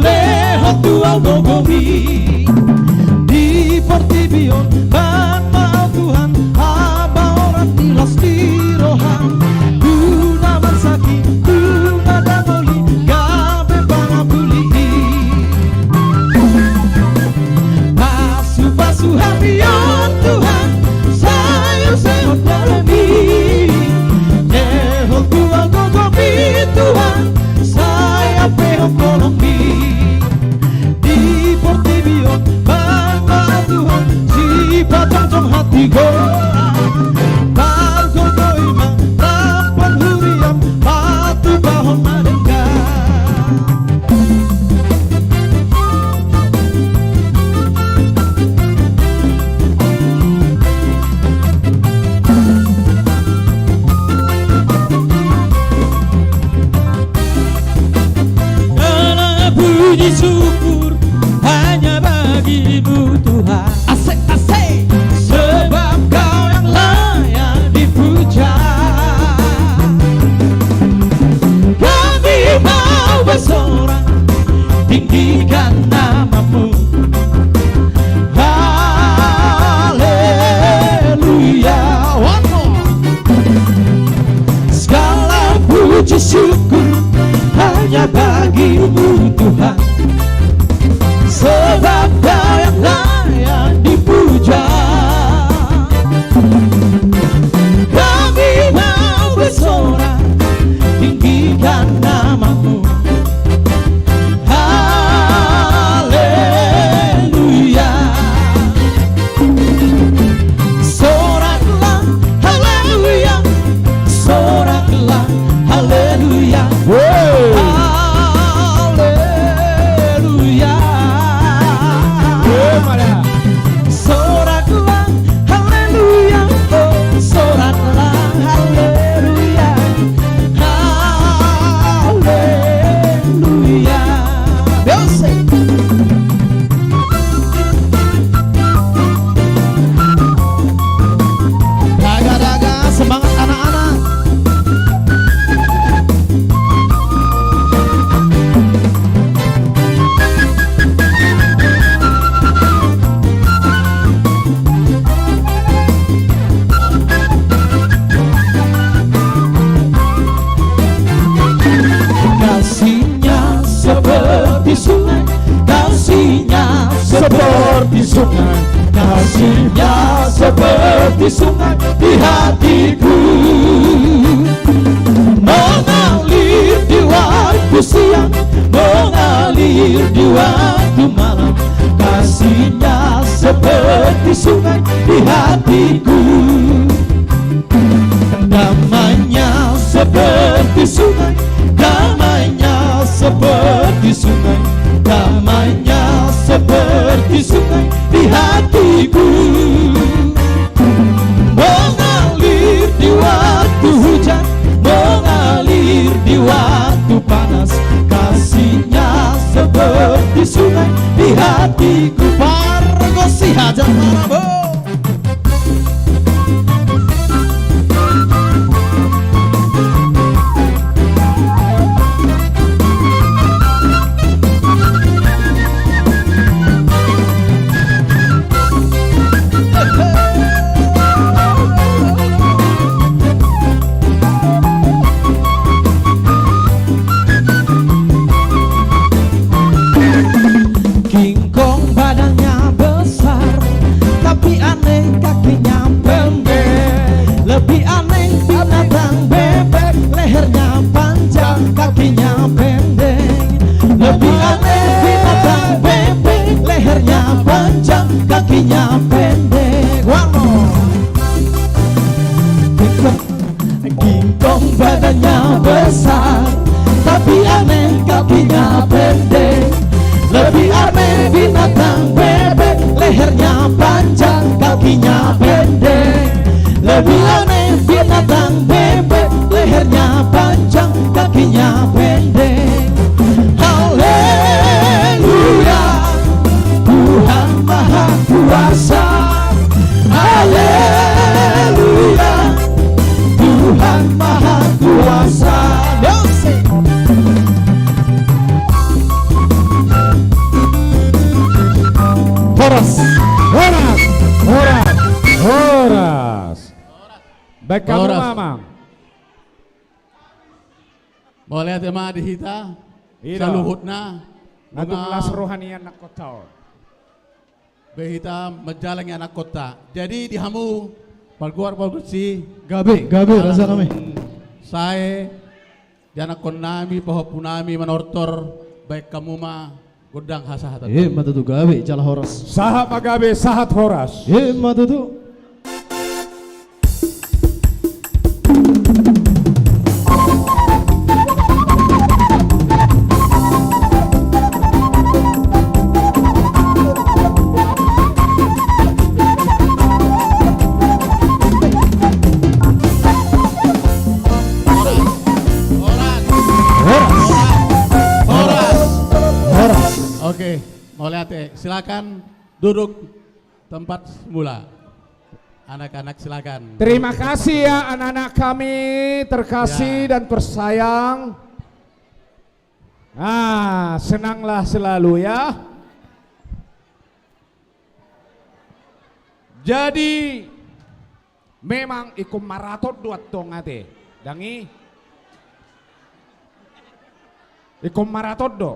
lehon tu ahu gogomi. Di portibi on, bahen ma ahu Tuhan, habaoran ni las ni roham, tu na marsakit, tu na dangoli, gabe pangapuli i. Pasu-pasu hami on Tuhan, sai usehon damemi, lehon tu ahu gogomi Tuhan, sai ampehon holongmi. Di portibi on, bahen ma Tuhan, sipajongjong hatigoran, pargogoi ma rap ni huriam, patupahon ma denggan. Segala puji syukur hanya bagi-Mu Tuhan. Asik, asik. Sebab Kau yang layak dipuja. Kami mau bersorak, tinggikan nama-Mu. Haleluya. One more. Segala puji syukur hanya bagi-Mu Tuhan. Sebab Kau yang layak dipuja. Kami mau bersorak, tinggikan nama-Mu. Haleluya. Soraklah, haleluya. Soraklah, haleluya. Haleluya. Soraklah, haleluya. Oh, soraklah, haleluya. Haleluya. Yo, se. Daga, daga, semangat anak-anak. Kasih-Nya seperti sungai, kasih-Nya seperti sungai, kasih-Nya seperti sungai di hatiku. Mengalir di waktu siang, mengalir di waktu malam, kasih-Nya seperti sungai di hatiku. Damai-Nya seperti sungai, damai-Nya seperti sungai, damai-Nya seperti sungai di hatiku. Mengalir di waktu hujan, mengalir di waktu panas, kasih-Nya seperti sungai di hatiku. Pargonsi hajat marabo. Kingkong badannya besar, tapi aneh kakinya pendek. Lebih aneh binatang bebek, lehernya panjang. kakinya pendek. One more. Gingkong, gingkong badannya besar, tapi aneh kakinya pendek. Lebih aneh binatang bebek, lehernya panjang, kakinya pendek. Lebih aneh binatang bebek, lehernya panjang, kakinya pendek. Haleluya, Tuhan Maha Kuasa. Haleluya, Tuhan Maha Kuasa. Horas, horas, horas, horas. Baik, kamu, horas. Mamang. Mauliate ma di hita. Ida. Saluhutna. Nunga las roha ni anakkonta on. Be hita manjalangi anakkonta. Jadi di hamu, parguar pargonsi. Gabe, gabe, rasa nami. Sae, di anakkonnami, pahompunami, Manortor, baen hamu ma gondang hasahatan. Ima tutu, gabe jala horas. Sahat ma gabe, sahat horas. Ima tutu. Horas. Horas. Horas. Oke, mauliate. Silakan duduk tempat semula. Anak-anak, silakan. Terima kasih ya, anak-anak kami terkasih, ya, dan tersayang. Ah, senanglah selalu ya. Jadi, memang ingkon maraton do antong ate. Dang i? Ingkon maraton do.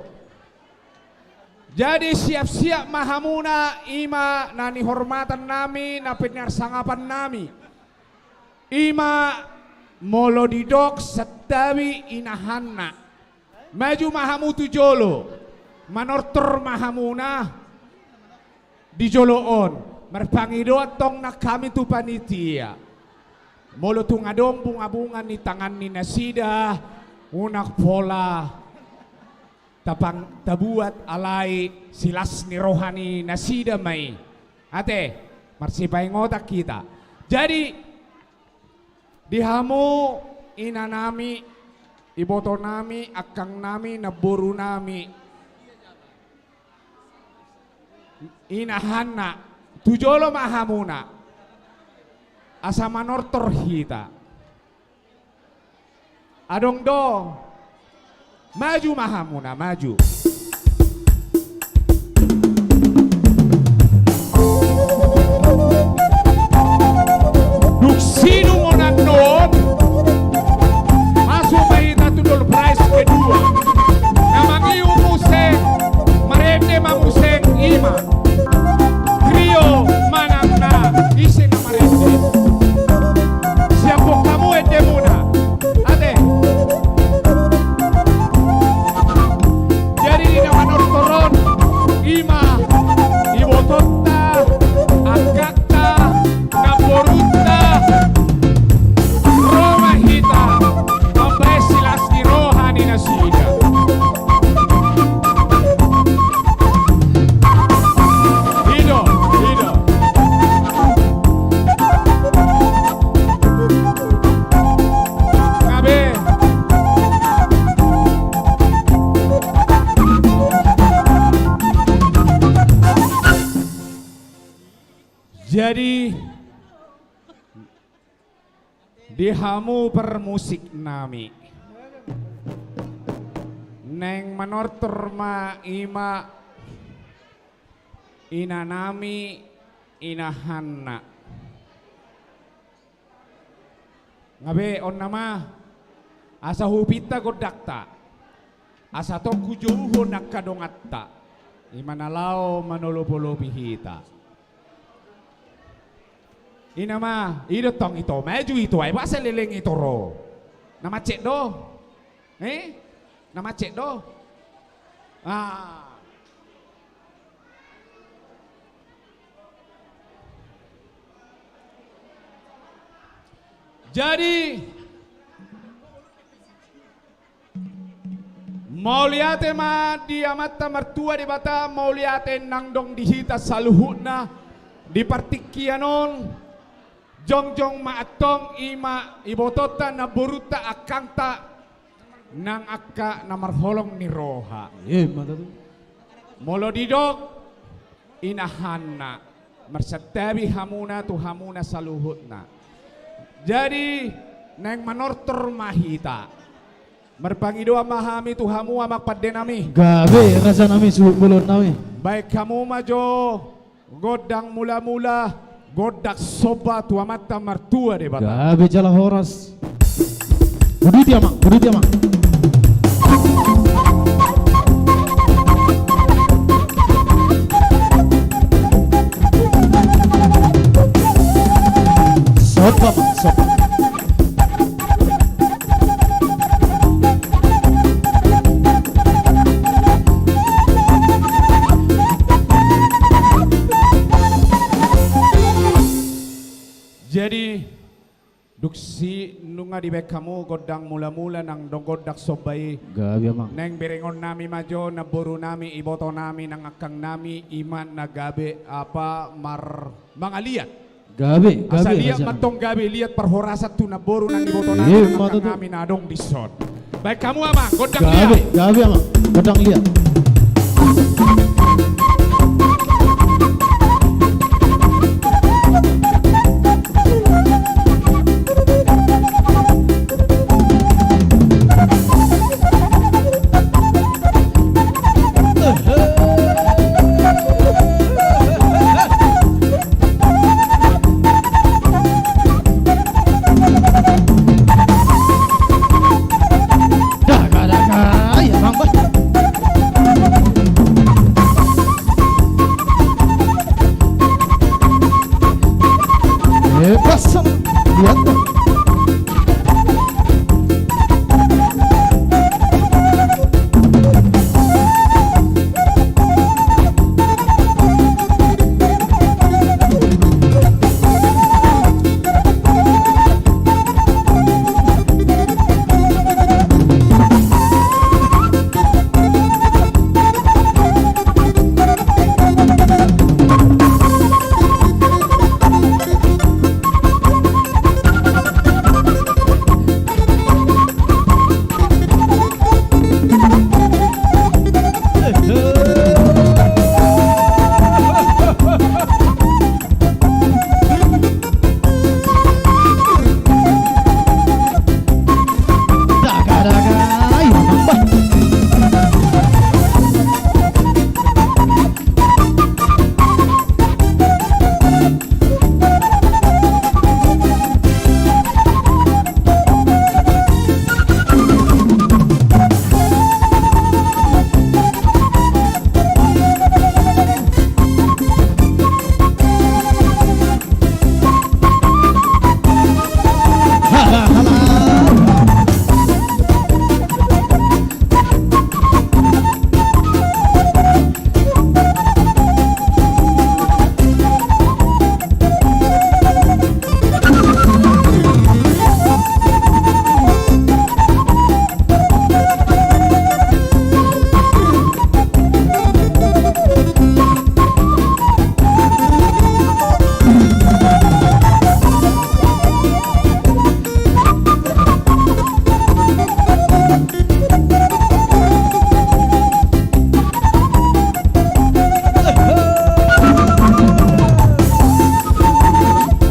Jadi siap-siap ma hamuna, ima na nihormatannami, na pinarsangapan nami. Ima molo didok santabi inahanna. Maju ma hamu tu jolo, manortor ma hamuna di jolo on, marpangidoan tong nang hami tu panitia. Molo tung adong bunga-bunga ni tangan ni nasida, unang pola tapang-, tabuat, alai silas ni roha ni nasida ma i. Ate, marsipaingotan hita. Jadi, di hamu inanami, ibotonami, angkangnami, namborunami, inahanna, tu jolo ma hamuna, asa manortor hita. Adong do. Maju ma hamuna, maju. Dung sidung on annon, masuk ma hita tu door prize kedua. Na mangihut muse, marende ma muse, ima trio manang na ise na marende. Siap hamu endemuna. Ate. Jadi di na manortor on, ima ibotonta, angkangta, namborunta, ro ma hita mambaen silas ni roha ni nasida. I do, i do. Gabe. Jadi, di hamu parmusik nami, naeng manortor ma ima inanami, inahanna. Gabe, on nama, asa hupinta gondangta, asa tong hujouhon angka donganta, ima na laho manolop-olopi hita. I nama, i do tong ito, maju ito, ai boasa leleng ito ro. Na macet do. Eh? Na macet do. Ah. Jadi, mauliate ma di Amanta Martua Debata, mauliate nang dong di hita saluhutna di partingkian on. Jongjong ma antong, i ma ibotonta, namborunta, angkangta, nang angka na marholong ni roha. Emma tutu. Molo didok inahanna, marsantabi hamuna tu hamuna saluhutna. Jadi, naeng manortor ma hita. Marpangidoan ma hami tu hamu, amang pande nami. Gabe, raja nami, suhut bolon nami. Baen hamu ma jo gondang mula-mula, gondang somba tu Amanta Martua Debata. Gabe jala horas. Uduti, amang, uduti, amang. Somba, amang, somba. Jadi, dung si nunga dibaen hamu gondang mula-mula nang dong gondang somba i. Gabe, amang. Naeng berengon nami ma jo namboru nami, iboto nami, nang angkang nami, i ma na gabe apa mar-, mangaliat. Gabe, gabe. Asa liat ma antong gabe, liat parhorasan tu namboru nang iboto nami, nang angkang nami na adong dison. Baen hamu, amang, gondang liat. Gabe, amang. Gondang liat.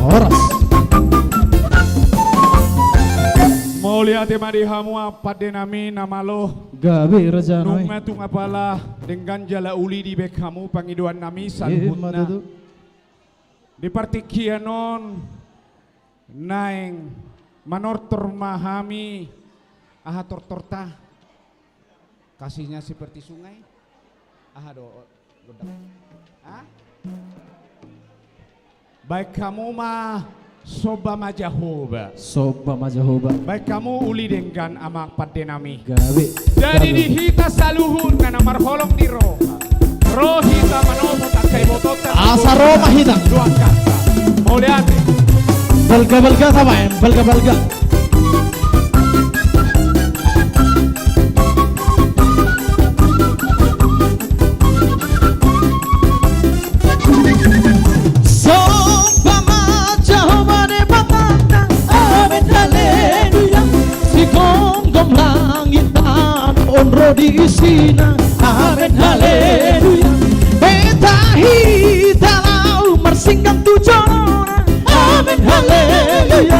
Horas. Mauliate ma di hamu, amang pande nami na malo. Gabe, raja nami. Nunga tung apala denggan jala uli dibaen hamu pangidoan nami saluhutna. Emma tutu. Di partingkian on naeng manortor ma hami. Aha tortorta? Kasihnya seperti sungai. Aha do gondang? Hah? Baen hamu ma, somba ma Jahowa. Somba ma Jahowa. Baen hamu uli denggan, amang pande nami. Gabe. Jadi di hita saluhutna na marholong ni roha, ro hita manomu tangkai botolta. Asa ro ma hita. Dua kata. Mauliate. Balga, balga, tama, em, balga, balga. Somba ma Jahowa Debatanta, amen haleluya. Sigomgom langit tano on ro di isina, amen haleluya. Hita-hita laho marsinggang tu jolona, amen haleluya.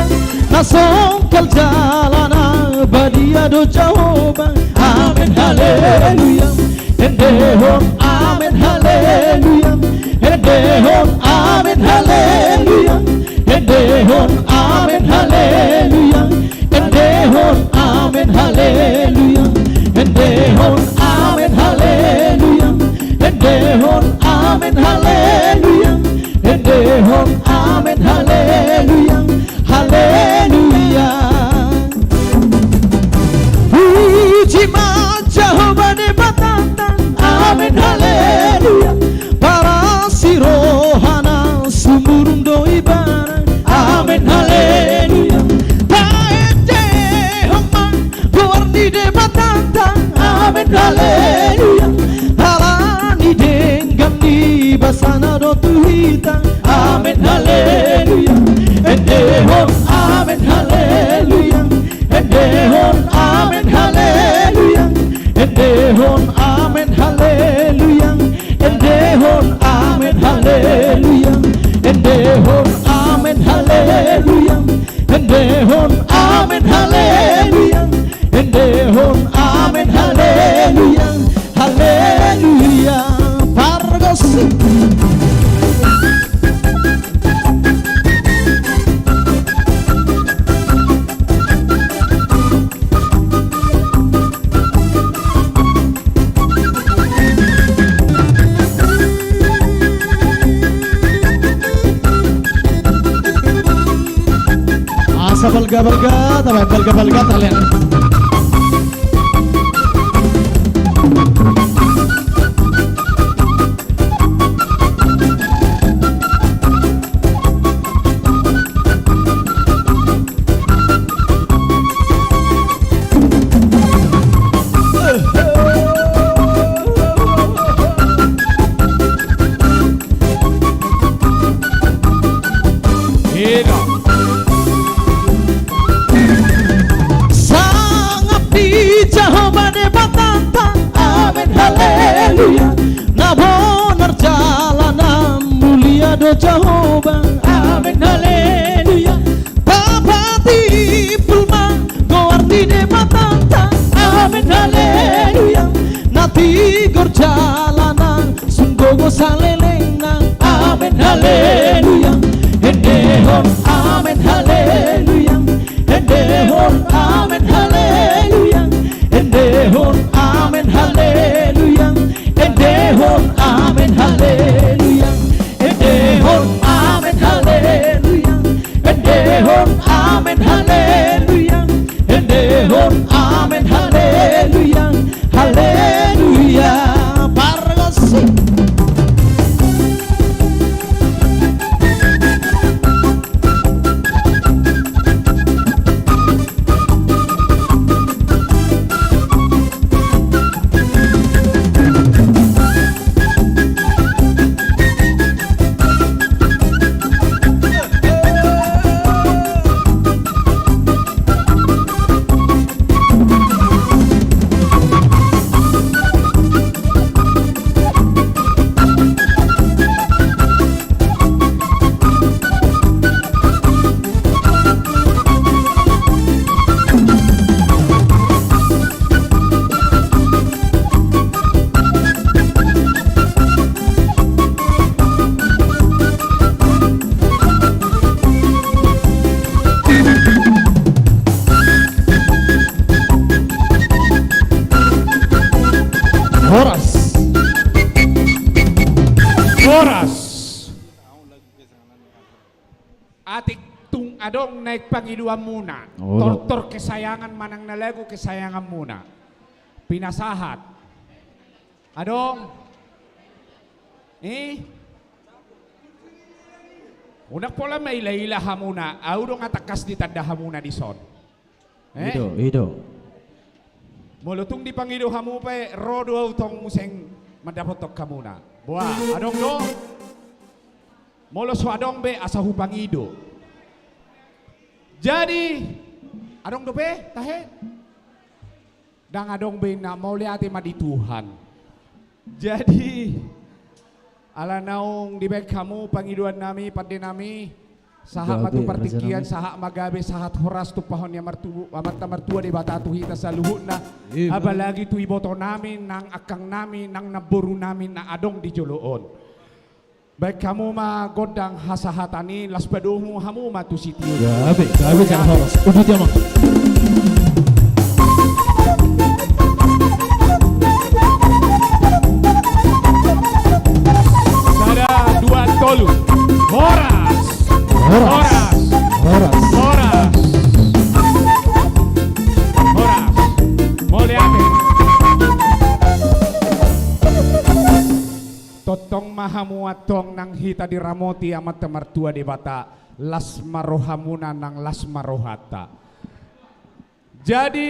Na songkal jala na badia do Jahowa, amen haleluya. Endehon amen haleluya. Endehon amen haleluya. Endehon amen haleluya. Endehon amen haleluya. Endehon amen haleluya. Endehon amen haleluya. Endehon amen haleluya. Haleluya. Puji ma Jahowa Debatanta, amen haleluya. Paras ni rohana sumurung do ibana, amen haleluya. Taendehon ma goar ni Debatanta, amen haleluya. Ala ni denggan ni basana do tu hita, amen haleluya. Endehon amen haleluya. Endehon amen haleluya. Endehon amen haleluya. Endehon amen haleluya. Endehon amen haleluya. Endehon amen haleluya. Endehon amen haleluya. Haleluya. Pargos. Asa balga-balga, tama, balga-balga, talean. Ega. Sangap di Jahowa Debatanta, amen haleluya. Na bonar jala na mulia do Jahowa, amen haleluya. Tapatimbul ma goar ni Debatanta, amen haleluya. Na tigor jala na sunggogo salelengna, amen haleluya. Endehon amen haleluya. Endehon amen haleluya. Endehon amen haleluya. Endehon amen haleluya. Endehon amen haleluya. Endehon amen haleluya. Endehon amen haleluya. Haleluya. Pargos. Horas. Horas. Atik tung adong naeng pangidoanmuna. Olo. Tortor kesayangan manang na lagu kesayanganmuna. Pinasahat. Adong. Eh? Unang pola maila-ila hamuna, ahu do nga tangkas ditanda hamuna dison. Eh? I do, i do. Molo tung dipangido hamu pe, ro do ahu tong muse mandapothon hamuna. Boha, adong do? Molo so adong be, asa hupangido. Jadi, adong dope, tahe? Ndang adong be, na mauliate ma di Tuhan. Jadi, ala naung dibaen hamu pangidoannami, pandenami, sahat ma tu partingkian, sahat ma gabe, sahat horas tumpahon ni Amanta Martu-, Amanta Martua Debata tu hita saluhutna. Ima. Apalagi tu ibotonami, nang angkangnami, nang namborunami na adong di jolo on. Baen hamu ma gondang hasahatan i, laos padomu hamu ma tu sitiur. Gabe, gabe jala horas. Uduti, Amang. Sada, dua, tolu. Horas. Horas. Horas. Horas. Horas. Mauliate. Tongtong ma hamu antong nang hita diramoti Amanta Martua Debata, las ma rohamuna nang las ma rohanta. Jadi,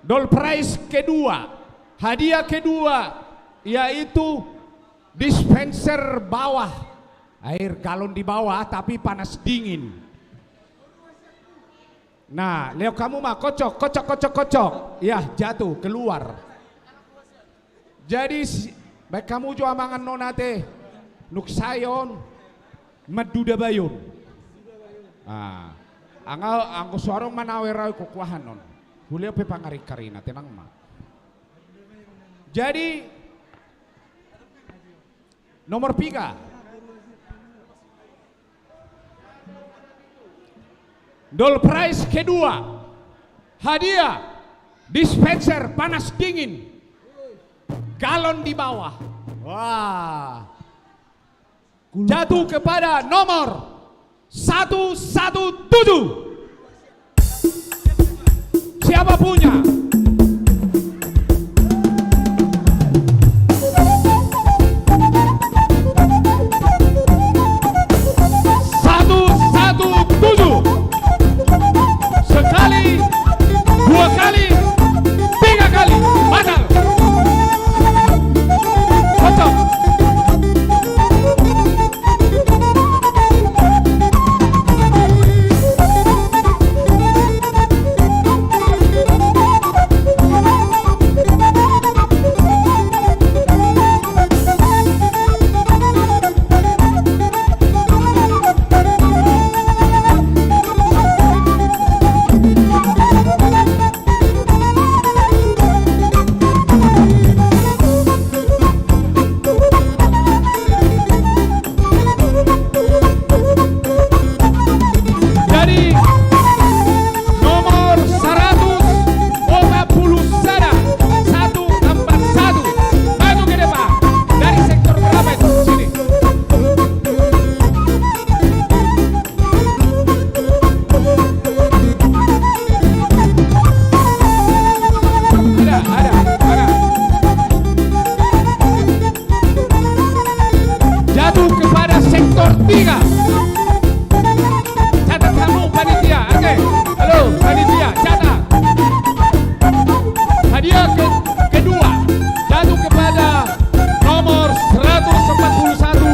door prize kedua, hadiah kedua, yaitu dispenser bawah, air galon di bawah, tapi panas dingin. Nah, lehon hamu ma, kocok, kocok, kocok, kocok. Ya, jatuh, keluar. Jadi, si-, baen hamu jo, Amang, annon ate, nunga sae on, manduda bayon. Ah, anggo, anggo so adong manawer ahu kukuahan on. Hulehon pe pangaringkaringna, tenang ma. Jadi, nomor piga. Door prize kedua, hadiah dispenser panas dingin, galon di bawah. Wah. Jatuh kepada nomor satu satu tujuh. Siapa punya? Satu satu tujuh. Sekali, dua kali, tiga kali. Batal. Kocok. Jadi, nomor seratus empat puluh sada, satu empat satu. Maju ke depan. Dari sektor berapa itu? Sini. Ada, ada, ada. Jatuh kepada sektor tiga. Catat kamu, panitia. Oke. Halo, panitia, catat. Hadiah ke-, kedua jatuh kepada nomor seratus empat puluh satu,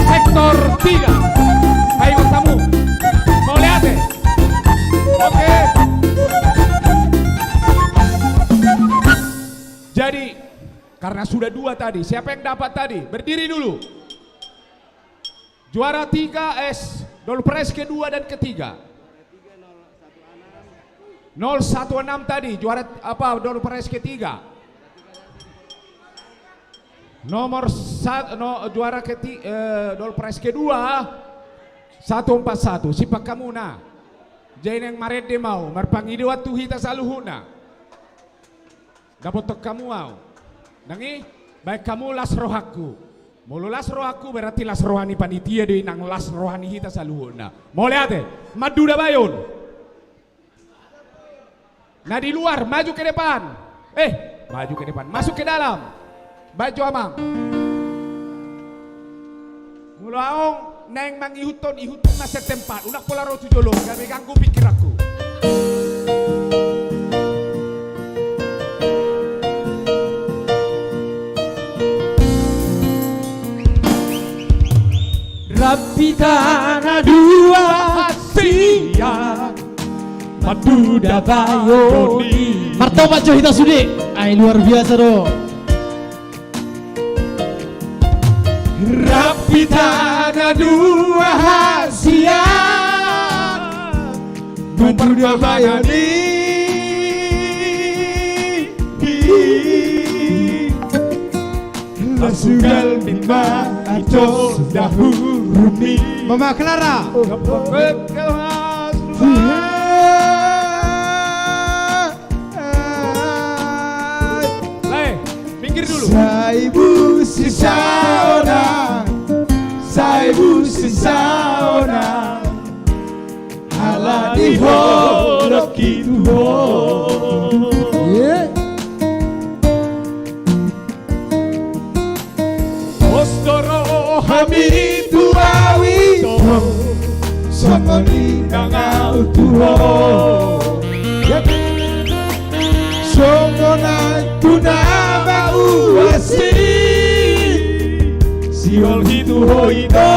sektor tiga. Baik, tamu. Mauliate. Oke. Jadi, karena sudah dua tadi, siapa yang dapat tadi? Berdiri dulu. Juara tiga, eh, door prize kedua dan ketiga. Nol satu enam tadi, juara apa, door prize ketiga. Nomor sat-, no, juara keti-, eh, door prize kedua, satu empat satu. Sipak hamu na. Jadi naeng marende ma ahu, marpangidoan tu hita saluhutna. Dapothon hamu ahu. Nang i, baen hamu las rohangku. Molo las rohangku, berarti las roha ni panitia do i, nang las roha ni hita saluhutna. Mauliate, manduda bayon. Na di luar, maju ke depan. Eh, maju ke depan. Masuk ke dalam. Baen jo, Amang. Molo ahu, Naeng mangihuthon, ihuthon ma sian tempat. Unang pola ro tu jolo, gabe ganggu pikiranku. Rap hita na dua hasian, manduda bayo ni. Martomat jo hita sude. Ai, luar biasa do. Rap hita na dua hasian, manduda bayo ni. Las ugal mit ma ito dahurumi. Mama Clara. Lae, minggir dulu. Sai busi saona, sai busi saona. Ala ni holongki tu ho. Ye. Pos do rohami tu au ito, songon i nang au tu ho. Ye. Songon aek tu na mauasi, siholhi tu ho ito.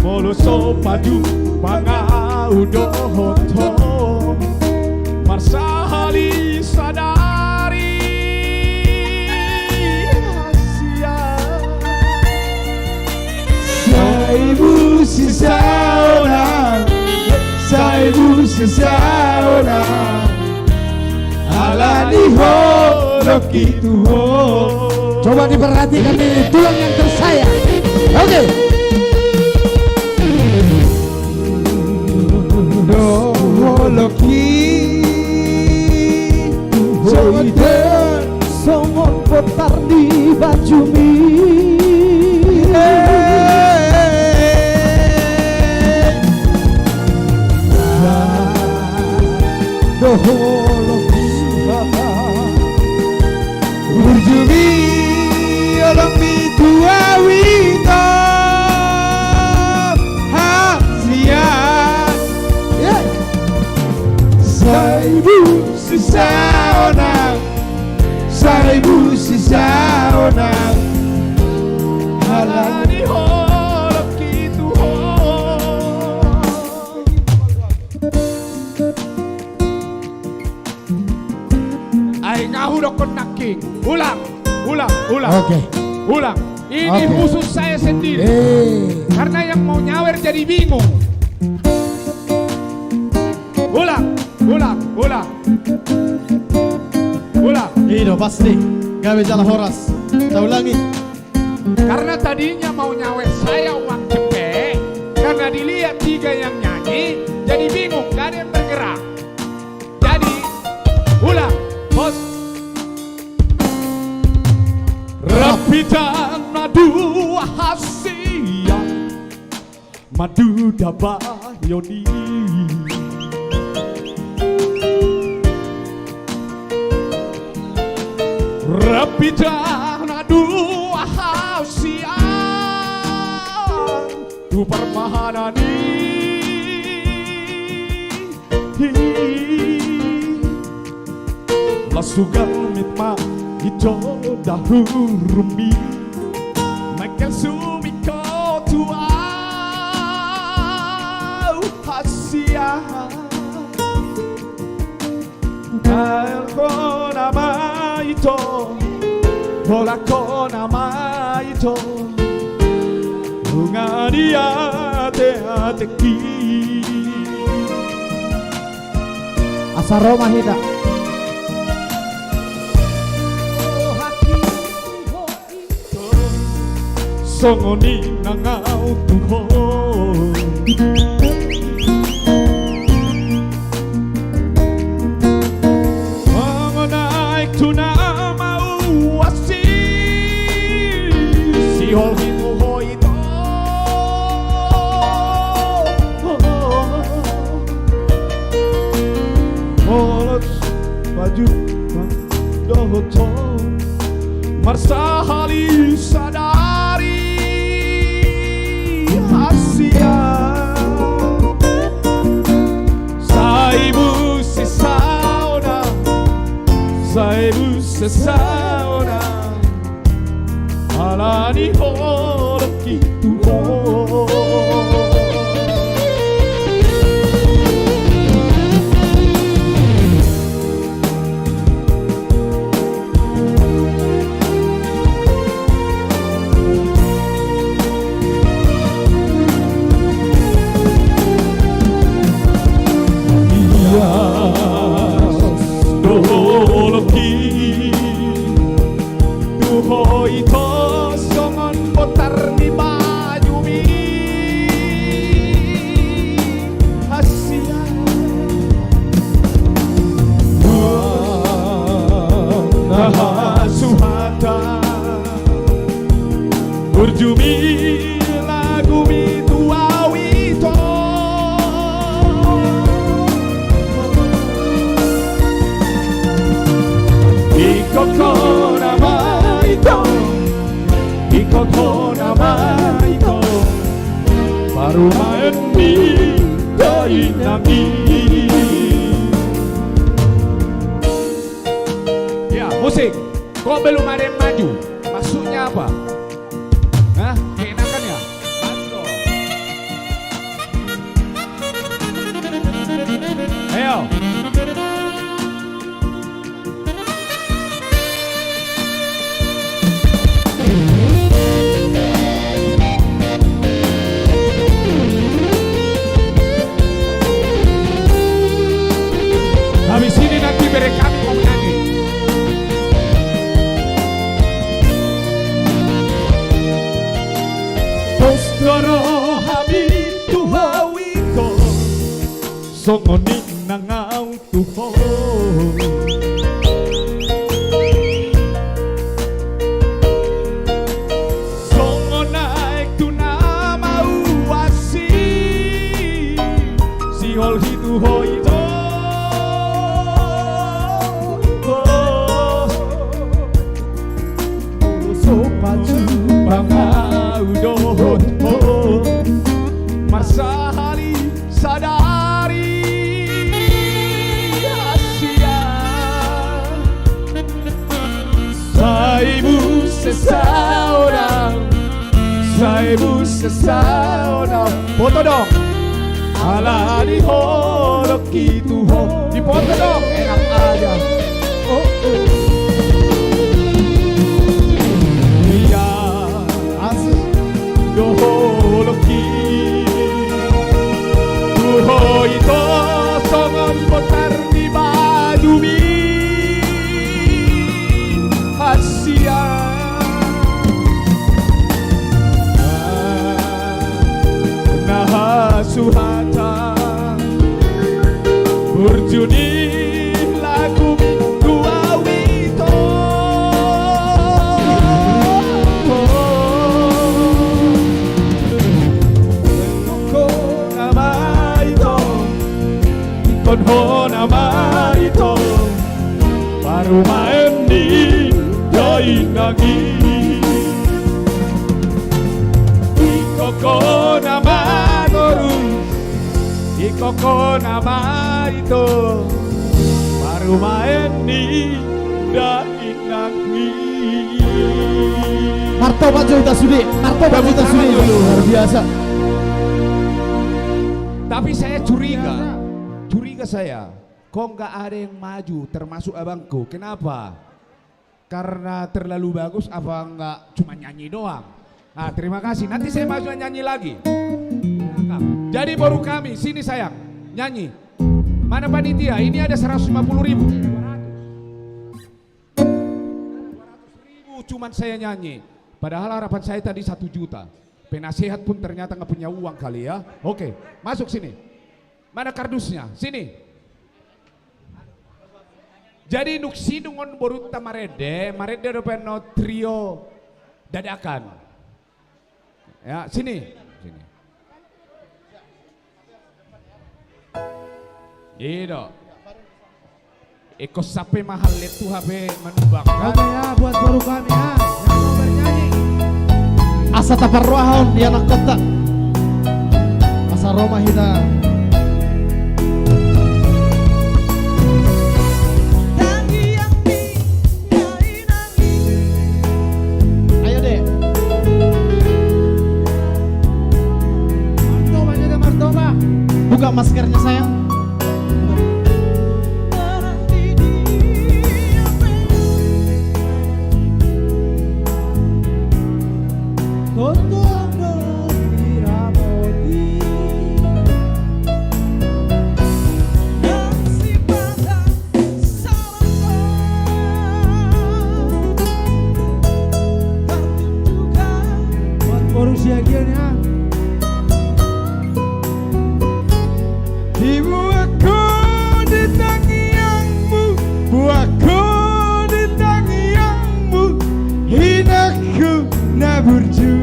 Molo so pajumpang au dohot ho, marsahali sadari hasian. Sai busi saona, sai busi saona. Ala ni holongki tu ho. Coba diperhatikan ini, tulang yang tersayang. Oke. Do holongki tu ho ito. Songon botar di bajumi. Do holongki, burju mi holongmi tu au ito. Hasian. Sai busi saona, sai busi saona. Ala ni holongki tu ho. Ai nga hudokkon nangkin. Ulang, ulang, ulang. Oke. Ulang. Ini khusus saya sendiri. Karena yang mau nyawer jadi bingung. Ulang, ulang, ulang. Ulang. I do pasti. Gabe jala horas. Taulangi. Karena tadinya mau nyawer saya uang cepek, karena dilihat tiga yang nyanyi, jadi bingung, gak ada yang bergerak. Jadi, ulang, bos. Rap hita na dua hasian, manduda bayo ni. Rap hita na dua hasian, tu parmahanan i. Las ugal mit ma ito dahurumi. Mangkel sumingkop tu au hasian. Taelhon ma ito, holan hon ma ito, nunga di ateatengki. Asa ro ma hita. Songon i nang au tu ho. Songon aek tu na mauasi, siholhi tu ho ito. Molo pajumpang dohot ho, Marsahali sadari hasian, sai muse saonang, sai muse saonang, ala ni holongki tu ho. Ias do holongki tu ho ito songon bontar ni bajumi. Hasian, na hasuhatan, burjumi lagumi tu au ito. Ingkon hona ma ito, ingkon hona ma ito, parumaen ni dainang i. Ya, musik. Kok belum ada yang maju? Maksudnya apa? Hah? Keenakan ya? Ayo. Habis ini nanti bere kami mau menyanyi. Pos do ro hami tu ho ito, songon ninna au tu ho. Songon aek tu na mauasi, siholhi tu ho ito. So pajumpang au dohot ho, marsahali sadari hasian. Sai muse saonang, sai muse saonang. Foto dong. Ala ni holongki tu ho. Dipoto dong. Enak aja. Oh, oh. Ias do holongki tu ho ito songon bontar ni bajumi. Hasian, na hasuhatan, burju ni lagumi tu au ito. Ingkon hona ma ito, ingkon hona ma ito, parumaen ni dainang i. Ingkon hona ma torus, ingkon hona ma ito, parumaen ni dainang i. Martobat jo hita sude, martobat jo hita sude. Tepuk tangan dulu. Luar biasa. Tapi saya curiga, curiga saya, kok nggak ada yang maju, termasuk abangku. Kenapa? Karena terlalu bagus apa nggak cuma nyanyi doang? Ah, terima kasih. Nanti saya maju nyanyi lagi. Jadi boru kami, sini sayang, nyanyi. Mana panitia? Ini ada seratus lima puluh ribu. Dua ratus ribu cuman saya nyanyi. Padahal harapan saya tadi satu juta. Penasehat pun ternyata nggak punya uang kali ya. Oke, masuk sini. Mana kardusnya? Sini. Jadi dung sidung on borunta marende, marende dope annon trio dadakan. Ya, sini. Sini. I do. Ingkon sampe mahallet tu hape manubang, kan? Oke ya, buat boru kami ya. Asa taparrohahon di anakkonta. Asa ro ma hita. Ayo, Dek. Martoba, jaga martoba. Buka maskernya, sayang. Buat boru Siagian, ya. Dibuat ho di tangiangmu, buat ho di tangiangmu, inakku na burju.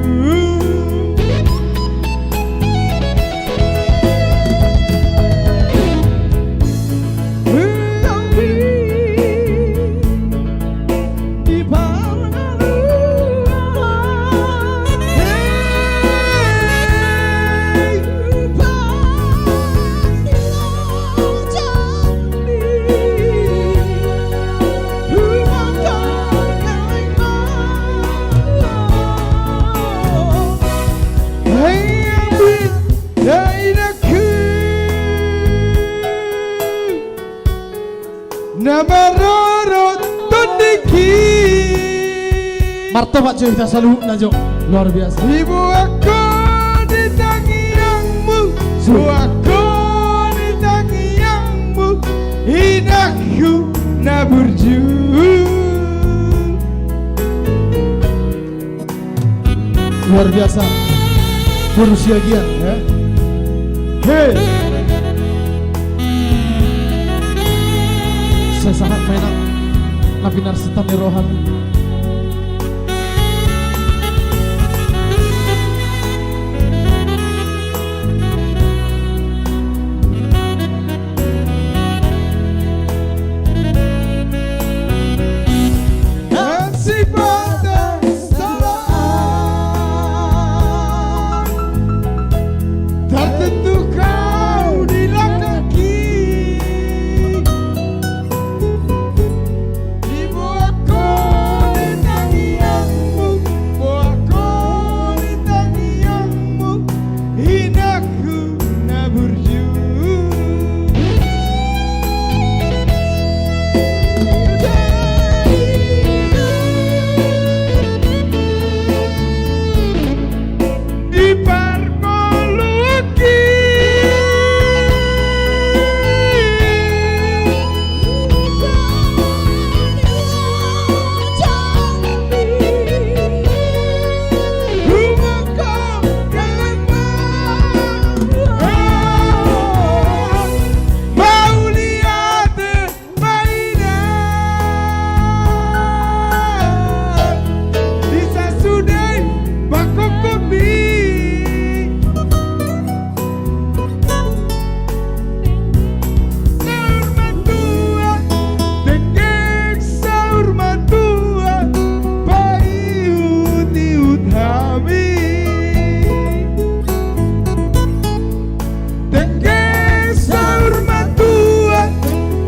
Na marorot tondingki. Martopak jo hita saluhutna jo. Luar biasa. Dibuat ho di tangiangmu, buat ho di tangiangmu, inakku na burju. Luar biasa. Boru Siagian, ya. Hei. Sesahat ma, Inang. Na pinarsetan ni roham. Inakku na burju. Diparmoloki. Mauliate ma, Inang. Di sasude pangkophonmi. Saur matua, dengke saur matua, paihutihut hami. Dengke saur matua,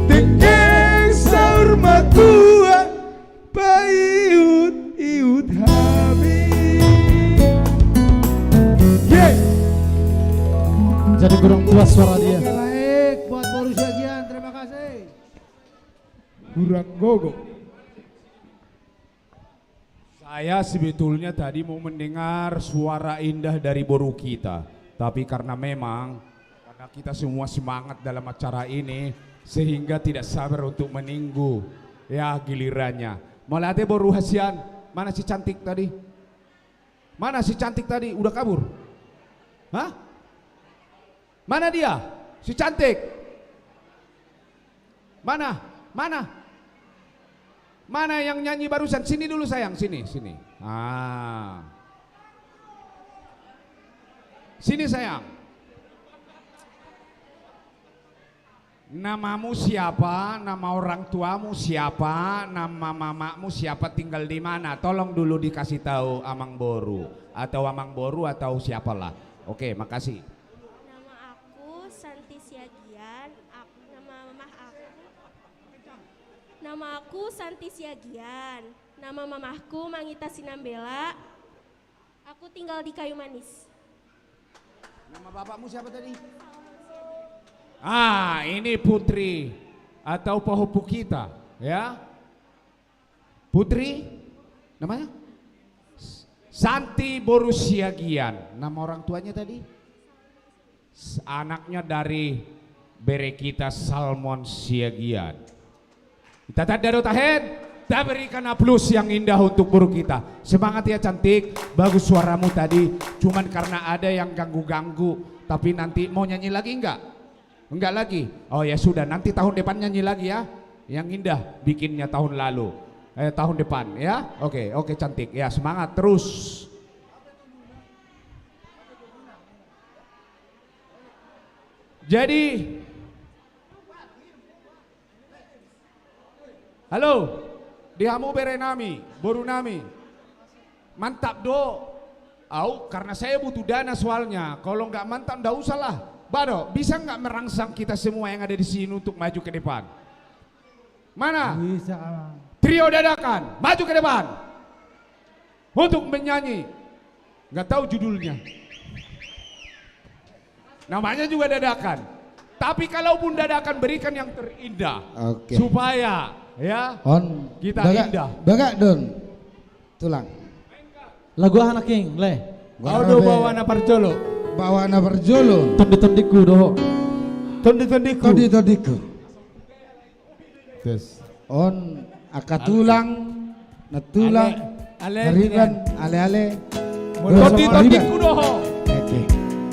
dengke saur matua, paihutihut hami. Ye. Jadi kurang puas suara dia. Oke, baik. Buat boru Siagian, terima kasih. Kurang gogo. Saya sebetulnya tadi mau mendengar suara indah dari boru kita, tapi karena memang, karena kita semua semangat dalam acara ini, sehingga tidak sabar untuk menunggu, ya, gilirannya. Mauliate boru Hasian, mana si cantik tadi? Mana si cantik tadi? Udah kabur? Hah? Mana dia? Si cantik? Mana? Mana? Mana yang nyanyi barusan? Sini dulu, sayang, sini, sini. Ah. Sini, sayang. Namamu siapa, nama orang tuamu siapa, nama mamakmu siapa, tinggal di mana? Tolong dulu dikasih tahu amang boru, atau amang boru, atau siapalah. Oke, makasih. Nama aku Santi Siagian, ak-, nama mamah aku, nama aku Santi Siagian, nama mamahku Mangita Sinambela. Aku tinggal di Kayu Manis. Nama bapakmu siapa tadi? Ah, ini Putri atau pahompu kita, ya. Putri, namanya? S-, Santi boru Siagian. Nama orang tuanya tadi? S-, anaknya dari bere kita Salmon Siagian. Hita tanda do tahen, ta berikan aplaus yang indah untuk boru kita. Semangat ya, cantik, bagus suaramu tadi. Cuman karena ada yang ganggu-ganggu, tapi nanti mau nyanyi lagi enggak? Enggak lagi? Oh ya sudah, nanti tahun depan nyanyi lagi ya. Yang indah bikinnya tahun lalu. Eh, tahun depan ya. Oke, oke, cantik. Ya, semangat terus. Jadi, halo, di hamu bere nami, boru nami. Mantap do. Au, karena saya butuh dana soalnya. Kalau nggak mantap, nggak usah lah. Bado, bisa nggak merangsang kita semua yang ada di sini untuk maju ke depan? Mana? Bisa, Amang. Trio Dadakan, maju ke depan. Untuk menyanyi. Nggak tahu judulnya. Namanya juga Dadakan. Tapi kalaupun Dadakan, berikan yang terindah. Oke. Supaya, ya, on, kita bagak, indah. Bagak, Don. Tulang. Lagu aha nangkin, Le? Au do baoa na parjolo. Baoa na parjolo. Tondi-tondingku do ho. Tondi-tondingku. Tondi-tondingku. Tes. On, angka tulang, nantulang, ale, ale, hariban, ale-ale. Molo songon i, tondi-tondingku do ho. Oke.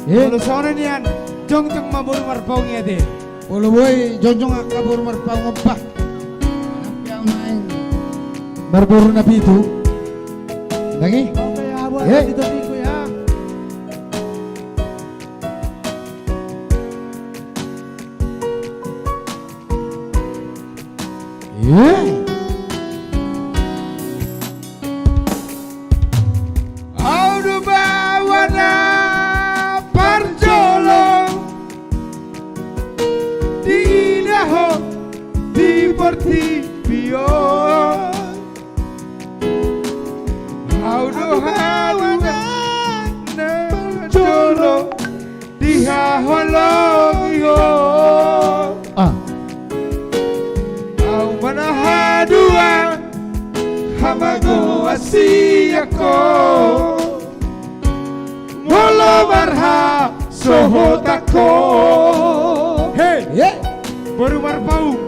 Eh? Molo songon i nian, jongjong ma boru Marpaung i ate. Molo boi jongjong angka boru Marpaung on, bah. Marboru na pitu. Lagi? Oke, ya, buat, eh, tondi-tondingku ya. Au do baoa na parjolo diida ho di portibi on. Au do haduan na parjolo di haholongi ho. Ah. Au ma na haduan hamagoan sian ho. Molo marhasohotan ho. Hei. Ye. Boru Marpaung.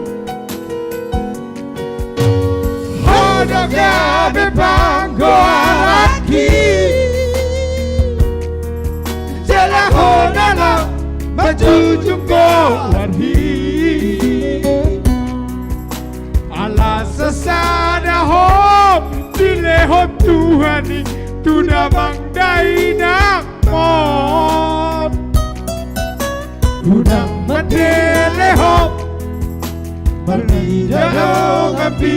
Ho do gabe panggoarangki. Jala ho na lam manjujung goarhi. Ala sasada ho dilehon Tuhan i tu damang dainang on. Unang mandele ho marnida donganmi.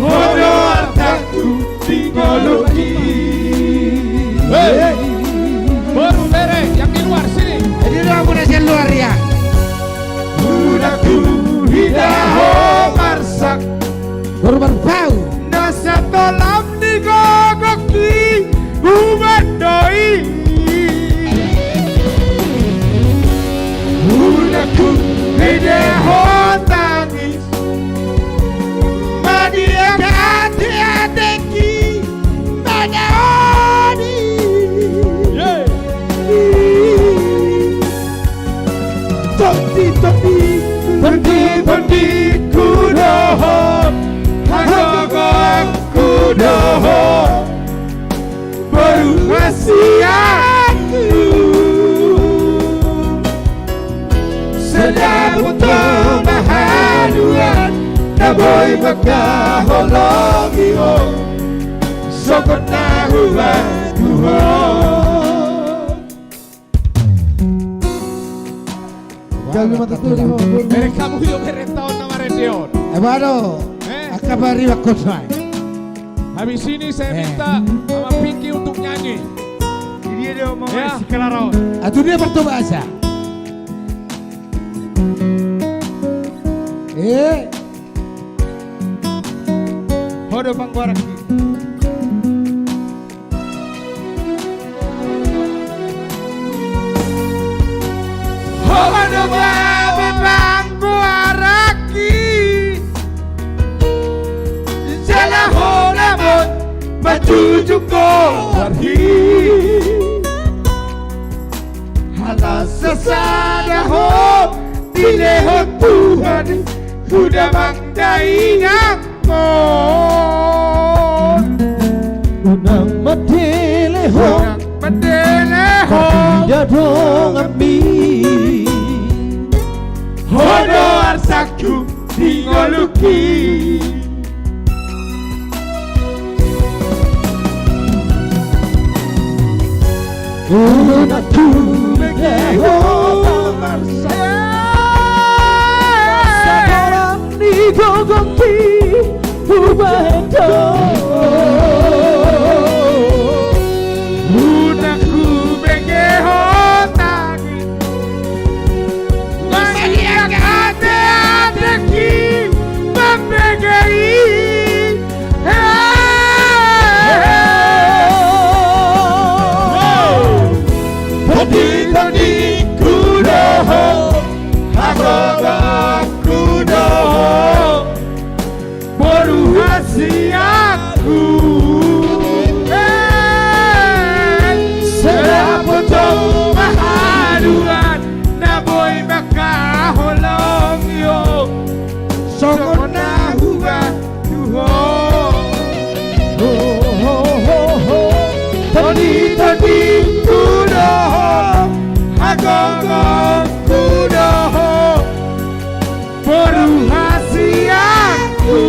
Ho do artangku di ngolungki. Hei. Boru, bere yang di luar sini. Jadi lu ampun aja luar ya. Unang huida ho marsak. Boru Marpaung. Na sahat lam ni gogongki umandoi. Unang huida ho tangis maniak ateatengki manaoni. Tondi-tondi, tondi-tondingku do ho, hagogoonku do ho, boru hasianku. Sada butuh ma haduan na boi mangkaholongi ho, songon na hubahen ho. Bereng hamu jo berenta on na marende on. Ema do. Eh? Angka pariban kosai. Habis ini saya minta Amang Pinky untuk nyanyi. Dia, dia mau main si Kelara on. Atu dia bertobasa. Eh. Ho do panggoaran. Ho do gabe panggoaranki. Jala ho na boi manjujung goarhi. Ala sasada ho dilehon Tuhan i, huda mangdainang on. Unang mandele ho. Unang mandele ho. Ida donganmi. Ho do arsakku di ngolungki. Unang hubege ho. Sabola ni gogongki hubahen do. Unang hubege ho tangi. Masiak ateateki mambege i. Tonditondingku do ho, hagogongku do ho, boru hasianku. Eh, sai dapoton ma haduan na boi mangkaholongi ho. Songon na huboan tu ho. Tonditondingku do ho, hagogongku do ho, boru hasianku.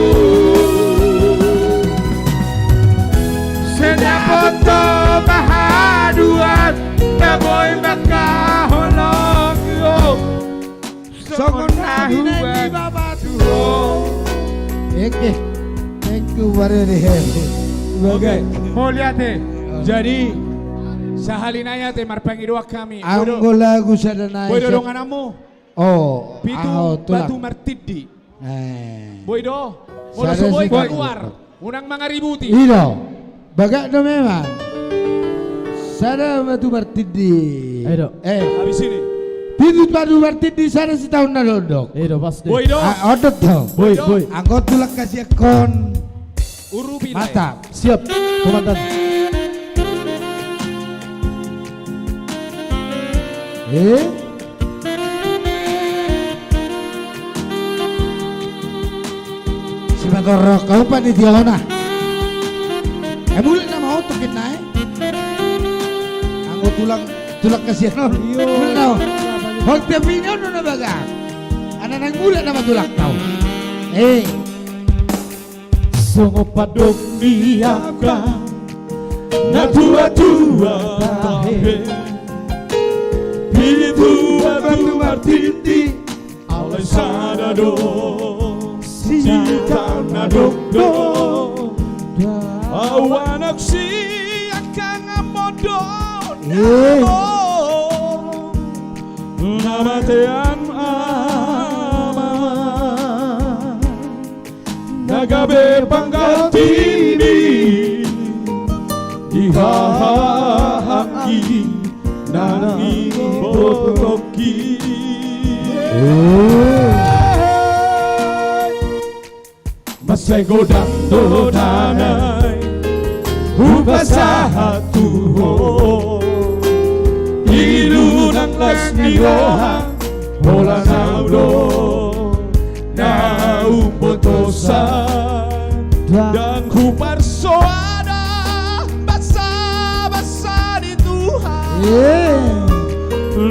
Sai dapoton ma haduan na boi mangkaholongi ho. Songon na huboan tu ho. Oke. Thank you, Barere. Oke. Mauliate. Jadi, sahali nai ate marpangidoan hami. Anggo lagu sada nai. Boi do dongananmu? Oh, Pitu Batu Martindi. Eh. Boi do? Molo so boi keluar. Unang mangaributi. I do. Bagak do memang. Sada Batu Martindi. Ayo do. Eh. Habis ini. Pitu Batu Martindi, sada Sitaon na Dokdok. Ayo do, pas deh. Boi do. Ah, ondot do. Boi, boi. Anggo tulang hasianhon. Urupi. Mantap. Siap, komandan. Eh? Simantorok hamu panitia on. Eh, mulak nama ho tu kinna, eh. Anggo tulang, tulang hasianhon. Mulak nama ho. Hot dia pini on na bagak. Anak nang mulak nama tulang tau. Eh. Songon pandok ni angka natuatua tahe, Pitu Batu Martindi, alai sada do Sitaon na Dokdok. Au anak sian angka amang dohot inang, na matean amang. Na gabe pangganti ni haha anggi na nibotoki. Mansai godang do da nai hupasahat tu ho, ilu nang las ni roha, holan au do na umbotosan. Ndang huparsoada basabasa ni Tuhan, eh,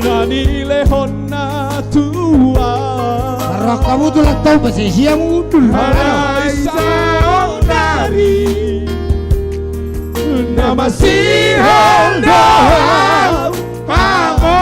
na nilehon na tua. Marroha hamu tulang tau, basa sia mundul. Alai saonari na masihol do au. Pango.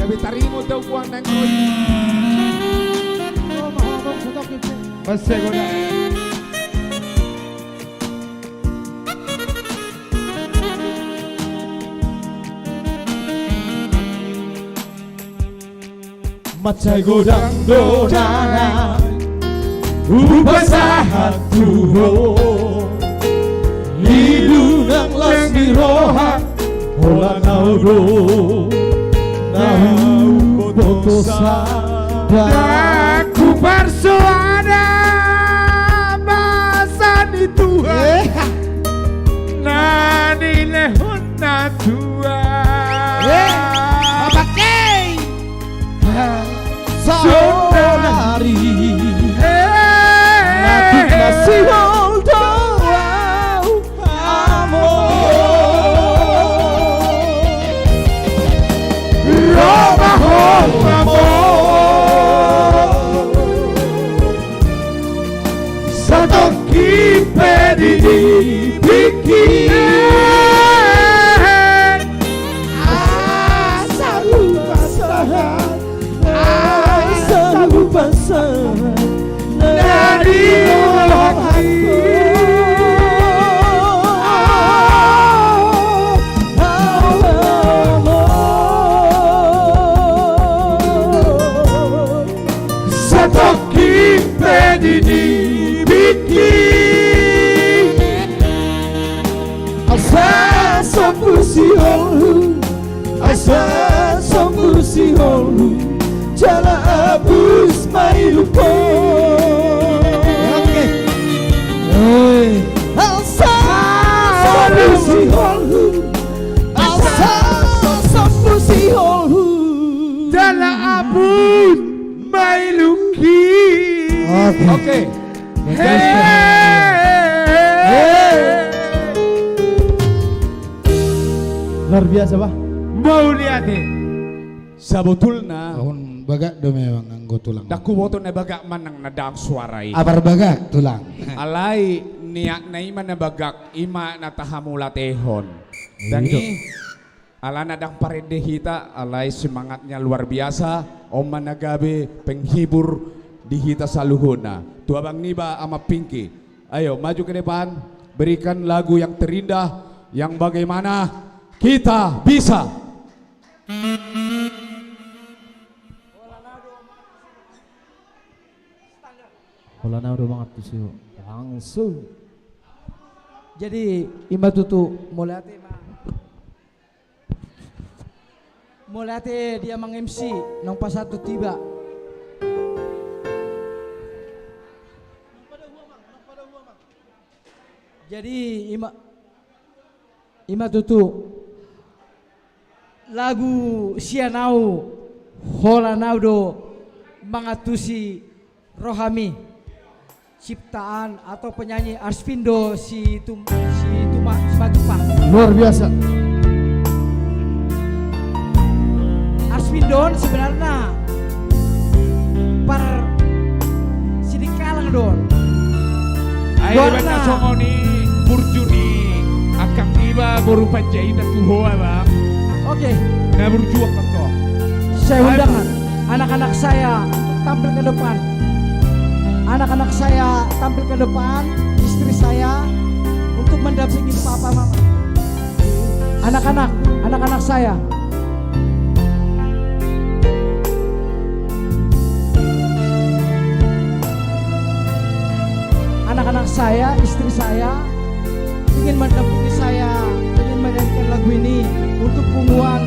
Betaringot do guang nang roi. Mansai godang. Mansai godang do na hupasahat tu ho. Ilu nang las ni roha, holan au do na hubotosan. Ndang huparsoada basa ni Tuhan, eh, na nilehon na tua. Eh, apa kei? Saudari, eh, na tung na sihol do au, amo. Ro ma ho, amo. Satongkin pe di ni pingki. Asa hupasahat, asa hupasahat na di rohangku. Satongkin pe di ni pingki. Asa sombu siholhu, asa sombu siholhu, jala abus ma ilungku. Oke. Oi. Asa sombu siholhu, asa sombu siholhu, jala abus ma ilungki. Oke. Oke. Hei. Hei. Luar biasa, bah. Mauliate. Sabotulna. Songon bagak do memang anggo tulang. Ndang huboto na bagak manang na daong suara i. Apar bagak, tulang. Alai niatna i ma na bagak, i ma na tahamauliatehon. Ndang i. Alana ndang parende hita, alai semangatnya luar biasa. On ma na gabe penghibur di hita saluhutna. Tu abang niba Amang Pingki. Ayo, maju ke depan. Berikan lagu yang terindah, yang bagaimana kita bisa. Holan au do mangantusi ho. Langsung. Jadi, i ma tutu, mauliate ma. Mauliate di amang M C, naung pasahat tu iba. Jadi, i ma, i ma tutu. Lagu sian au, holan au do mangantusi rohami. Ciptaan atau penyanyi Arsvindo Situm-, Situma-, Simatupang. Luar biasa. Arsvindo on sebenarna par Sidikalang do on. Ai, goarna songon i burju ni angkang niba boru Panjaitan tu ho, Abang. Oke. Na burju angkang to. Saya undangan anak-anak saya untuk tampil ke depan. Anak-anak saya tampil ke depan, istri saya untuk mendampingi papa mama. Anak-anak, anak-anak saya. Anak-anak saya, istri saya ingin mendampingi saya, ingin menyanyikan lagu ini untuk punguan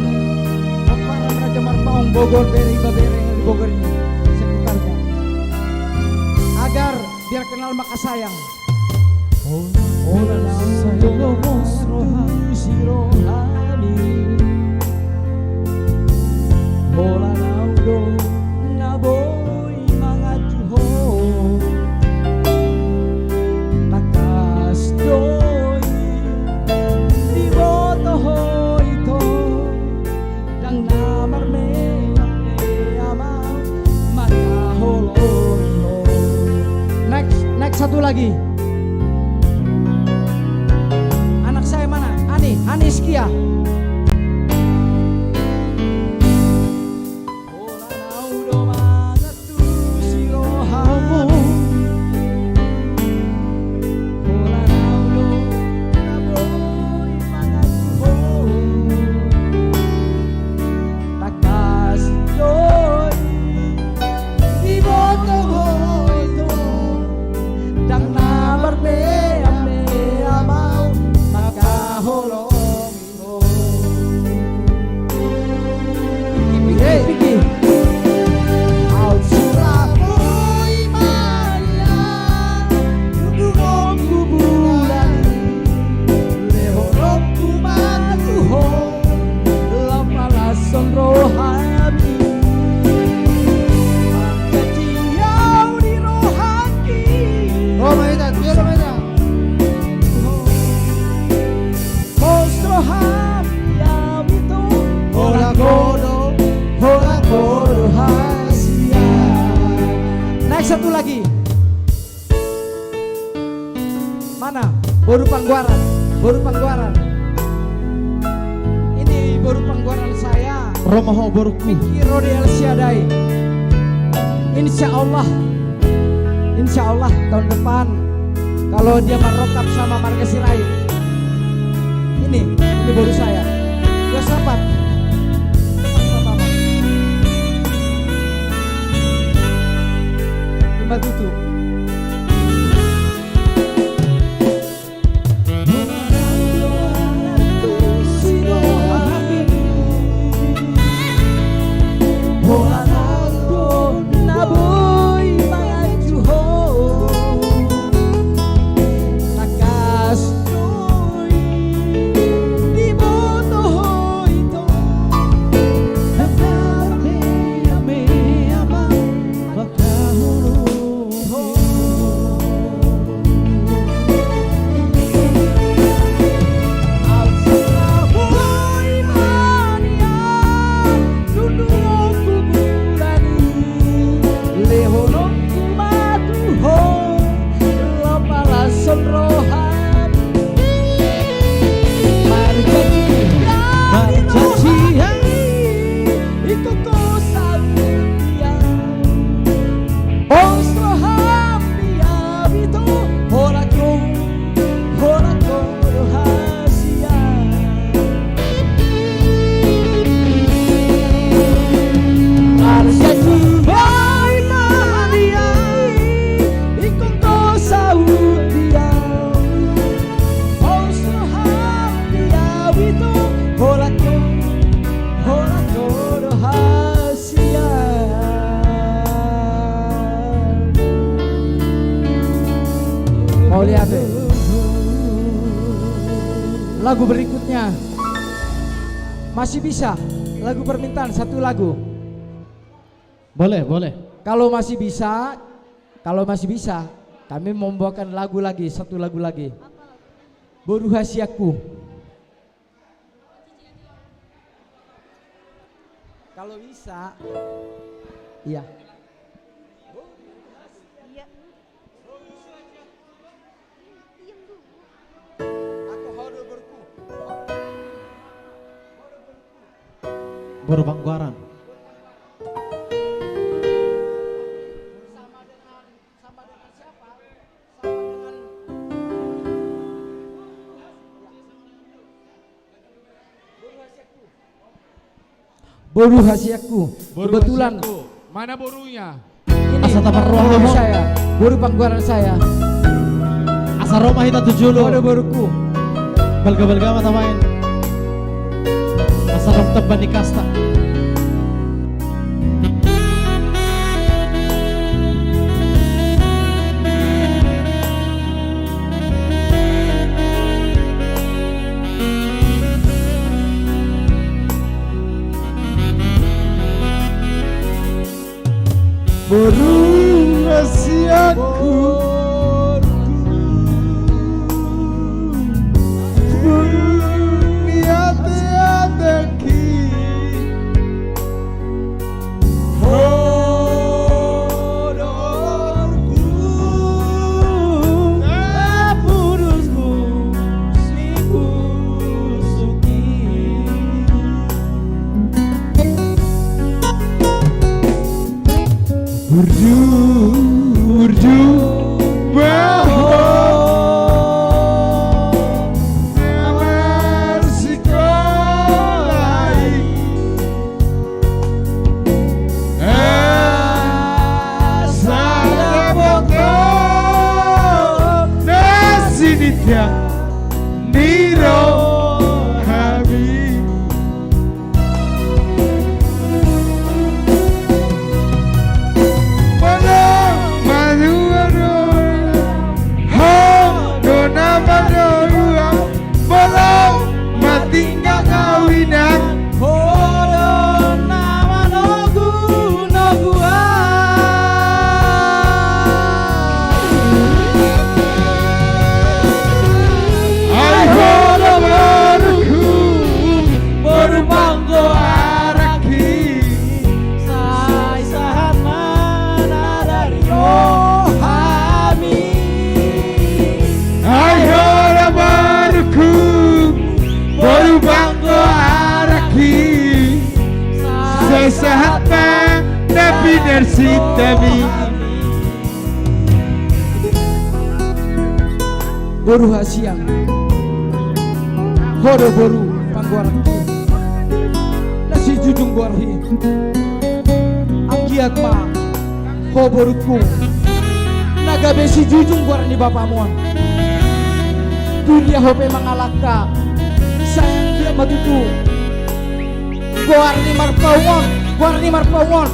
Pomparan Raja Marpaung, Bogor, Bere, Ibebere yang di Bogor ini, sekitarnya. Agar biar kenal maka sayang. Holan au do mangantusi rohami. Holan au do na boi manganju ho. Tangkas do i diboto ho ito. Ndang na marmeak be amang mangaholongi ho. Next, next satu lagi. Anak saya mana? Ani, Ani Iskia. Lagi. Mana? Boru Pangguaran. Boru Pangguaran. Ini boru Pangguaran saya. Ro ma ho, borungku. Vicky Rode El Syadai. Insya Allah, insya Allah tahun depan, kalau dia marrongkap sama marga Sirait. Ini, ini boru saya. Yosafat. Ima tutu. Mauliate. Lagu berikutnya. Masih bisa. Lagu permintaan, satu lagu. Boleh, boleh. Kalau masih bisa, kalau masih bisa, kami membawakan lagu lagi, satu lagu lagi. Boru Hasianku. Kalau bisa, iya. Iya. Boru Pangguaran. Boru Hasianku. Boru Kebetulan. Hasianku. Mana borunya? Ini. Asa taparroha boru saya. Boru Pangguaran saya. Asa ro ma hita tu jolo. Boru, borungku. Balga-balga ma tabaen. Asa ro tamba ni kasta. Boru Hasianku. Boru ni ate-atengki. Burju, burju, ma ho na marsikola i. Asa dapot ho na sinitian ni rohami. Sahat ma na pinarsinta mi. Boru hasian, ho do boru panggoaranki, na sijujung goarhi. Anggiat ma ho borungku, na gabe sijujung goar ni bapamu on. Tu dia ho pe mangalangka, sai anggiat ma tutu goar ni Marpaung on, goar ni Marpaung on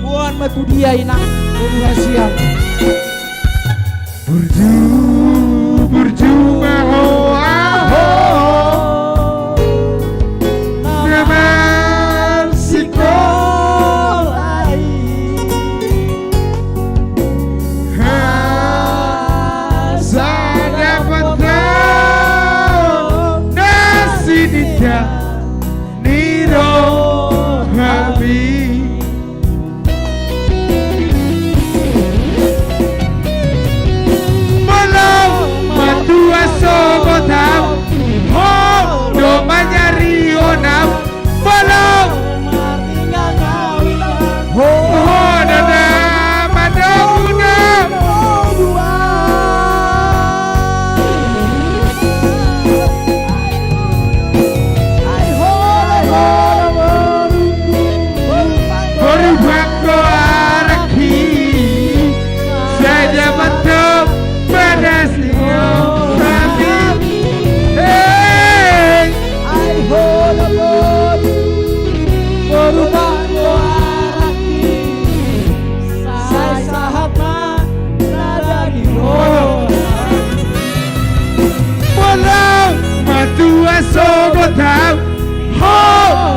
boan ma tu dia, inang, boru hasian. Burju, burju ma ho, aho, na marsikola i. Asa dapot ho na sininta ni rohami. Molo matua sogot au, ho do manjarion au. Molo ho do na mandomu na. Boru panggoaranki, sai dapot ho bagas ni rohami. Hei. Ai ho do boru, boru panggoaranki, sai sahat ma na dadi roha. Molo matua sogot au, ho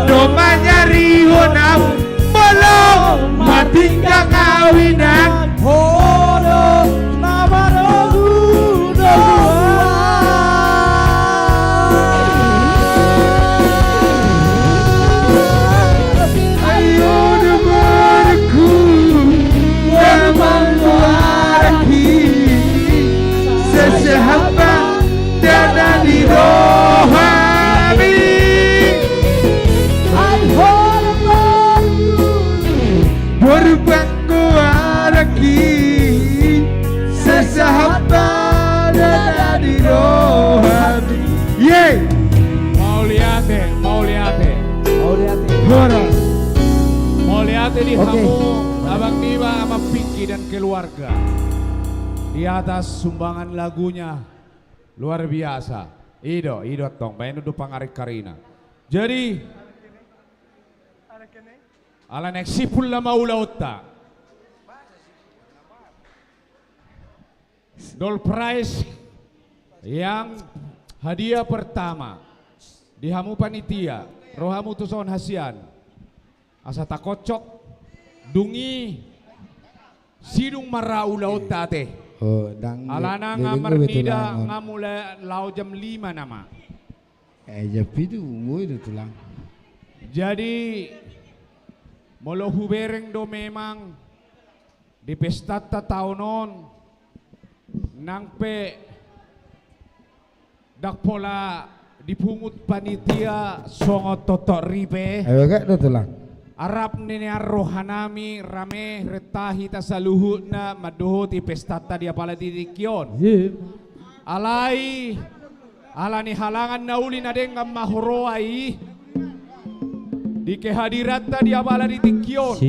do manjarion au. Molo matinggang au, inang, ho do na marogu. Ai ho do borungku, boru panggoaranki, sai sahat ma na dadi rohami. Ai ho do borungku, boru panggoaranki, sai sahat ma na dadi rohami. Ye. Mauliate, mauliate. Mauliate. Horas. Mauliate di hamu, abang niba, Amang Pingki dan keluarga, di atas sumbangan lagunya. Luar biasa. I do, i do tong, baen do pangarik karina. Jadi, ala naeng simpul nama ulaonta, door prize yang hadiah pertama di hamu panitia, ro hamu tu son hasian. Asa takocok, dung i sidung ma ra ulaonta ate. Alana nga marnida nga mulai laho jam lima nama. Eh, jam pitu mulai do tulang. Jadi molo hubereng do memang di pestanta taon on, nang pe ndang pola dipungut panitia songon tongtong ripe. Ai bagak do tulang. Arap ni nian rohanami rame renta hita saluhutna mandohoti pestanta di apala di tingki on. Alai ala ni halangan na uli na denggan ma huroa i di kehadiranta di apala di tingki on.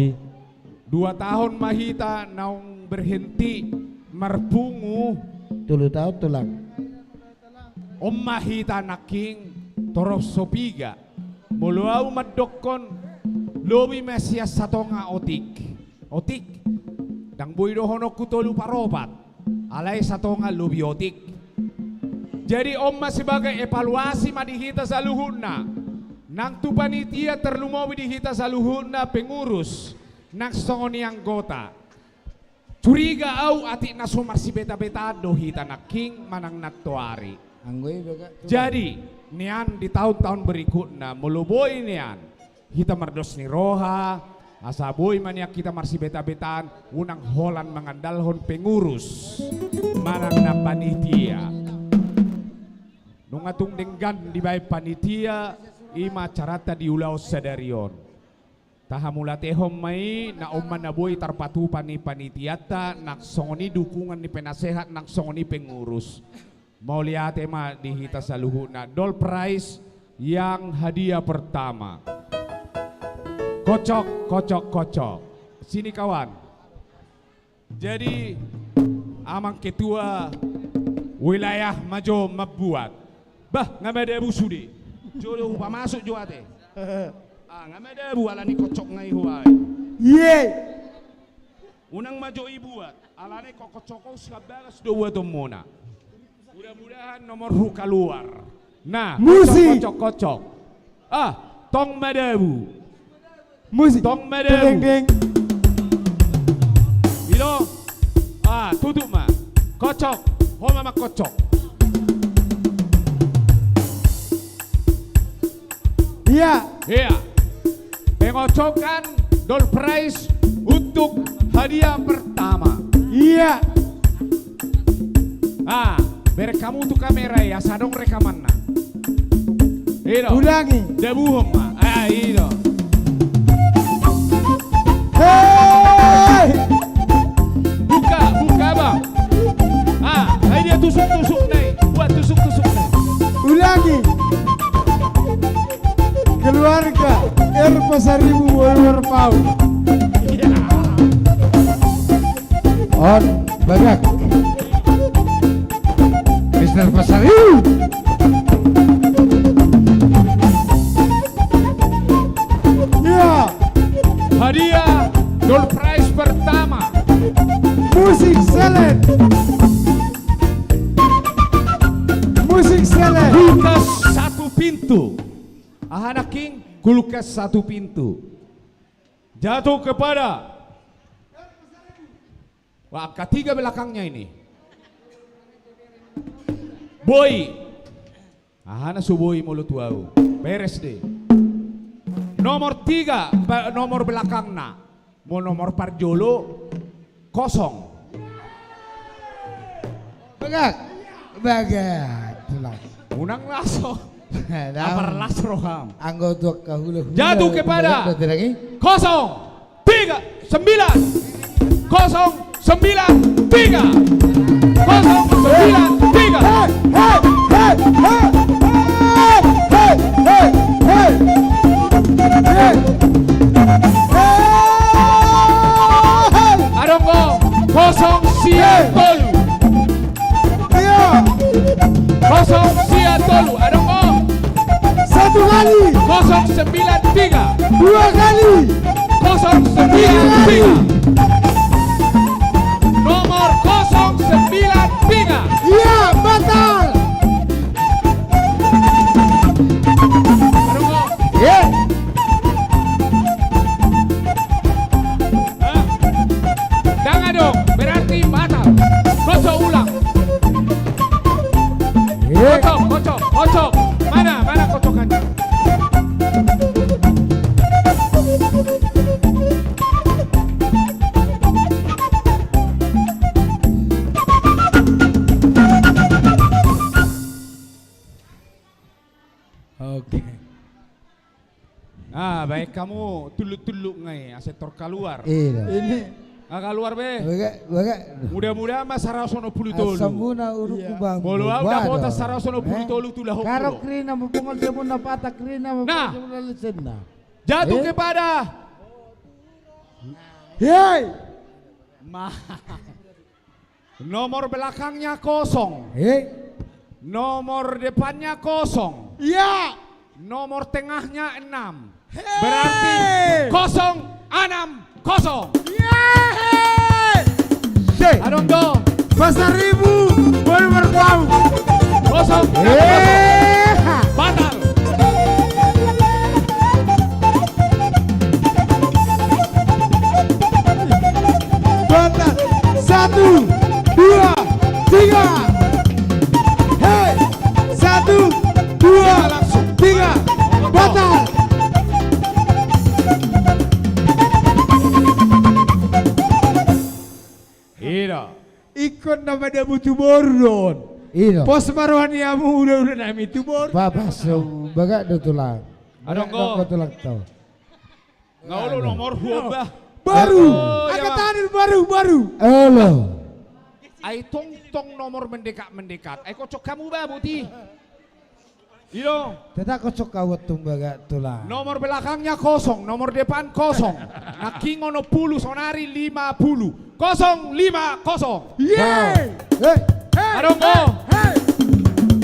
Dua tahun ma hita naung berhenti marpungu. Tolu tahun tulang. On ma hita nangkin torop so piga. Molo au mandokkon, lobi ma sian satonga otik. Otik. Ndang boi dohononku tolu paropat. Alai satonga lobi otik. Jadi on ma sebagai evaluasi ma di hita saluhutna. Nang tu panitia, terlumobi di hita saluhutna pengurus, nang songon i anggota. Curiga au atik na so marsibeta-betaan do hita nangkin manang nantoari. Jadi nian di taon-taon berikutna molo boi nian hita mardos ni roha, asa boi ma nian hita marsibeta-betaan, unang holan mangandalhon pengurus manang na panitia. Nunga tung denggan dibaen panitia, i ma acaranta di ulaon sadari on. Tahamauliatehon ma i, na on ma na boi tarpatupa ni panitianta, nang songon i dukungan ni penasehat, nang songon i pengurus. Mauliate ma di hita saluhutna. Door prize yang hadiah pertama. Kocok, kocok, kocok. Sini, kawan. Jadi, amang ketua wilayah ma jo mambuat. Bah, nga madabu sude. Jo do hupamasuk jo ate. Ah, nga madabu ala ni kocok nga i huae. Ye. Unang ma jo ibuat, ala ni kocok on sian bagas do buatonmuna. Mudah-mudahan nomor hu kaluar. Nah, musik. Kocok, kocok, kocok. Ah, tong madabu. Musik. Tong madabu. Deng, deng. Ilo. Ah, tutup ma. Kocok. Ho ma mangkocok. Iya. Iya. Pengocokan door prize untuk hadiah pertama. Iya. Ah, bereng hamu tu kamera i, asa adong rekamanna. I do. Ulangi. Dabuhon ma. Ah, i do. Hei! Buka, buka, bang. Ah, ai dia tusuk-tusuk na i. Buat tusuk-tusuk na i. Ulangi. Keluarga R Pasaribu Bolu Marpaung. On, bagak. Mister Pasaribu. Iya. Hadiah door prize pertama. Musik selet. Musik selet. Kulkas satu pintu. Aha nangkin? Kulkas satu pintu. Jatuh kepada. Wah, angka tiga belakangnya ini. Boi. Aha na so boi molo tu ahu. Beres deh. Nomor tiga, ba-, nomor belakangna. Molo nomor parjolo, kosong. Bagak. Bagak. Tulang. Unang laso. Daun. Apar las roham. Anggo tu angka hula-hula. Jatuh kepada. Bagak do terang i. Kosong. Tiga, sembilan. Kosong, sembilan, tiga. Kosong, sembilan, tiga. Hei, hei, hei, hei. Hei, hei, hei. Hei. Hei. Adong do, kosong sia tolu. Iya. Kosong sia tolu, adong do. Satu kali. Kosong sembilan tiga. Dua kali. Kosong sembilan tiga. Tiga kali. Nomor kosong sembilan tiga. Iya, batal. Adong do. Iya. Hah? Ndang adong, berarti batal. Kocok ulang. Eh. Kocok, kocok, kocok. Mana, mana kocokannya? Oke. Ah, baen hamu tulluk-tulluk nga i, asa tor kaluar. Iya. Ini. Ah, kaluar be. Bagak, bagak. Mudah-mudahan ma saratus onom pulu tolu. Asambuna uruk. Iya. Kubang. Molo au dapotan saratus onom pulu tolu, eh? Tulahon. Karok rina mupungol dia muna patak rina. Nah. Mupungol dia muna lesenna. Jatuh, eh? Kepada. Hei. Ma. Nomor belakangnya kosong. Hei. Nomor depannya kosong. Iya. Nomor tengahnya enam. Hei. Berarti kosong enam kosong. Iya. Hei. Adong do. Pasaribu, Bolu Marpaung. Kosong enam kosong. Iya. Batal. Batal. Satu, dua, tiga. Hei. Satu, dua, tiga. Batal. I do. Ingkon na madabu tu boru do on. I do. Pos ma roha ni hamu hulahula nami tu boru. Bapak so bagak do tulang. Adong do. Bagak do tulang tau. Nga olo nomor huoba. Baru. Oh, iya, angka tangan baru, baru. Olo. Ai tongtong nomor mendekat-mendekat. Ai kocok hamu ba boti. Ido. Tetap kocok kau tumbaga tulang. Nomor belakangnya kosong, nomor depan kosong. Nangkin onom pulu, sonari lima pulu. Kosong lima kosong. Yeay. Hei. Hei. Adong, hei, oh. Hei.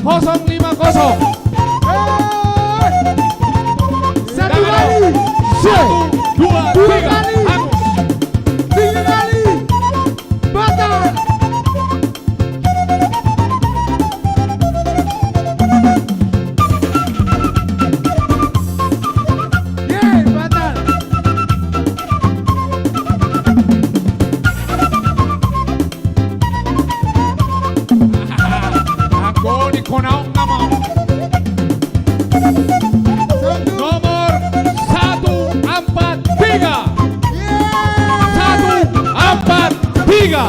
Kosong lima kosong. Hei. Satu kali. Satu, dua, tiga. Dua kali. Hangus. Tiga kali. Batal. Yeay, batal. Anggo di konaong nama. Nomor satu empat tiga. Satu empat tiga.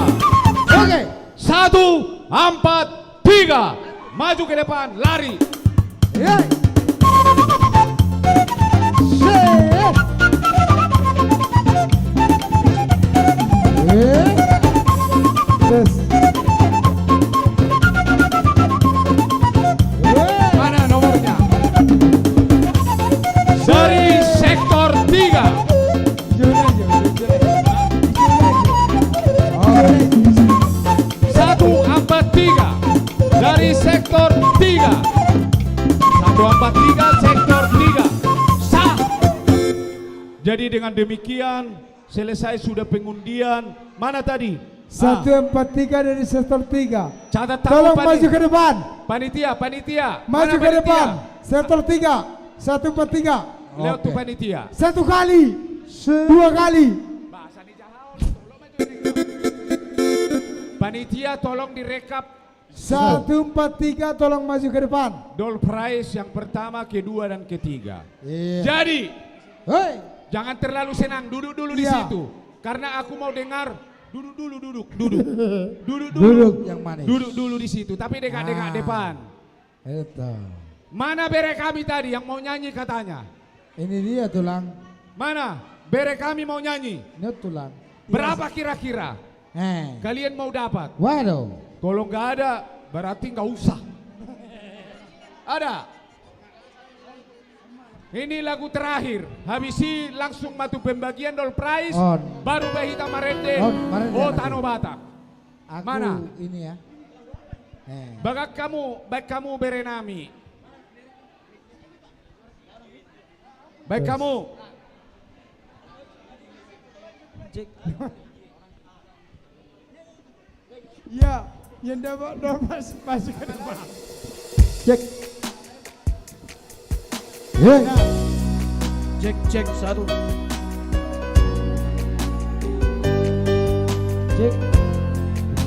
Oke. Satu empat tiga. Maju ke depan, lari. Yeay. Set. Eh. Tes. Eh. Mana nomornya? Dari sektor tiga. Satu empat tiga dari sektor tiga. Satu empat tiga sektor tiga. Sah. Jadi dengan demikian selesai sudah pengundian. Mana tadi? Satu empat tiga dari sektor tiga. Catat tahu, tolong maju ke depan. Panitia, panitia. Maju ke depan. Sektor tiga. Satu empat tiga. Lewat tu panitia. Satu kali. Dua kali. Panitia, tolong direkap. Satu empat tiga, tolong maju ke depan. Door prize yang pertama, kedua, dan ketiga. Iya. Jadi, hei, jangan terlalu senang, duduk dulu di situ. Karena aku mau dengar, duduk dulu, duduk, duduk. Duduk dulu. Duduk yang manis. Duduk dulu di situ, tapi dengak-dengak depan. Itu. Mana bere kami tadi yang mau nyanyi katanya? Ini dia, Tulang. Mana? Bere kami mau nyanyi. Ini, Tulang. Berapa kira-kira kalian mau dapat? Waduh. Kalau nggak ada, berarti nggak usah. Ada. Ini lagu terakhir. Habis ini langsung ma tu pembagian door prize. On. Baru baen hita marende. On, marende. Oh, lagi. Tano Batak. Aku ini ya. Mana? Eh. Baen hamu, baen hamu bere nami. Baen hamu. Cek. Iya, yang dapat door prize masuk ke depan. Cek. Cek, cek, satu. Cek,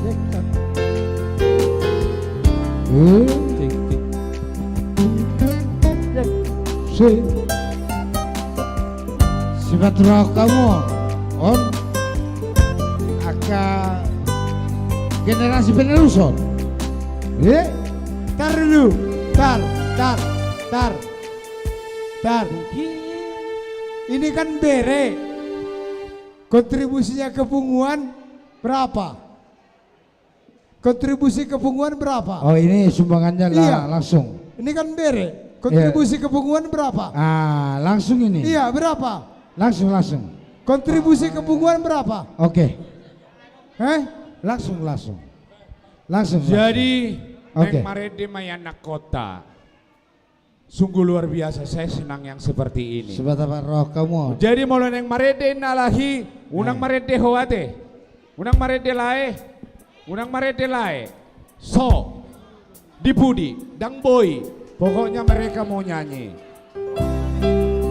cek, satu. Cek, cek. Cek. Si. Sifat roh hamu on. Angka generasi penerus on. Eh? Tar dulu. Tar, tar, tar. Tar. Ini kan bere. Kontribusinya ke punguan berapa? Kontribusi ke punguan berapa? Oh, ini sumbangannya la-, iya, langsung. Ini kan bere. Iya. Kontribusi ke punguan berapa? Ah, langsung ini. Iya, berapa? Langsung, langsung. Kontribusi ke punguan berapa? Oke. Eh? Langsung, langsung. Langsung, langsung. Jadi, oke. Naeng marende ma i anak kota. Sungguh luar biasa, saya senang yang seperti ini. Sifat roh hamu. Jadi molo naeng marende inna lahi, unang marende ho ate. Unang marende lae. Unang marende lae. So. Di pudi, ndang boi. Pokoknya mereka mau nyanyi.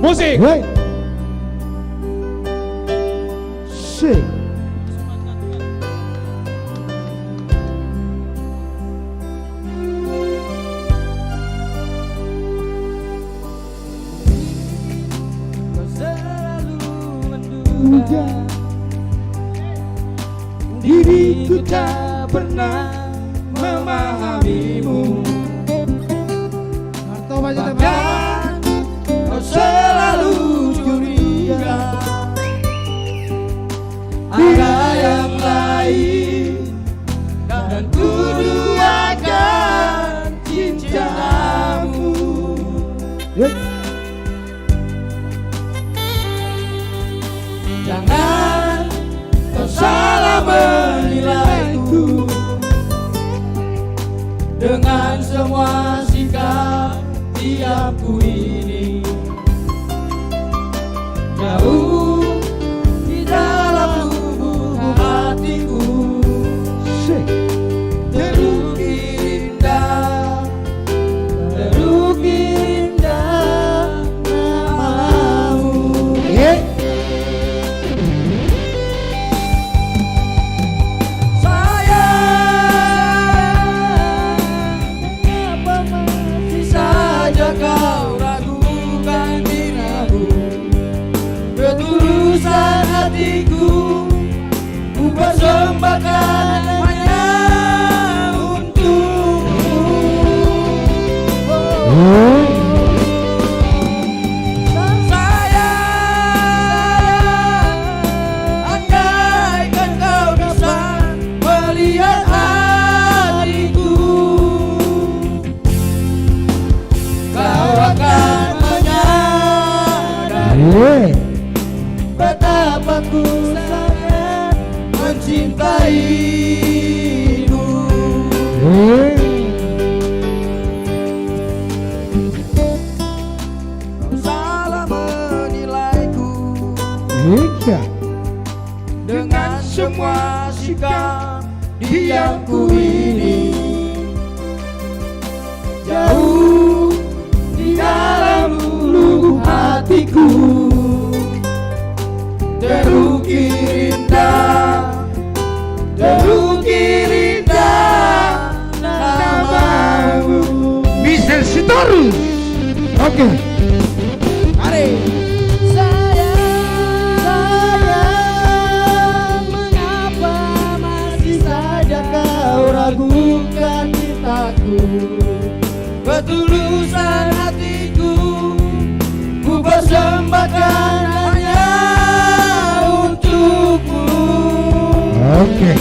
Musik. Hei. Si. Kau selalu menduga, diriku tak pernah memahamimu. Bahkan kau selalu curiga. Kau salah menilaiku dengan semua sikap diamku ini. Jauh di dalam lubuk hatiku. Sik. Terukir indah, terukir indah namamu. Eh? Sayang, mengapa masih saja kau ragukan diriku? Ketulusan hatiku ku persembahkan hanya untukmu. Sayang, andaikan kau bisa melihat hatiku, kau akan menyadari betapa ku sangat mencintaimu. Kau salah menilaiku. Iya. Dengan semua sikap diamku ini. Jauh di dalam lubuk hatiku, terukir indah, terukir indah namamu. Mister Sitorus. Oke. Mari. Sayang, sayang, mengapa masih saja kau ragukan cintaku? Ketulusan hatiku ku persembahkan hanya untukmu. Oke.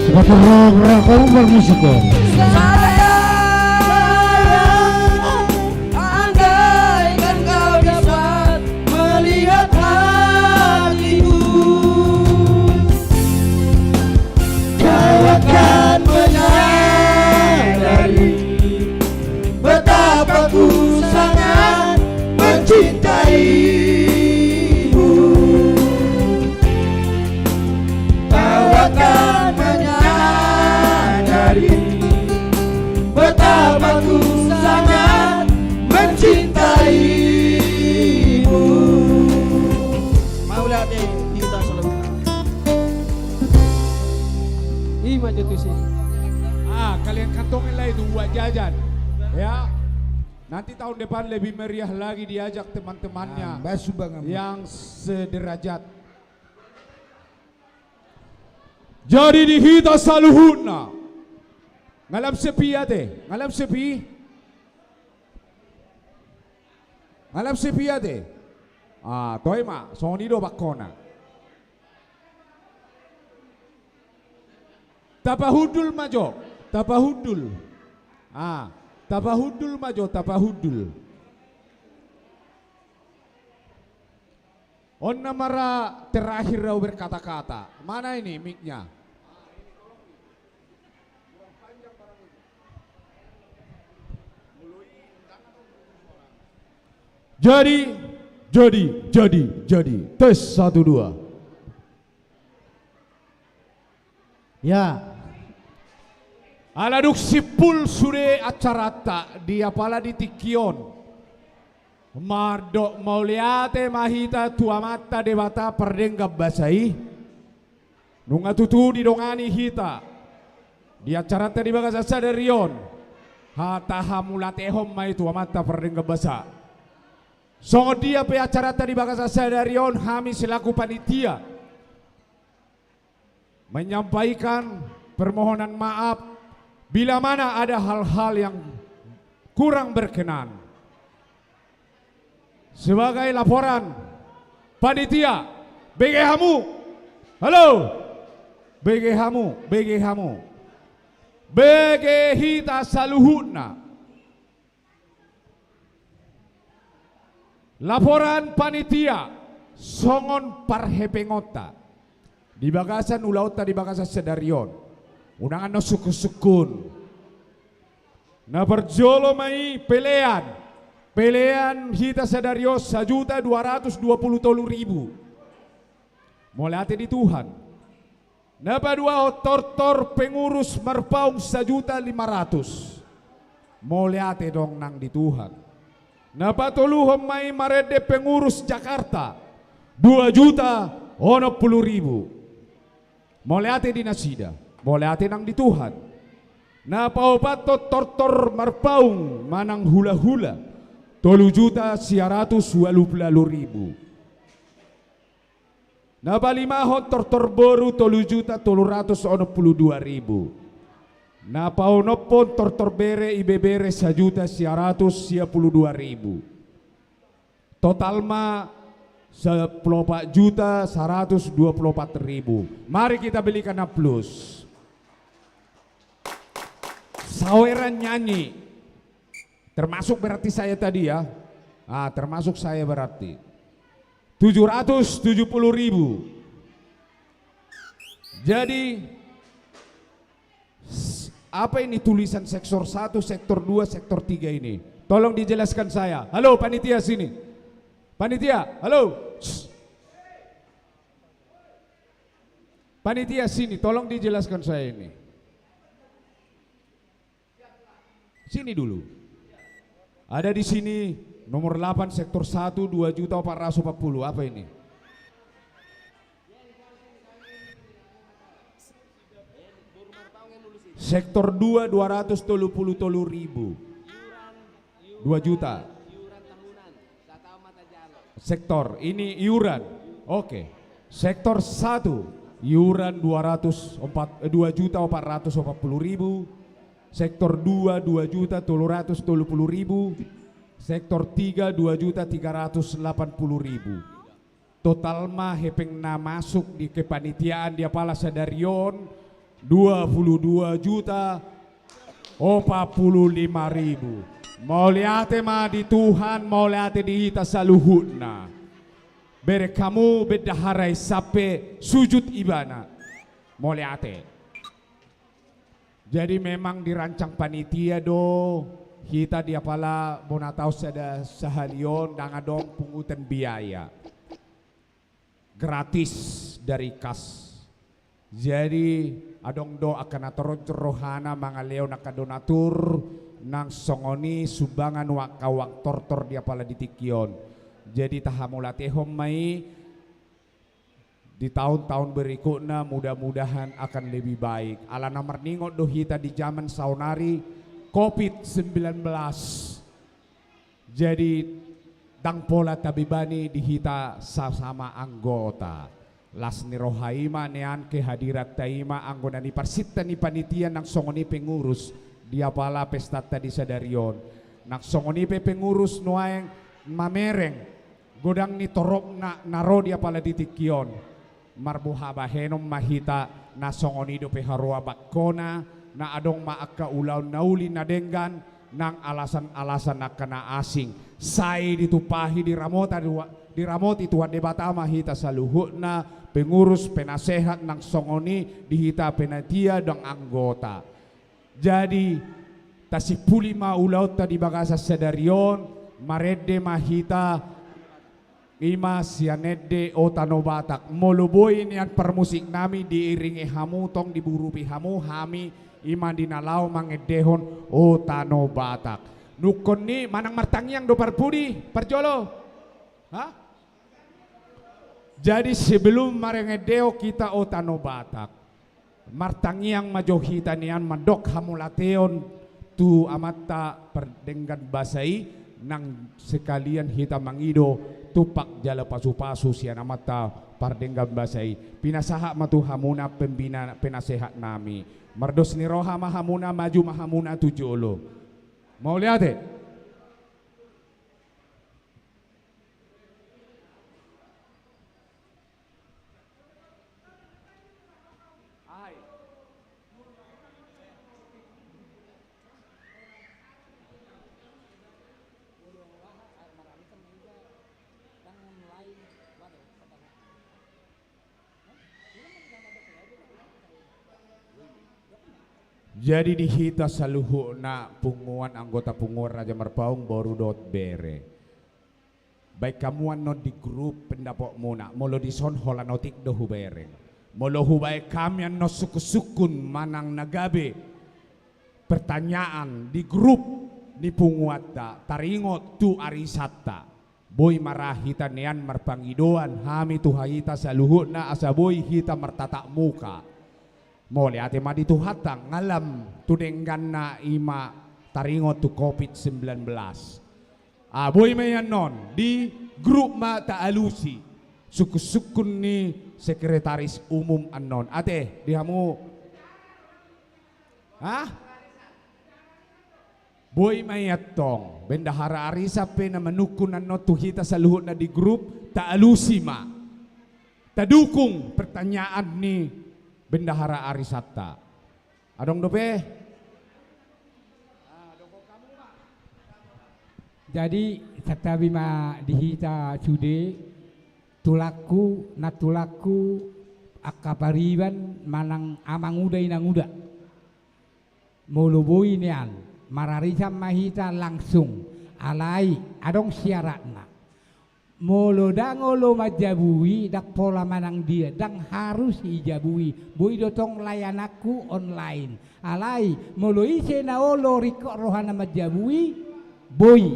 Sebagai rock, rock, rock, musik, kok. Sayang, andaikan kau dapat melihat hatiku, kau akan menyadari betapa ku sangat mencintaimu. Kau akan menyadari betapa ku sangat mencintaimu. Mauliate di hita saluhutna. Ima jo tusi. Ah, kalian kantongin lah itu buat jajan. Ya. Nanti tahun depan lebih meriah lagi diajak teman-temannya yang sederajat. Jadi di hita saluhutna. Nga lam sepi ate, nga lam sepi. Nga lam sepi ate. Ah, toe ma, songon i do bakkona. Tapahundul ma jo, tapahundul. Ah, tapahundul ma jo, tapahundul. On nama ra terakhir au berkata-kata. Mana ini mic-nya? Jadi, jadi, jadi, jadi. Tes, satu, dua. Ya. Ala dung simpul sude acaranta di apala di tingki on. Mandok mauliate ma hita tu Amanta Debata pardenggan basa i. Nunga tutu didongani hita di acaranta di bagasan sadari on. Hata hamauliatehon ma i tu Amanta pardenggan basa. Songon dia pe acaranta di bagasan sadari on, hami selaku panitia menyampaikan permohonan maaf bila mana ada hal-hal yang kurang berkenan. Sebagai laporan panitia, bege hamu. Halo. Bege hamu, bege hamu. Bege hita saluhutna. Laporan panitia. songon parhepengonta di bagasan ulaonta di bagasan sadari on. Unang annon sungkun-sungkun. Na parjolo ma i pelean. Pelean hita sadari on sajuta dua ratus dua pulu tolu ribu. Mauliate di Tuhan. Na paduahon tortor pengurus Marpaung sajuta lima ratus. Mauliate do nang di Tuhan. Na patoluhon ma i marende pengurus Jakarta dua juta onom pulu ribu. Mauliate di nasida. Mauliate nang di Tuhan. Na paopathon tortor Marpaung manang hula-hula tolu juta sia ratus ualu pulu ribu. Na palimahon tortor boru tolu juta tolu ratus onom pulu dua ribu. Na paonomhon tortor bere ibebere sajuta sia ratus sia pulu dua ribu. Total ma sepuluh opat juta saratus dua puluh opat ribu. Mari kita berikan aplaus. Saweran nyanyi. Termasuk berarti saya tadi ya. Ah, termasuk saya berarti. Tujuh ratus tujuh puluh ribu. Jadi, s-, apa ini tulisan sektor satu, sektor dua, sektor tiga ini? Tolong dijelaskan saya. Halo, panitia sini. Panitia, halo. Shh. Panitia sini, tolong dijelaskan saya ini. Sini dulu. Ada di sini nomor delapan, sektor satu, dua juta opat ratus empat puluh. Apa ini? Sektor dua, dua ratus tolu puluh tolu ribu. Dua juta. Sektor, ini iuran. Oke. Sektor satu, iuran dua ratus empat, eh, dua juta opat ratus empat puluh ribu. Sektor dua, dua juta tolu ratus tolu puluh ribu. Sektor tiga, dua juta tiga ratus delapan puluh ribu. Total ma hepeng na masuk di kepanitiaan di apala sadari on, dua puluh dua juta opat puluh lima ribu. Mauliate ma di Tuhan, mauliate di hita saluhutna. Bereng hamu bendahara i sampe sujud ibana. Mauliate. Jadi memang dirancang panitia do hita di apala bona taon sada sahali on ndang adong pungutan biaya. Gratis dari kas. Jadi adong do angka na taronjong rohana mangalehon angka donatur nang songon i sumbangan uang, angka uang tortor di apala di tingki on. Jadi tahamauliatehon ma i. Di taon-taon berikutna mudah-mudahan akan lebih baik. Alana marningot do hita di jaman saonari covid sembilan belas. Jadi ndang pola tabebani di hita sasama anggota. Las ni roha i ma nian kehadiranta i ma anggo na niparsinta ni panitia nang songon i pengurus di apala pestanta di sadari on. Nang songon i pe pengurus nuaeng mamereng godang ni torokna na ro di apala di tingki on. Marboha bahenon ma hita na songon i dope haroa bangkona, na adong ma angka ulaon na uli na denggan, nang alasan-alasan angka na asing. Sai ditumpahi diramota-, diramoti Tuhan Debata ma hita saluhutna, pengurus, penasehat nang songon i di hita panitia dohot anggota. Jadi, tasimpuli ma ulaonta di bagasan sadari on, marende ma hita, i ma sian ende O Tano Batak. Molo boi nian parmusiknami diiringi hamu, tong diburupi hamu, hami i ma di na laho mangendehon O Tano Batak. Nungkon i manang martangiang do parpudi, parjolo? Ha? Jadi sebelum mangendehon hita O Tano Batak, martangiang ma jo hita nian mandok hamauliateon tu Amanta pardenggan basa i, nang sekalian hita mangido tumpak jala pasupasu sian Amanta pardenggan basa i. Pinasahat ma tu hamuna pembina penasehatnami. Mardos ni roha ma hamuna, maju ma hamuna tu jolo. Mauliate. Aha i? Jadi di hita saluhutna punguan, anggota punguan Raja Marpaung, boru dohot bere. Baen hamu annon di grup pendapotmuna, molo dison holan otik do hubereng. Molo hubaen hami annon sungkun-sungkun manang na gabe pertanyaan di grup ni punguanta, taringot tu arisanta. Boi ma ra hita nian marpangidoan hami tu hita saluhutna asa boi hita martatap muka. Mauliate ma di Tuhanta, nga lam tu dengganna i ma taringot tu covid sembilan belas. Ah, boi ma i annon, di grup ma taalusi sungkun-sungkun ni sekretaris umum annon. Ate, di hamu. Hah? Boi ma i antong, bendahara arisan pe na manungkun annon tu hita saluhutna di grup, taalusi ma. Tadukung pertanyaan ni bendahara arisanta. Adong dope? Jadi, santabi ma di hita sude, tulangku, nantulangku, angka pariban, manang amanguda, inanguda. Molo boi nian, mararisan ma hita langsung, alai adong syaratna. Molo ndang olo manjabui, ndang pola manang dia, ndang harus ijabui. Boi do tong layananku online. Alai, molo ise na olo ringkot rohana manjabui, boi.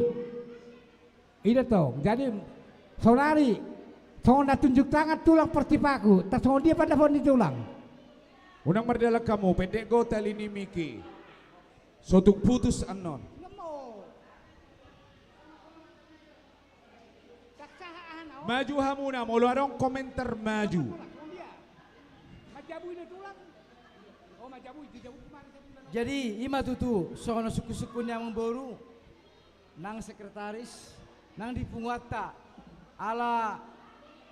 I do tong. Jadi, saonari, songon na tunjuk tangan tulang portibi ahu, tarsongon dia pandapot ni tulang. Unang mardalan hamu, pendek do tali ni mik i. So tung putus annon. Maju hamuna, molo adong komentar maju. Jadi, i ma tutu, songon sungkun-sungkun ni amangboru, nang sekretaris, nang di punguanta, ala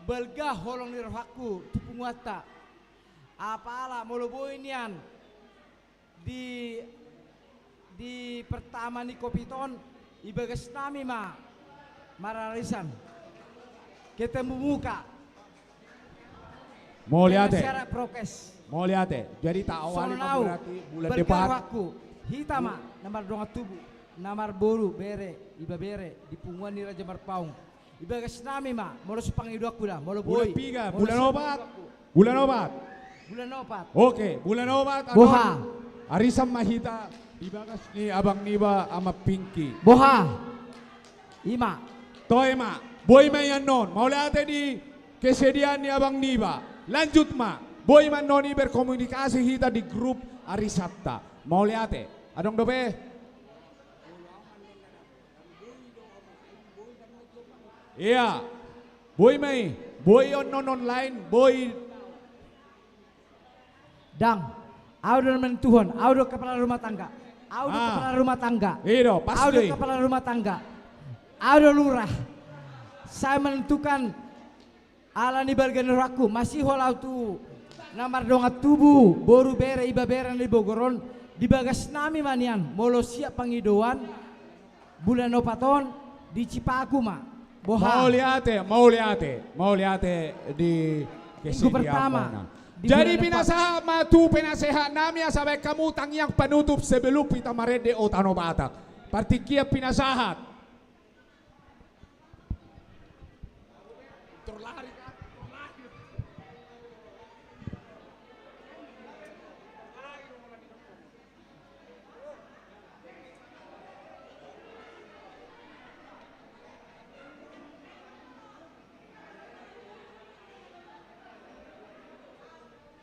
balga holong ni rohangku tu punguanta. Apala molo boi nian, di, di pertama ni covid on, ibagas nami ma mararisan. Ketemu muka. Mauliate. Dengan syarat prokes. Mauliate. Jadi taawali ma berarti bulan depan. Hita ma, na mardongan tubu, na marboru, bere, ibebere, di punguan ni Raja Marpaung. Ibagas nami ma, molo so pangidoanku da, molo boi. Bulan piga, bulan opat. Bulan opat. Bulan opat. Oke, bulan opat. Boha. Arisan ma hita, ibagas ni abang niba, Amang Pingki. Boha. I ma. Toe ma. Boi ma i annon. Mauliate di kesediaan ni abang niba. Lanjut ma. Boi ma annon i berkomunikasi hita di grup arisanta. Mauliate. Adong dope? Ia. Boi ma i. Boi on non online, boi. Ndang. Au do na menentuhon, au do kepala rumah tangga. Au do kepala rumah tangga. I do, pasti. Au do kepala rumah tangga. Au do lurah. Sai menentukan. Ala ni balga ni rohangku, masihol au tu na mardongan tubu, boru, bere, ibebere na di Bogor on, di bagas nami ma nian, molo siap pangidoan, bulan opat on, di Cipaku ma. Boha. Mauliate, mauliate, mauliate di kesediaan. Minggu pertama. Jadi pinasahat ma tu penasehat nami asa baen hamu tangiang panutup sebelum hita marende o Tano Batak. Partingkian pinasahat.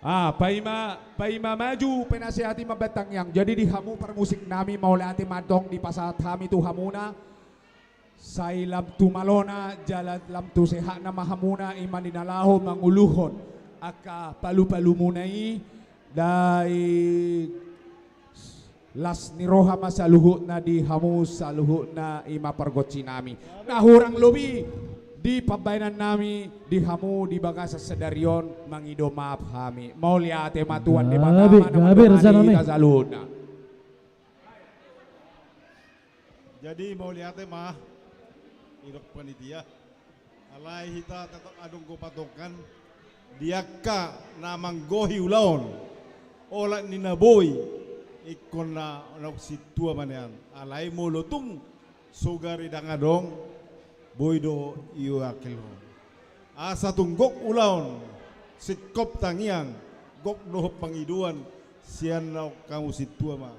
Ah, paima, paima maju penasehat i mambaen tangiang. Jadi di hamu parmusik nami, mauliate ma antong dipasahat hami tu hamuna. Sai lam tu malona jala lam tu sehatna ma hamuna, i ma na laho manguluhon angka palu-palumuna i. Dai las ni roha ma saluhutna di hamu saluhutna, i ma pargonsi nami. Na hurang lobi di pambahenan nami di hamu di bagasan sadari on mangido maaf hami. Mauliate ma Tuhan Debata ma na mandongani hita saluhutna. Jadi mauliate ma, didok panitia. Alai hita tetap adong do patongan di angka na manggohi ulaon, olat ni na boi, Ingkon na naung sintua ma nian. Alai molo tung so gari ndang adong, boi do iakilhon. Asa tung gok ulaon, singkop tangiang, gok dohot pangidoan, sian naung hamu sintua ma.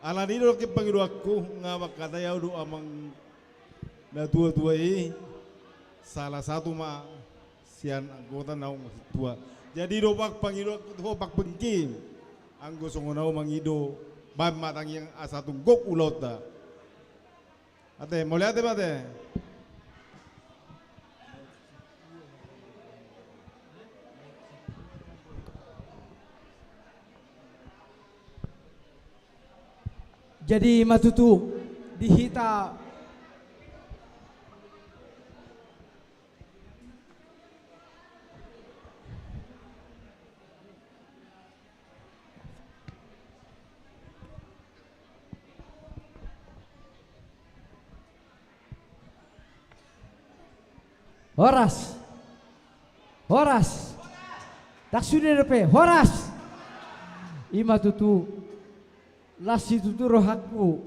Alani i do nangkin pangidoanku, nga mangkatai ahu do amang na tua-tua i, salah satu ma sian anggota naung sintua. Jadi do bak pangidoanku tu ho bak pengki. Anggo songon ahu mangido, baen ma tangiang asa tung gok ulaonta. Ate, mauliate ma ate. Jadi ma tutu di hita. Horas. Horas. Ndang sude dope. Horas. I ma tutu. Las situtu rohangku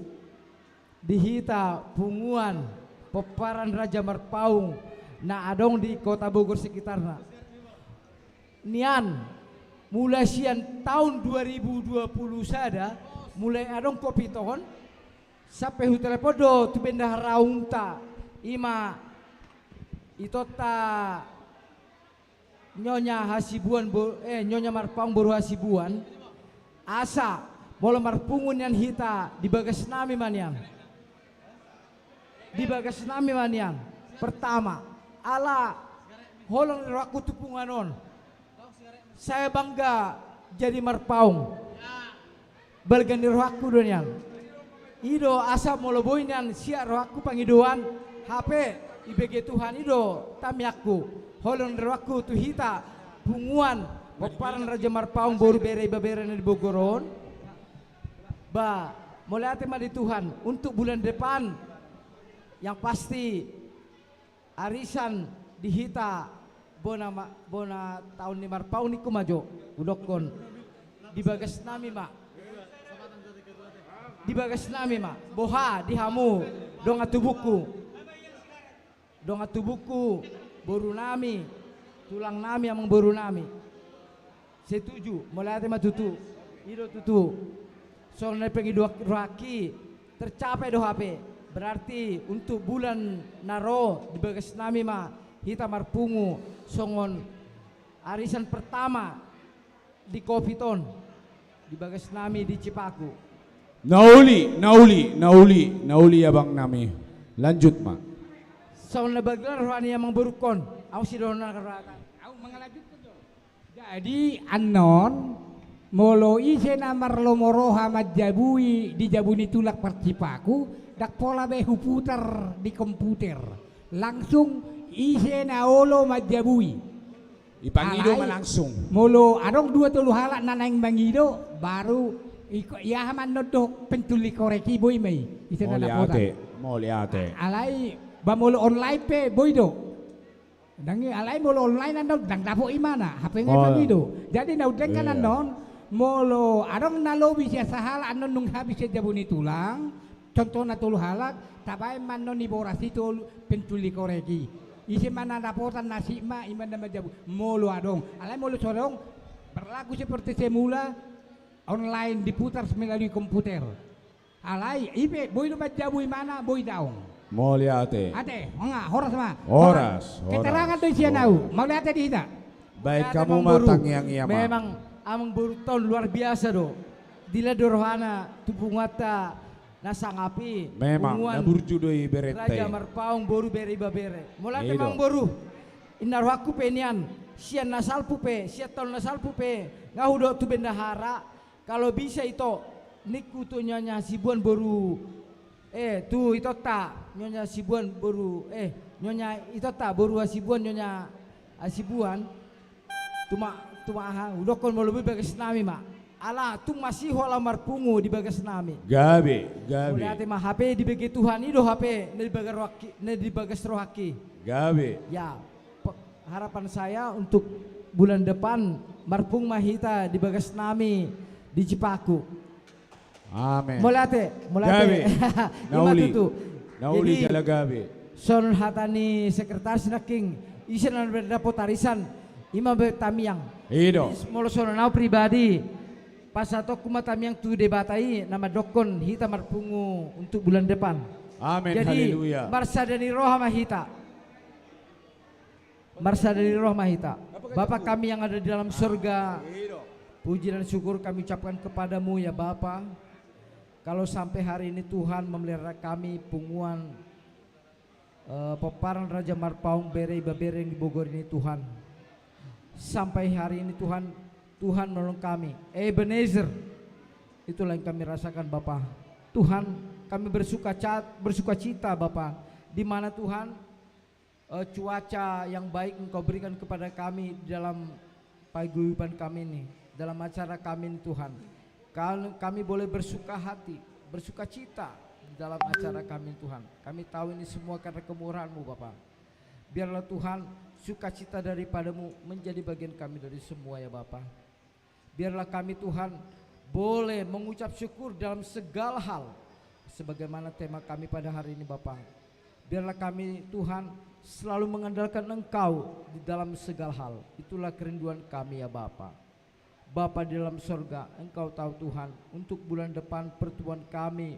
di hita punguan pomparan Raja Marpaung na adong di Kota Bogor sekitarna. Nian, mulai sian taon dua ribu dua puluh sada, mulai adong covid on, sampe hutelepon do tu bendaharaonta, i ma itonta Nyonya Hasibuan bo-, eh, Nyonya Marpaung boru Hasibuan, asa molo marpungu nian hita di bagasnami ma nian. Di bagasnami ma nian. Pertama, ala holong ni rohangku tu punguan on. Saya bangga jadi Marpaung. Balga ni rohangku do nian. I do asa molo boi nian siat rohangku pangidoan, hape dibege Tuhan i do tangiangku. Holong ni rohangku tu hita punguan pomparan Raja Marpaung boru bere ibebere na di Bogor on. Ba, mauliate ma di Tuhan untuk bulan depan. Yang pasti arisan di hita bona ma-, bona taon ni Marpaung ningku ma jo, hudokkon. Di bagasnami ma. Di bagasnami ma. Boha di hamu dongan tubungku. Dongan tubungku, borunami, tulangnami, amangborunami. Setuju, mauliate ma tutu. I do tutu. Songon na pangidoan rohangki, tercapai do hape. Berarti untuk bulan na ro di bagasnami ma hita marpungu songon arisan pertama di covid on di bagasnami di Cipaku. Na uli, na uli, na uli, na uli abangnami. Lanjut ma. Songon na bagel roha ni amangborungkon. Ahu sidohonon na rohata. Ahu mangalanjuthon do. Jadi annon, molo ise na marlomo roha manjabui di jabu ni tulang par Cipaku, ndang pola be huputar di komputer. Langsung ise na olo manjabui. Ipangido ma langsung. Alai molo adong dua tolu halak na naeng mangido, baru iko, ia aha ma annon dohot pentuli korek i, boi ma i. Ise na dapotan. Mauliate, mauliate. Alai ba molo online pe boi do. Ndang i, alai molo online annon ndang dapot imana, hape nga i pangido. Jadi na undengkan annon, molo adong na lobi sian sahalak annon nunga habis sian jabu ni tulang, contohna tolu halak, tabaen ma annon i boras i tolu pentuli korek i. Ise ma na dapotan na sip ma, i ma na manjabu. Molo adong. Alai molo so adong, berlaku seperti semula, online diputar melalui komputer. Alai, i pe, boi do manjabu imana, boi daong. Mauliate. Ate, nga, horas ma. Horas, horas. Keterangan do i sian ahu. Mauliate di hita. Baen hamu ma tangiang i, amang. Memang amangborunta on luar biasa do. Dilan do rohana tu punguanta na sangap i. Memang, na burju do i berenta i. Raja Marpaung boru bere ibebere. Mauliate ma amangboru. Inna rohangku pe nian, sian na salpu pe, sian taon na salpu pe, nga hudok tu bendahara. Kalau bisa ito, ningku tu Nyonya Hasibuan boru, eh, tu itonta, Nyonya Hasibuan boru, eh, Nyonya itonta boru Hasibuan, Nyonya Hasibuan, tu ma, tu ma aha, hudokkon molo boi bagasnami ma. Ala tung masihol ahu marpungu di bagasnami. Gabe, gabe. Mauliate ma, hape dibege Tuhan i do hape na dibagas rohangki, na dibagas rohangki. Gabe. Ya. Pe-, harapan saya untuk bulan depan marpungu ma hita di bagasnami di Cipaku. Amen. Mauliate, mauliate. Gabe. Ima tutu. Na uli jala gabe. Jadi, songon hata ni sekretaris nangkin, ise na dapot arisan, ima be tamiang. I do. Jadi, molo songon au pribadi, pasahatonku ma tamiang tu Debata i, na mandokkon hita marpungu untuk bulan depan. Amen, haleluya. Jadi, marsada ni roha ma hita. Marsada ni roha ma hita. Bapa kami yang ada di dalam surga, puji dan syukur kami ucapkan kepada-Mu, ya Bapa. Kalau sampai hari ini Tuhan memelihara kami, punguan, eh, pomparan Raja Marpaung, bere ibebere di Bogor ini, Tuhan. Sampai hari ini, Tuhan, Tuhan menolong kami. Ebenezer, itulah yang kami rasakan, Bapa. Tuhan, kami bersuka ca-, bersukacita, Bapa. Di mana, Tuhan, eh, cuaca yang baik Engkau berikan kepada kami di dalam paguyuban kami ini, dalam acara kami ini, Tuhan. Kal-, kami boleh bersuka hati, bersukacita di dalam acara kami ini, Tuhan. Kami tahu ini semua karena kemurahan-Mu, Bapa. Biarlah, Tuhan, sukacita daripada-Mu menjadi bagian kami dari semua, ya Bapa. Biarlah kami, Tuhan, boleh mengucap syukur dalam segala hal, sebagaimana tema kami pada hari ini, Bapa. Biarlah kami, Tuhan, selalu mengandalkan Engkau di dalam segala hal. Itulah kerinduan kami, ya Bapa. Bapa di dalam sorga, Engkau tahu, Tuhan, untuk bulan depan pertemuan kami,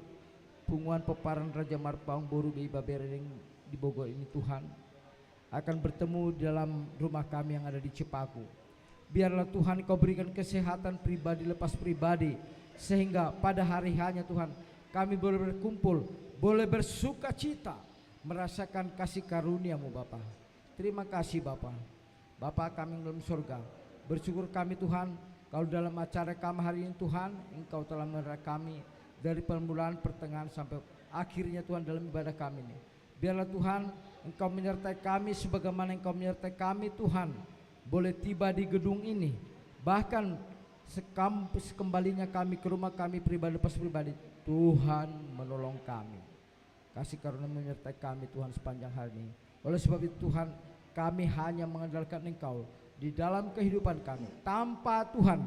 punguan pomparan Raja Marpaung boru be ibebere di Bogor ini, Tuhan, akan bertemu di dalam rumah kami yang ada di Cipaku. Biarlah, Tuhan, Kau berikan kesehatan pribadi lepas pribadi, sehingga pada hari hanya, Tuhan, kami boleh berkumpul, boleh bersukacita, merasakan kasih karunia-Mu, Bapa. Terima kasih, Bapa. Bapa kami yang dalam sorga, bersyukur kami, Tuhan, kalau dalam acara kami hari ini, Tuhan, Engkau telah memelihara kami dari permulaan, pertengahan, sampai akhirnya, Tuhan, dalam ibadah kami ini. Biarlah, Tuhan, Engkau menyertai kami sebagaimana Engkau menyertai kami, Tuhan. Boleh tiba di gedung ini, bahkan sekam-, sekembalinya kami ke rumah kami pribadi lepas pribadi, Tuhan menolong kami. Kasih karunia menyertai kami, Tuhan, sepanjang hari ini. Oleh sebab itu, Tuhan, kami hanya mengandalkan Engkau di dalam kehidupan kami. Tanpa Tuhan,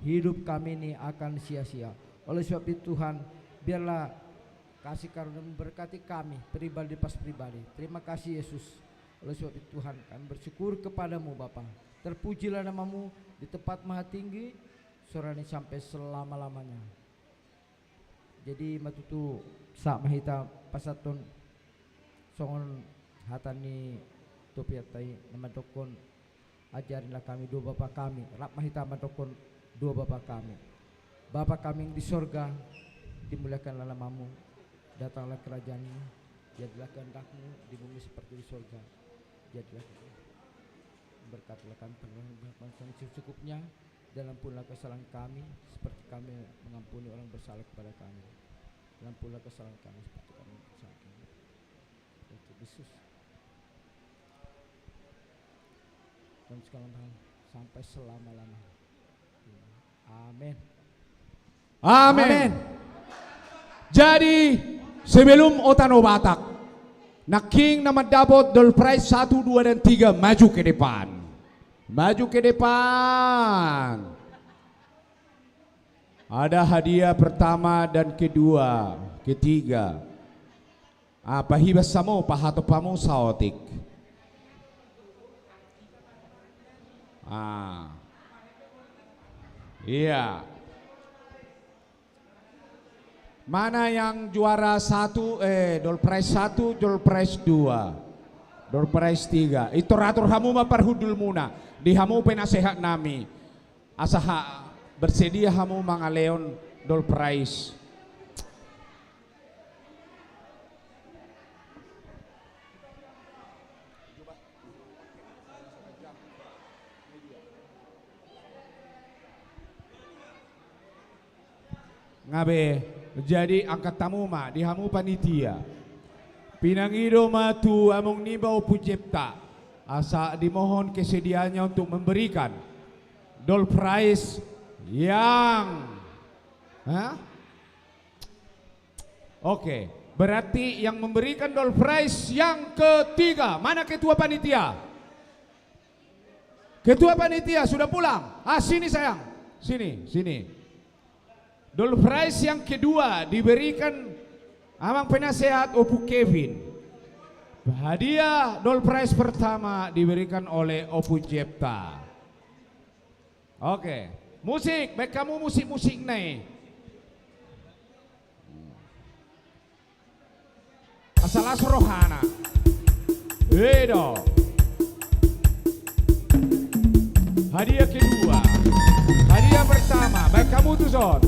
hidup kami ini akan sia-sia. Oleh sebab itu, Tuhan, biarlah kasih karunia memberkati kami, pribadi lepas pribadi. Terima kasih, Yesus. Oleh sebab itu, Tuhan, kami bersyukur kepada-Mu, Bapa. Terpujilah nama-Mu di tempat maha tinggi, sorani sampai selama-lamanya. Jadi, ima tutu, sahat ma hita pasahathon songon hata ni topianta i, na mandokkon, ajarinlah kami doa Bapa kami. Rap ma hita mandokkon doa Bapa kami. Bapa kami yang di sorga, dimuliakanlah nama-Mu, datanglah kerajaan-Mu, jadilah kehendak-Mu di bumi seperti di sorga. Jadilah, berkatilah kami, berkatilah kami secukupnya, dan ampunilah kesalahan kami, seperti kami mengampuni orang bersalah kepada kami. Dan ampunilah kesalahan kami, seperti kami mengampuni kesalahan kami. Untuk Yesus. Dan segala hal sampai selama-lamanya. Amin. Amin. Amin. Jadi, sebelum Ota Nau Batak, nangkin na mandapot door prize satu, dua, dan tiga, maju ke depan. Maju ke depan. Ada hadiah pertama dan kedua, ketiga. Ah, pahibas hamu, pahatop hamu saotik. Ah. Iya. Mana yang juara satu, eh, door prize satu, door prize dua, door prize tiga. Itor-ator hamu ma parhundulmuna. Di hamu penasehat nami. Asa ha, bersedia hamu mangalehon door prize. Ngabe, jadi angkat hamu ma, di hamu panitia. Pinangido ma tu among niba Ompu Jepta, asa dimohon kesediaannya untuk memberikan door prize yang, hah? Oke, berarti yang memberikan door prize yang ketiga, mana ketua panitia? Ketua panitia sudah pulang. Ah, sini sayang. Sini, sini. Door prize yang kedua diberikan Amang Penasehat Ompu Kevin. Hadiah door prize pertama diberikan oleh Ompu Jepta. Oke, musik, baen hamu musik-musikna i. Asa las rohana. I do. Hadiah kedua. Hadiah pertama. Baen hamu tuson.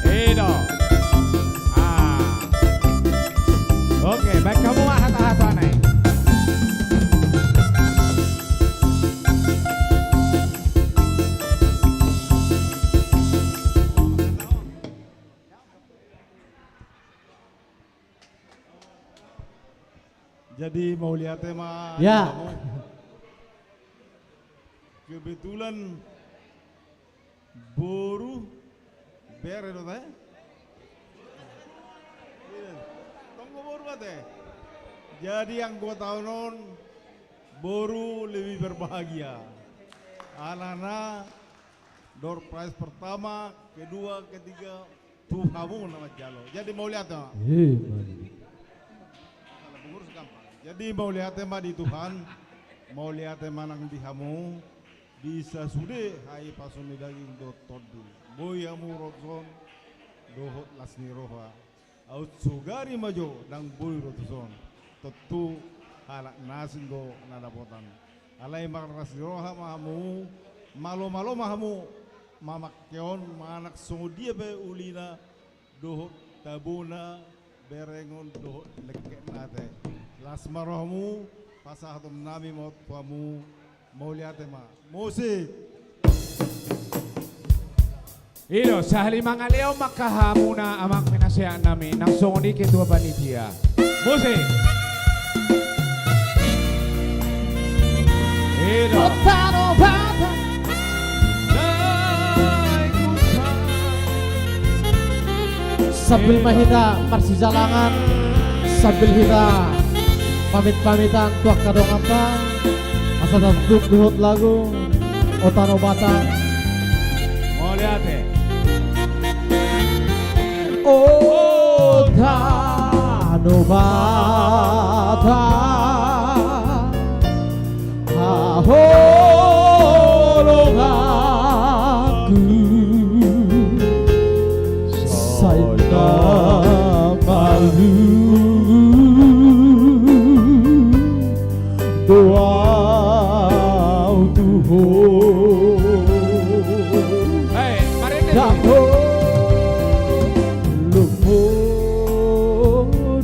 I do. Ah. Oke, baen hamu ma hata-hatana i. Jadi, mauliate ma. Ya. Kebetulan boru, bere do te? Iya. Tong do boru ate. Jadi anggota on boru lebih berbahagia. Alana door prize pertama, kedua, ketiga, tu hamu na manjalo. Jadi mauliate ma. Iya, mauliate. Salah pengurus gampang. Jadi mauliate ma di Tuhan, mauliate ma nang di hamu. Di sasude hahipason ni daging dohot tondi, boi hamu ro tuson dohot las ni roha. Aut sogari ma jo ndang boi ro tuson, tontu halak na asing do na dapotan. Alai marlas ni roha ma hamu, malo-malo ma hamu mamangke on, manang songon dia pe ulina, dohot tabona, berengon dohot lengketna ate. Las ma rohamu, pasahaton nami ma on tu hamu, mauliate ma. Musik. I do, sahali mangalehon ma angka hamuna amang penasehat nami, nang songon i ketua panitia. Musik. I do. Kota Batam. Sambil ma hita marsijalangan, sambil hita pamit-pamitan tu angka donganta, asa tatutup dohot lagu O Tano Batam. Mauliate. O Tano Batam. Haholonganku sai na malum do au tu ho. Hei, marende. Ndang lomo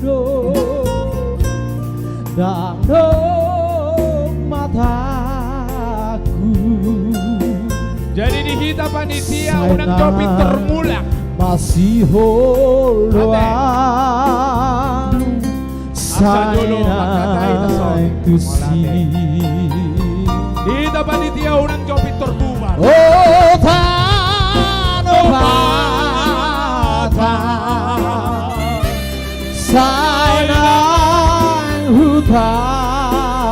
do. Ndang dong mataku. Jadi di hita panitia unang jo pintor mulak. Masihol doang. Ate. Asa jolo mangkatai na saon. Di hita panitia unang jo pintor bubar. O Tano Batam. Sai nang hutata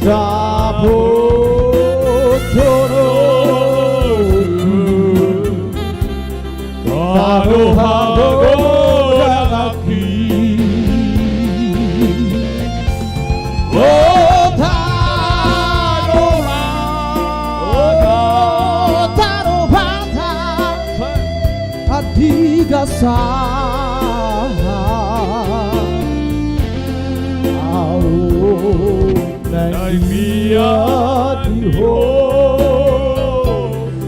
dapot dohot tano hagodanganki. O Tano Batam, o Tano Batam, andigan sa au naeng liat di ho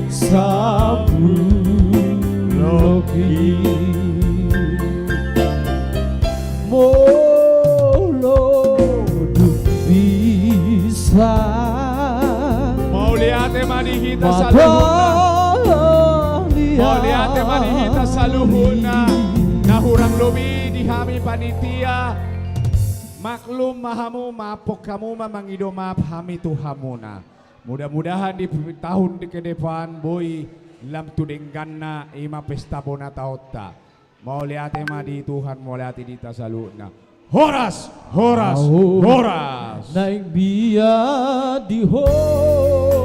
sambulonki. Molo dung bisa. Mauliate ma di hita saluhutna. Mauliate ma di hita saluhutna. Na hurang lobi di hami panitia. Maklum ma hamu, maaphon hamu ma, mangido maaf hami tu hamuna. Mudah-mudahan di tahun di ke depan boi lam tu dengganna i ma pesta bona taonta. Mauliate ma di Tuhan, mauliate di hita saluhutna. Horas, horas, horas. Naeng biar di ho.